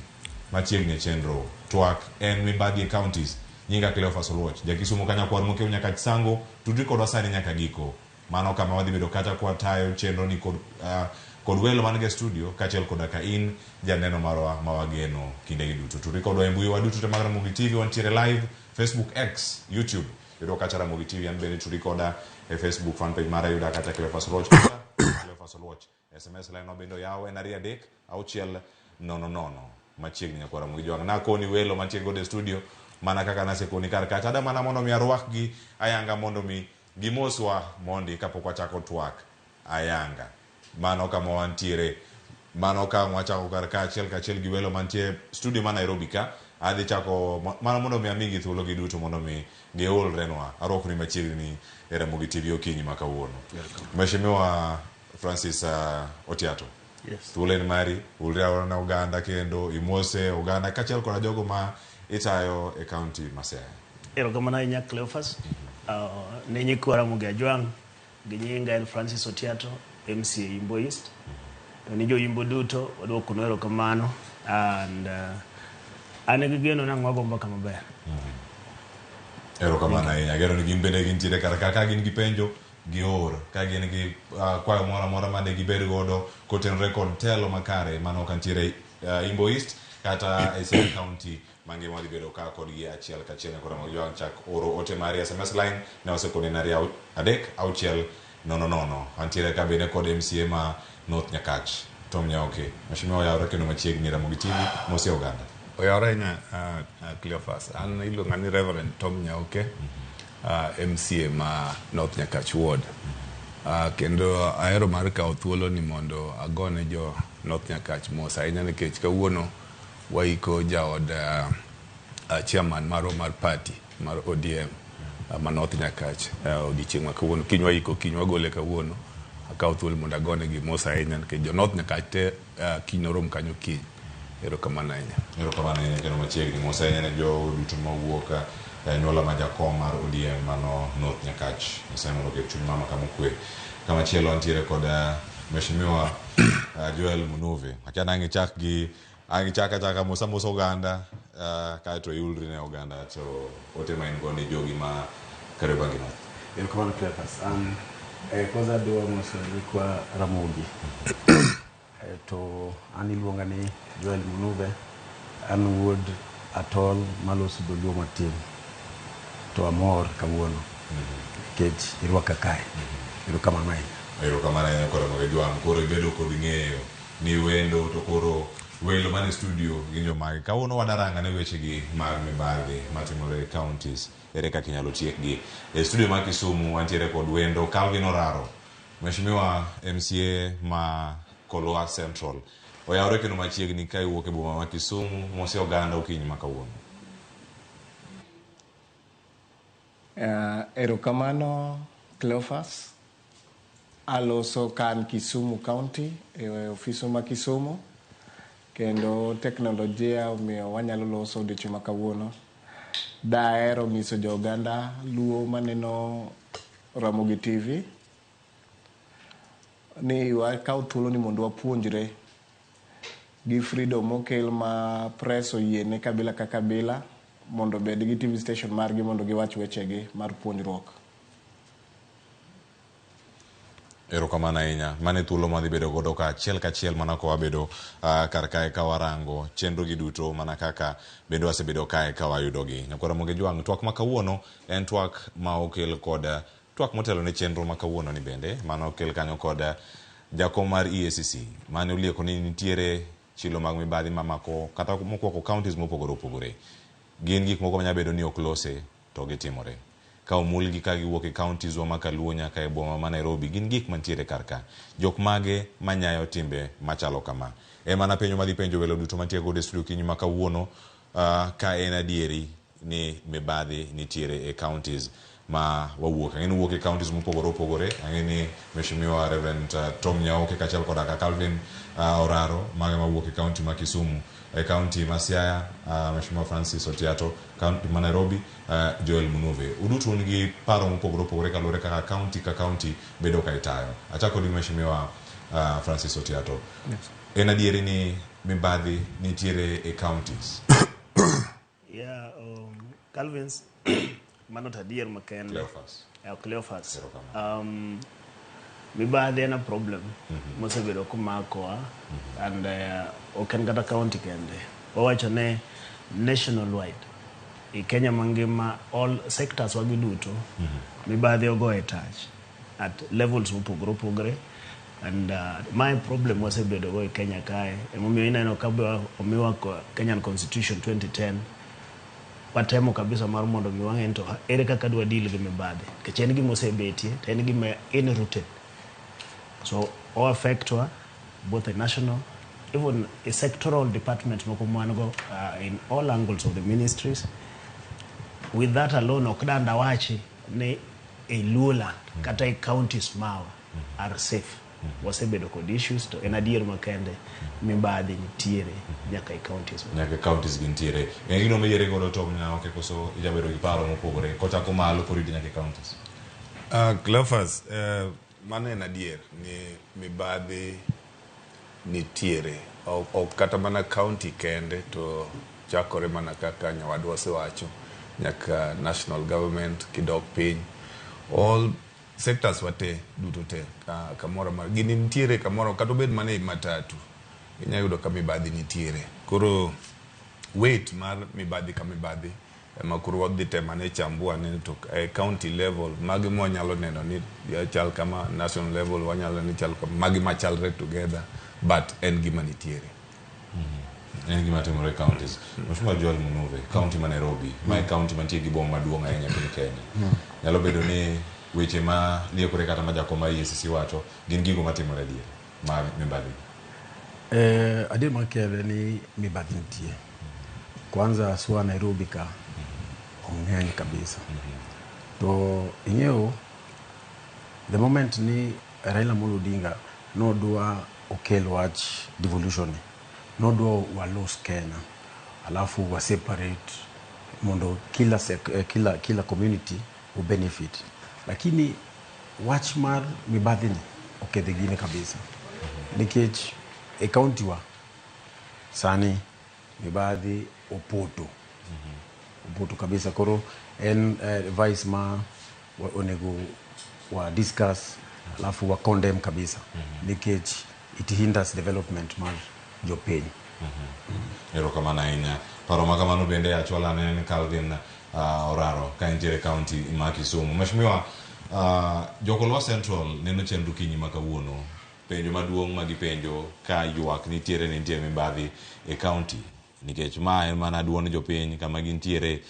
machiegni e chenro twak en mibadhi e counties nyinga Cleophas Oluoch jakisumo ka nyakwar mokew nyaka Chisango tudri kodwa sani nyaka giko mano kama wadhi bedo kata kwatayo chenro ni kod welo man ga e studio kaachiel koda ka in janeno marwa ma wageno kindegi duto tudri kodwa e mbui wa duto te mag Ramogi TV wantiere live Facebook X YouTube yudo kacha Ramogi TV an bende tudri koda e Facebook fan page mara yuda kacha Cleophas Oluoch Cleophas Oluoch SMS line wa bende oyaw en 2 3 6 0 0 machiegni nyakwar Ramogi Jwang' nakoni welo mantie godo e studio mana kaka nasekoni kar kacha ada mana mondo mi arwakgi ayanga mondo mi gimoswa mondi kapok wachako twak ayanga mano kama wantiere mano ka wachako kar ka achiel kachiel gi welo mantie studio ma Nairobi ka adhi chako mana mondo mi amigi thuolo gi duto mondo mi giulrenwa arwakoni machiegni e Ramogi TV okinyi ma kawuono Mheshimiwa Francis Otiato Yes. Thuolo en mari ulre aora ne oganda kendo imose oganda kaachiel koda jogo ma itayo e county ma Siaya. Erokamano ahinya Cleophas. Ne nyikwa Ramogi Ajwang' gi nyinga en Francis Otiato, MCA Imbo East. To ni jo Imbo duto waduokonu erokamano and an gi geno ni ang' wago mbaka maber. Erokamano ahinya. Ageno ni gin bende gintiere kar ka ka gin gi penjo gior ka gin gi kwayo moro amora mane gibed godo kotenore kod telo makare mano kantiere Imbo East kata e Siaya County mangima wadhi bedo ka kodgi achiel kachiel nyaka Ramogi Jwang' chak oro ote mari SMS line ne wasekoni en 2 3 6 0 0 antiere ka bende kod MCA ma North Nyakach Tom Nyaoke Mheshimiwa oyawre kendo machiegni Ramogi TV mosi oganda Oyawre ahinya Cleophas an iluonga ni Reverend Tom Nyaoke MCA ma North Nyakach Ward. Kendo ahero mar kawo thuolo ni mondo agone jo North Nyakach mos ahinya nikech kawuono waiko jaod chairman marwa mar party mar ODM ma North Nyakach odiochieng' ma kawuono. Kiny waiko, kiny wagole kawuono. Akawo thuolo mondo agone gi mos ahinya nikech jo North Nyakach te kiny norom kanyo kiny. Erokamano ahinya. Erokamano ahinya kendo machiegni. Mos ahinya ne jogo duto mawuok e anyuola ma jakom mar ODM mano North Nyakach. Nyasaye mondo oket chuny mama kama okwe. Kama chielo wantiere kod Mheshimiwa Joel Munuve. Akia ni ang' ichak gi ang' ichak achaka mosa mosa oganda kaeto iulri ne oganda to ote ma in go ni jogi ma Kariobangi North. Erokamano Cleophas. An kwanza adwa moso nyikwa Ramogi. To an iluonga ni Joel Munuve. An wuod atol maloso dholuo matin. To amor kawuono nikech irwaka kae. Erokamano ahinya. Erokamano ahinya kod Ramogi Jwang'. Koro ibedo kod ng'eyo ni wendo to koro welo mane studio gin jomage. Kawuono wadaranga ne wechegi mag mibadhi matimore e counties. Ere kaka inyalo tiekgi. E studio mar Kisumu wantiere kod wendo Calvin Oraro. Mheshimiwa MCA ma Kolwa Central. Oyawore kendo machiegni ka iwuok e boma ma Kisumu mose oganda okinyi ma kawuono. Erokamano Cleophas. Aloso ka an Kisumu County e ofiswa ma Kisumu kendo teknolojia omiyo wanyalo loso odiochieng' ma kawuono. Dahero nyiso jo oganda luo maneno Ramogi TV ni wakaw thuolo ni mondo wapuonjre gi freedom mokel ma press oyiene kabila ka kabila mondo obed gi TV station margi mondo giwach wechegi mar puonjruok. Erokamano ahinya. Mano e thuolo madhi bedo godo ka achiel kachiel mana ka wabedo kar kae ka warango chenro gi duto mana kaka bende wasebedo kae ka wayudogi. Nyakwar Ramogi Jwang', twak ma kawuono en twak ma okel kod twak motelo ne chenro ma kawuono ni bende mano okel kanyo kod jakom mar EACC mane olieko ni nitiere chilo mag mibadhi mamako kata mokwako counties mopogore opogore. Gin gik moko manyalo bedo ni ok lose to gitimore. Ka omulgi ka giwuok e counties wa ma Kaluo nyaka e boma ma Nairobi gin gik mantiere kar ka. Jok mage manyayo timbe machalo kama? E mana penjo madhi penjo welo duto mantie godo e studio kinyi ma kawuono ka en adieri ni mibadhi nitiere e counties ma wawuok. Ang'e ni wuok e counties mopogore opogore. Ang'e ni Mheshimiwa Reverend Tom Nyaoke kaachiel koda ka Calvin Oraro mago mawuok e county ma Kisumu. E county ma Siaya Mheshimiwa Francis Otiato, county ma Nairobi Joel Munuve. Uduto un gi paro mopogore opogore kaluwore kaka county ka county bedo ka itayo. Achako gi Mheshimiwa Francis Otiato. Yes. En adieri ni mibadhi nitiere e counties? Yeah, Calvins, mano to adier makende. Cleophas. Yeah, Cleophas. Mibadhi en a problem mosebedo komakowa and ok en kata county kende. Wawacho ne national wide. I Kenya mangima all sectors wagi duto mibadhi ogoye tach at levels mopogore opogore and my problem wasebedo go e Kenya kae emomiyo ineno ka be omiwa Kenyan Constitution 2010 watemo kabisa mar mondo mi wang'e ni to ere kaka dwa deal gi mibadhi nikech en gima osebetie to en gima inrooted so o affect wa both a national even a sectoral department moko mwan go in all angles of the ministries. With that alone ok dang' dawachi ni e Luoland kata e counties mawa are safe. Wasebedo kod issues to en adier makende mibadhi nitiere nyaka e counties. Nyaka e counties gintiere. En gino miyiere godo Tom Nyaoke koso ijabedo gi paro mopogore kochako malo koro idhi nyaka e counties? Cleophas, mano en adier ni mibadhi nitiere. Ok kata mana county kende to chakore mana kaka nyawadwa osewacho nyaka national government kidok piny all sectors wate duto te kamoro amora gini nitiere kamoro kata obed mana e matatu inya yudo ka mibadhi nitiere. Koro weight mar mibadhi ka mibadhi ema koro wadhi temo ane chambua ni to e county level magi mwanyalo neno ni chal kama, national level wanyalo neno ni chal kama, magi machalre together but en gima nitiere. En gima timore e counties. Mheshimiwa Joel Munuve, county ma Nairobi, ma e county mantie gi boma maduong' ahinya e piny Kenya. Nyalo bedo ni Weche ma liekore kata ma jakom mar EACC wacho gin gigo matimore adier mag mibadhi. Adier mar kele ni mibadhi nitie. Kwanza aswa Nairobi ka ong'eny kabisa. To ing'eyo the moment ni Raila Amolo Odinga nodwa okel wach devolution ni, nodwa walos Kenya alafu wa separate mondo kila community o benefit. Lakini wach mar mibadhi ni oketho gini kabisa. Nikech e county wa sani mibadhi opoto. Opoto kabisa. Koro en vice ma onego wa discuss alafu wa condemn kabisa. Nikech it hinders development mar jopiny. Erokamano ahinya. Paro ma kamano bende achwala ne en Calvin Oraro ka entiere county ma Kisumu. Mheshimiwa, Jokolwa Central neno chenro kinyi ma kawuono. Penjo maduong' ma gipenjo ka ywak nitiere ni nitie mibadhi e county. Nikech ma en mana duond jopiny kama gintiere,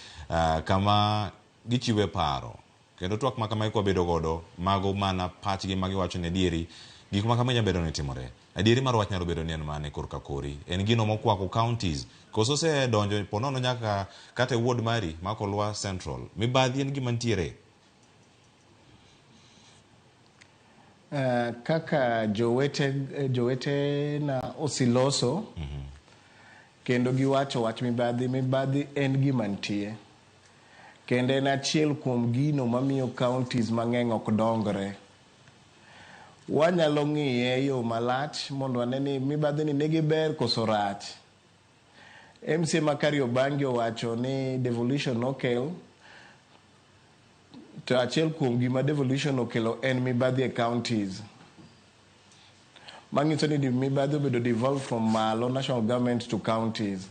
kama gichiwe paro. Kendo twak ma kamae kwabedo godo, mago mana pachgi ma giwacho ni adieri, gik ma kama nyalo bedo ni timore. Adieri mar wach nyalo bedo ni en mane korka kori. En gino mokwako counties. Koso osedonjo ponono nyaka kata e ward mari ma Kolwa Central. Mibadhi en gima nitiere. Kaka jowete na osiloso kendo giwacho wach mibadhi, mibadhi en gima nitie. Kendo en achiel kuom gino mamiyo counties mang'eny ok dongre. Wanyalo ng'iye e yo malach mondo wane ni mibadhi ni nigi ber koso rach. MCA ma Kariobangi owacho ni devolution nokel to achiel kuom gima devolution okelo en mibadhi e counties. Manyiso ni mibadhi obedo devolved from malo national government to counties.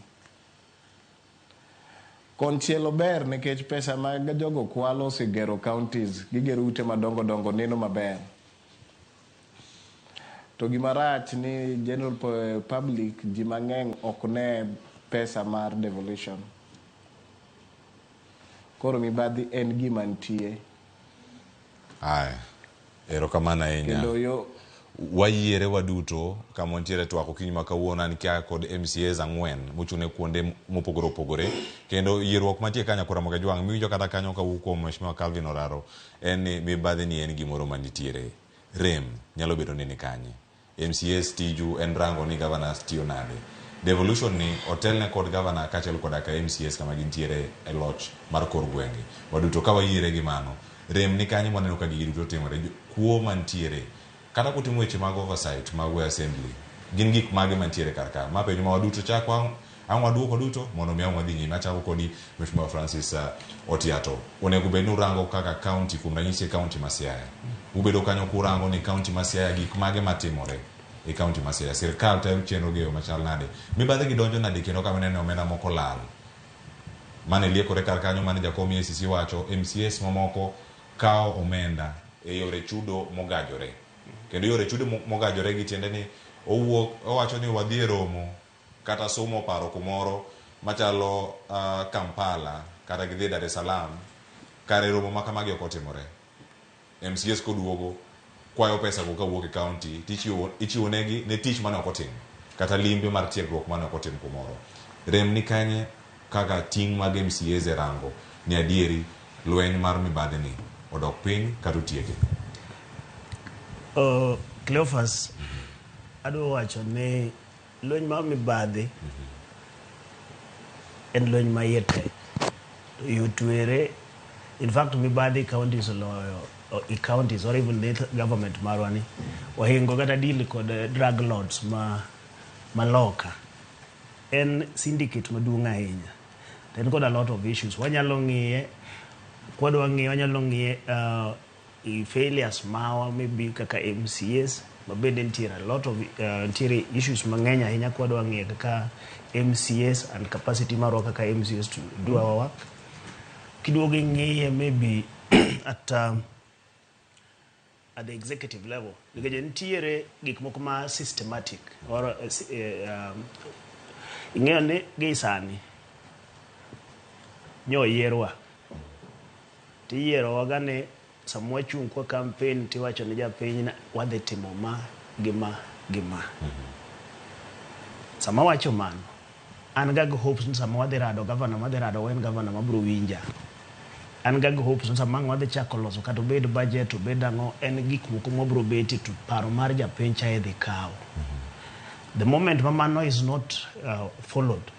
Konchiel ober nikech pesa ma jogo kwalo osegero counties, gigero ute madongo dongo neno maber. To gima rach ni general public ji mang'eny ok ne pesa mar devolution. Koro mibadhi en gima nitie. Aya. Erokamano ahinya. Kendo yo Wayiere waduto kama wantiere twak okinyi ma kawuono an kia kod MCAs ang'wen mochung' ne kuonde mopogore opogore kendo yierruok mantie ka nyakora Ramogi Ajwang' miwinjo kata kanyo kawuok kuom Mheshimiwa Calvin Oraro en ni mibadhi ni en gimoro manitiere rem nyalo bedo ni nikanye MCAs tiju en rango ni governors tiyo nade devolution ni otelne kod governor kaachiel koda ka MCAs kama gintiere e loch mar kor gwenge waduto ka wayiere gi mano rem ni kanye mwaneno ka gigi duto timore kuo mantiere kata kutimo weche mag oversight mag assembly gin gik mage mantiere kar ka ma penjo ma waduto chak ang' waduoko duto mondo mi ang' wadhi nyime achako kodi Mheshimiwa Francis Otiato onego bed ni urango kaka county kuom ranyisi e county ma Siaya ubedo kanyo kurango ni county ma Siaya gik mage matimore e county ma Siaya sirkal tayo chenro gi e yo machal nade mibadhi gi donjo nade kendo kama ineno omenda moko lal mane liekore kar kanyo mane jakom EACC wacho MCAs mamoko kawo omenda e yore chudo mogajore kendo yore chudo mogajore gi tiende ni owuok owacho ni wadhi e romo kata somo paro kumoro machalo Kampala kata gidhi Dar es Salaam kare romo ma kamagi ok otimore MCAs koduogo kwayo pesa go kawuok e county tichiwo ichiwo negi ne tich mane ok otim kata limbe mar tiegruok mane ok otim kumoro rem ni kanye kaka ting' mag MCAs e rango ni adieri lweny mar mibadhi ni odok piny kata otieke. Cleophas, adwa wacho ni lweny mar mibadhi en lweny ma iye tek. To yot were, in fact mibadhi counties oloyo i counties or even the government marwa ni ohingo kata deal kod drug lords ma loka. En syndicate maduong' ahinya. To en kod a lot of issues. Wanyalo ng'iye, kwadwa ng'iye wanyalo ng'iye i failures mawa maybe kaka MCAs ma bende nitiere a lot of nitiere issues mang'eny ahinya kwadwa ng'iyo kaka MCAs and capacity marwa kaka MCAs to do our work. Kiduogo ing'iye maybe at the executive level nikech nitiere gik moko ma systematic or ing'eyo ni gi sani nyo yierwa tiyierowa ga ni Sama wachung' kwa campaign tiwacho ne japiny ni wadhi timo ma gi ma gi ma. Sama wacho mano, an ga gi hopes ni sama wadhi rado gavana madhi rado en gavana mabiro winja. An ga gi hopes ni sama ang' wadhi chako loso kata obed budget obed ang'o en gik moko mwabiro betie to paro mar japiny cha idhi kaw. The moment ma mano is not followed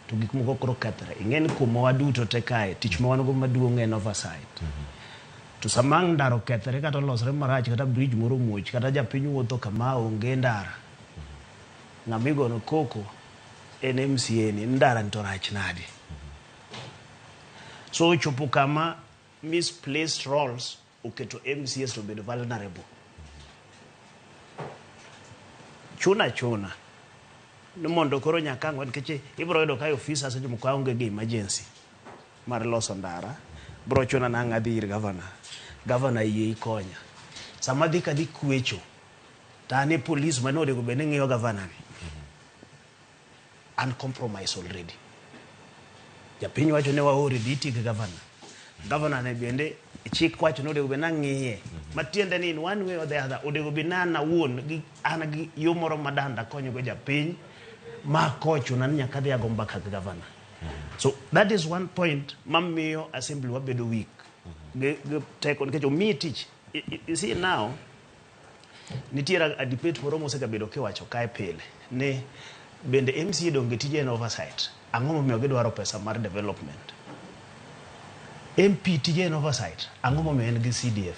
to gik moko koro kethre. Ing'e ni kuomwa waduto te kae tich ma wan go maduong' en oversight. To sama ang' ndara okethre kata olosre marach kata bridge moro omuoch kata japiny wuotho kama onge ndara, ng'ama igono koko en MCA ni ndara ni to rach nade. So ochopo kama misplaced roles oketo MCAs to obedo vulnerable. Chuna chuna ni mondo koro nyaka ang' nikech ibiro yudo ka ofisa seche moko aonge gi emergency mar loso ndara biro chuna ni ang' adhi ir gavana gavana yie ikonya sama adhi kadhi kwecho to an e police mane onego bed ni ng'iyo gavana ni an compromise already japiny wacho ne waori dhi iti gi gavana gavana ne bende chik wacho ni onego bed ni ang'iye matiende ni in one way or the other onego bed ni an awuon gi an gi yo moro ma danda konygo japiny ma kochuna ni nyaka adhi ago mbaka gi gavana so that is one point mamiyo assembly wabedo weak gi teko nikech omiyi tich you see now nitiere a debate moro mosegabedo kiwacho kae pile ni bende MCA donge tije en oversight ang'o momiyo gidwaro pesa mar development MP tije en oversight ang'o momiyo en gi CDF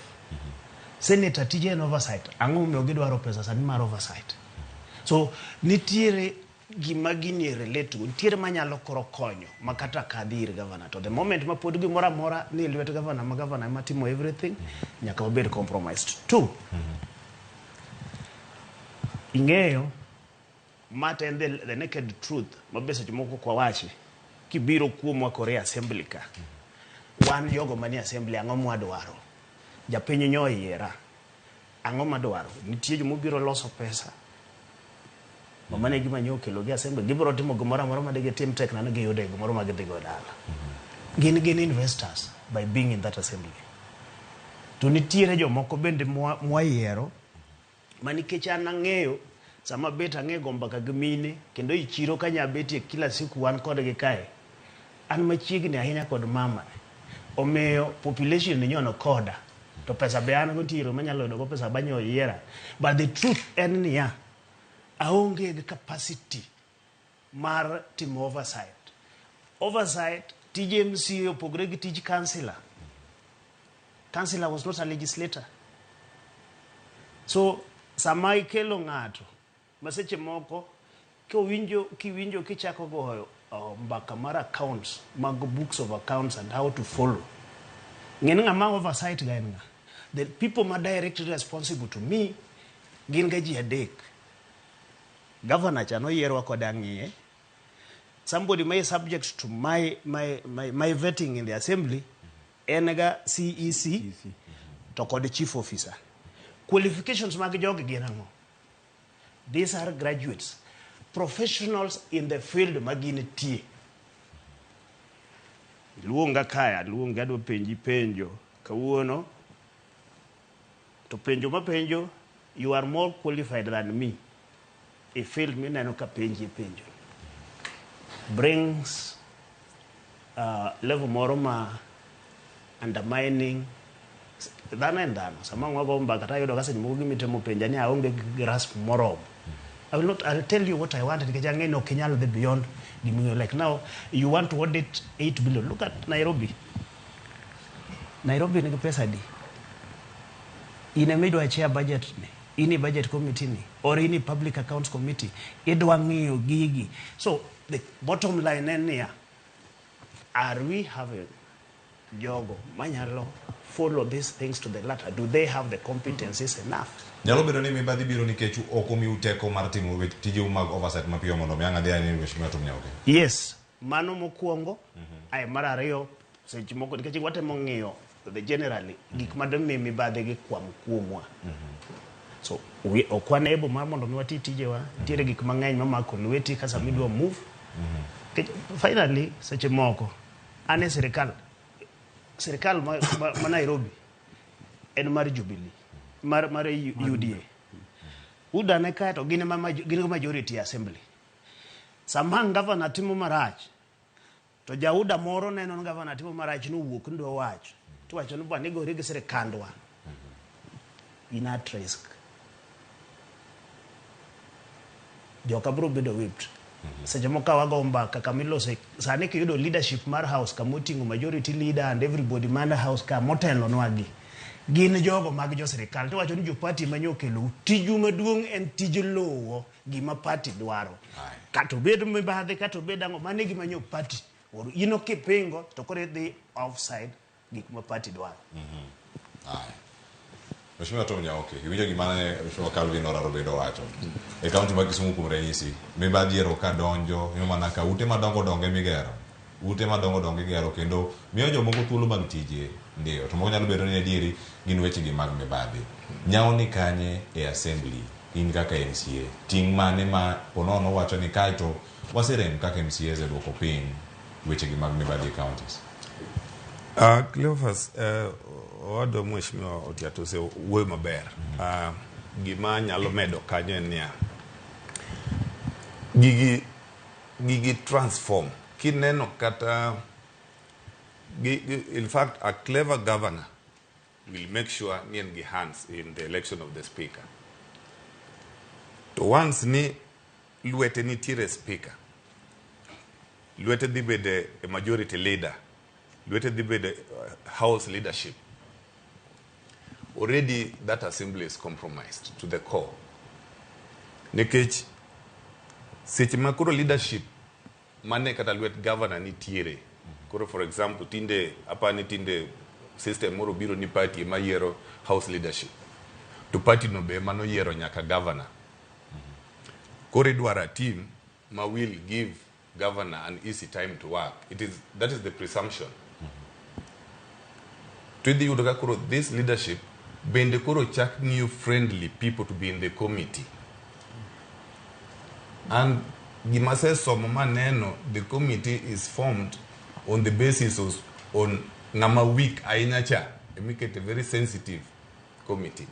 senator tije en oversight ang'o momiyo gidwaro pesa sani mar oversight so nitiere gima gini relate go nitiere manyalo koro konyo ma kata kadhi ir gavana to the moment ma pod gimoro amora ni e lwet gavana ma gavana ema timo everything nyaka wabed compromised two ing'eyo ma to en the naked truth ma be seche moko ok wawachi kibiro kuomwa koro e assembly ka wan jogo manie assembly ang'o mwadwaro japiny nyo oyiera ang'o madwaro nitie jomobiro loso pesa ma mano e gima nyo okelo gi assembly gibiro timo gimoro amora ma digitim tek na ni giyude gimoro ma gidhi go dala gin investors by being in that assembly to nitiere jomoko bende mwayiero ma nikech an ang'eyo sama bet ang'e go mbaka gi mine kendo e chiro kanya betie kila siku wan kodgi kae an machiegni ahinya kod mama omiyo population ni nyono koda to pesa be an go nitie manyalo yudo go pesa banyo yiera but the truth en niya aonge gi capacity mar timo oversight oversight tij MCA opogore gi tij councillor councillor was not a legislator so sama ikelo ng'ato ma seche moko kowinjo kiwinjo kichako goyo mbaka mar accounts mag books of accounts and how to follow ng'e ni ng'ama oversight ga en ng'a the people ma directly responsible to me gin ga ji adek governor cha noyierwa kod ang'iye somebody may subject to my vetting in the assembly en ga CEC to kod chief officer qualifications mag jogi gin ang'o these are graduates professionals in the field ma gintie iluonga kae aluongi adwa penji penjo kawuono to penjo mapenjo you are more qualified than me e field mineno ka penji penjo brings level moro ma undermining dhano en dhano sama wago mbaka tayudo ka seche moko gimitemo penja ni aonge gi grasp moromo I will not I'll tell you what I want nikech ang'e ni ok inyal dhi beyond giming'eyo like now you want to audit 8 billion look at Nairobi Nairobi nigi pesa adi in ema idwa chair budget ni in e budget committee ni or in e public accounts committee idwa ng'iyo gigi so the bottom line en niya are we having jogo manyalo follow these things to the letter do they have the competencies enough Nyalo bedo ni mibadhi biro nikech ok omiu teko mar timo tijeu mag oversight mapiyo mondo mi ang' adhi ane Mheshimiwa Tum Nyaoke. yes mano mokwongo ae mar ariyo seche moko nikech watemo ng'iyo the generally gik madimi mibadhi gi kwam kuomwa so ok wan able mar mondo mi wati tijewa nitiere gik mang'eny mamako lweti ka sama idwa move Nikech finally seche moko an e sirikal ma Nairobi en mar Jubilee, mar UDA. UDA ne kae to gin ema gin go majority e assembly. Sama ang' governor timo marach, to ja UDA moro neno ni governor timo marach nowuok ni dwa wacho. Tiwacho ni bwana igori gi sirikandwa. In at risk. Joka biro bedo whipped. Seche moko ka wago mbaka kama ilose sani kiyudo leadership mar house kama oting'o majority leader and everybody man e house ka motelonwa gi gin jogo mag jo sirikal tiwacho ni jo party ema nyo okelou tiju maduong' en tij luwo gima party dwaro kata obed mibadhi kata obed ang'o mano e gima nyo party oro in ok ipingo to koro idhi offside gik ma party dwaro. Haya. Mheshimiwa Tom Nyaoke, iwinjo gima ne Mheshimiwa Calvin Oraro bende owacho. E kaunti ma Kisumu kuom ranyisi, mibadhi ero ka donjo, ineno mana ka ute madongo dongo ema igero. Ute madongo dongo igero kendo miyo jomoko thuolo mag tije ndiyo. To moko nyalo bedo ni adieri gin wechegi mag mibadhi. Nyawo ni kanye e assembly in kaka MCA? Ting' mane ma ponono wacho ni kaeto waserem kaka MCAs e duoko piny wechegi mag mibadhi e counties? Cleophas, owadwa Mheshimiwa Otiato osewuoyo maber. Gima anyalo medo kanyo en niya, gigi transform. Kineno kata, in fact, a clever governor will make sure ni en gi hands in the election of the speaker. To once ni lwete nitiere speaker, lwete dhi bedo e majority leader, lwete dhi bedo house leadership. Already that assembly is compromised to the core. Nikech seche ma koro leadership mane kata lwet governor nitiere. Koro for example, tinde apani tinde system moro biro ni party ema yiero house leadership. To party no be ema noyiero nyaka governor. Koro idwaro a team ma will give governor an easy time to work. That is the presumption. To idhi yudo ka koro this leadership bende koro chak ng'iyo friendly people to be in the committee. And gima asesomo maneno, the committee is formed on the basis of on ng'ama weak ahinya cha emikete very sensitive committee.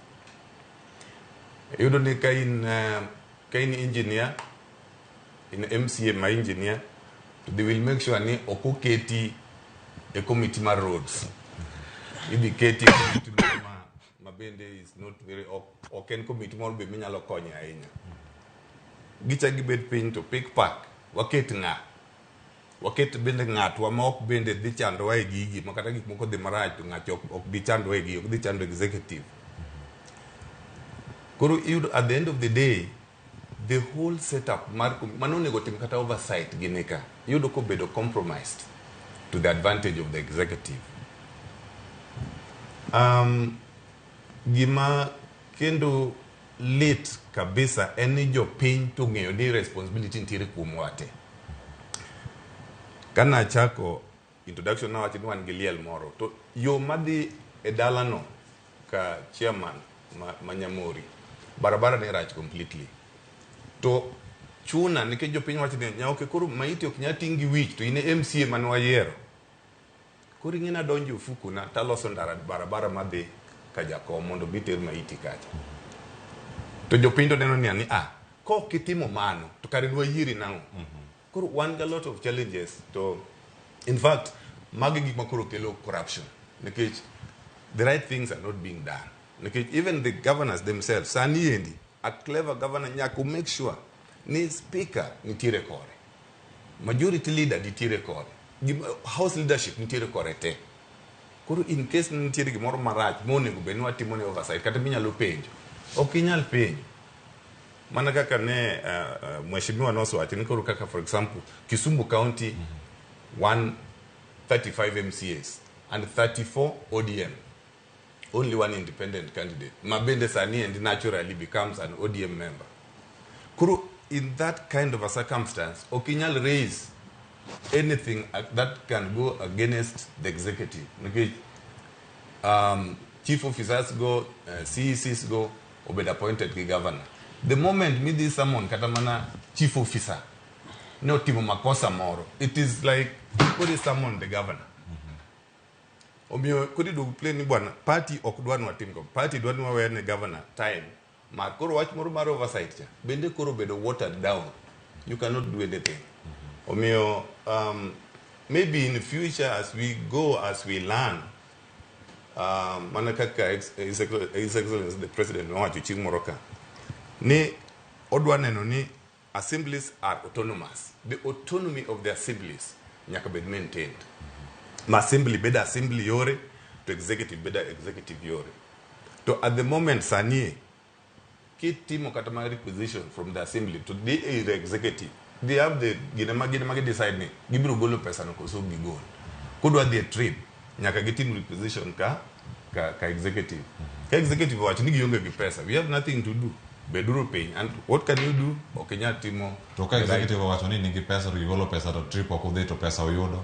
Iyudo ni ka in engineer, in MCA ma engineer, to they will make sure ni ok oketi e committee mar roads. Idhi keti e committee moro ma bende is not very ok en committee moro be minyalo konyo ahinya. Gichak gibet piny to pick pack, waket ng'a. Waket bende ng'atwa ma ok bende dhi chandowa e gigi, ma kata gik moko dhi marach to ng'acho ok bi chandowa e gigi, ok dhi chando executive. Koro iyudo at the end of the day, the whole setup mar mano onego tim kata oversight gini ka, iyudo kobedo compromised to the advantage of the executive. Gima kendo lit kabisa en ni jopiny to ng'eyo ni responsibility nitiere kuomwa te. Kana achako introduction nawacho ni wan gi liel moro to yo madhi e dalano ka chairman ma Nyamori barabara ne rach completely. To chuna nikech jopiny wacho ni Nyaoke koro maiti ok nyal ting' gi wich to in e MCA mane wayiero. Koro ing'e nadonjo e ofuku na taloso ndara barabara madhi ka jakom mondo bi ter maiti kacha. To jopiny to neno ni kok itimo mano to kare nwayieri nang'o? Koro wan gi a lot of challenges to in fact magi gik ma koro kelo corruption nikech the right things are not being done. Nikech even the governors themselves sani endi a clever governor nyaka make sure ni speaker nitiere kore, majority leader nitiere kore, house leadership nitiere kore te. Koro in case nitiere gimoro marach monego bed ni watimo ne oversight kata minyalo penjo, ok inyal penjo. Mana kaka ne mheshimiwa nosewacho ni koro kaka for example Kisumu County 135 MCAs and 34 ODM. Only one independent candidate. Ma bende sani and naturally becomes an ODM member. Koro in that kind of a circumstance, ok inyal raise anything that can go against the executive. Nikech chief officers go, CECs go, obed appointed gi governor. The moment midhi summon kata mana chief officer, ne otimo makosa moro, it is like koro summon the governor. Omiyo koro iduogo plain ni bwana party ok dwa ni watim go. Party dwa ni wawe ne governor time mar koro wach moro mar oversight cha bende koro bedo watered down. You cannot do anything. Omiyo maybe in future as we go, as we learn, mana kaka His Excellency the President nowacho chieng' moro ka ni odwa neno ni assemblies are autonomous. The autonomy of the assemblies nyaka bed maintained. Ma assembly bedo assembly yore to executive bedo executive yore. To at the moment sani kitimo kata mana requisition from the assembly to the executive, they have the gine ma gine ma decide ni gibiro golo pesa no koso ok gigol. Kodwa dhi e trip nyaka gitim requisition ka executive. Ka executive owacho ni gionge gi pesa, we have nothing to do. Beduru piny. And what can you do? Ok inyal timo. To ka executive owacho ni nigi pesa to gigolo pesa to trip ok odhi to pesa oyudo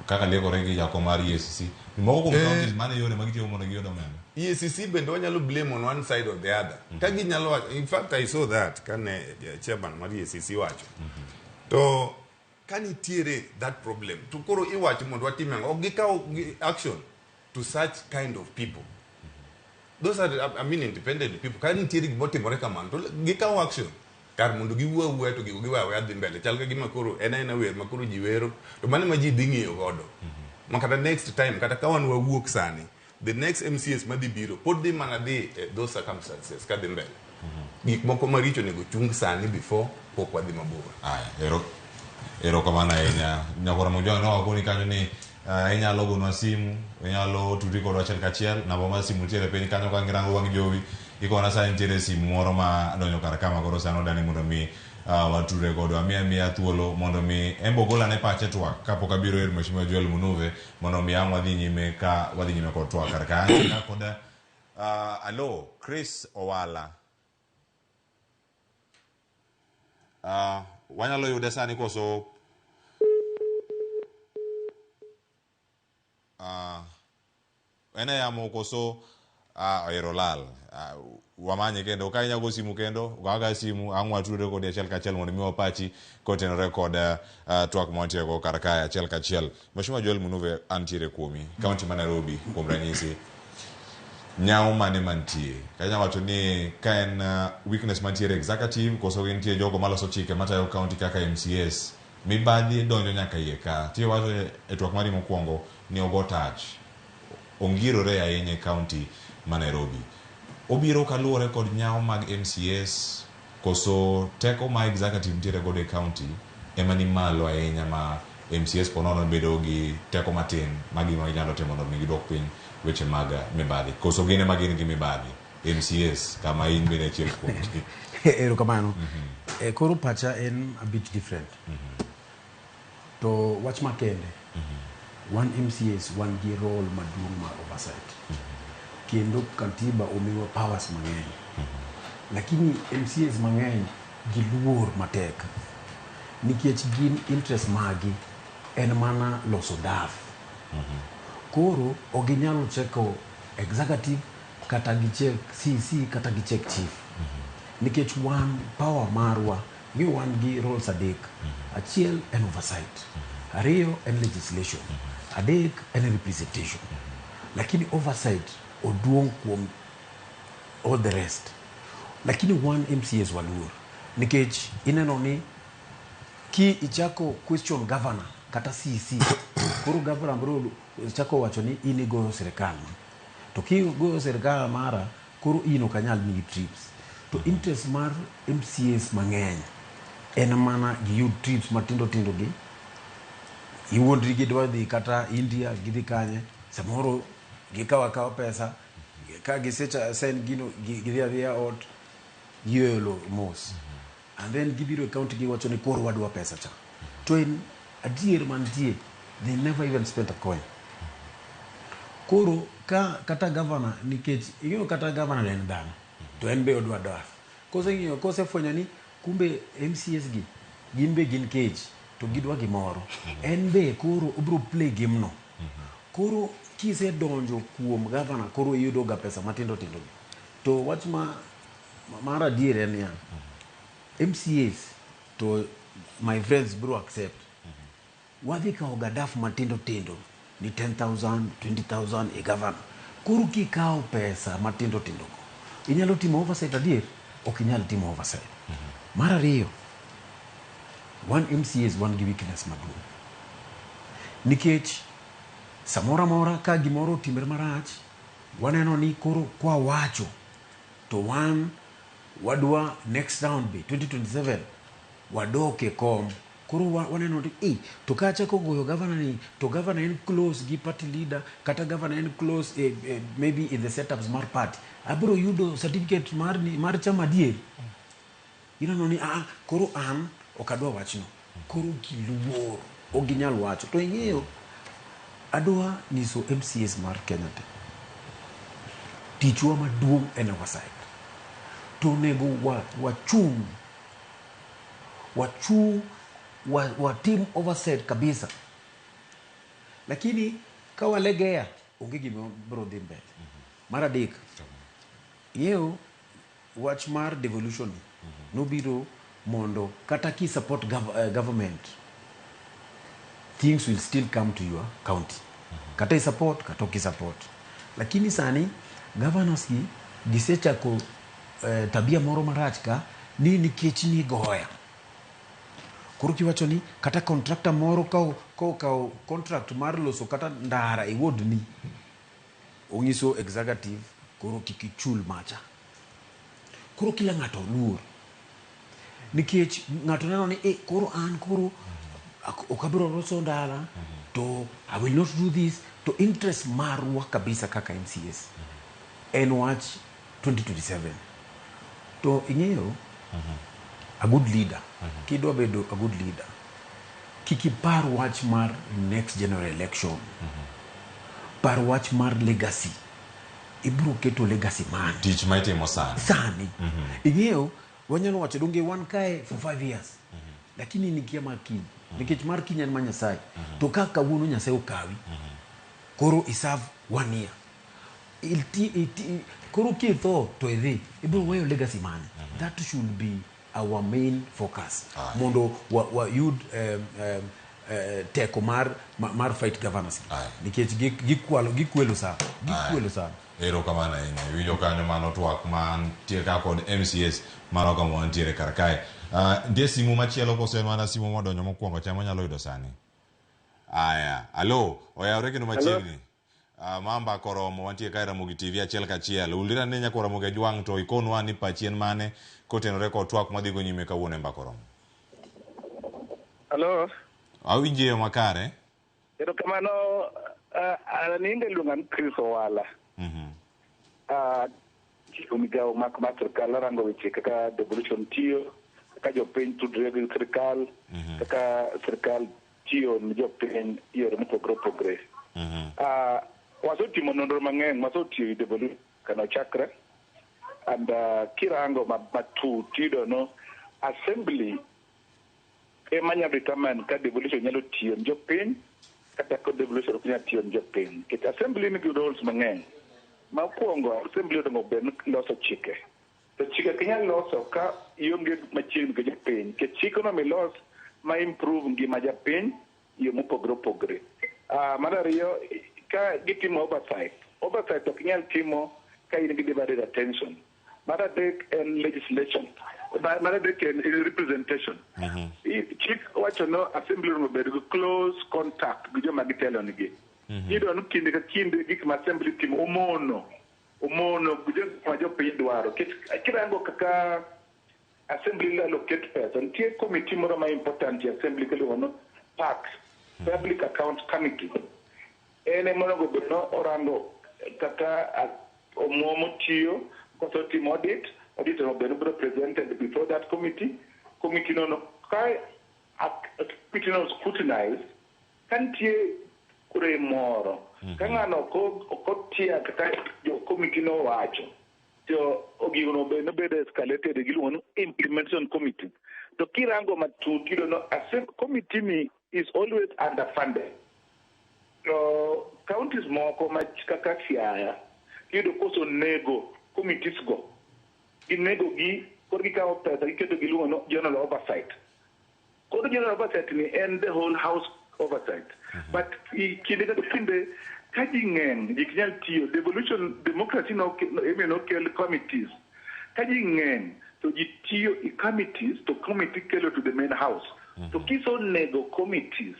kaka liekore gi jakom mar EACC. Moko kuom counties mane yore ma gitiyo mondo giyud omenda. EACC bende wanyalo blame on one side or the other. Ka ginyalo wacho, in fact I saw that kane chairman mar EACC wacho. To ka nitiere that problem, to koro iwacho mondo watim ang'o? Ok gikaw action to such kind of people. Those are, I mean, independent people. Ka nitiere gimotimore kamano, to gikaw action. Kar mondo giwuo awuoya to gigo giweyo aweya dhi mbele. Chal ka gima koro en aena wer ma koro ji wero, to mano ema ji dhi ng'iyo godo. Ma kata next time, kata ka wan wawuok sani, the next MCAs madhi biro, pod dhi mana dhi e those circumstances ka dhi mbele. Gik moko maricho onego chung sani before pok wadhi mabor. Aya, erokamano ahinya. Nyakwar Mojwang' nowakoni kanyo ni inyalo gonwa simu, inyalo tudri kodwa achiel kachiel. Namba mar simu nitiere piny kanyo ka ngirango wang' jowi. Ikona sani nitiere simu moro ma donjo kar kama koro sani odani mondo mi watudre godo. Amiya miya thuolo mondo mi en be ogol ane pache twak kapok abiro ir Mheshimiwa Joel Munuve mondo mi ang' wadhi nyime ka wadhi nyime kod twak kar ka. Ka kod alo Chris Owala. Wanyalo yude sani koso en e yamo koso ero lal. Wamanye kendo ka inyalo go simu kendo go aga simu ang' watudre kodi achiel kachiel mondo mi wapachi kotenore kod twak ma wantiere go kar kae achiel kachiel. Mheshimiwa Joel Munuve antiere kuomi kaunti ma Nairobi kuom ranyisi nyawo mane mantie ka inyalo wacho ni ka en weakness mantiere executive koso gintie jogo maloso chike matayo kaunti kaka MCAs mibadhi donjo nyaka iye ka tiyo wacho e twak mari mokwongo ni ogo tach ongirore ahinya e kaunti ma Nairobi. Obiro kaluwore kod nyawo mag MCAs koso teko ma executive nitiere godo e kaunti ema ni malo ahinya ma MCAs ponono bedo gi teko matin ma gima ginyalo timo mondo mi gidwok piny weche mag mibadhi koso gin ema gin gi mibadhi MCAs kama in bende achiel kuomgi. Erokamano. Koro pacha en a bit different. To wach makende, wan MCAs wan gi role maduong' mar oversight. Kendo katiba omiwa powers mang'eny. Lakini MCAs mang'eny giluor matek. Nikech gin interest magi en mana loso daf. Koro ok ginyalo cheko executive kata gichek CC kata gichek chief. Nikech wan power marwa ni wan gi roles adek. Achiel en oversight. Ariyo en legislation. Adek en representation. Lakini oversight oduong' kuom all the rest. Lakini wan MCAs waluor. Nikech ineno ni ki ichako question governor kata CC, koro governor biro chako wacho ni in igoyo sirikal. To kigoyo sirikal mara, koro in ok anyal miyi trips. To interest mar MCAs mang'eny en mana giyud trips matindo tindo gi iwuondri gidwa dhi kata India gidhi kanye samoro gikawo akawa pesa ka gisecha send gino gidhi adhiya ot giolo mos and then gibiro e county giwacho ni koro wadwa pesa cha to en adier mantie they never even spent a coin. Koro ka kata governor nikech ing'eyo kata governor en dhano to en be odwa daf koseng'iyo kosefwenyo ni kumbe MCAs gi gin be gin kech to gidwa gimoro en be koro obiro play game no. Koro kisedonjo kuom governor koro iyudo ga pesa matindo tindo gi. To wach ma mar adier en niya, MCAs to my friends biro accept wadhi kawo ga daf matindo tindo. Ni 10,000, 20,000 e gavana. Koro kikawo pesa matindo tindo go, inyalo timo oversight adier? Ok inyal timo oversight. Mar ariyo, wan MCAs wan gi weakness maduong'. Nikech samoro amora ka gimoro otimre marach, waneno ni koro kwawacho to wan wadwa next round be 2027 wadok e kom. Koro waneno ni eh, to ka achako goyo gavana ni to gavana en close gi party leader kata gavana en close maybe in the setups mar party, abiro yudo certificate mar chama adier. Ineno ni ah, koro an ok adwa wachno. Koro giluor, ok ginyal wacho. To ing'eyo, adwa nyiso MCAs mar Kenya te, tichwa maduong' en oversight. To onego wachung', wachung', watim oversight kabisa. Lakini ka walegea, onge gima biro dhi mbele. Mar adek, ing'eyo wach mar devolution ni nobiro mondo kata ki support government, things will still come to your county. Kata i support, kata ok i support. Lakini sani, governors gi gisechako tabia moro marach ka ni nikech ni goya. Koro kiwacho ni kata contractor moro ka okawo contract mar loso kata ndara e ward ni, onyiso executive koro kik ichul macha. Koro kila ng'ato luor. Nikech ng'ato neno ni koro an koro ok abiro loso ndara, to I will not do this, to interest marwa kabisa kaka MCAs en wach 2027. To ing'eyo, a good leader, kidwa bedo a good leader, kik ipar wach mar next general election. Par wach mar legacy. Ibiro keto legacy mane? Tich ma itimo sani. Sani. Ing'eyo, wanyalo wacho donge wan kae for 5 years. Lakini nikia mar kiny. Nikech mar kiny en mar Nyasaye. To ka kawuono Nyasaye okawi, koro iserve 1 year. Koro kitho to idhi, ibiro weyo legacy mane? That should be our main focus. Mondo wayud teko mar fight governance. Nikech gikwelo sana. Gikwelo sana. Erokamano ahinya. Iwinjo kanyo mano twak mantie ka kod MCAs mano kama wantiere kar kae. Nitie simu machielo kose mana simu modonjo mokwongo cha manyalo yudo sani? Aya, alo, oyawre kendo machiegni. Mamba koromo wantie kae Ramogi TV achiel kachiel. Ulira ne nyako Ramogi Ajwang' to ikonwa ni pachi en mane kotenore kod twak madhi go nyime kawuono e Mbaka Oromo. Alo. Awinji e yo makare. Erokamano, nyinga iluonga ni Chris Owala. Chiwo migawo mar sirkal arango weche kaka devolution tiyo, kaka jopiny tudre gi sirkal, kaka sirkal tiyo ne jopiny yore mopogore opogore. Wasetimo nonro mang'eny, wasetiyo gi devolution kane ochakre, and kirango matut tiyudo no assembly ema nyalo determine ka devolution nyalo tiyo ne jopiny kata ka devolution ok nyal tiyo ne jopiny. Nikech assembly nigi roles mang'eny. Mokwongo, assembly onego bed ni loso chike. To chike ok inyal loso ka ionge machiegni gi jopiny. Nikech chikno milos ma improve ngima japiny e yo mopogore opogore. Mar ariyo, ka gitimo oversight. Oversight ok inyal timo ka in gi divided attention. Mar adek en legislation. Mar adek en representation. Chik wacho no assembly onego bed gi close contact gi joma gitelo nigi. Iyudo ni kinde ka kinde gik ma assembly timo omono gi gik ma jopiny dwaro. Nikech kirango kaka assembly allocate pesa, nitie committee moro ma important e assembly kiluongo ni PAC, Public Account Committee. En ema onego bed ni orango kaka omuom otiyo, kosetimo audit, audit onego bed ni biro presented before that committee. Committee no ka committee no scrutinize, ka nitie rem moro, ka ng'ano ok otiyo kaka jo committee no owacho, to gigo bed nobedo escalated giluongo ni implementation committee. To kirango matut iyudo no committee ni is always underfunded. To counties moko ma kaka Siaya iyudo koso nego committees go, ginego gi koro gikawo pesa giketo giluongo ni general oversight. Koro general oversight ni en the whole house oversight. But kinde ka kinde ka ji ng'eny, ji ok nyal tiyo. Devolution democracy no eme nokel committees. Ka ji ng'eny to ji tiyo i committees to committee kelo to the main house. To kisonego committees,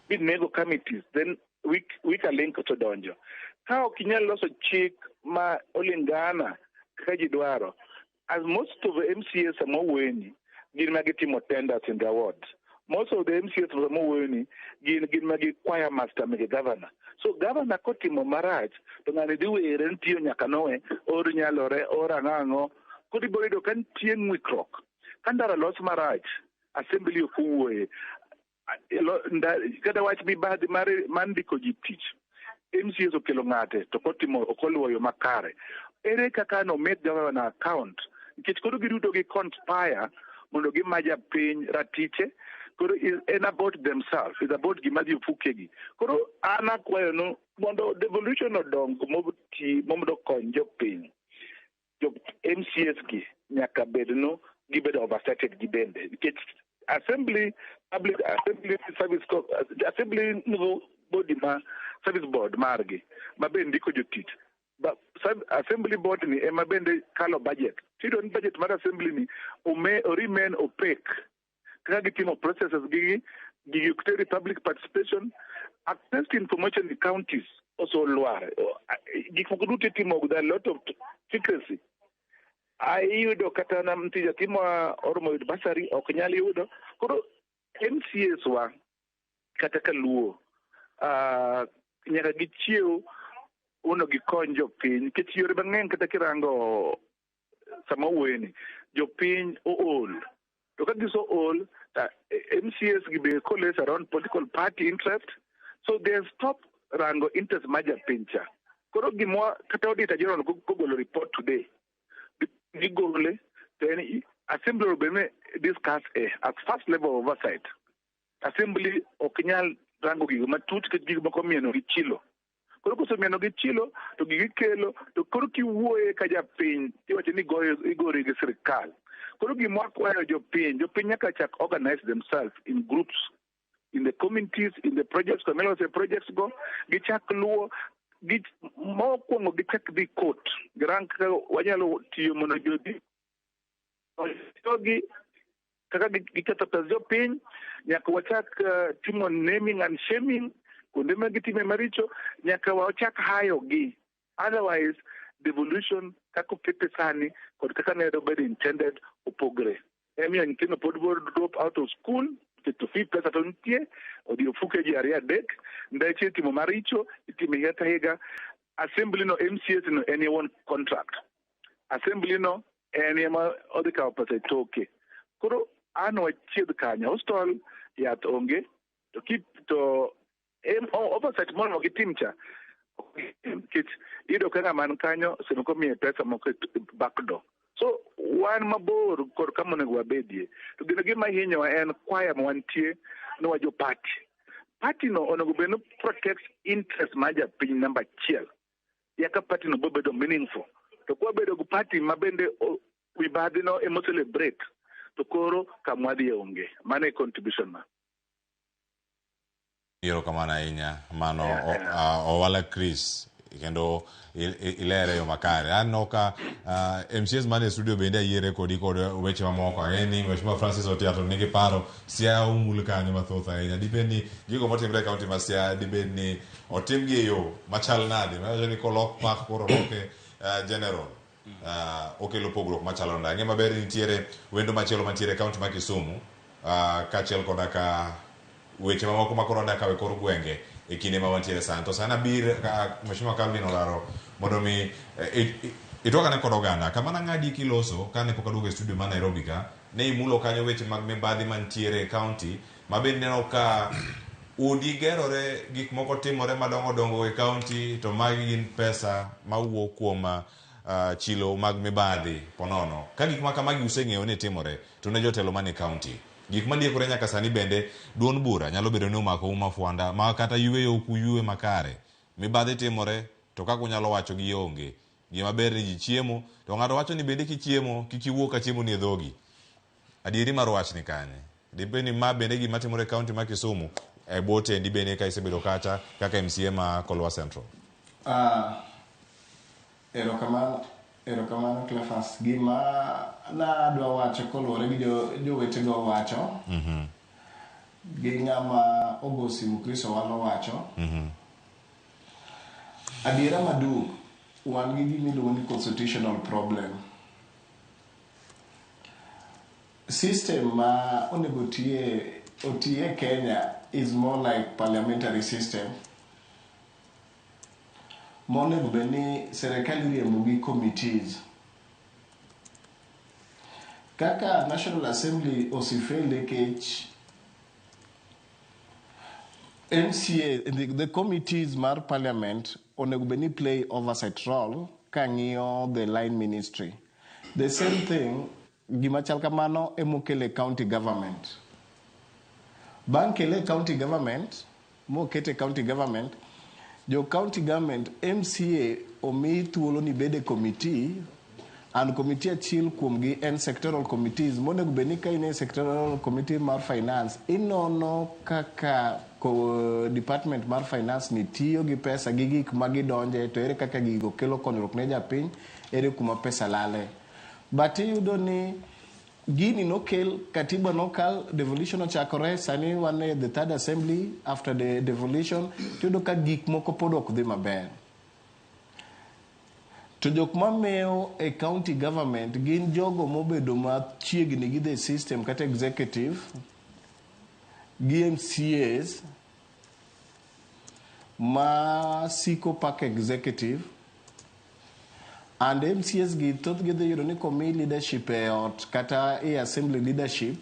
binego committees, then weak link to donjo. Ka ok inyal loso chik ma olingana kaka ji dwaro, as most of the MCAs sama wuoyeni, gin ma gitimo tenders in their wards. Most of the MCAs sama wuoyeni gin ma gi choir master mege governor. So governor kotimo marach to ng'ani dhi were ni tiyo nyaka nowe or nyalore or ang'o ang'o. Koro ibiro yudo ka nitie ng'ikruok. Ka ndara los marach, assembly ok owuoye. Kata wach mibadhi mar ndiko ji tich, MCAs okelo ng'ate to kotimo ok oluwo yo makare. Ere kaka no make governor account? Nikech koro giduto gi conspire mondo gima japiny ratiche. Koro en about themselves, is about gima dhi ofukegi. Koro an akwayo nu mondo devolution odong moti mondo okony jopiny. Jo MCAs gi nyaka bed nu gibedo oversighted gi bende. Nikech assembly, public assembly service, assembly nigo body ma service board margi ma bende ndiko jotich. Ba, assembly board ni ema bende kalo budget. Tiyudo ni budget mar assembly ni o remain opaque. Kaka gitimo processes gigi ok teri public participation, access to information in counties also lwar. Gik moko duto itimo with a lot of secrecy. Iyudo kata na nitie nyathi ma oromo yudo bursary ok nyal yudo. Koro MCAs wa kata kaluo nyaka gichiew mondo gikony jopiny nikech yore mang'eny kata kirango sama wuoyeni jopiny ool to ka giseol MCAs gi be coalesce around political party interest, so they stop rango interest mar japiny cha. Koro gimwa kata auditor general kogolo report today gigole to en assembly onego bed ni discuss as first level of oversight. Assembly ok nyal rango gigo matut nikech gik moko mieno gi chilo. Koro kosemieno gi chilo to gigi kelo to koro kiwuoye ka japiny tiwacho ni igori gi sirikal. Koro gima wakwayo jopiny, jopiny nyaka chak organize themselves in groups, in the communities, in the projects, kamilose projects go, gichak luwo, mokwongo gichak dhi court, girang kaka wanyalo tiyo mondo jodhi jogi kaka giketho pes jopiny, nyaka wachak timo naming and shaming kuonde ma gitime maricho, nyaka wachak hayo gi. Otherwise, devolution kaka okete sani kod kaka ne bedo intended opogre. Emiyo nyithindo pod biro drop out of school, to fee pesa to nitie, odhi ofuke ji ariyo adek, ndeche itimo maricho, itimo higa ka higa. Assembly no MCAs no en one contract. Assembly no en ema odhi kawo pesa e toke. Koro an wachiedh kanyo, hospital yath onge, to keep to oversight moro gitim cha. Nikech iyudo ka ng'ama ni kanyo seche moko miye pesa moko e back door. So wan mabor kod kama onego wabedie. To gino gima hinyowa en kwaya ma wantie ni wa jo party. Party no onego bed ni protect interest mar japiny namba achiel. Yaka party no bobedo meaningful. To kwabedo gi party ma bende mibadhi no ema celebrate to koro kama wadhiye onge. Mano e contribution ma. Erokamano ahinya. Mano Owala Chris kendo ilere e yo makare. Aneno ka MCAs man e studio bende ayiere kodi kod weche mamoko. Ang'e ni Mheshimiwa Francis Otiato nigi paro Siaya omul kanyo mathoth ahinya. Dibed ni gigo motimre e kaunti ma Siaya dibed ni otimgi e yo machal nade? Mawacho ni kolok pak koro oloke general. Okelo pogruok machalo nade? Ang'e maber ni nitiere wendo machielo mantiere e kaunti ma Kisumu kaachiel koda ka weche mamoko ma koro wadwa kawo e kor gwenge e kinde ma wantiere sani. To sani abir ka Mheshimiwa Calvin Olaro mondo mi itwak ane kod oganda. Kama nang'adi kiloso kane pok aduogo e studio ma Nairobi ka, ne imulo kanyo weche mag mibadhi mantiere e kaunti ma bende ineno ka udi gerore, gik moko timore madongo dongo e kaunti to magi gin pesa mawuok kuom chilo mag mibadhi ponono. Ka gik ma kamagi useng'eyo ni timore to ne jotelo manie kaunti. Gik maliekore nyaka sani bende duond bura nyalo bedo ni omako mafwanda ma kata yweyo ok uywe makare. Mibadhi timore to kaka unyalo wacho gi onge. Gima ber ni ji chiemo to ng'ato wacho ni bende kichiemo kik iwuo ka chiemo ni e dhogi. Adieri mar wach ni kanye? Dibed ni ma bende gima timore e kaunti ma Kisumu e bwo tendi bende ka isebedo kacha kaka MCA ma Kolwa Central. Erokamano, erokamano Cleophas. Gima nadwa wacho koluwore gi jowetego wacho, gi ng'ama ogo simu Chris Owalo wacho, adiera maduong', wan gi gima iluongo ni constitutional problem. System ma onego otiye Kenya is more like parliamentary system. Monego bed ni serikal iriembo gi committees. Kaka National Assembly osefail nikech MCA, the committees mar parliament onego bed ni play oversight role ka ng'iyo the line ministry. The same thing, gima chal kamano emokele county government. Bang' kele county government, mokete county government, jo county government MCA omi thuolo ni bede committee, and committee achiel kuomgi en sectoral committees monego bed ni ka in e sectoral committee mar finance inono kaka department mar finance ni tiyo gi pesa gi gik ma gidonje to ere kaka gigo kelo konyruok ne japiny, ere kuma pesa lale. But iyudo ni gini nokel, katiba nokal, devolution ochakore, sani wan e the third assembly after the devolution, tiyudo ka gik moko pod ok dhi maber. To jok mamewo e county government gin jogo mobedo machiegni gi the system kata executive gi MCAs ma siko pak executive, and MCAs gi thothgi dhi yudo ni komi leadership e ot kata e assembly leadership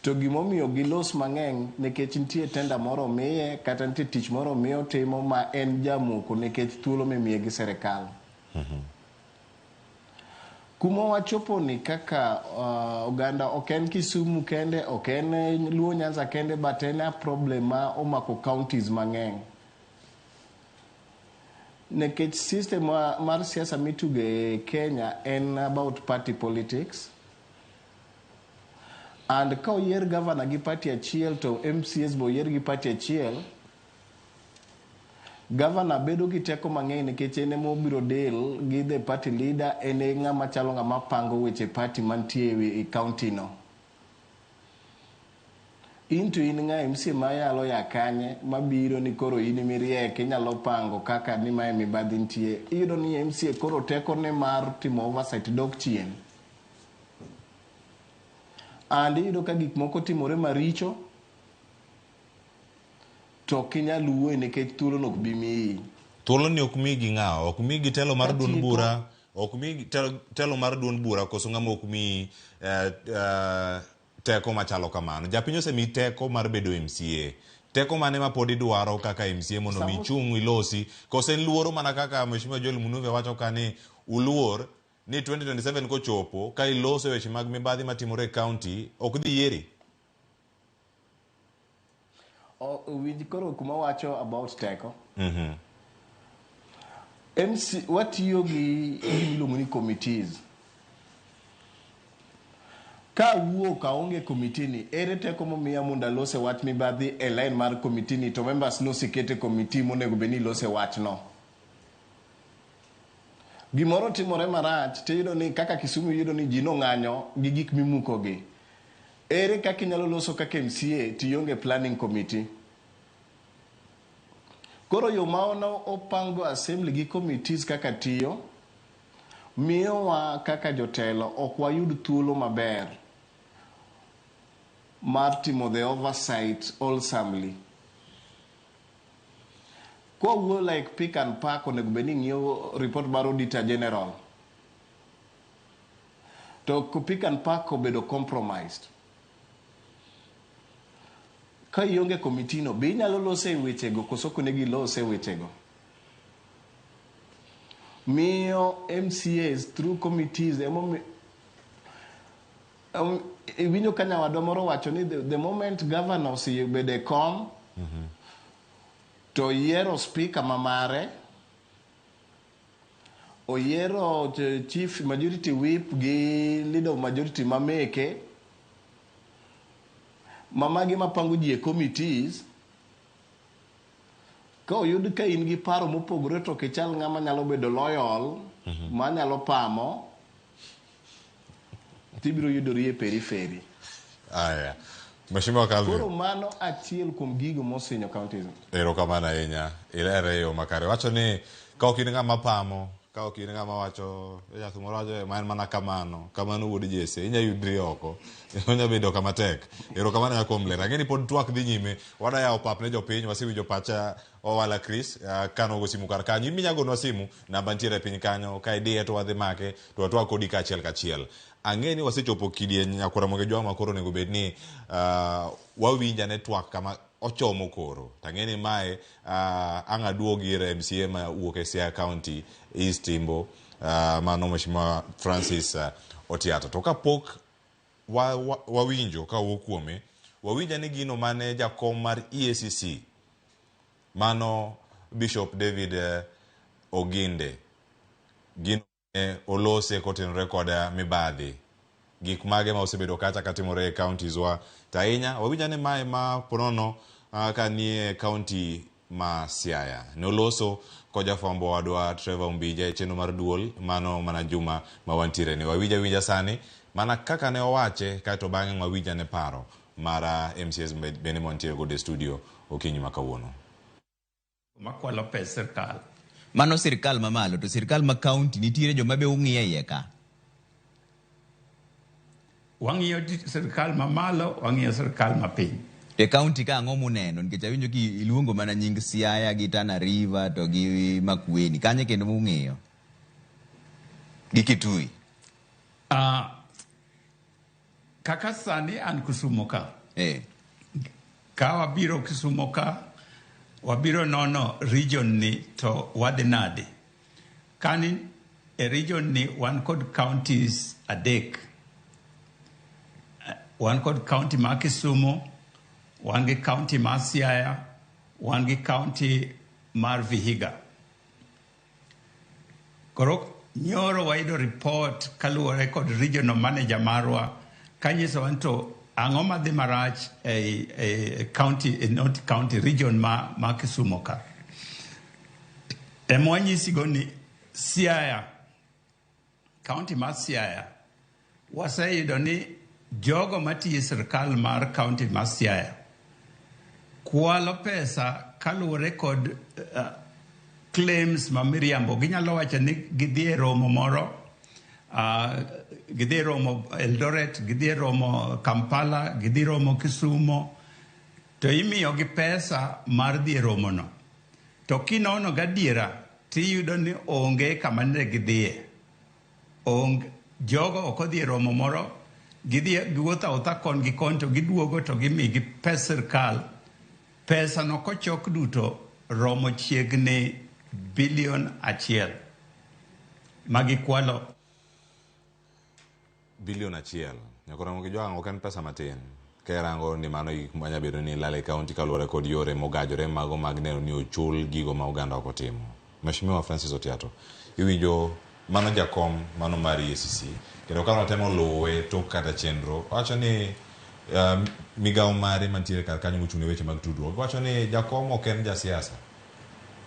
to gimomiyo gilos mang'eny nikech nitie tender moro omiye kata nitie tich moro omiye otimo ma en jamoko nikech thuolo mimiye gi serikal. Kuma wachopo ni kaka oganda ok en Kisumu kende, ok en Luo Nyanza kende, but en a problem ma omako counties mang'eny. Nikech system mar siasa mitugo e Kenya en about party politics. And ka oyier governor gi party achiel to MCAs be oyier gi party achiel, governor bedo gi teko mang'eny nikech en ema obiro deal gi the party leader, en e ng'ama chalo ng'ama pango weche party mantie e county no. In to in ng'a MCA mayalo ya kanye mabiro ni koro in miriek inyalo pango kaka ni mae mibadhi nitie. Iyudo ni MCA koro tekone mar timo oversight dok chien. And iyudo ka gik moko timore maricho to ok inyal wuoyo nikech thuolo no ok bi miyi. Thuolo ni ok miyi gi ng'a? Ok miyi gi telo mar duond bura, ok miyi telo mar duond bura koso ng'ama ok miyi teko machalo kamano. Japiny osemiyi teko mar bedo MCA. Teko mane ma pod idwaro kaka MCA mondo mi ichung' ilosi? Koso en luoro mana kaka Mheshimiwa Joel Munuve wacho ka ni uluor ni 2027 kochopo ka iloso weche mag mibadhi matimore e county ok dhi yieri? Winj koro kuma wacho about teko. MC watiyo gi gima iluongo ni committees. Ka awuok aonge committee ni, ere teko momiya mondo alose wach mibadhi e line mar committee ni to members noseket e committee monego bed ni ilose wachno. Gimoro timore marach tiyudo ni kaka Kisumu iyudo ni ji nong'anyo gi gik mimuko gi. Ere kaka inyalo loso kaka MCA to ionge planning committee? Koro yo ma opango assembly gi committees kaka tiyo, miyowa kaka jotelo ok wayud thuolo maber mar timo the oversight wholesomely. Kwawuoyo like pick and pack onego bed ni ng'iyo report mar Auditor General. To pick and pack obedo compromised. Ka ionge committee no, be inyalo lose e wechego koso ok onego ilose e wechego? Miyo MCAs through committees iwinjo ka nyawadwa moro wacho ni the moment governor osebedo e kom to oyiero speaker ma mare, oyiero chief majority whip gi leader of majority ma meke, Mamagi mapango ji e committees, ka oyud ka in gi paro mopogore to ok ichal ng'ama nyalo bedo loyal, manyalo pamo, tibiro yudori e periphery. Aya. Mheshimiwa Calvin. Koro mano achiel kuom gigo mosinyo counties. Erokamano ahinya. Ilere e yo makare. Wacho ni ka ok in ng'ama pamo, ka ok in ng'ama wacho, jath moro wacho ma en mana kamano, kamano wuod Jesse, inya yudri oko. Onya bedo kama tek. Erokamano ahinya kuom lero. Ang'e ni pod twak dhi nyime. Wadwa yawo pap ne jopiny, wasewinjo pacha Owala Chris, kanogo simu kar kanyo. In minya gonwa simu, namba nitiere piny kanyo. Ka idiye to wadhi make, to watwak kodi kaachiel kachiel. Ang'e ni wasechopo kidieny nyakwar Ramogi Ojwang' ma koro onego bed ni wawinj ane twak kama ochomo koro. To ang'e ni mae ang' aduog ir MCA ma wuok e Siaya County, East Imbo, mano Mheshimiwa Francis Otiato. To kapok wawinjo ka owuok kuome, wawinj ane gino mane jakom mar EACC, mano Bishop David Oginde, gino ne olose kotenore kod mibadhi. Gik mage ma osebedo kacha katimore e counties wa. To ahinya, wawinj ane mae ma ponono ka nie county ma Siaya. Ne oloso kod jafwambo wadwa Trevor Ombija e chenro mar duol, mano mana juma ma wantiere ni. Wawinj awinja sani, mana kaka ne owache, kaeto bang'e wawinj ane paro mar MCAs bende ma wantiere godo e studio okinyi ma kawuono. Makwalo pes sirkal. Mano sirkal mamalo, to sirkal ma county nitiere joma be ung'iyo e iye ka? Wang'iyo sirkal mamalo, wang'iyo sirkal mapiny. E county ka ang'o muneno? Nikech awinjo ki iluongo mana nying Siaya gi Tana River to gi Makueni. Kanye kendo mung'iyo? Gi Kitui. Kaka sani an Kisumo ka. Ka wabiro Kisumo ka, wabiro nono region ni to wadhi nade. Kani e region ni wan kod counties adek. Wan kod county ma Kisumu, wan gi county ma Siaya, wan gi county mar Vihiga. Koro nyoro wayudo report kaluwore kod regional manager marwa kanyisowa ni to ang'o madhi marach e county, not county, region ma Kisumu ka. Ema wanyisigo ni Siaya, county mar Siaya, waseyudo ni jogo matiyo e sirkal mar county mar Siaya kwalo pesa kaluwore kod claims ma miriambo. Ginyalo wacho ni gidhi e romo moro, gidhi e romo Eldoret, gidhi e romo Kampala, gidhi romo Kisumo, to imiyogi pesa mar dhi e romono. To kinono gadiera, tiyudo ni onge kama ne gidhiye. Jogo ok odhi e romo moro, gidhi giwuotho awuotha kon gi kon to giduogo to gimigi pes sirkal. Pesa no kochok duto romo chiegni bilion 1 ma gikwalo. Bilion 1. Nyaka Ramogi Ojwang' ok en pesa matin. Ka irango ni mano gik ma nyalo bedo ni lal e county kaluwore kod yore mogajore mago mag neno ni ochul gigo ma oganda ok otimo. Mheshimiwa Francis Otiato, iwinjo mano jakom mano mar EACC, kendo ka watemo luwe tok kata chenro, owacho ni migawo mare mantiere kar kanyo mochung' ne weche mag tudruok, owacho ni jakom ok en jasiasa.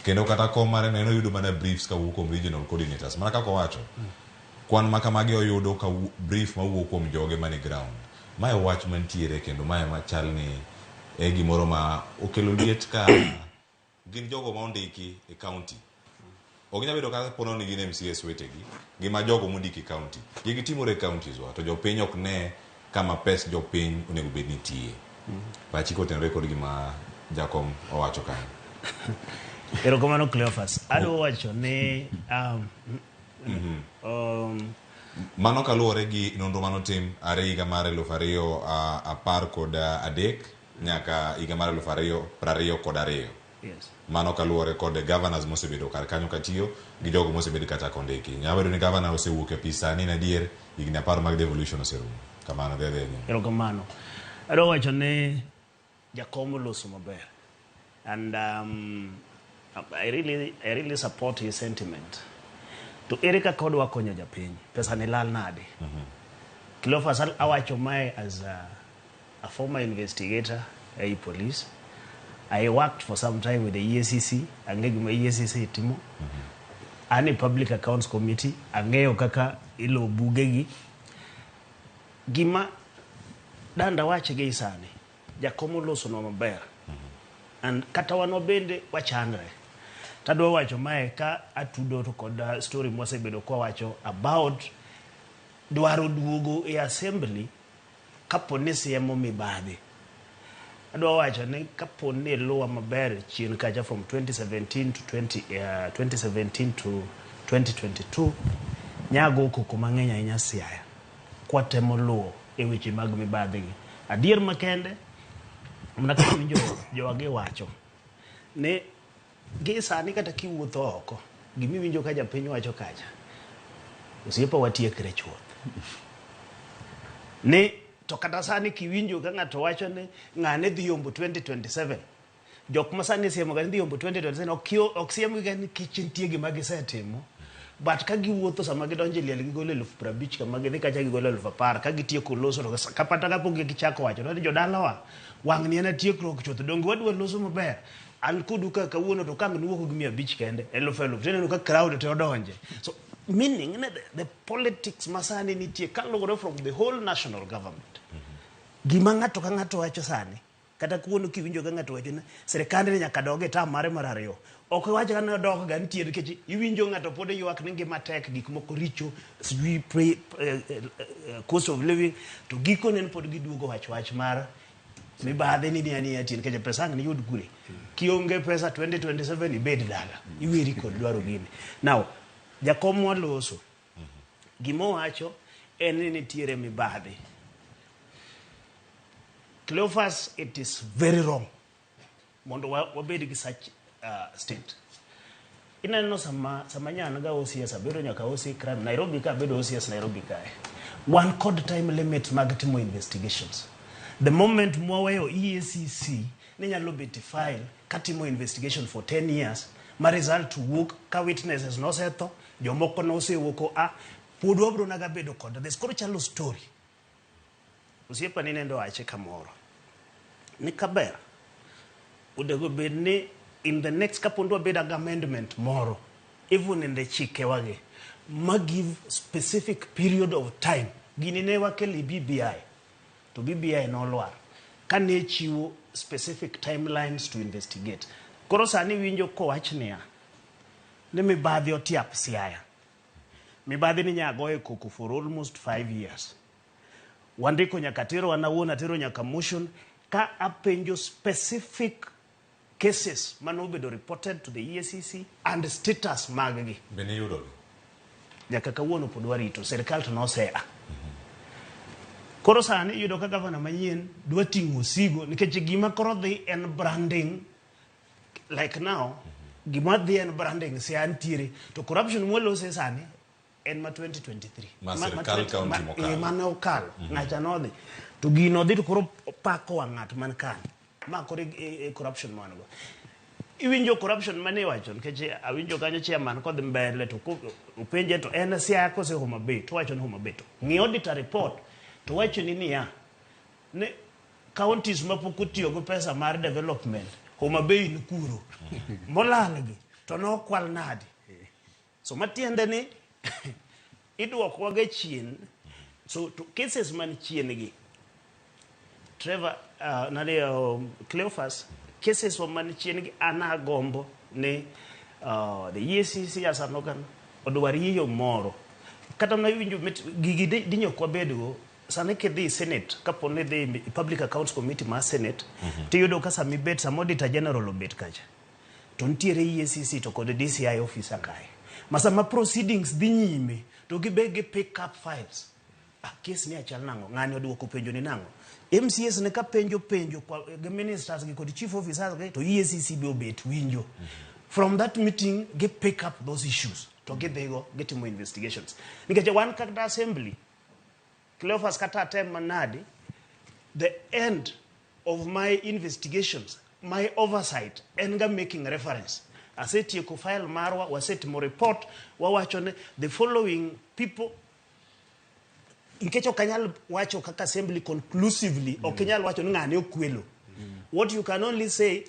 Kendo kata kom mare no en oyudo mana briefs kawuok kuom regional coordinators. Mana kaka owacho, kwan ma kamagi oyudo ka brief mawuok kuom joge mane ground. Mae wach mantiere kendo mae machal ni e gimoro ma okelo liet ka gin jogo ma ondiki e county. Ok ginyal bedo kata pono ni gin MCAs wetegi, gima jogo mondiki e county. Gigi timore e counties wa, to jopiny ok ne kama pes jopiny onego bed ni tiye. Pachi kotenore kod gima jakom owacho kanyo. Erokamano Cleophas. Adwa wacho ni Mano kaluwore gi nonro manotim are higa mar 2013 nyaka higa mar 2022. Mano kaluwore kod governors mosebedo kar kanyo katiyo gi jogo mosebedo kata kondiki. Nyalo bedo ni governor osewuok e apis sani en adier higni 10 mag devolution oserumo. Kamano dhi adhiya nyime. Erokamano. Adwa wacho ni jakom oloso maber. And I really support his sentiment. To ere kaka odwa konyo japiny? Pesa ni lal nade? Cleophas, awacho mae as a a former investigator ei police. I worked for some time with the EACC. Ang'e gima EACC timo. An e Public Accounts Committee. Ang'eyo kaka ilo bugegi. Gima danda wache gi sani, jakom olosonwa maber. And kata wan wabende wachandre. Tadwa wacho mae ka atudo to kod story mwasebedo kwawacho about dwaro duogo e assembly kapo ni siemo mibadhi. Adwa wacho ni kapo ni iluwa maber chien kacha from 2017 to 2017 to 2022 nyago koko mang'eny ahinya Siaya kwatemo luwo e weche mag mibadhi gi. Adier makende mana kaka winjo jowagi wacho ni gi sani kata kiwuotho oko gimiwinjo ka japiny wacho kacha osiepa watiekre chuth ni to kata sani kiwinjo ka ng'ato wacho ni ng'ane dhi yombo 2027 jok ma sani siemo ga ni dhi yombo 2027 ok siemgi ga nikech nitie gima gisetimo but ka giwuotho sama gidonjo e liel gigolo 50,000 kama gidhi kacha gigolo 10,000 ka gitieko loso to kapata kapok gichako wacho to ni jodalawa wang' ni en atiekruok chuth donge wadwa loso maber an kodu ka kawuono to kang' nuwuok gi 500 kende 1,000 tineno ka crowd te odonje so meaning ne the politics masani nitie kaluwore from the whole national government gima ng'ato ka ng'ato wacho sani kata kawuono kiwinjo ka ng'ato wacho ni sirikandni nyaka dog e tam mare mar ariyo ok iwach ka nodok ga nitie nikech iwinjo ng'ato pod ywak ni ngima tek gik moko richo sijui cost of living to gikone pod giduogo wach wach mar mibadhi ni ni ati nikech pesa ang' niyud kure kionge pesa 2027 ibed dala iweri kod dwaro gini now jakom waloso gima owacho en ni nitiere mibadhi Cleophas, it is very wrong mondo wabed gi such state. Ineno sama nyan ga OCS abedo nyaka OC crime Nairobi ka abedo OCS Nairobi kae. Wan kod time limit mag timo investigations. The moment mwaweyo EACC ni nyalo bet file katimo investigation for 10 years ma result wuok ka witnesses nosetho jomoko nosewuok a pod wabro naga bedo kod this koro chalo story. Osiepa ni nendo wache kamoro ni kaber onego bed ni in the next kapo ndwa bedo gi amendment moro even in the chike wagi ma give specific period of time gini ne wakelo e BBI to BBI nolwar kane chiwo specific timelines to investigate koro sani winjo kowach niya ni mibadhi otiap Siaya mibadhi ni nyago e koko for almost 5 years wandiko nyaka tero an awuon atero nyaka motion ka apenjo specific cases manobedo reported to the EACC and status mag-gi Be niyudogi? nyaka kawuono pod warito sirikal to nosea koro sani iyudo ka gavana manyien dwa ting'o osigo nikech gima koro dhi en branding like now gima dhi en branding Siaya nitiere to corruption mwalose sani en ma 2023 Ma sirkal county mokalo. Mane okalo ng'acha nodhi to gino dhi to koro pako wang' ng'at man kanyo ma koro e corruption ma wan go iwinjo corruption mane iwacho nikech awinjo kanyo chairman kodhi mbele to openje to en Siaya kose Homa Bay to wacho ni Homa Bay to ng'i auditor report to wacho ni niya ne counties mapok otiyo gi pesa mar development Homa Bay ni kuro molal gi to nokwal nadi so matiende ni idwokwa ga chien so to cases man chien gi Trevor nade Cleophas cases wa man chien gi an agombo ni the EACC as an organ odwar yo moro kata mana iwinjo gigi dinyok wabedgo sani kidhi Senate kapo ni idhi Public Accounts Committee mar Senate tiyudo ka sama ibet sama Auditor General obet kacha to nitiere EACC to kod DCI officer kae ma sama proceedings dhi nyime to gibe gi pick up files case ni achal nang'o ng'ani oduoko penjo ni nang'o MCS ne ka penjo penjo gi ministers gi kod chief officers gi to EACC be obet winjo from that meeting gi pick up those issues to gidhigo gitimo investigations nikech wan kata assembly Cleophas kata atem manadi the end of my investigations my oversight en ga making reference asetieko file marwa wasetimo report wawacho ni the following people Nikech ok anyal wacho kaka assembly conclusively, ok inyal wacho ni ng'ane okwelo. What you can only say,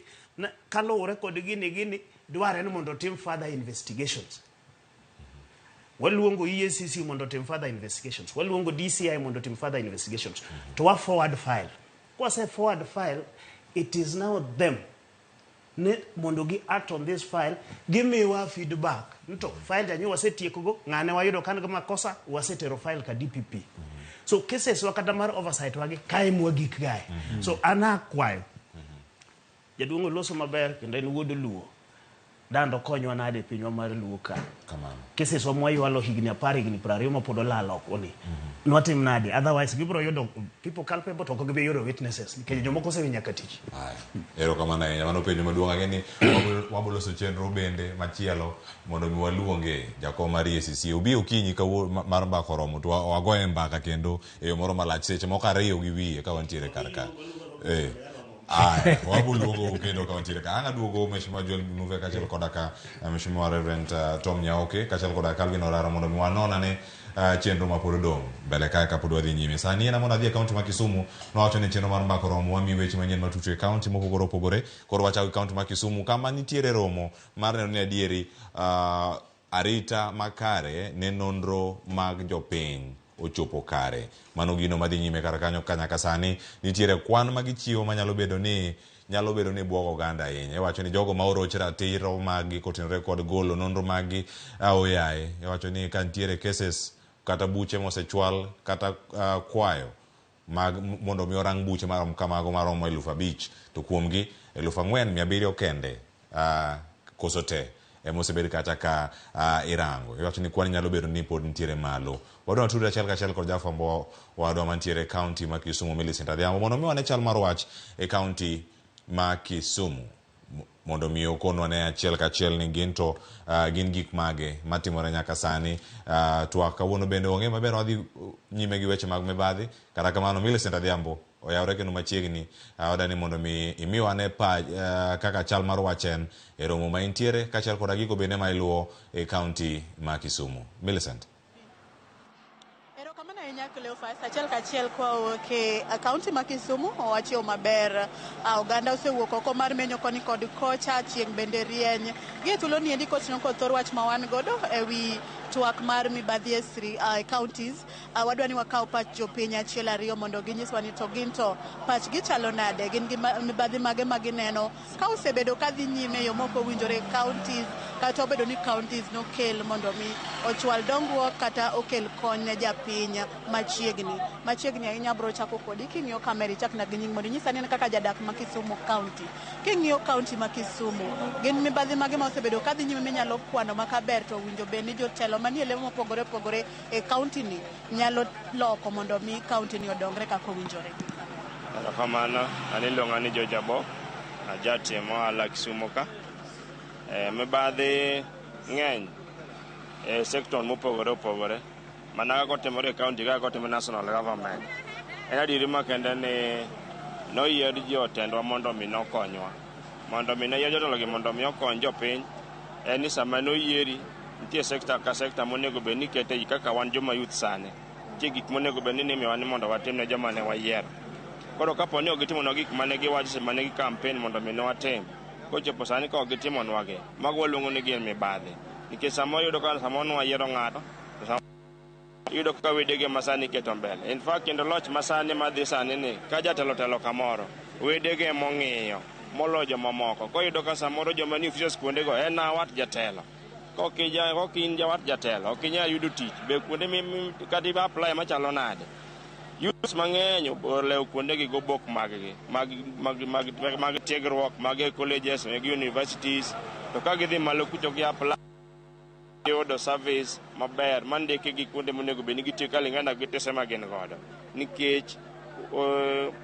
kaluwore kod gini gini, dwarre ni mondo otim further investigations. Waluongo EACC mondo otim further investigations. Waluongo DCI mondo otim further investigations. To wa forward file. Kwase forward file, it is now them ne mondo gi act on this file, gimiwa feedback. Nto file janyo wasetieko ng'ane wayudo kan gi makosa, wasetero file ka DPP. So cases wa kata mar oversight wagi kae mwagik gae. So an akwayo jaduong' oloso maber kendo en wuod Luo. Dando konywa nade e pinywa mar Luo ka. Kamano. Cases wa mwaywalo higni 10, higni 20 mapod olal oko ni. Nwatim nade? Otherwise gibiro yudo people culpable to ok gibi yudo witnesses nikech jomoko osewi nyaka tich. Aya. Erokamano ahinya. Mano penjo maduong' ang'e ni wabiro loso chenro bende machielo mondo mi waluonge jakom mar EACC obi okinyi kawuono mar mbaka oromo to wagoye mbaka kendo e yo moro malach seche moko 2 gi wiye ka wantiere kar ka. Aya, wabiro luongo kendo ka wantiere ka. Ang' aduogo Mheshimiwa Joel Munuve kaachiel koda ka Mheshimiwa Reverend Tom Nyaoke kaachiel koda Calvin Orara mondo mi wanon ane chenro ma pod odong' mbele kae kapod wadhi nyime. Sani en mondo adhi e kaunti ma Kisumu, nowacho ni chenro mar mbaka oromo wamiyi weche manyien matucho e kaunti mopogore opogore. Koro wachako gi kaunti ma Kisumu kama nitiere romo mar neno ni adieri arita makare ne nonro mag jopiny ochopo kare. Mano gino madhi nyime kar kanyo ka nyaka sani nitiere kwan ma gichiwo manyalo bedo ni buogo oganda ahinya. Iwacho ni jogo ma oroch ratiro maggi kotenore kod golo nonro maggi aoyaye. Iwacho ni ka nitiere cases kata buche mosechwal kata kwayo mag mondo mi orang buche marom kamago maromo 5,000 to kuomgi 4,700 kende koso te emosebed kata ka irango. Iwacho ni kwan nyalo bedo ni pod nitiere malo. Wadwa tudre achiel kachiel kod jafwambo wadwa mantiere e kaunti ma Kisumu Millicent Adhiambo mondo mi wane chal mar wach e kaunti ma Kisumu mondo mi okonwa ne achiel kachiel ni gin to gin gik mage matimore nyaka sani. Twak kawuono bende wang'e maber wadhi nyime gi weche mag mibadhi. Kata kamano Millicent Adhiambo oyawre kendo machiegni wadani mondo mi imiwa ne kaka chal mar wach en e romo ma intiere kaachiel koda gigo bende ma iluwo e kaunti ma Kisumu. Millicent. Erokamano ahinya Cleophas, achiel kachiel kowuok e kaunti ma Kisumu owachio maber. Oganda osewuok oko mar menyo koni kod kocha, chieng' bende rieny. Gi e thuolo ni endi kotingo kod thor wach ma wan godo ewi twak mar mibadhi e counties. Wadwa ni wakaw pach jopiny achiel ariyo mondo ginyiswa ni to gin to pachgi chalo nade, gin gi mibadhi mage ma gineno ka osebedo ka dhi nyime e yo mok owinjore e counties, kata obedo ni counties nokel mondo mi ochwal dongruok kata okel kony ne japiny machiegni. Machiegni ahinya abiro chako kodi king'iyo kamera ichakna gi nying mondo inyisa ni in kaka jadak ma Kisumu County. King'iyo county ma Kisumu, gin mibadhi mage ma osebedo ka dhi nyime minyalo kwano ma kaber to owinjo bed ni jotelo manie level mopogore opogore e county ni nyalo loko mondo mi county ni odongre kaka owinjore. Erokamano, an iluonga ni George Abok, ajatim ohala Kisumu ka. Mibadhi ng'eny e sector mopogore opogore. Mana kaka otimore e county kaka otimore national government. En adieri makende ni noyier jotendwa mondo mi nokonywa. Mondo mi noyier jotelo gi mondo mi okony jopiny, en ni sama noyieri, nitie sector ka sector monego bed ni ikete ji kaka wan joma youth sani. Nitie gik monego bed ni imiyowa ni mondo watim ne joma ne wayiero. Koro kapo ni ok gitimonwa gik mane giwacho seche mane gi campaign mondo mi ne watim, kochopo sani ka ok gitimonwa gi, mago waluongo ni gin mibadhi. Nikech sama iyudo ka samoro ne wayiero ng'ato, to iyudo ka wedege ma sani iketo mbele. In fact, kendo loch masani madhi sani ni, ka jatelo telo kamoro, wedege mong'iyo moloyo jomamoko. Koyudo ka samoro joma ni offices kuondego en awat jatelo. Kok in jawat jatelo, ok inyal yudo tich. Be kuonde kata i apply machalo nade. Youths mang'eny olewo kuondegi go bok mag-gi, mag tiegruok, mag e colleges, mag universities. To ka gidhi malo kucho gi apply yudo service maber mandike gi kuonde monego bed ni gitiyo kalingana gi tese ma gin godo. Nikech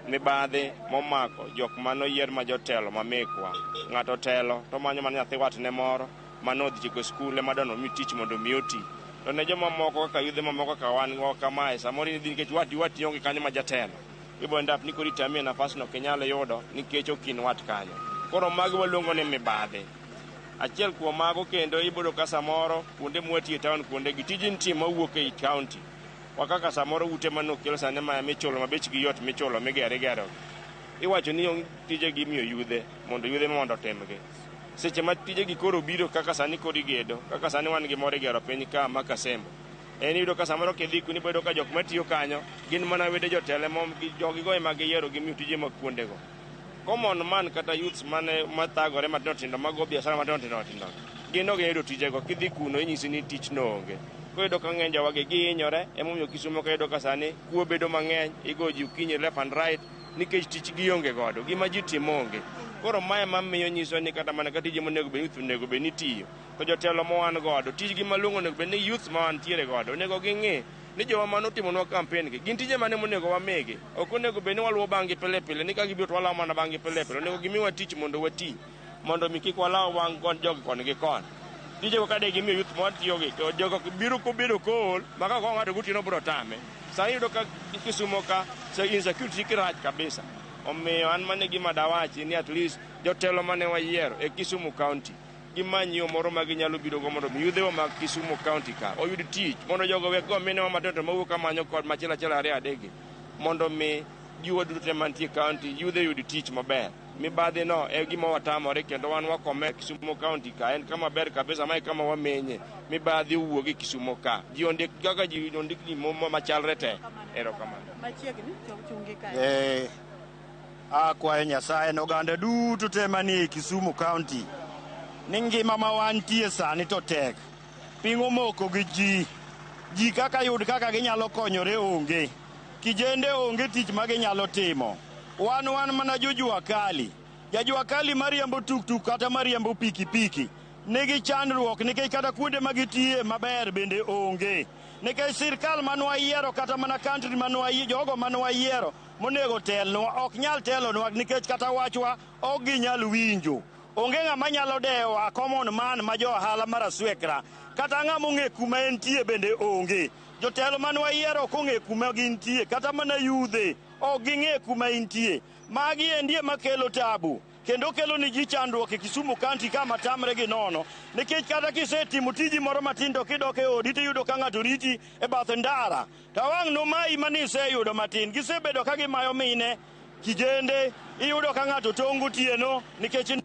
mibadhi momako jok manoyier ma jotelo ma mekwa. Ng'ato telo to manyo mana nyathi watne moro mane odhi tieko skul ema dwaro mi tich mondo mi oti. To ne joma moko kaka yudhe mamoko kaka wan go kamae, samoro idhi nikech wati onge kanyo ma jatelo. Ibo end up ni koro itami e nafas no ok inyal yudo nikech ok in wat kanyo. Koro magi waluongo ni mibadhi. Achiel kuom mago kendo ibodo ka samoro kuonde mwatiye town kuonde gi tiji nitie mawuok ei county. Wa kaka samoro ute manokel sani ma michulo ma bechgi yot michulo migero igero. Iwacho ni onge tijegi imiyo yudhe mondo yudhe mondo otimgi. Seche ma tijegi koro biro kaka sani koro igedo, kaka sani wan gi moro igero piny ka ma Kasembo. En iyudo ka samoro kidhi kuno iboyudo ka jok matiyo kanyo gin mana wede jotelo ema jogigo ema giyiero gimiyo tije mag kuondego. Common man kata youths mane mathagore matindo tindo mago biashara matindo tindo tindo gin ok giyudo tijego. Kidhi kuno inyisi ni tich no onge. Koro iyudo ka ng'eny jowagi gihinyore emomiyo Kisumo ka iyudo ka sani kuo bedo mang'eny, igo ji okinyi left and right nikech tich gionge godo, gima ji timo onge. Koro mae mamiyo nyiso ni kata mana ka tije monego bed youth onego bed ni tiyo, to jotelo ma wan godo tijgi malong'o onego bed ni youth ma wantiere godo onego ging'i ni jowa mane otimonwa campaign gi gin tije mane monego wamigi. Ok onego bed ni waluwo bang' gi pile pile ni ka gibiro to walawo mana bang' gi pile pile. Onego gimiwa tich mondo wati mondo mi kik walaw wang' kon jogi koni gi koni. Tijego ka de gimiyo youth ma watiyogi to jogo biro kobedo kool ma ka ng'ato gotieno biro tame. Sani iyudo ka Kisumo ka insecurity rach kabisa. Omiyo an mane gima dawachi ni at least jotelo mane wayiero e Kisumu County gimany yo moro ma ginyalo biro go mondo mi yudhewa mag Kisumu County ka oyud tich mondo jogo wek go minewa matindo mawuok ka manyo kod machielo achiel ariyo adek gi mondo mi jiwa duto te mantie county yudhe yud tich maber. Mibadhi no e gima watamore kendo wan wakome Kisumu County ka en kama ber kabisa ma e kama wamenye. Mibadhi owuog e Kisumu ka. Ji ondik kaka ji ondik ji machalre te. Erokamano. Machiegni chungi kae. Akwayo Nyasaye ne oganda duto te manie Kisumu County ni ngima ma wantie sani to tek. Piny omoko gi ji. Ji kaka yud kaka ginyalo konyore onge. Kijende onge tich ma ginyalo timo. Wan mana jojua kali. Jajua kali mariembo tuktuk kata mariembo pikipiki nigi chandruok nikech kata kuonde ma gitiye maber bende onge. Nikech sirkal manwayiero kata mana country manwayiero, jogo manwayiero monego telnwa ok nyal telonwa nikech kata wachwa ok ginyal winjo. Onge ng'ama nyalo dewo a common man ma jo ohala mar aswekra. Kata ng'ama ong'e kuma entie bende onge. Jotelo manwayiero ok ong'e kuma gintie, kata mana yudhe ok ging'e kuma intie. Magi endi ema kelo tabu kendo kelo ni ji chandruok e Kisumu County kama tamre gi nono. Nikech kata kisetimo tiji moro matin to kidok e odi tiyudo ka ng'ato riti e bath ndara. To wang' nomayi mane iseyudo matin. Gisebedo ka gimayo mine kijende, iyudo ka ng'ato tong' gotieno nikech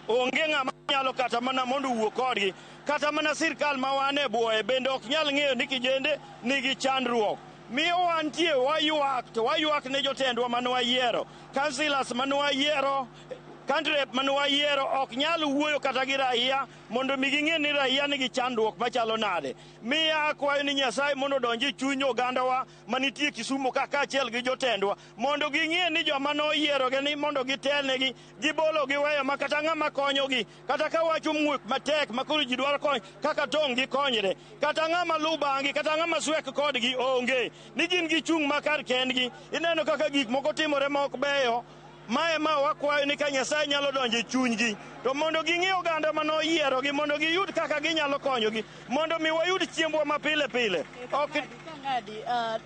onge ng'ama nyalo kata mana mondo owuo kodgi. Kata mana sirkal ma wan e bwoye bende ok nyal ng'eyo ni kijende nigi chandruok. Miyo wantie waywak to waywak ne jotendwa mane wayiero. Councillors mane wayiero, county rep mane wayiero ok nyal wuoyo kata gi raia mondo mi ging'e ni raia nigi chandruok machalo nade. Miya akwayo ni Nyasaye mondo odonj e chuny ogandawa manitie Kisumu ka kaachiel gi jotendwa mondo ging'e ni joma noyierogi ni mondo gitelnegi gibolo giweyo ma kata ng'ama konyogi kata ka wach omuok matek ma koro ji dwaro kony kaka tong' gikonyre kata ng'ama luw bang'gi kata ng'ama swek kodgi onge ni gin gichung' ma kar kendgi. Ineno kaka gik moko timore ma ok beyo. Mae ma wakwayo ni ka Nyasaye nyalo donjo e chunygi to mondo ging'i oganda manoyierogi mondo giyud kaka ginyalo konyogi mondo mi wayud chiembwa ma pile pile. Ok Ng'adi,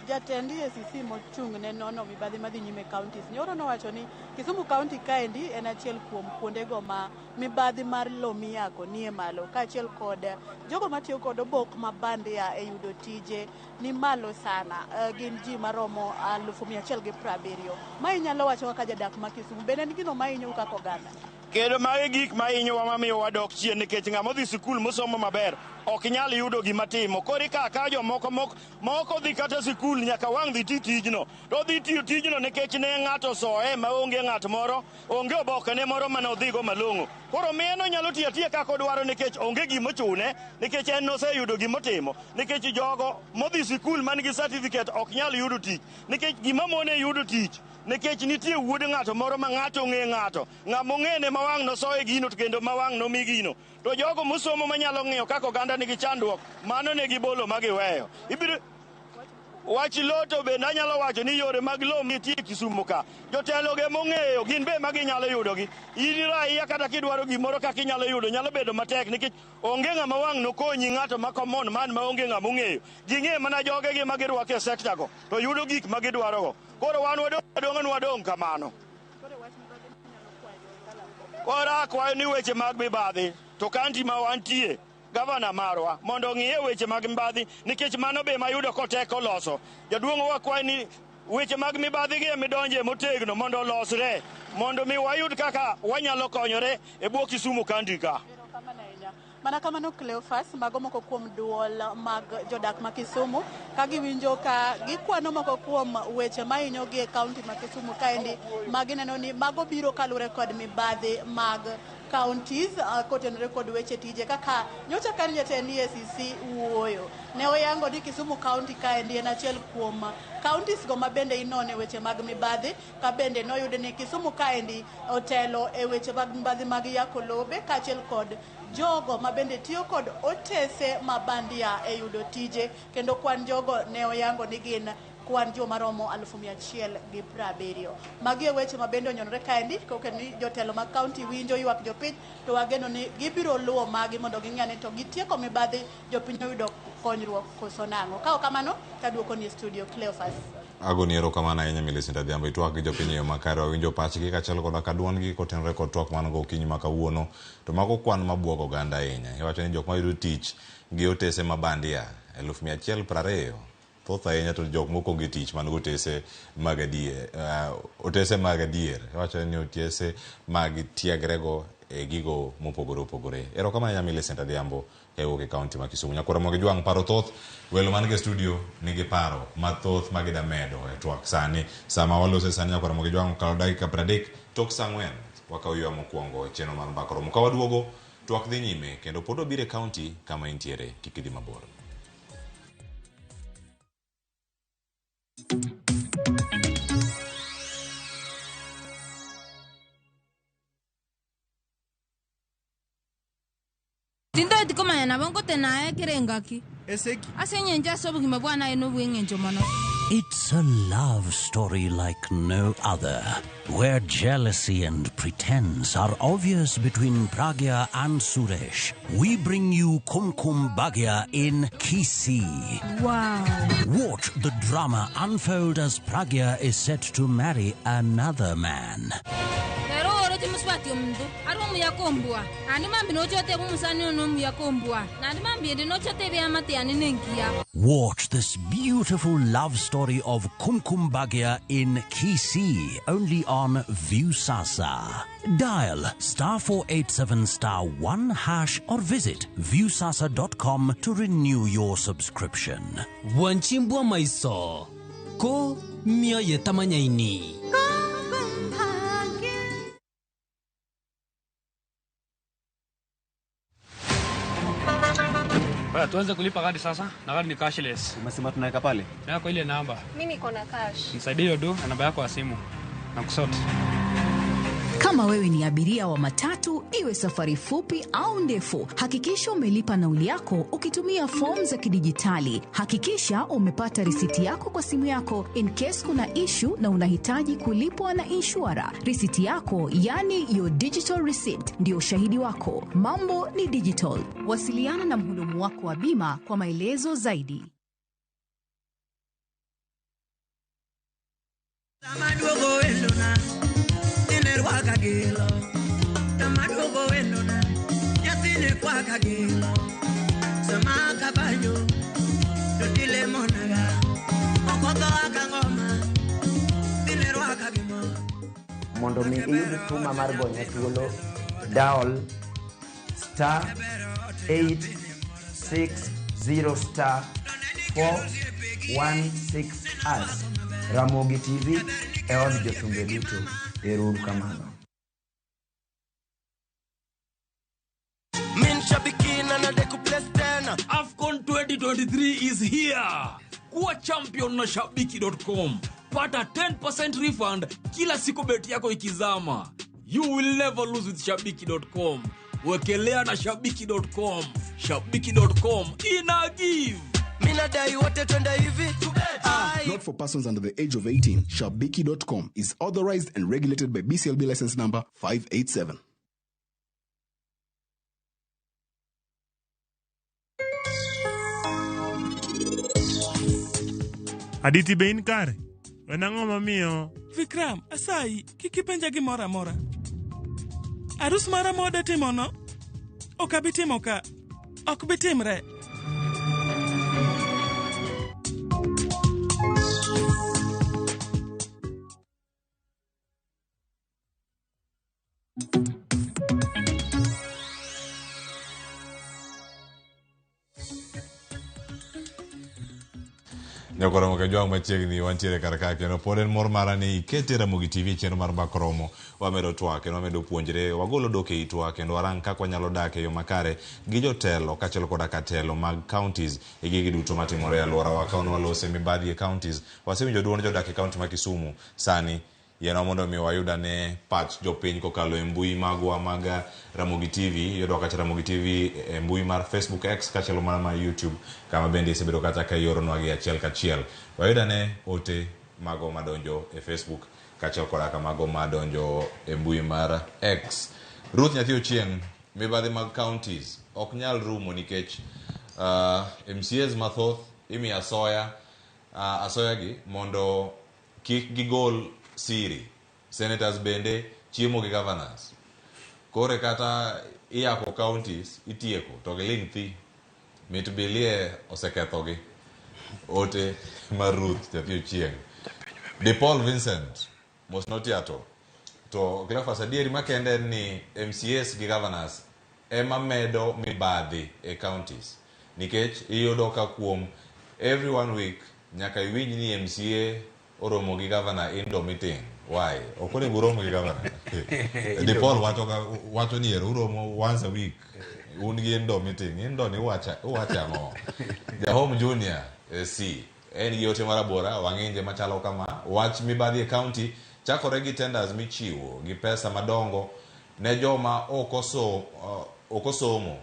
jatend EACC mochung' ne nono mibadhi madhi nyime e counties nyoro nowacho ni Kisumu County kaendi en achiel kuom kuondego ma mibadhi mar lowo miyako nie malo kaachiel kod jogo matiyo kod obok ma bandia e yudo tije ni malo sana. Gin ji maromo 170,000. Ma inyalo wacho kaka jadak ma Kisumu bende en gino ma hinyou kaka oganda? Kendo magi gik ma hinyowa mamiyo wadok chien nikech ng'ama odhi sikul mosomo maber ok nyal yudo gima timo. Koro ikawo akawa jomoko mok odhi kata sikul nyaka wang' dhi ti tijno. To odhi tiyo tijno nikech ne ng'ato osoye maonge ng'at moro, onge obokene moro mane odhigo malong'o. Koro miye no nyalo tiyo atiya kaka odwaro nikech onge gimochune, nikech en noseyudo gimotimo. Nikech jogo modhi sikul man gi certificate ok nyal yudo tich. Nikech gima mone yudo tich, nikech nitie wuod ng'ato moro ma ng'ato ong'e ng'ato. Ng'ama ong'ene ma wang' nosoye gino to kendo ma wang' nomi gino. To jogo mosomo manyalo ng'iyo kaka oganda nigi chandruok, mano ne gibolo ma giweyo. Ibiro wach lo to bende anyalo wacho ni yore mag lo nitie Kisumu ka. Jotelo ge mong'eyo gin be ma ginyalo yudogi. In raia kata kidwaro gimoro kaka inyalo yudo nyalo bedo matek nikech onge ng'ama wang' nokonyi ng'ato ma common man ma onge ng'ama ong'eyo. Ging'e mana jogegi ma girwako e sekta go to yudo gik ma gidwarogo. Koro wan wadong' adong'a ni wadong' kamano. Koro akwayo ni weche mag mibadhi to county ma wantie gavana marwa mondo ong'iye weche mag mibadhi nikech mano be mayudo koteko loso. Jaduong' wakwayi ni weche mag mibadhi gi emidonje motegno mondo olosre mondo mi wayud kaka wanyalo konyore e bwo Kisumu County ka. Mana kamano Cleophas, mago moko kuom duol mag jodak ma Kisumu ka giwinjo ka gikwano moko kuom weche mahinyogi e kaunti ma Kisumu kaendi ma gineno ni mago biro kaluwore kod mibadhi mag counties kotenore kod weche tije kaka nyocha ka jatend EACC wuoyo ne oyango ni Kisumu County kaendi en achiel kuom counties go ma bende inone weche mag mibadhi ka bende noyud ni Kisumu kaendi otelo e weche mag mibadhi mag yako lobe kaachiel kod jogo ma bende tiyo kod otese ma bandia e yudo tije kendo kwan jogo ne oyango ni gin kwan joma romo 170. Magi e weche ma bende onyonore kaendi koke ni jotelo mag kaunti winjo ywak jopiny to wageno ni gibiro luwo magi mondo ging'e ni to gitieko mibadhi jopiny oyudo konyruok koso nang'o. Ka ok kamano taduoko ni e studio Cleophas. Agoni erokamano ahinya Millicent Adhiambo, itwak gi jopiny e yo makare, wawinjo pachgi kaachiel koda ka duondgi kotenore kod twak man go okinyi ma kawuono. To mago kwan mabuogo oganda ahinya. Iwacho ni jok mayudo tich gi otese ma bandia 120,000 thoth ahinya to jok moko onge tich man go otese mag adier, otese mag adier. Iwacho ni otese mag tiegrego e gigo mopogore opogore. Erokamano ahinya Millicent Adhiambo e wuok e kaunti ma Kisumu. Nyakwara Mogi Jwang' paro thoth, welo man e studio nigi paro mathoth ma gida medo e twak sani. Sama walose sani Nyakwara Mogi Jwang' okalo dakika 30 tok saa 4 wakawo ywa mokwongo e chenro mar Mbaka Romo. Ka waduogo, twak dhi nyime kendo pod wabiro e kaunti kama intiere, kik idhi mabor. Tintoeti komanya nabo nkotenaye kera engaki. Eseki. Ase eng'encho ase obogima bwane aye nobwa eng'encho mono. It's a love story like no other, where jealousy and pretense are obvious between Pragya and Suresh. We bring you Kumkum Bhagya in Kisii. Wow. Watch the drama unfold as Pragya is set to marry another man. Rero oroche muswati omuntu ari omuya kombua nandi mambi nochoteba omusani ono omuya kombua nandi mambi ende nochoteba eamate yane nenkiya. Watch this beautiful love story of Kumkum Bhagya in Kisii, only on Viusasa. Dial *487*1# or visit viusasa.com to renew your subscription. Wanchimbwa maiso ko mioyo tamanyaini. Baya, tuanze kulipa kadi sasa na kadi ni cashless. Umesema tunaweka pale? Na kwa ile namba. Mimi niko na cash. Nisaidie hiyo do na namba yako ya simu. Na kusort. Kama wewe ni abiria wa matatu, iwe safari fupi au ndefu, hakikisha umelipa nauli yako ukitumia fomu za kidijitali. Hakikisha umepata risiti yako kwa simu yako in case kuna issue na unahitaji kulipwa na inshura. Risiti yako, yani your digital receipt, ndio ushahidi wako. Mambo ni digital. Wasiliana na mhudumu wako wa bima kwa maelezo zaidi. Mondo mi iyud tuma mar gonya thuolo, dial *860*416#. Ramogi TV e od jothumbe duto. Ero uru kamano. Min shabiki na nadeku place tena. AFCON 2023 is here. Kuwa champion na shabiki.com. Pata 10% refund kila siku beti yako ikizama. You will never lose with shabiki.com. Wekelea na shabiki.com. Shabiki.com ina give. Mina dai wote twende hivi. Not for persons under the age of 18. Shabiki.com is authorized and regulated by BCLB license number 587. Aditi be in kare? En ang'o mamiyo? Vikram, asayi, kik ipenja gimoro amora. Arus mara ma wadwa timono, ok abi timo ka. Ok bi timre. Nyakoromo Kajwang' machiegni wantiere kar ka kendo pod en mor mara ni ikete Ramogi TV e chenro mar Mbak Romo. Wamedo twak kendo wamedo puonjre, wagolo dhok e itwa kendo warang kaka wanyalo dak e yo makare gi jotelo kaachiel koda ka telo mag counties e gigi duto matimore e alworawa. Ka wan walose mibadhi e counties, wasewinjo duond jodak e county ma Kisumu sani Yienwa mondo mi wayud ane pach jopiny kokalo e mbui magwa mag Ramogi TV. Iyudwa kacha Ramogi TV e mbui mar Facebook, X kaachiel mana mar YouTube kama bende isebedo kata ka ioronwa gi achiel kachiel. Wayud ane ote mago madonjo e Facebook kaachiel koda ka mago madonjo e mbui mar X. Ruth Nyathi Ochieng, mibadhi mag counties ok nyal rumo nikech MCAs mathoth imiyo asoya, asoya gi mondo Kik gigol siri. Senators bende chiemo gi governors. Kore kata iyako counties itieko to giling thi. Mit bilie osekethogi. Ote mar Ruth Nyathi Ochieng. De Paul Vincent, mos notiato. To Cleophas adieri makende en ni MCAs gi governors ema medo mibadhi e counties. Nikech iyudo ka kuom every one week Nyaka iwinj ni MCA oromo gi governor indoor meeting. Why? Ok onego urom gi governor. De Paul wacho ka wacho ni ero uromo once a week. Un gi indoor meeting. Indoor ni uwacha uwacha ang'o? Jahom Junior SC en gi ote marabora wang'inje machalo kama wach mibadhi e county chakore gi tenders michiwo gi pesa madongo ne joma ok oso, ok osomo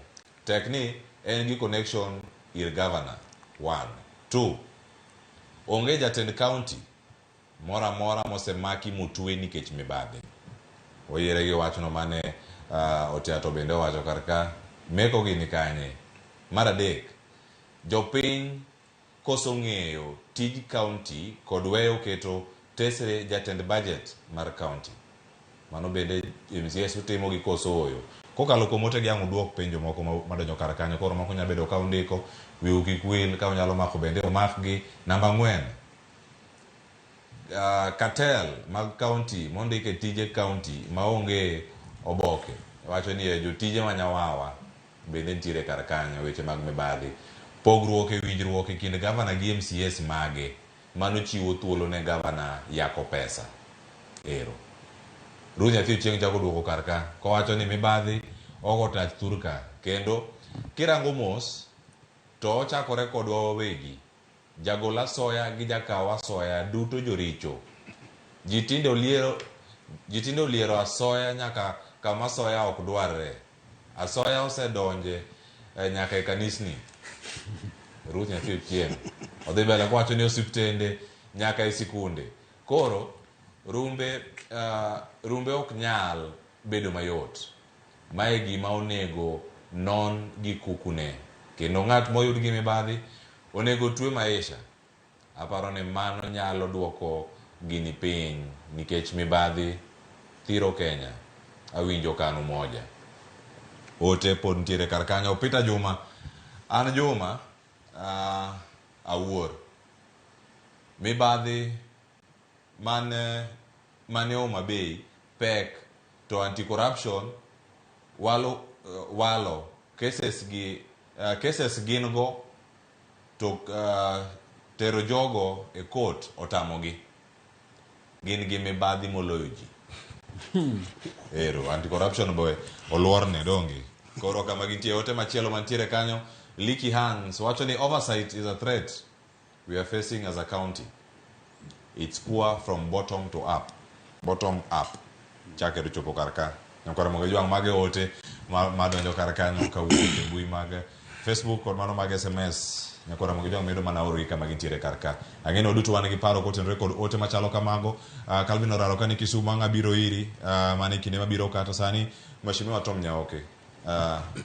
tek ni en gi connection ir governor. One. Two, onge jatend county moro amora mosemaki motwe nikech mibadhi. Oyiere gi wachno mane Otiato bende owacho kar ka, meko gi ni kanye? Mar adek, jopiny koso ng'eyo tij county kod weyo keto tesre jatend budget mar county. Mano bende MCAs utimo gi koso ooyo? Kokalo kuom ote gi ang' uduok penjo moko madonjo kar kanyo. Koro moko nyalo bedo ka undiko, wiu kik wil, ka unyalo mako bende umakgi. Namba ang'wen, cartel mag county mondik e tije county maonge oboke wacho ni jotije ma nyawawa bende nitiere kar kanyo, weche mag mibadhi. Pogruok e winjruok e kind gavana gi MCAs mage Mano chiwo thuolo ne gavana yako pesa. Ero. Ruth Nyathi Ochieng chako duoko kar ka kowacho ni mibadhi ogo tach thur ka kendo kirango mos to ochakore kodwa wawegi. Jagol asoya gi jakaw asoya duto joricho. Ji tinde oliero ji tinde oliero asoya nyaka kama asoya ok dwarre. Asoya osedonje nyaka e kanisni. Ruth Nyathi Ochieng. Odhi mbele kowacho ni osiptende nyaka e sikunde. Koro rumbe rumbe ok nyal bedo mayot. Mae gima onego non gi kukune. Kendo ng'at moyud gi mibadhi onego twe maisha. Aparo ni mano nyalo duoko gini piny nikech mibadhi thiro Kenya. Awinjo ka an Umoja. Ote pod nitiere kar kanyo. Peter Juma, an Juma awuor. Mibadhi mane mane Homa Bay pek to anti corruption walo walo cases gi cases gin go To tero jogo e court otamogi. Gin gi mibadhi moloyo ji. Ero, anti-corruption boy oluorne donge. Koro kama gintie ote machielo mantiere kanyo, Leaky Hans wacho ni oversight is a threat we are facing as a county. It's poor from bottom to up. Bottom up. Chake to chopo kar ka. Nyakwar Ramogi Ojwang' mage ote madonjo kar kanyo kawuok e mbui mag Facebook kod mano mag SMS. Nyakwar Ramogi Ojwang' medo mana orogi kama gintiere kar ka. Ang'e ni waduto wan gi paro kotenore kod ote machalo kamago. Calvin Oraro ka ni Kisumu ang' abiro iri mana e kinde mabiro ka to sani Mheshimiwa Tom Nyaoke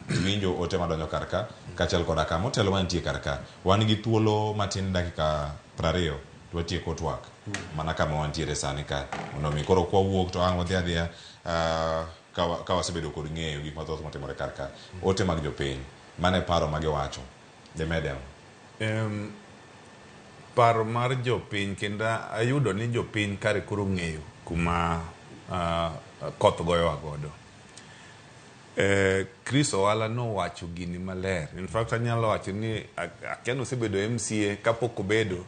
iwinjo ote madonjo kar ka kaachiel koda ka motelo mantie kar ka. Wan gi thuolo matin dakika 20 to watieko twak mana kama wantiere sani ka mondo mi koro kwawuok to ang' wadhi adhiya ka wasebedo kod ng'eyo gik mathoth matimore kar ka. Ote mag jopiny. Mano e paro ma giwacho. Dimede ang'o? Paro mar jopiny kendo ayudo ni jopiny kare koro ong'eyo kuma koth goyowa godo. Chris Owala nowacho gini maler. In fact anyalo wacho ni akia ni osebedo MCA kapok obedo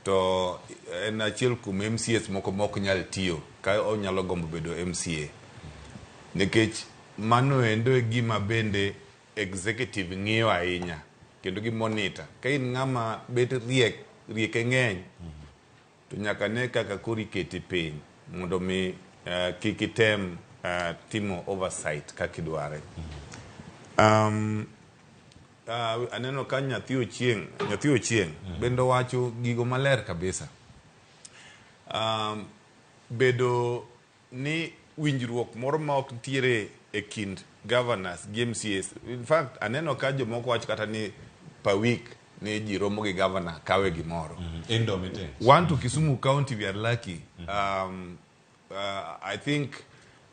to en achiel kuom MCAs moko mok nyal tiyo ka onyalo gombo bedo MCA. Nikech mano endo e gima bende executive ng'iyo ahinya kendo gi monitor. Ka in ng'ama bet riek, rieke ng'eny to nyaka ne kaka koro iketi piny mondo mi kik item timo oversight kaka idware. Aneno ka nyathi Ochieng' bende owacho gigo maler kabisa. Bedo ni winjruok moro ma ok nitiere e kind governors gi MCAs. In fact, aneno ka jomoko wacho kata ni per week ni ji romo gi governor kawe gimoro. Indoor meeting. One to Kisumu County, we are lucky. I think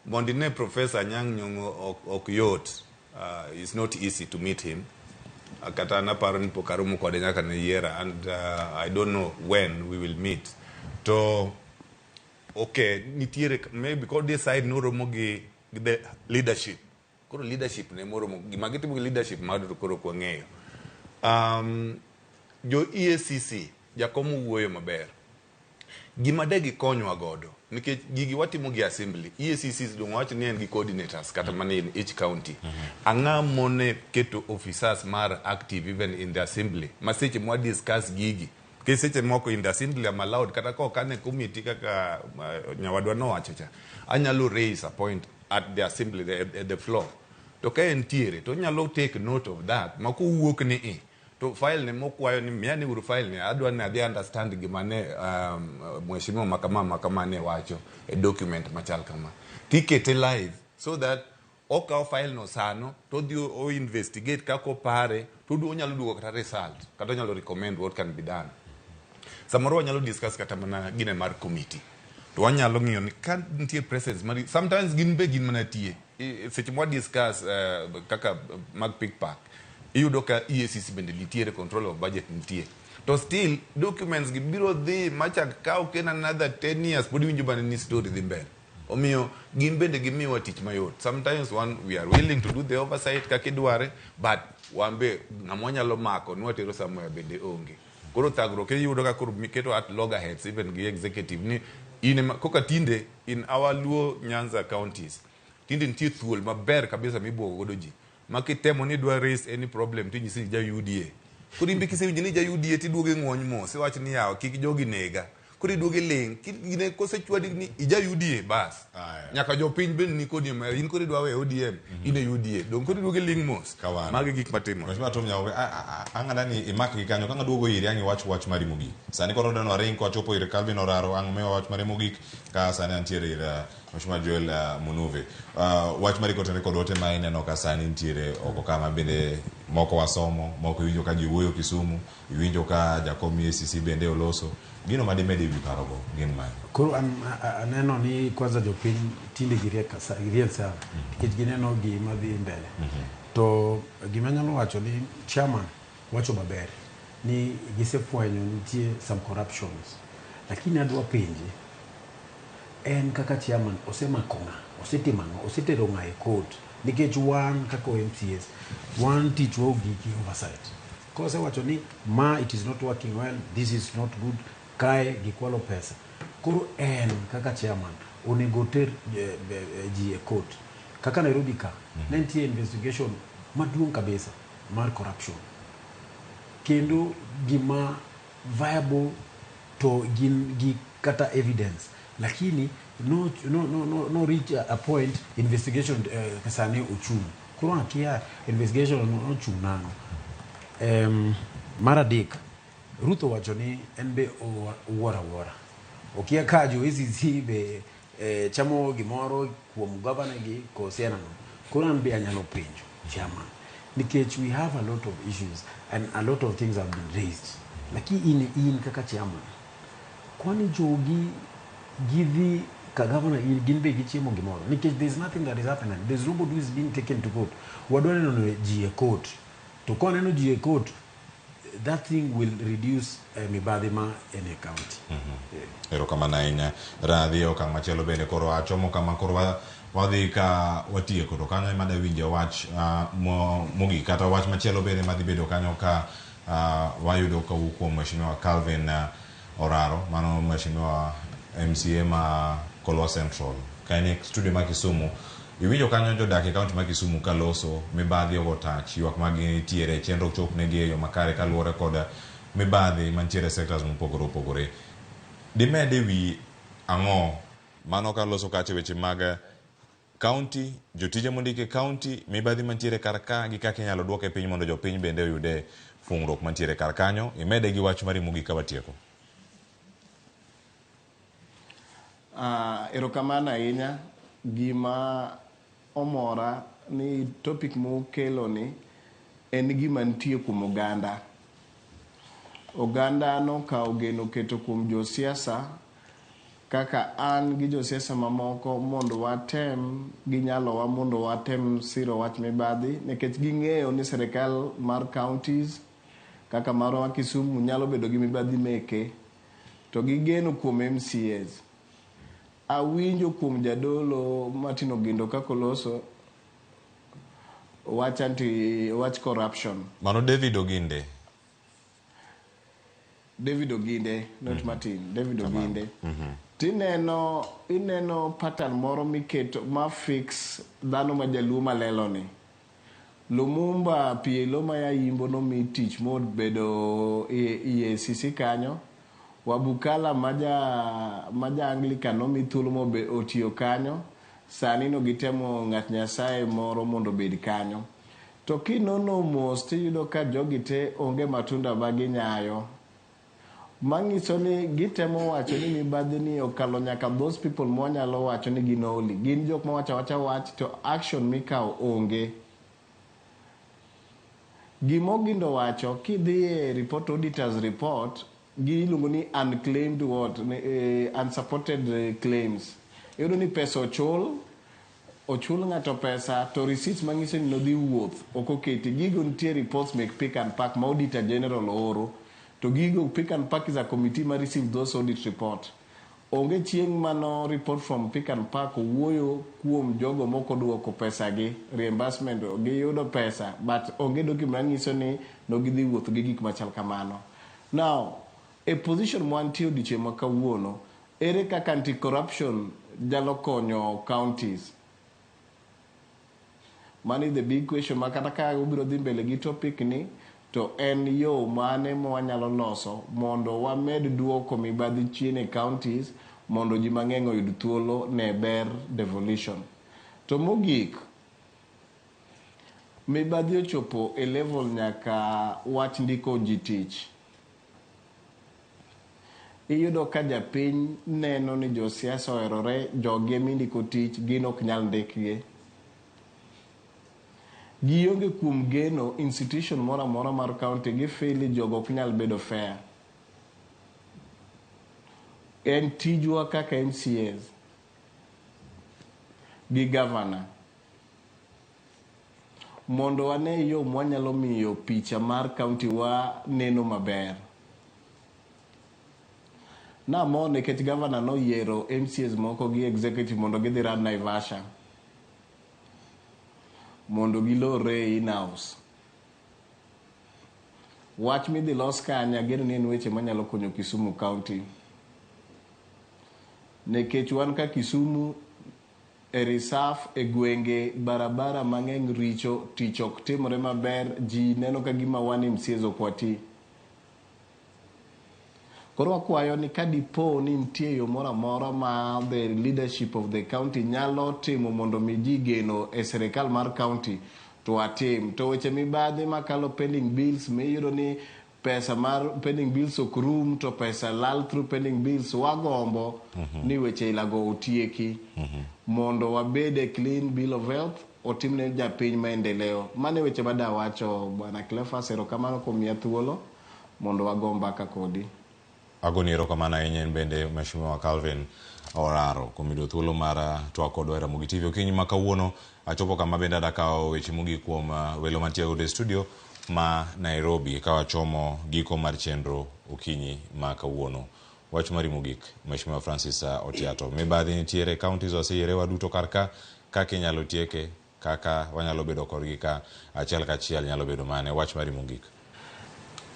mondo ine Professor Anyang' Nyong'o ok yot. It's not easy to meet him. Kata naparo ni pok aromo kode nyaka ne yiera and I don't know when we will meet. To okay, nitiere maybe kod decide noromo gi the leadership. Koro leadership ne moromo gima gitimo gi leadership mar to koro ok wang'eyo. Jo EACC jakom owuoyo maber. Gima de gikonywa godo nikech gigi watimo gi assembly. EACC dong wacho ni en gi coordinators kata mana in each county. Ang'a mone keto officers mar active even in the assembly ma seche mwa discuss gigi. Nikech seche moko in the assembly I'm allowed kata ka ok an e committee kaka nyawadwa nowacho cha, anyalo raise a point at the assembly, at the floor. To ka entiere to onyalo take note of that ma kowuok ni i to file ne mokwayo ni miya ni uru file ni adwa ni adhi understand gima ne mheshimiwa makama makama ne wacho e document machal kama. Tikete live so that okawo file no sano to odhi o investigate kaka opare to onyalo duogo kata result kata onyalo recommend what can be done. Samoro wanyalo discuss kata mana gine mar committee. To wanyalo ng'iyo ni ka nitie presence mar sometimes gin be gin mana tie. Seche mwa discuss kaka mag pick pack iyudo ka EACC bende nitiere, control of budget nitie. To still documents gi biro dhi machak kaw kendo another 10 years pod iwinjo mana ni story dhi mbele. Omiyo gin bende gimiwa tich mayot. Sometimes one we are willing to do the oversight kaka idware but wan be ng'ama wanyalo mako nwatero somewhere bende onge. Koro thagruok iyudo ka koro miketo at loggerheads even gi executive ni in ema koka tinde in our Luo Nyanza counties tinde nitie thuol maber kabisa mibuogo godo ji ma kitemo ni idwa raise any problem tinyisi ni ja UDA. Koro in be kisewinjo ni ja UDA tiduogo ing'wony mos iwacho ni yawa kik jogi nega. Koro iduogo iling' gine kosechwadi ni ija UDA bas. Nyaka jopiny bende ni kodi in koro idwa weyo ODM in e UDA. Dong koro iduogo iling' mos. Magi gik matimore. Mheshimiwa Tom Nyaobe, ang'ada ni imak gi kanyo ka duogo iri ang' iwach wach mari mogik. Sani koro deno aring kwachopo ir Calvin Oraro ang' miwa wach mare mogik ka sani antiere ir Mheshimiwa Joel Munuve. Wach mari kotenore kod ote ma ineno ka sani nitiere oko kama bende moko wasomo, moko iwinjo ka ji wuoyo Kisumu, iwinjo ka jakom EACC bende oloso. Gino madimedi ewi parogo gin mage? Koro an aneno ni kwanza jopiny tinde giriek sana nikech gineno gima dhi mbele. To gima anyalo wacho ni chairman wacho maber ni gisefwenyo nitie some corruptions. Lakini adwa penje en kaka chairman osemako ng'a, osetimo ang'o, osetero ng'a e court nikech wan kaka MCAs wan tichwa ogik gi oversight. Kosewacho ni ma it is not working well, this is not good, kae gikwalo pesa. Koro en kaka chairman onego oter ji e court. Kaka Nairobi ka ne nitie investigation maduong' kabisa mar corruption. Kendo gima viable to gin gi kata evidence. Lakini no reach a point investigation sani ochung'. Koro akia investigation ochung' nang'o. Mar adek, Ruth owacho ni en be owuoro awuora. Okia ka jo ACC be chamo gimoro kuom governor gi kose en ang'o. Koro an be anyalo penjo chairman nikech we have a lot of issues and a lot of things have been raised. Lakini in kaka chairman, kwani jogi gidhi ka governor gin be gichiemo gimoro nikech there is nothing that is happening. There is nobody who is being taken to court. Wadwa neno ji e court. To koneno ji e court, that thing will reduce mibadhi ma en e county. Erokamano ahinya. Radhi e okang' machielo bende koro achomo kama koro wadhi ka watieko to kanyo ema dawinje wach mogik kata wach machielo bende madhi bedo kanyo ka wayudo kawuok kuom Mheshimiwa Calvin Oraro, mano Mheshimiwa MCA ma Kolwa Central ka en e studio ma Kisumu. Iwinjo kanyo jodak e kaunti ma Kisumu ka loso mibadhi ogo tach, ywak mag nitiere, chenro ok chopnegi e yo makare kaluwore kod mibadhi mantiere e sectors mopogore opogore. Dimed e wi ang'o? Mano ka loso kacha weche mag kaunti, jotije mondiki e kaunti, mibadhi mantiere kar ka gi kaka inyalo duoke piny mondo jopiny bende oyude fungruok mantiere kar kanyo. Imede gi wach mari mogik ka watieko. Erokamano ahinya. Gima omora ni topic mukelo ni en gima nitie kuom oganda. Oganda nokawo geno keto kuom josiasa kaka an gi josiasa mamoko mondo watem gi nyalowa mondo watem siro wach mibadhi nikech ging'eyo ni sirikal mar counties kaka marwa ma Kisumu nyalo bedo gi mibadhi meke to gigeno kuom MCAs. Awinjo kuom jadolo Martin Ogindo kaka oloso wach anti wach corruption. Mano David Oginde. David Oginde, not Martin, David Oginde. Tineno ineno pattern moro miketo ma fix dhano ma jaluo malelo ni. Lumumba PLO ma ya Yimbo nomi tich mobedo e EACC kanyo. Wabukala maja Anglican nomi thuolo mobe otiyo kanyo. Sani no gitemo ng'at Nyasaye moro mondo obed kanyo. To kinono mos tiyudo ka jogi te onge matunda ma ginyayo. Manyiso ni gitemo wacho ni mibadhi ni okalo nyaka those people mwanyalo wacho ni gin holy. Gin jok mawacho awacha wach to action mikawo onge. Gima Ogindo wacho kidhi e report auditors report giluongo ni unclaimed what unsupported claims. Iyudo ni pesa ochul ng'ato pesa to receipts manyiso ni nodhi wuoth ok oketi. Gigo nitie reports mek pick and pack ma auditor general ooro. To gigo pick and pack is a committee ma receive those audit report. Onge chieng' mano report from pick and pack owuoyo kuom jogo mok oduoko pesa gi reimbursement giyudo pesa but onge document manyiso ni nogidhi wuoth gi gik machal kamano. Now, e position mwantie odiochieng' ma kawuono, ere kaka anti-corruption nyalo konyo counties? Mano is the big question ma kata ka ubiro dhi mbele gi topic ni to en yo mane ma wanyalo loso mondo wamed duoko mibadhi chien e counties mondo ji mang'eny oyud thuolo ne ber devolution. To mogik, mibadhi ochopo e level nyaka wach ndiko ji tich. Iyudo ka japiny neno ni josiasa oherore, jogi ema indiko tich, gin ok nyal ndikgi. Gionge kuom geno institution moro amora mar county gifeel jogo ok nyal bedo fair. En tijwa kaka MCAs gi governor mondo wane yo mwanyalo miyo picha mar county wa neno maber. Namor nikech governor noyiero MCAs moko gi executive mondo gidhi run Naivasha mondo gilorre in-house. Wach midhi los kanyo ageno ni en weche manyalo konyo Kisumu County. Nikech wan ka Kisumu e reserve e gwenge barabara mang'eny richo, tich ok timore maber, ji neno ka gima wan MCAs ok wati. Koro wakwayo ni ka dipo ni nitie yo moro amora ma the leadership of the county nyalo timo mondo mi ji geno e sirikal mar county to watim. To weche mibadhi makalo pending bills miyudo ni pesa mar pending bills ok rum to pesa lal through pending bills wagombo ni weche ilago otieki mondo wabed e clean bill of health otimne japiny maendeleo. Mano e weche madawacho Bwana Cleophas, erokamano kuom miya thuolo mondo wago mbaka kodi. Agoni erokamano ahinya in bende Mheshimiwa Calvin Oraro kuom yudo thuolo mar twak kodwa e Ramogi TV. Okinyi ma kawuono achopo kama bende adakawo weche mogik kuom welo mantie godo e studio. ma Nairobi ka wachomo giko mar chenro okinyi ma kawuono. Wach mari mogik, Mheshimiwa Francis Otiato. Mibadhi nitiere counties waseyiere waduto kar ka, kaka inyalo tieke, kaka wanyalo bedo kodgi ka achiel kachiel nyalo bedo mane. Wach mari mogik.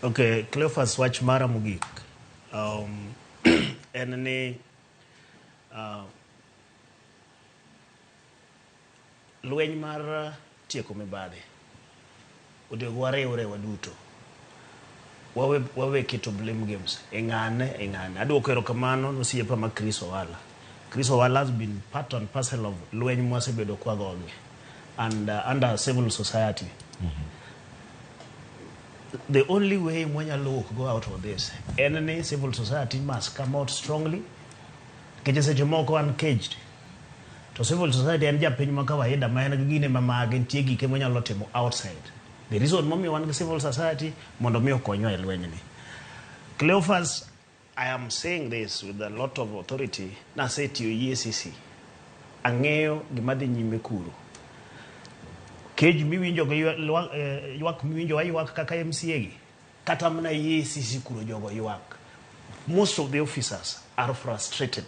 Okay, Cleophas, wach mara mogik en ni lweny mar tieko mibadhi onego wariwre waduto. Wawe keto blame games e ng'ane e ng'ane. Aduoko erokamano nosiepa ma Chris Owala. Chris Owala has been part and parcel of lweny mwasebedo kwagogi and under civil society. The only way mwanyalo wuok go out of this en ni civil society must come out strongly nikech seche moko uncaged to civil society en japiny ma kawaida ma en gi gine ma mage nitie gike monyalo timo outside. The reason momiyo wan gi civil society mondo mi okonywa e lwenyni. Cleophas, I am saying this with a lot of authority. Nasetiyo EACC. Ang'eyo gima dhi nyime kuro. Kej miwinjo gi ywak miwinjo waywak kaka MCA gi. Kata mana EACC kuro jogo ywak. Most of the officers are frustrated.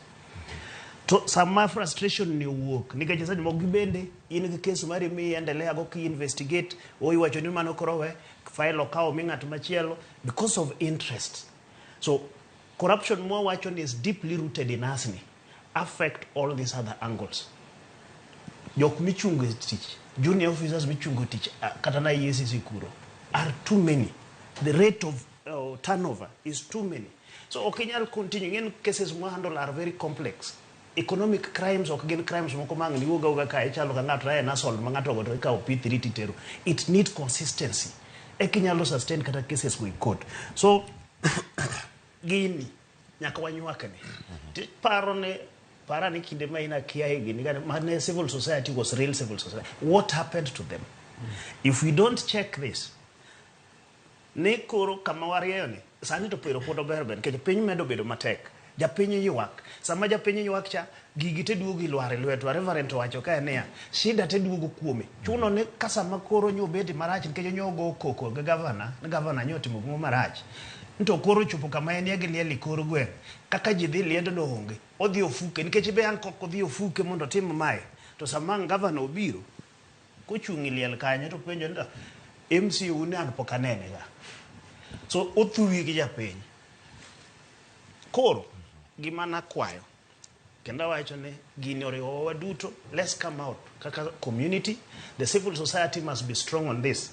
To sama frustration ni owuok nikech seche moko gibende in gi kes mari mi endelea go ki investigate o iwacho ni mano koro we file okawo mi ng'at machielo because of interest. So corruption mwawacho ni is deeply rooted in us ni affect all these other angles. Jok michungo e tich, junior officers michungo e tich kata na EACC kuro are too many. The rate of turnover is too many. So ok inyal continue. Ng'en cases mwa handle are very complex. Economic crimes ok gin crimes moko ma ang' niwuog awuoga kae ichalo ka ng'ato en assault ma ng'ato ogo to ikawo P3 titero. It need consistency. Eka inyalo sustain kata cases go e court. So gini nyaka wanywakne. Paro ne para ni kinde ma in akia higni gani mane civil society was real civil society. What happened to them? If we don't check this, ni koro kama warieyo ni sani to pero pod ober ber nikech piny medo bedo matek. Japiny ywak. Sama japiny ywak cha, gigi te duogo ilwar e lwetwa. Reverend owacho kae niya, shida te duogo kuome. Chuno ni ka sama koro nyo obet marach nikech nyo ogo koko gi gavana, ni gavana nyo otimo gimoro marach. To koro chopo kama en gi liel e kor gweng'. Kaka ji dhi liendno onge. Odhi ofuke nikech be ang' kok odhi ofuke mondo otim mae. To sama ang' gavana obiro, kochung' e liel kanyo to penjo ni MCA un an pok anene ga. So othuwi gi japiny. Koro gima nakwayo kendo awacho ni gini oriwowa waduto, let's come out kaka community. The civil society must be strong on this.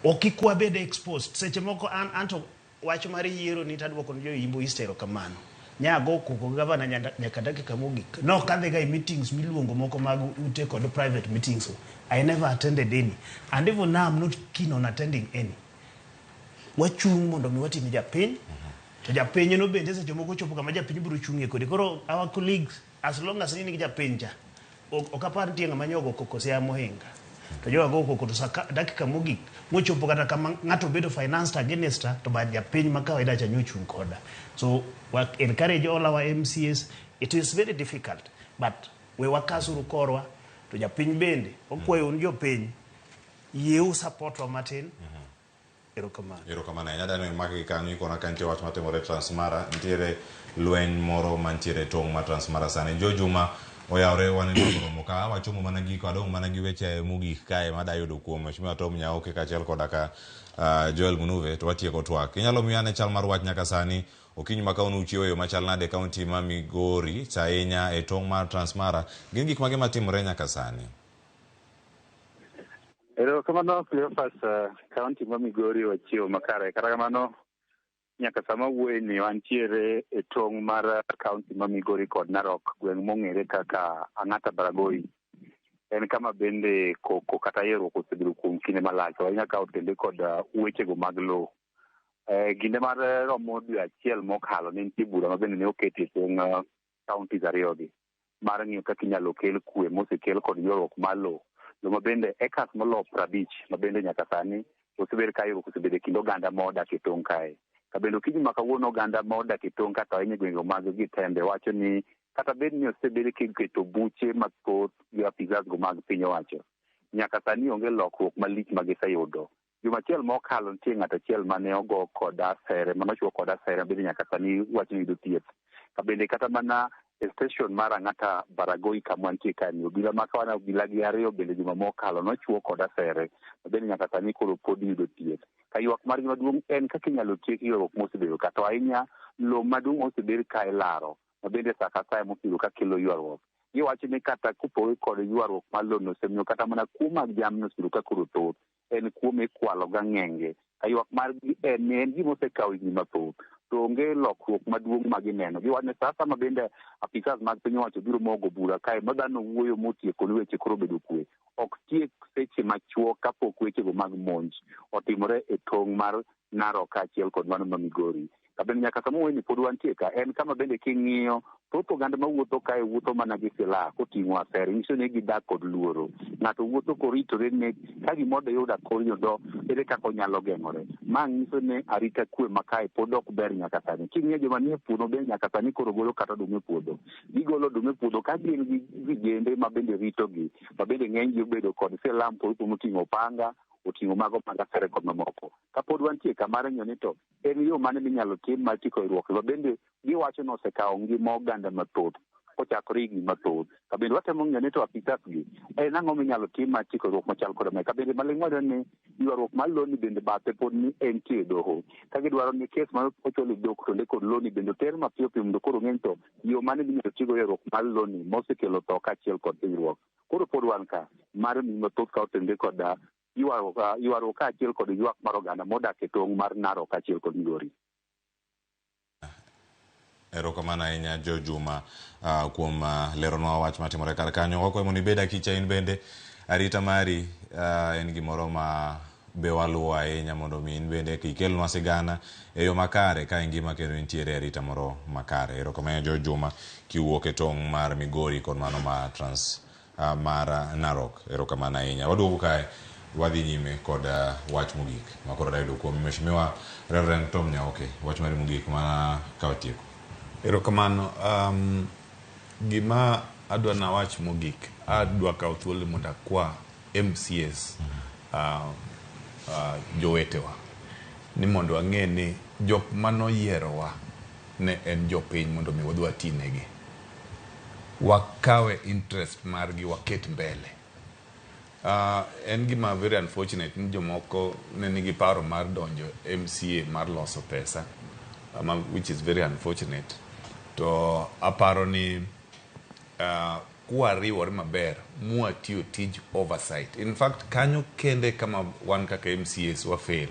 Ok kik wabed exposed. Seche moko an anto wach mar yiero ni taduoko ne jo Imbo East erokamano. Nyago koko gi gavana nyaka dakika mogik. Nok adhiga e meetings miluongo moko mag ute kod private meetings. I never attended any. And even now I'm not keen on attending any. Wachung' mondo mi wati ne japiny. To japiny no bende seche moko chopo kama japiny biro chung'ie kodi. Koro our colleagues, as long as in gi japiny cha, ok apar nitie ng'ama nyogo koko siaya mohinga. To joga go koko to saka dakika mogik mochopo kata kama ng'ato bedo financed against her, to bad japiny ma kawaida cha nyochung' koda. So we encourage all our MCAs. It is very difficult, but we wakasuru korwa to japiny bende okwayo un jopiny yieu support wa matin. Erokamano. Erokamano ahinya. Adani imaki kanyo ikona ka nitie wach matimore Transmara. Nitiere lweny moro mantiere tong' ma Transmara sani. Jo Juma oyawre waneno romo ka wachomo mana giko adong' mana gi weche mogik kae mada yudo kuom Mheshimiwa Tom Nyaoke kaachiel koda ka Joel Munuve to watieko twak. Inyalo miya ane chal mar wach nyaka sani okinyi ma kawuono uchiewo e yo machal nade e kaunti ma Migori to ahinya e tong' mar Transmara. Gin gik mage matimore nyaka sani? Erokamano Cleophas, kaunti ma Migori wachiewo makare. Kata kamano, nyaka sama wuoye ni wantiere e tong' mar kaunti ma Migori kod Narok, gweng' mong'ere kaka Ang'ata Baragoi. En kama bende koko kata yieruok osebedo kuom kinde malach, ahinya ka otende kod wechego mag lowo. Kinde mar romo dwe achiel mokalo ne nitie bura ma bende ne oket e tong' counties ariyogi mar ng'iyo kaka inyalo kel kwe mosekel kod ywaruok mar lowo. Lowo ma bende acres moloyo 50 ma bende nyaka sani osebed ka ywaruok osebedo e kind oganda ma odak e tong' kae. Ka bende okinyi ma kawuono oganda ma odak e tong' kata ahinya e gwenge mag Gitembe wacho ni kata bed ni osebed kiketo buche mathoth gi apisas go mag piny owacho, nyaka sani onge lokruok malich ma giseyudo. Juma achiel mokalo nitie ng'at achiel mane ogo kod asere, mane ochuo kod asere bende nyaka sani wach ni yudo thieth. Ka bende kata mana e station mar Ang'ata Baragoi kama wantie kae ni, obila ma kawana obila gi ariyo bende juma mokalo nochuo kod asere ma bende nyaka sani koro pod yudo thieth. Ka ywak margi maduong' en kaka inyalo tiek ywaruok mosebedo ka, to ahinya lowo maduong' osebed ka ilaro ma bende sa ka sa mosebedo ka kelo ywaruok. Giwacho ni kata kopogore kod ywaruok mar lowo no osemiyo kata mana kuo mag jamni osebedo ka koro thoth, en kuo mikwalo gang'enge. Ka ywak margi en ni en gima osekawo higni mathoth to onge lokruok maduong' ma gineno. Giwacho ni sa asaya ma bende apisas mag piny owacho biro mogo bura kae ma dhano wuoyo motieko ni weche koro obedo kwe, ok tiek seche machuok kapok wechego mag monj otimore e tong' mar Narok kaachiel kod mano ma Migori. Ka bende nyaka sama wuoyo ni pod wantie ka, en kama bende king'iyo thoth oganda mawuotho kae wuotho mana gi silaha koting'o asere, nyiso ni gidak kod luoro. Ng'ato wuotho koritore ni ka gimoro doyudo akoriyo do ere kaka onyalo geng'ore. Ma nyiso ni arita kwe ma kae pod ok ber nyaka sani. King'iyo joma nie puodho bende nyaka sani koro golo kata oduma e puodho. Gigolo oduma e puodho ka gin gi vijende ma bende ritogi, ma bende ng'eny gi obedo kod silaha moting'o opanga, oting'o mago mag asere kod mamoko. Kapod wantie kamar ng'iyo ni to en yo mane minyalo tim mar tieko ywaruok ma bende giwacho ni osekawo ngima oganda mathoth kochakore higni mathoth. Ka bende watemo ng'iyo ni to apisas gi en ang'o minyalo tim mar tieko ywaruok machal koda mae. Ka bende maling' wayudo ni ywaruok mar loni bende bathe pod ni entie e doho. Ka gidwaro ni kes ma ochwal e doho to kod loni bende oter mapiyo piyo mondo koro ng'eny to yo mane minyalo tigo ywaruok mar loni mosekelo tho kaachiel kod hinyruok. Koro pod wan ka mar mi mathoth ka otenore kod ywaruok kaachiel kod ywak mar oganda modak e tong' mar Narok kaachiel kod Migori. Erokamano ahinya Jo Juma kuom leronwa wach matimore kar kanyo. Wakwayo mondo ibed akicha in bende arita mari en gimoro ma be waluwo ahinya mondo mi in bende ikelnwa sigana e yo makare ka ingima kendo intiere e arita moro makare. Erokamano Jo Juma kiwuok e tong' mar Migori kod mano mar Trans mar Narok. Erokamano ahinya. Waduogo kae wadhi nyime kod wach mogik makoro dayudo kuom Mheshimiwa Reverend Tom Nyaoke. Wach mari mogik mana ka watieko. Erokamano. Gima adwa nawach mogik, adwa kawo thuolo mondo akwa MCAs jowetewa ni mondo wang'e ni jok manoyierowa ne en jopiny mondo mi wadhi watinegi. Wakawe interest margi waket mbele. En gima very unfortunate ni jomoko ne nigi paro mar donjo MCA mar loso pesa, which is very unfortunate. To aparo ni kwariwore maber mwatiyo tij oversight. In fact, kanyo kende kama wan kaka MCAs wa fail.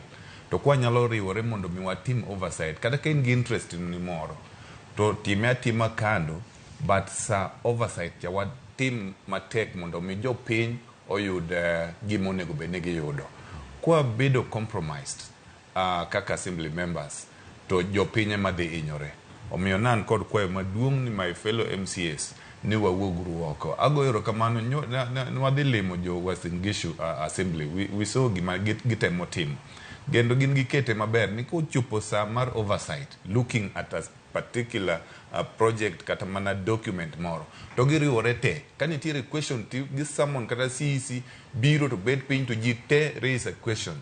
To kwanyalo riwore mondo mi watim oversight, kata ka in gi interest ni moro, to time atima kando, but sa oversight cha watim matek mondo mi jopiny oyud gima onego bed ni giyudo. Kwabedo compromised kaka assembly members, to jopiny ema dhi hinyore. Omiyo nan kod kwayo maduong' ni my fellow MCAs ni wawuog oko. Agoyo erokamano nwadhi limo jo Uasin Gishu assembly. We saw gima gitemo timo. Kendo gin gikete maber ni kochopo sa mar oversight, looking at a particular project kata mana document moro, to giriwore te. Ka nitiere question ti gi summon kata CEC biro to bet piny to ji te raise a question.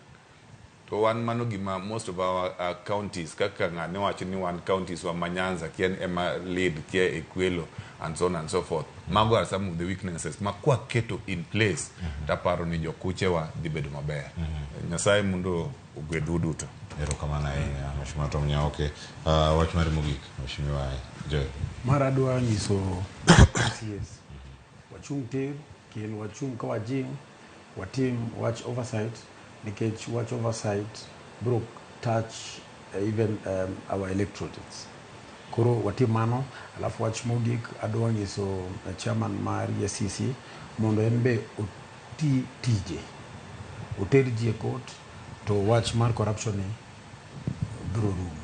To wan mano gima most of our counties kaka ng'ane wacho ni wan counties wa ma Nyanza kia ema lead kia e Kwelo and so on and so forth. Mago are some of the weaknesses ma kwaketo in place taparo ni jokuchewa dhi bedo maber. Nyasaye mondo ogwedhu duto. Erokamano ahinya Mheshimiwa Tom Nyaoke. Wach mari mogik Mheshimiwa Joel. Mar adwa nyiso MCAs wachung' tir kendo wachung' ka wajing' watim wach oversight nikech wach oversight biro touch even our electorates. Koro watim mano. Alafu wach mogik adwa nyiso chairman mar EACC mondo en be oti tije, oter ji e court to wach mar corruption ni biro rumo.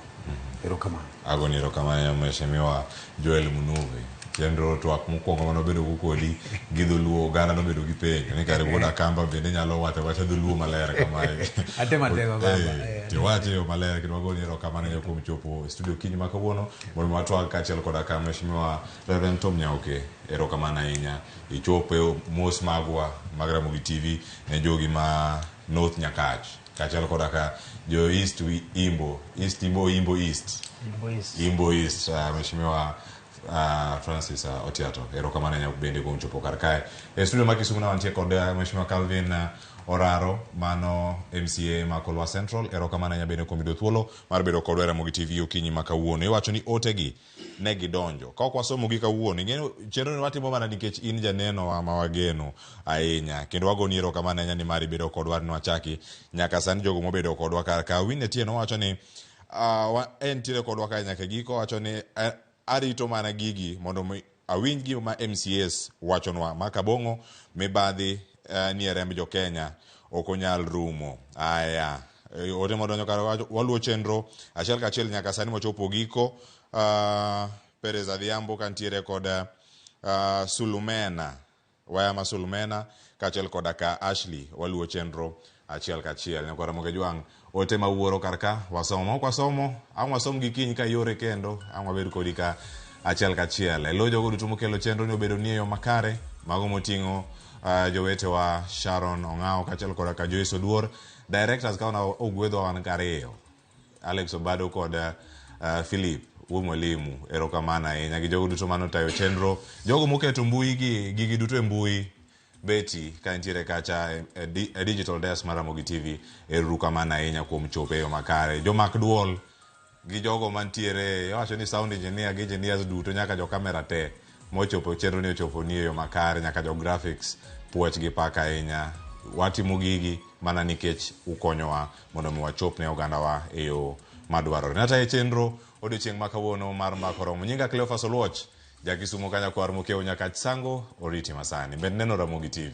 Erokamano. Agoni erokamano Mheshimiwa Joel Munuve. Chenro twak mokwongo manobedo go kodi gi dholuo oganda nobedo gi penjo ni kare wuod Akamba bende nyalo wacho awacha dholuo maler kamae. Atemo atema baba. Tiwache e yo maler kendo wagoni erokamano kuom chopo e studio kinyi ma kawuono mondo watwag kaachiel koda ka Mheshimiwa Reverend Tom Nyaoke. Erokamano ahinya. Ichopo e mos magwa mag Ramogi TV ne jogi ma North Nyakach. Kaachiel koda ka jo East Imbo, East Imbo, Imbo East. Imbo East. Imbo East, Mheshimiwa Francis Otiato. Erokamano ahinya bende kuom chopo kar kae. E studio ma Kisumu na wantie kod Mheshimiwa Calvin Oraro, mano MCA ma Kolwa Central. Erokamano ahinya bende kuom yudo thuolo mar bedo kodwa e Ramogi TV okinyi ma kawuono. Iwacho ni otegi ne gidonjo. Ka ok wasomo gi kawuono, ing'eyo chenro ni watimo mana nikech in janeno wa ma wageno ahinya. Kendo wagoni erokamano ahinya ni mar ibedo kodwa ni wachaki nyaka sani jogo mobedo kodwa kar ka. Winnie Atieno wacho ni entiere kodwa kae nyaka giko, wacho ni arito mana gigi mondo mi awinj gima MCAs wachonwa. Ma Kabong'o mibadhi nie remb jo Kenya ok onyal rumo. Aya, ote modonjo kar waluwo chenro achiel kachiel nyaka sani mochopo giko. Perez Adhiambo kantiere kod Sulumena, waya ma Sulumena kaachiel koda ka Ashley, waluwo chenro achiel kachiel. Nyakwar Ramogi Jwang', ote mawuoro kar ka wasomo, ok wasomo, ang' wasom gi kiny ka yore kendo, ang' wabed kodi ka achiel kachiel. E lo jogo duto mokelo chenro ni obedo ni e yo makare, mago moting'o jowetewa Sharon Ong'awo kaachiel koda ka Joyce Oduor, directors ka ogwedhwa wan kariyo, Alex Obado kod Philip Wuo Mwalimu, erokamano ahinya gi jogo duto manotayo chenro, jogo moketo mbui gi gigi duto e mbui. Betty ka nitiere kacha e digital desk mar Ramogi TV, erokamano ahinya kuom chopo e yo makare. Jomak duol gi jogo mantiere, iwacho ni sound engineer gi engineers duto nyaka jo camera te mochopo chenro ni ochopo ni e yo makare, nyaka jo graphics puoch gi pak ahinya. Watimo gigi mana nikech ukonyowa mondo mi wachop ne ogandawa e yo madwarore. Natayo chenro odiochieng' ma kawuono mar Mbaka Oromo. Nyinga Cleophas Oluoch, ja Kisumo ka nyakwar Mokeo Nyakach Sango, oriti masani. Bed neno Ramogi TV.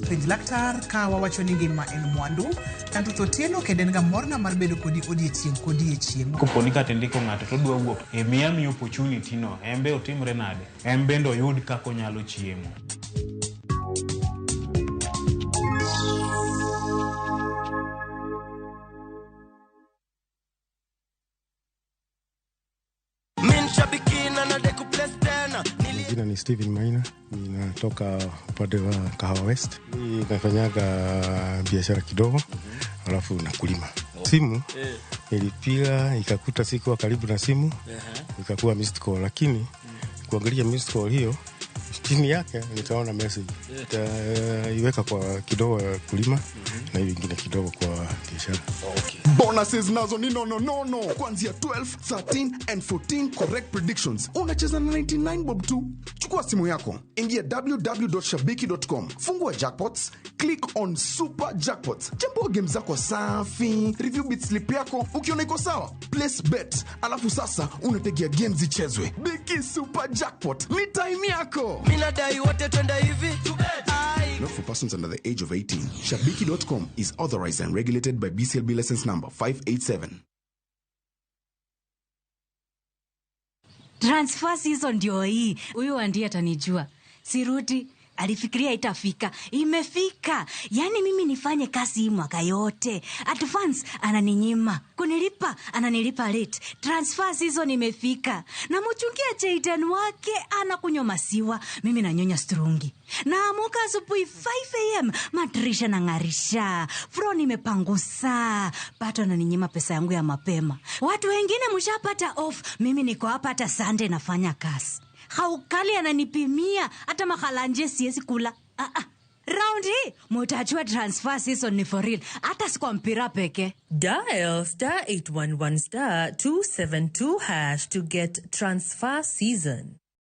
Penj laktar ka wawacho ni ngima en mwandu. Kanto Otieno kendo en ga morna mar bedo kodi odiechieng' kodiechieng'. Koponi kata indiko ng'ato to odwa wuok e miya miyo opportunity no, en be otimre nade? En bende oyud kaka onyalo chiemo. Min shabikina na deku place tena. Jina ni Steven Maina, ninatoka upande wa Kahawa West. Mimi nafanyaga biashara kidogo, alafu nakulima. Simu nilipiga ikakuta sikuwa karibu na simu, ikakuwa missed call, lakini kuangalia missed call hiyo chini yake nikaona message. Nitaiweka kwa kidogo ya kulima na hiyo ingine kidogo kwa biashara. Bonuses nazo ni no no no no. Kuanzia 12, 13 and 14 correct predictions. Unacheza na 99 bob tu. Chukua simu yako, ingia www.shabiki.com, fungua jackpots, click on super jackpots, chambua game zako safi, review bet slip yako, ukiona iko sawa, place bet, alafu sasa unategea games zichezwe. Biki super jackpot ni time yako. Mina dai wote twende hivi. Ai. Not for persons under the age of 18. Shabiki.com is authorized and regulated by BCLB license number 587. Transfer season ndio hii. Huyu ndiye atanijua. Sirudi. Alifikiria itafika, imefika. Yaani mimi nifanye kazi hii mwaka yote, advance ananinyima, kunilipa ananilipa late, transfer season imefika, namuchungia Jayden wake anakunywa masiwa, mimi nanyonya strungi. Naamuka asubuhi 5 am, madirisha nang'arisha, floor nimepangusa, bado ananinyima pesa yangu ya mapema. Watu wengine mshapata off, mimi niko hapa hata Sunday nafanya kazi. Haukali ananipimia hata mahalanje siwezi kula. Ah, ah. Round hii mutajua transfer season ni for real, hata si kwa mpira peke. Dial star 811 star 272 hash to get transfer season.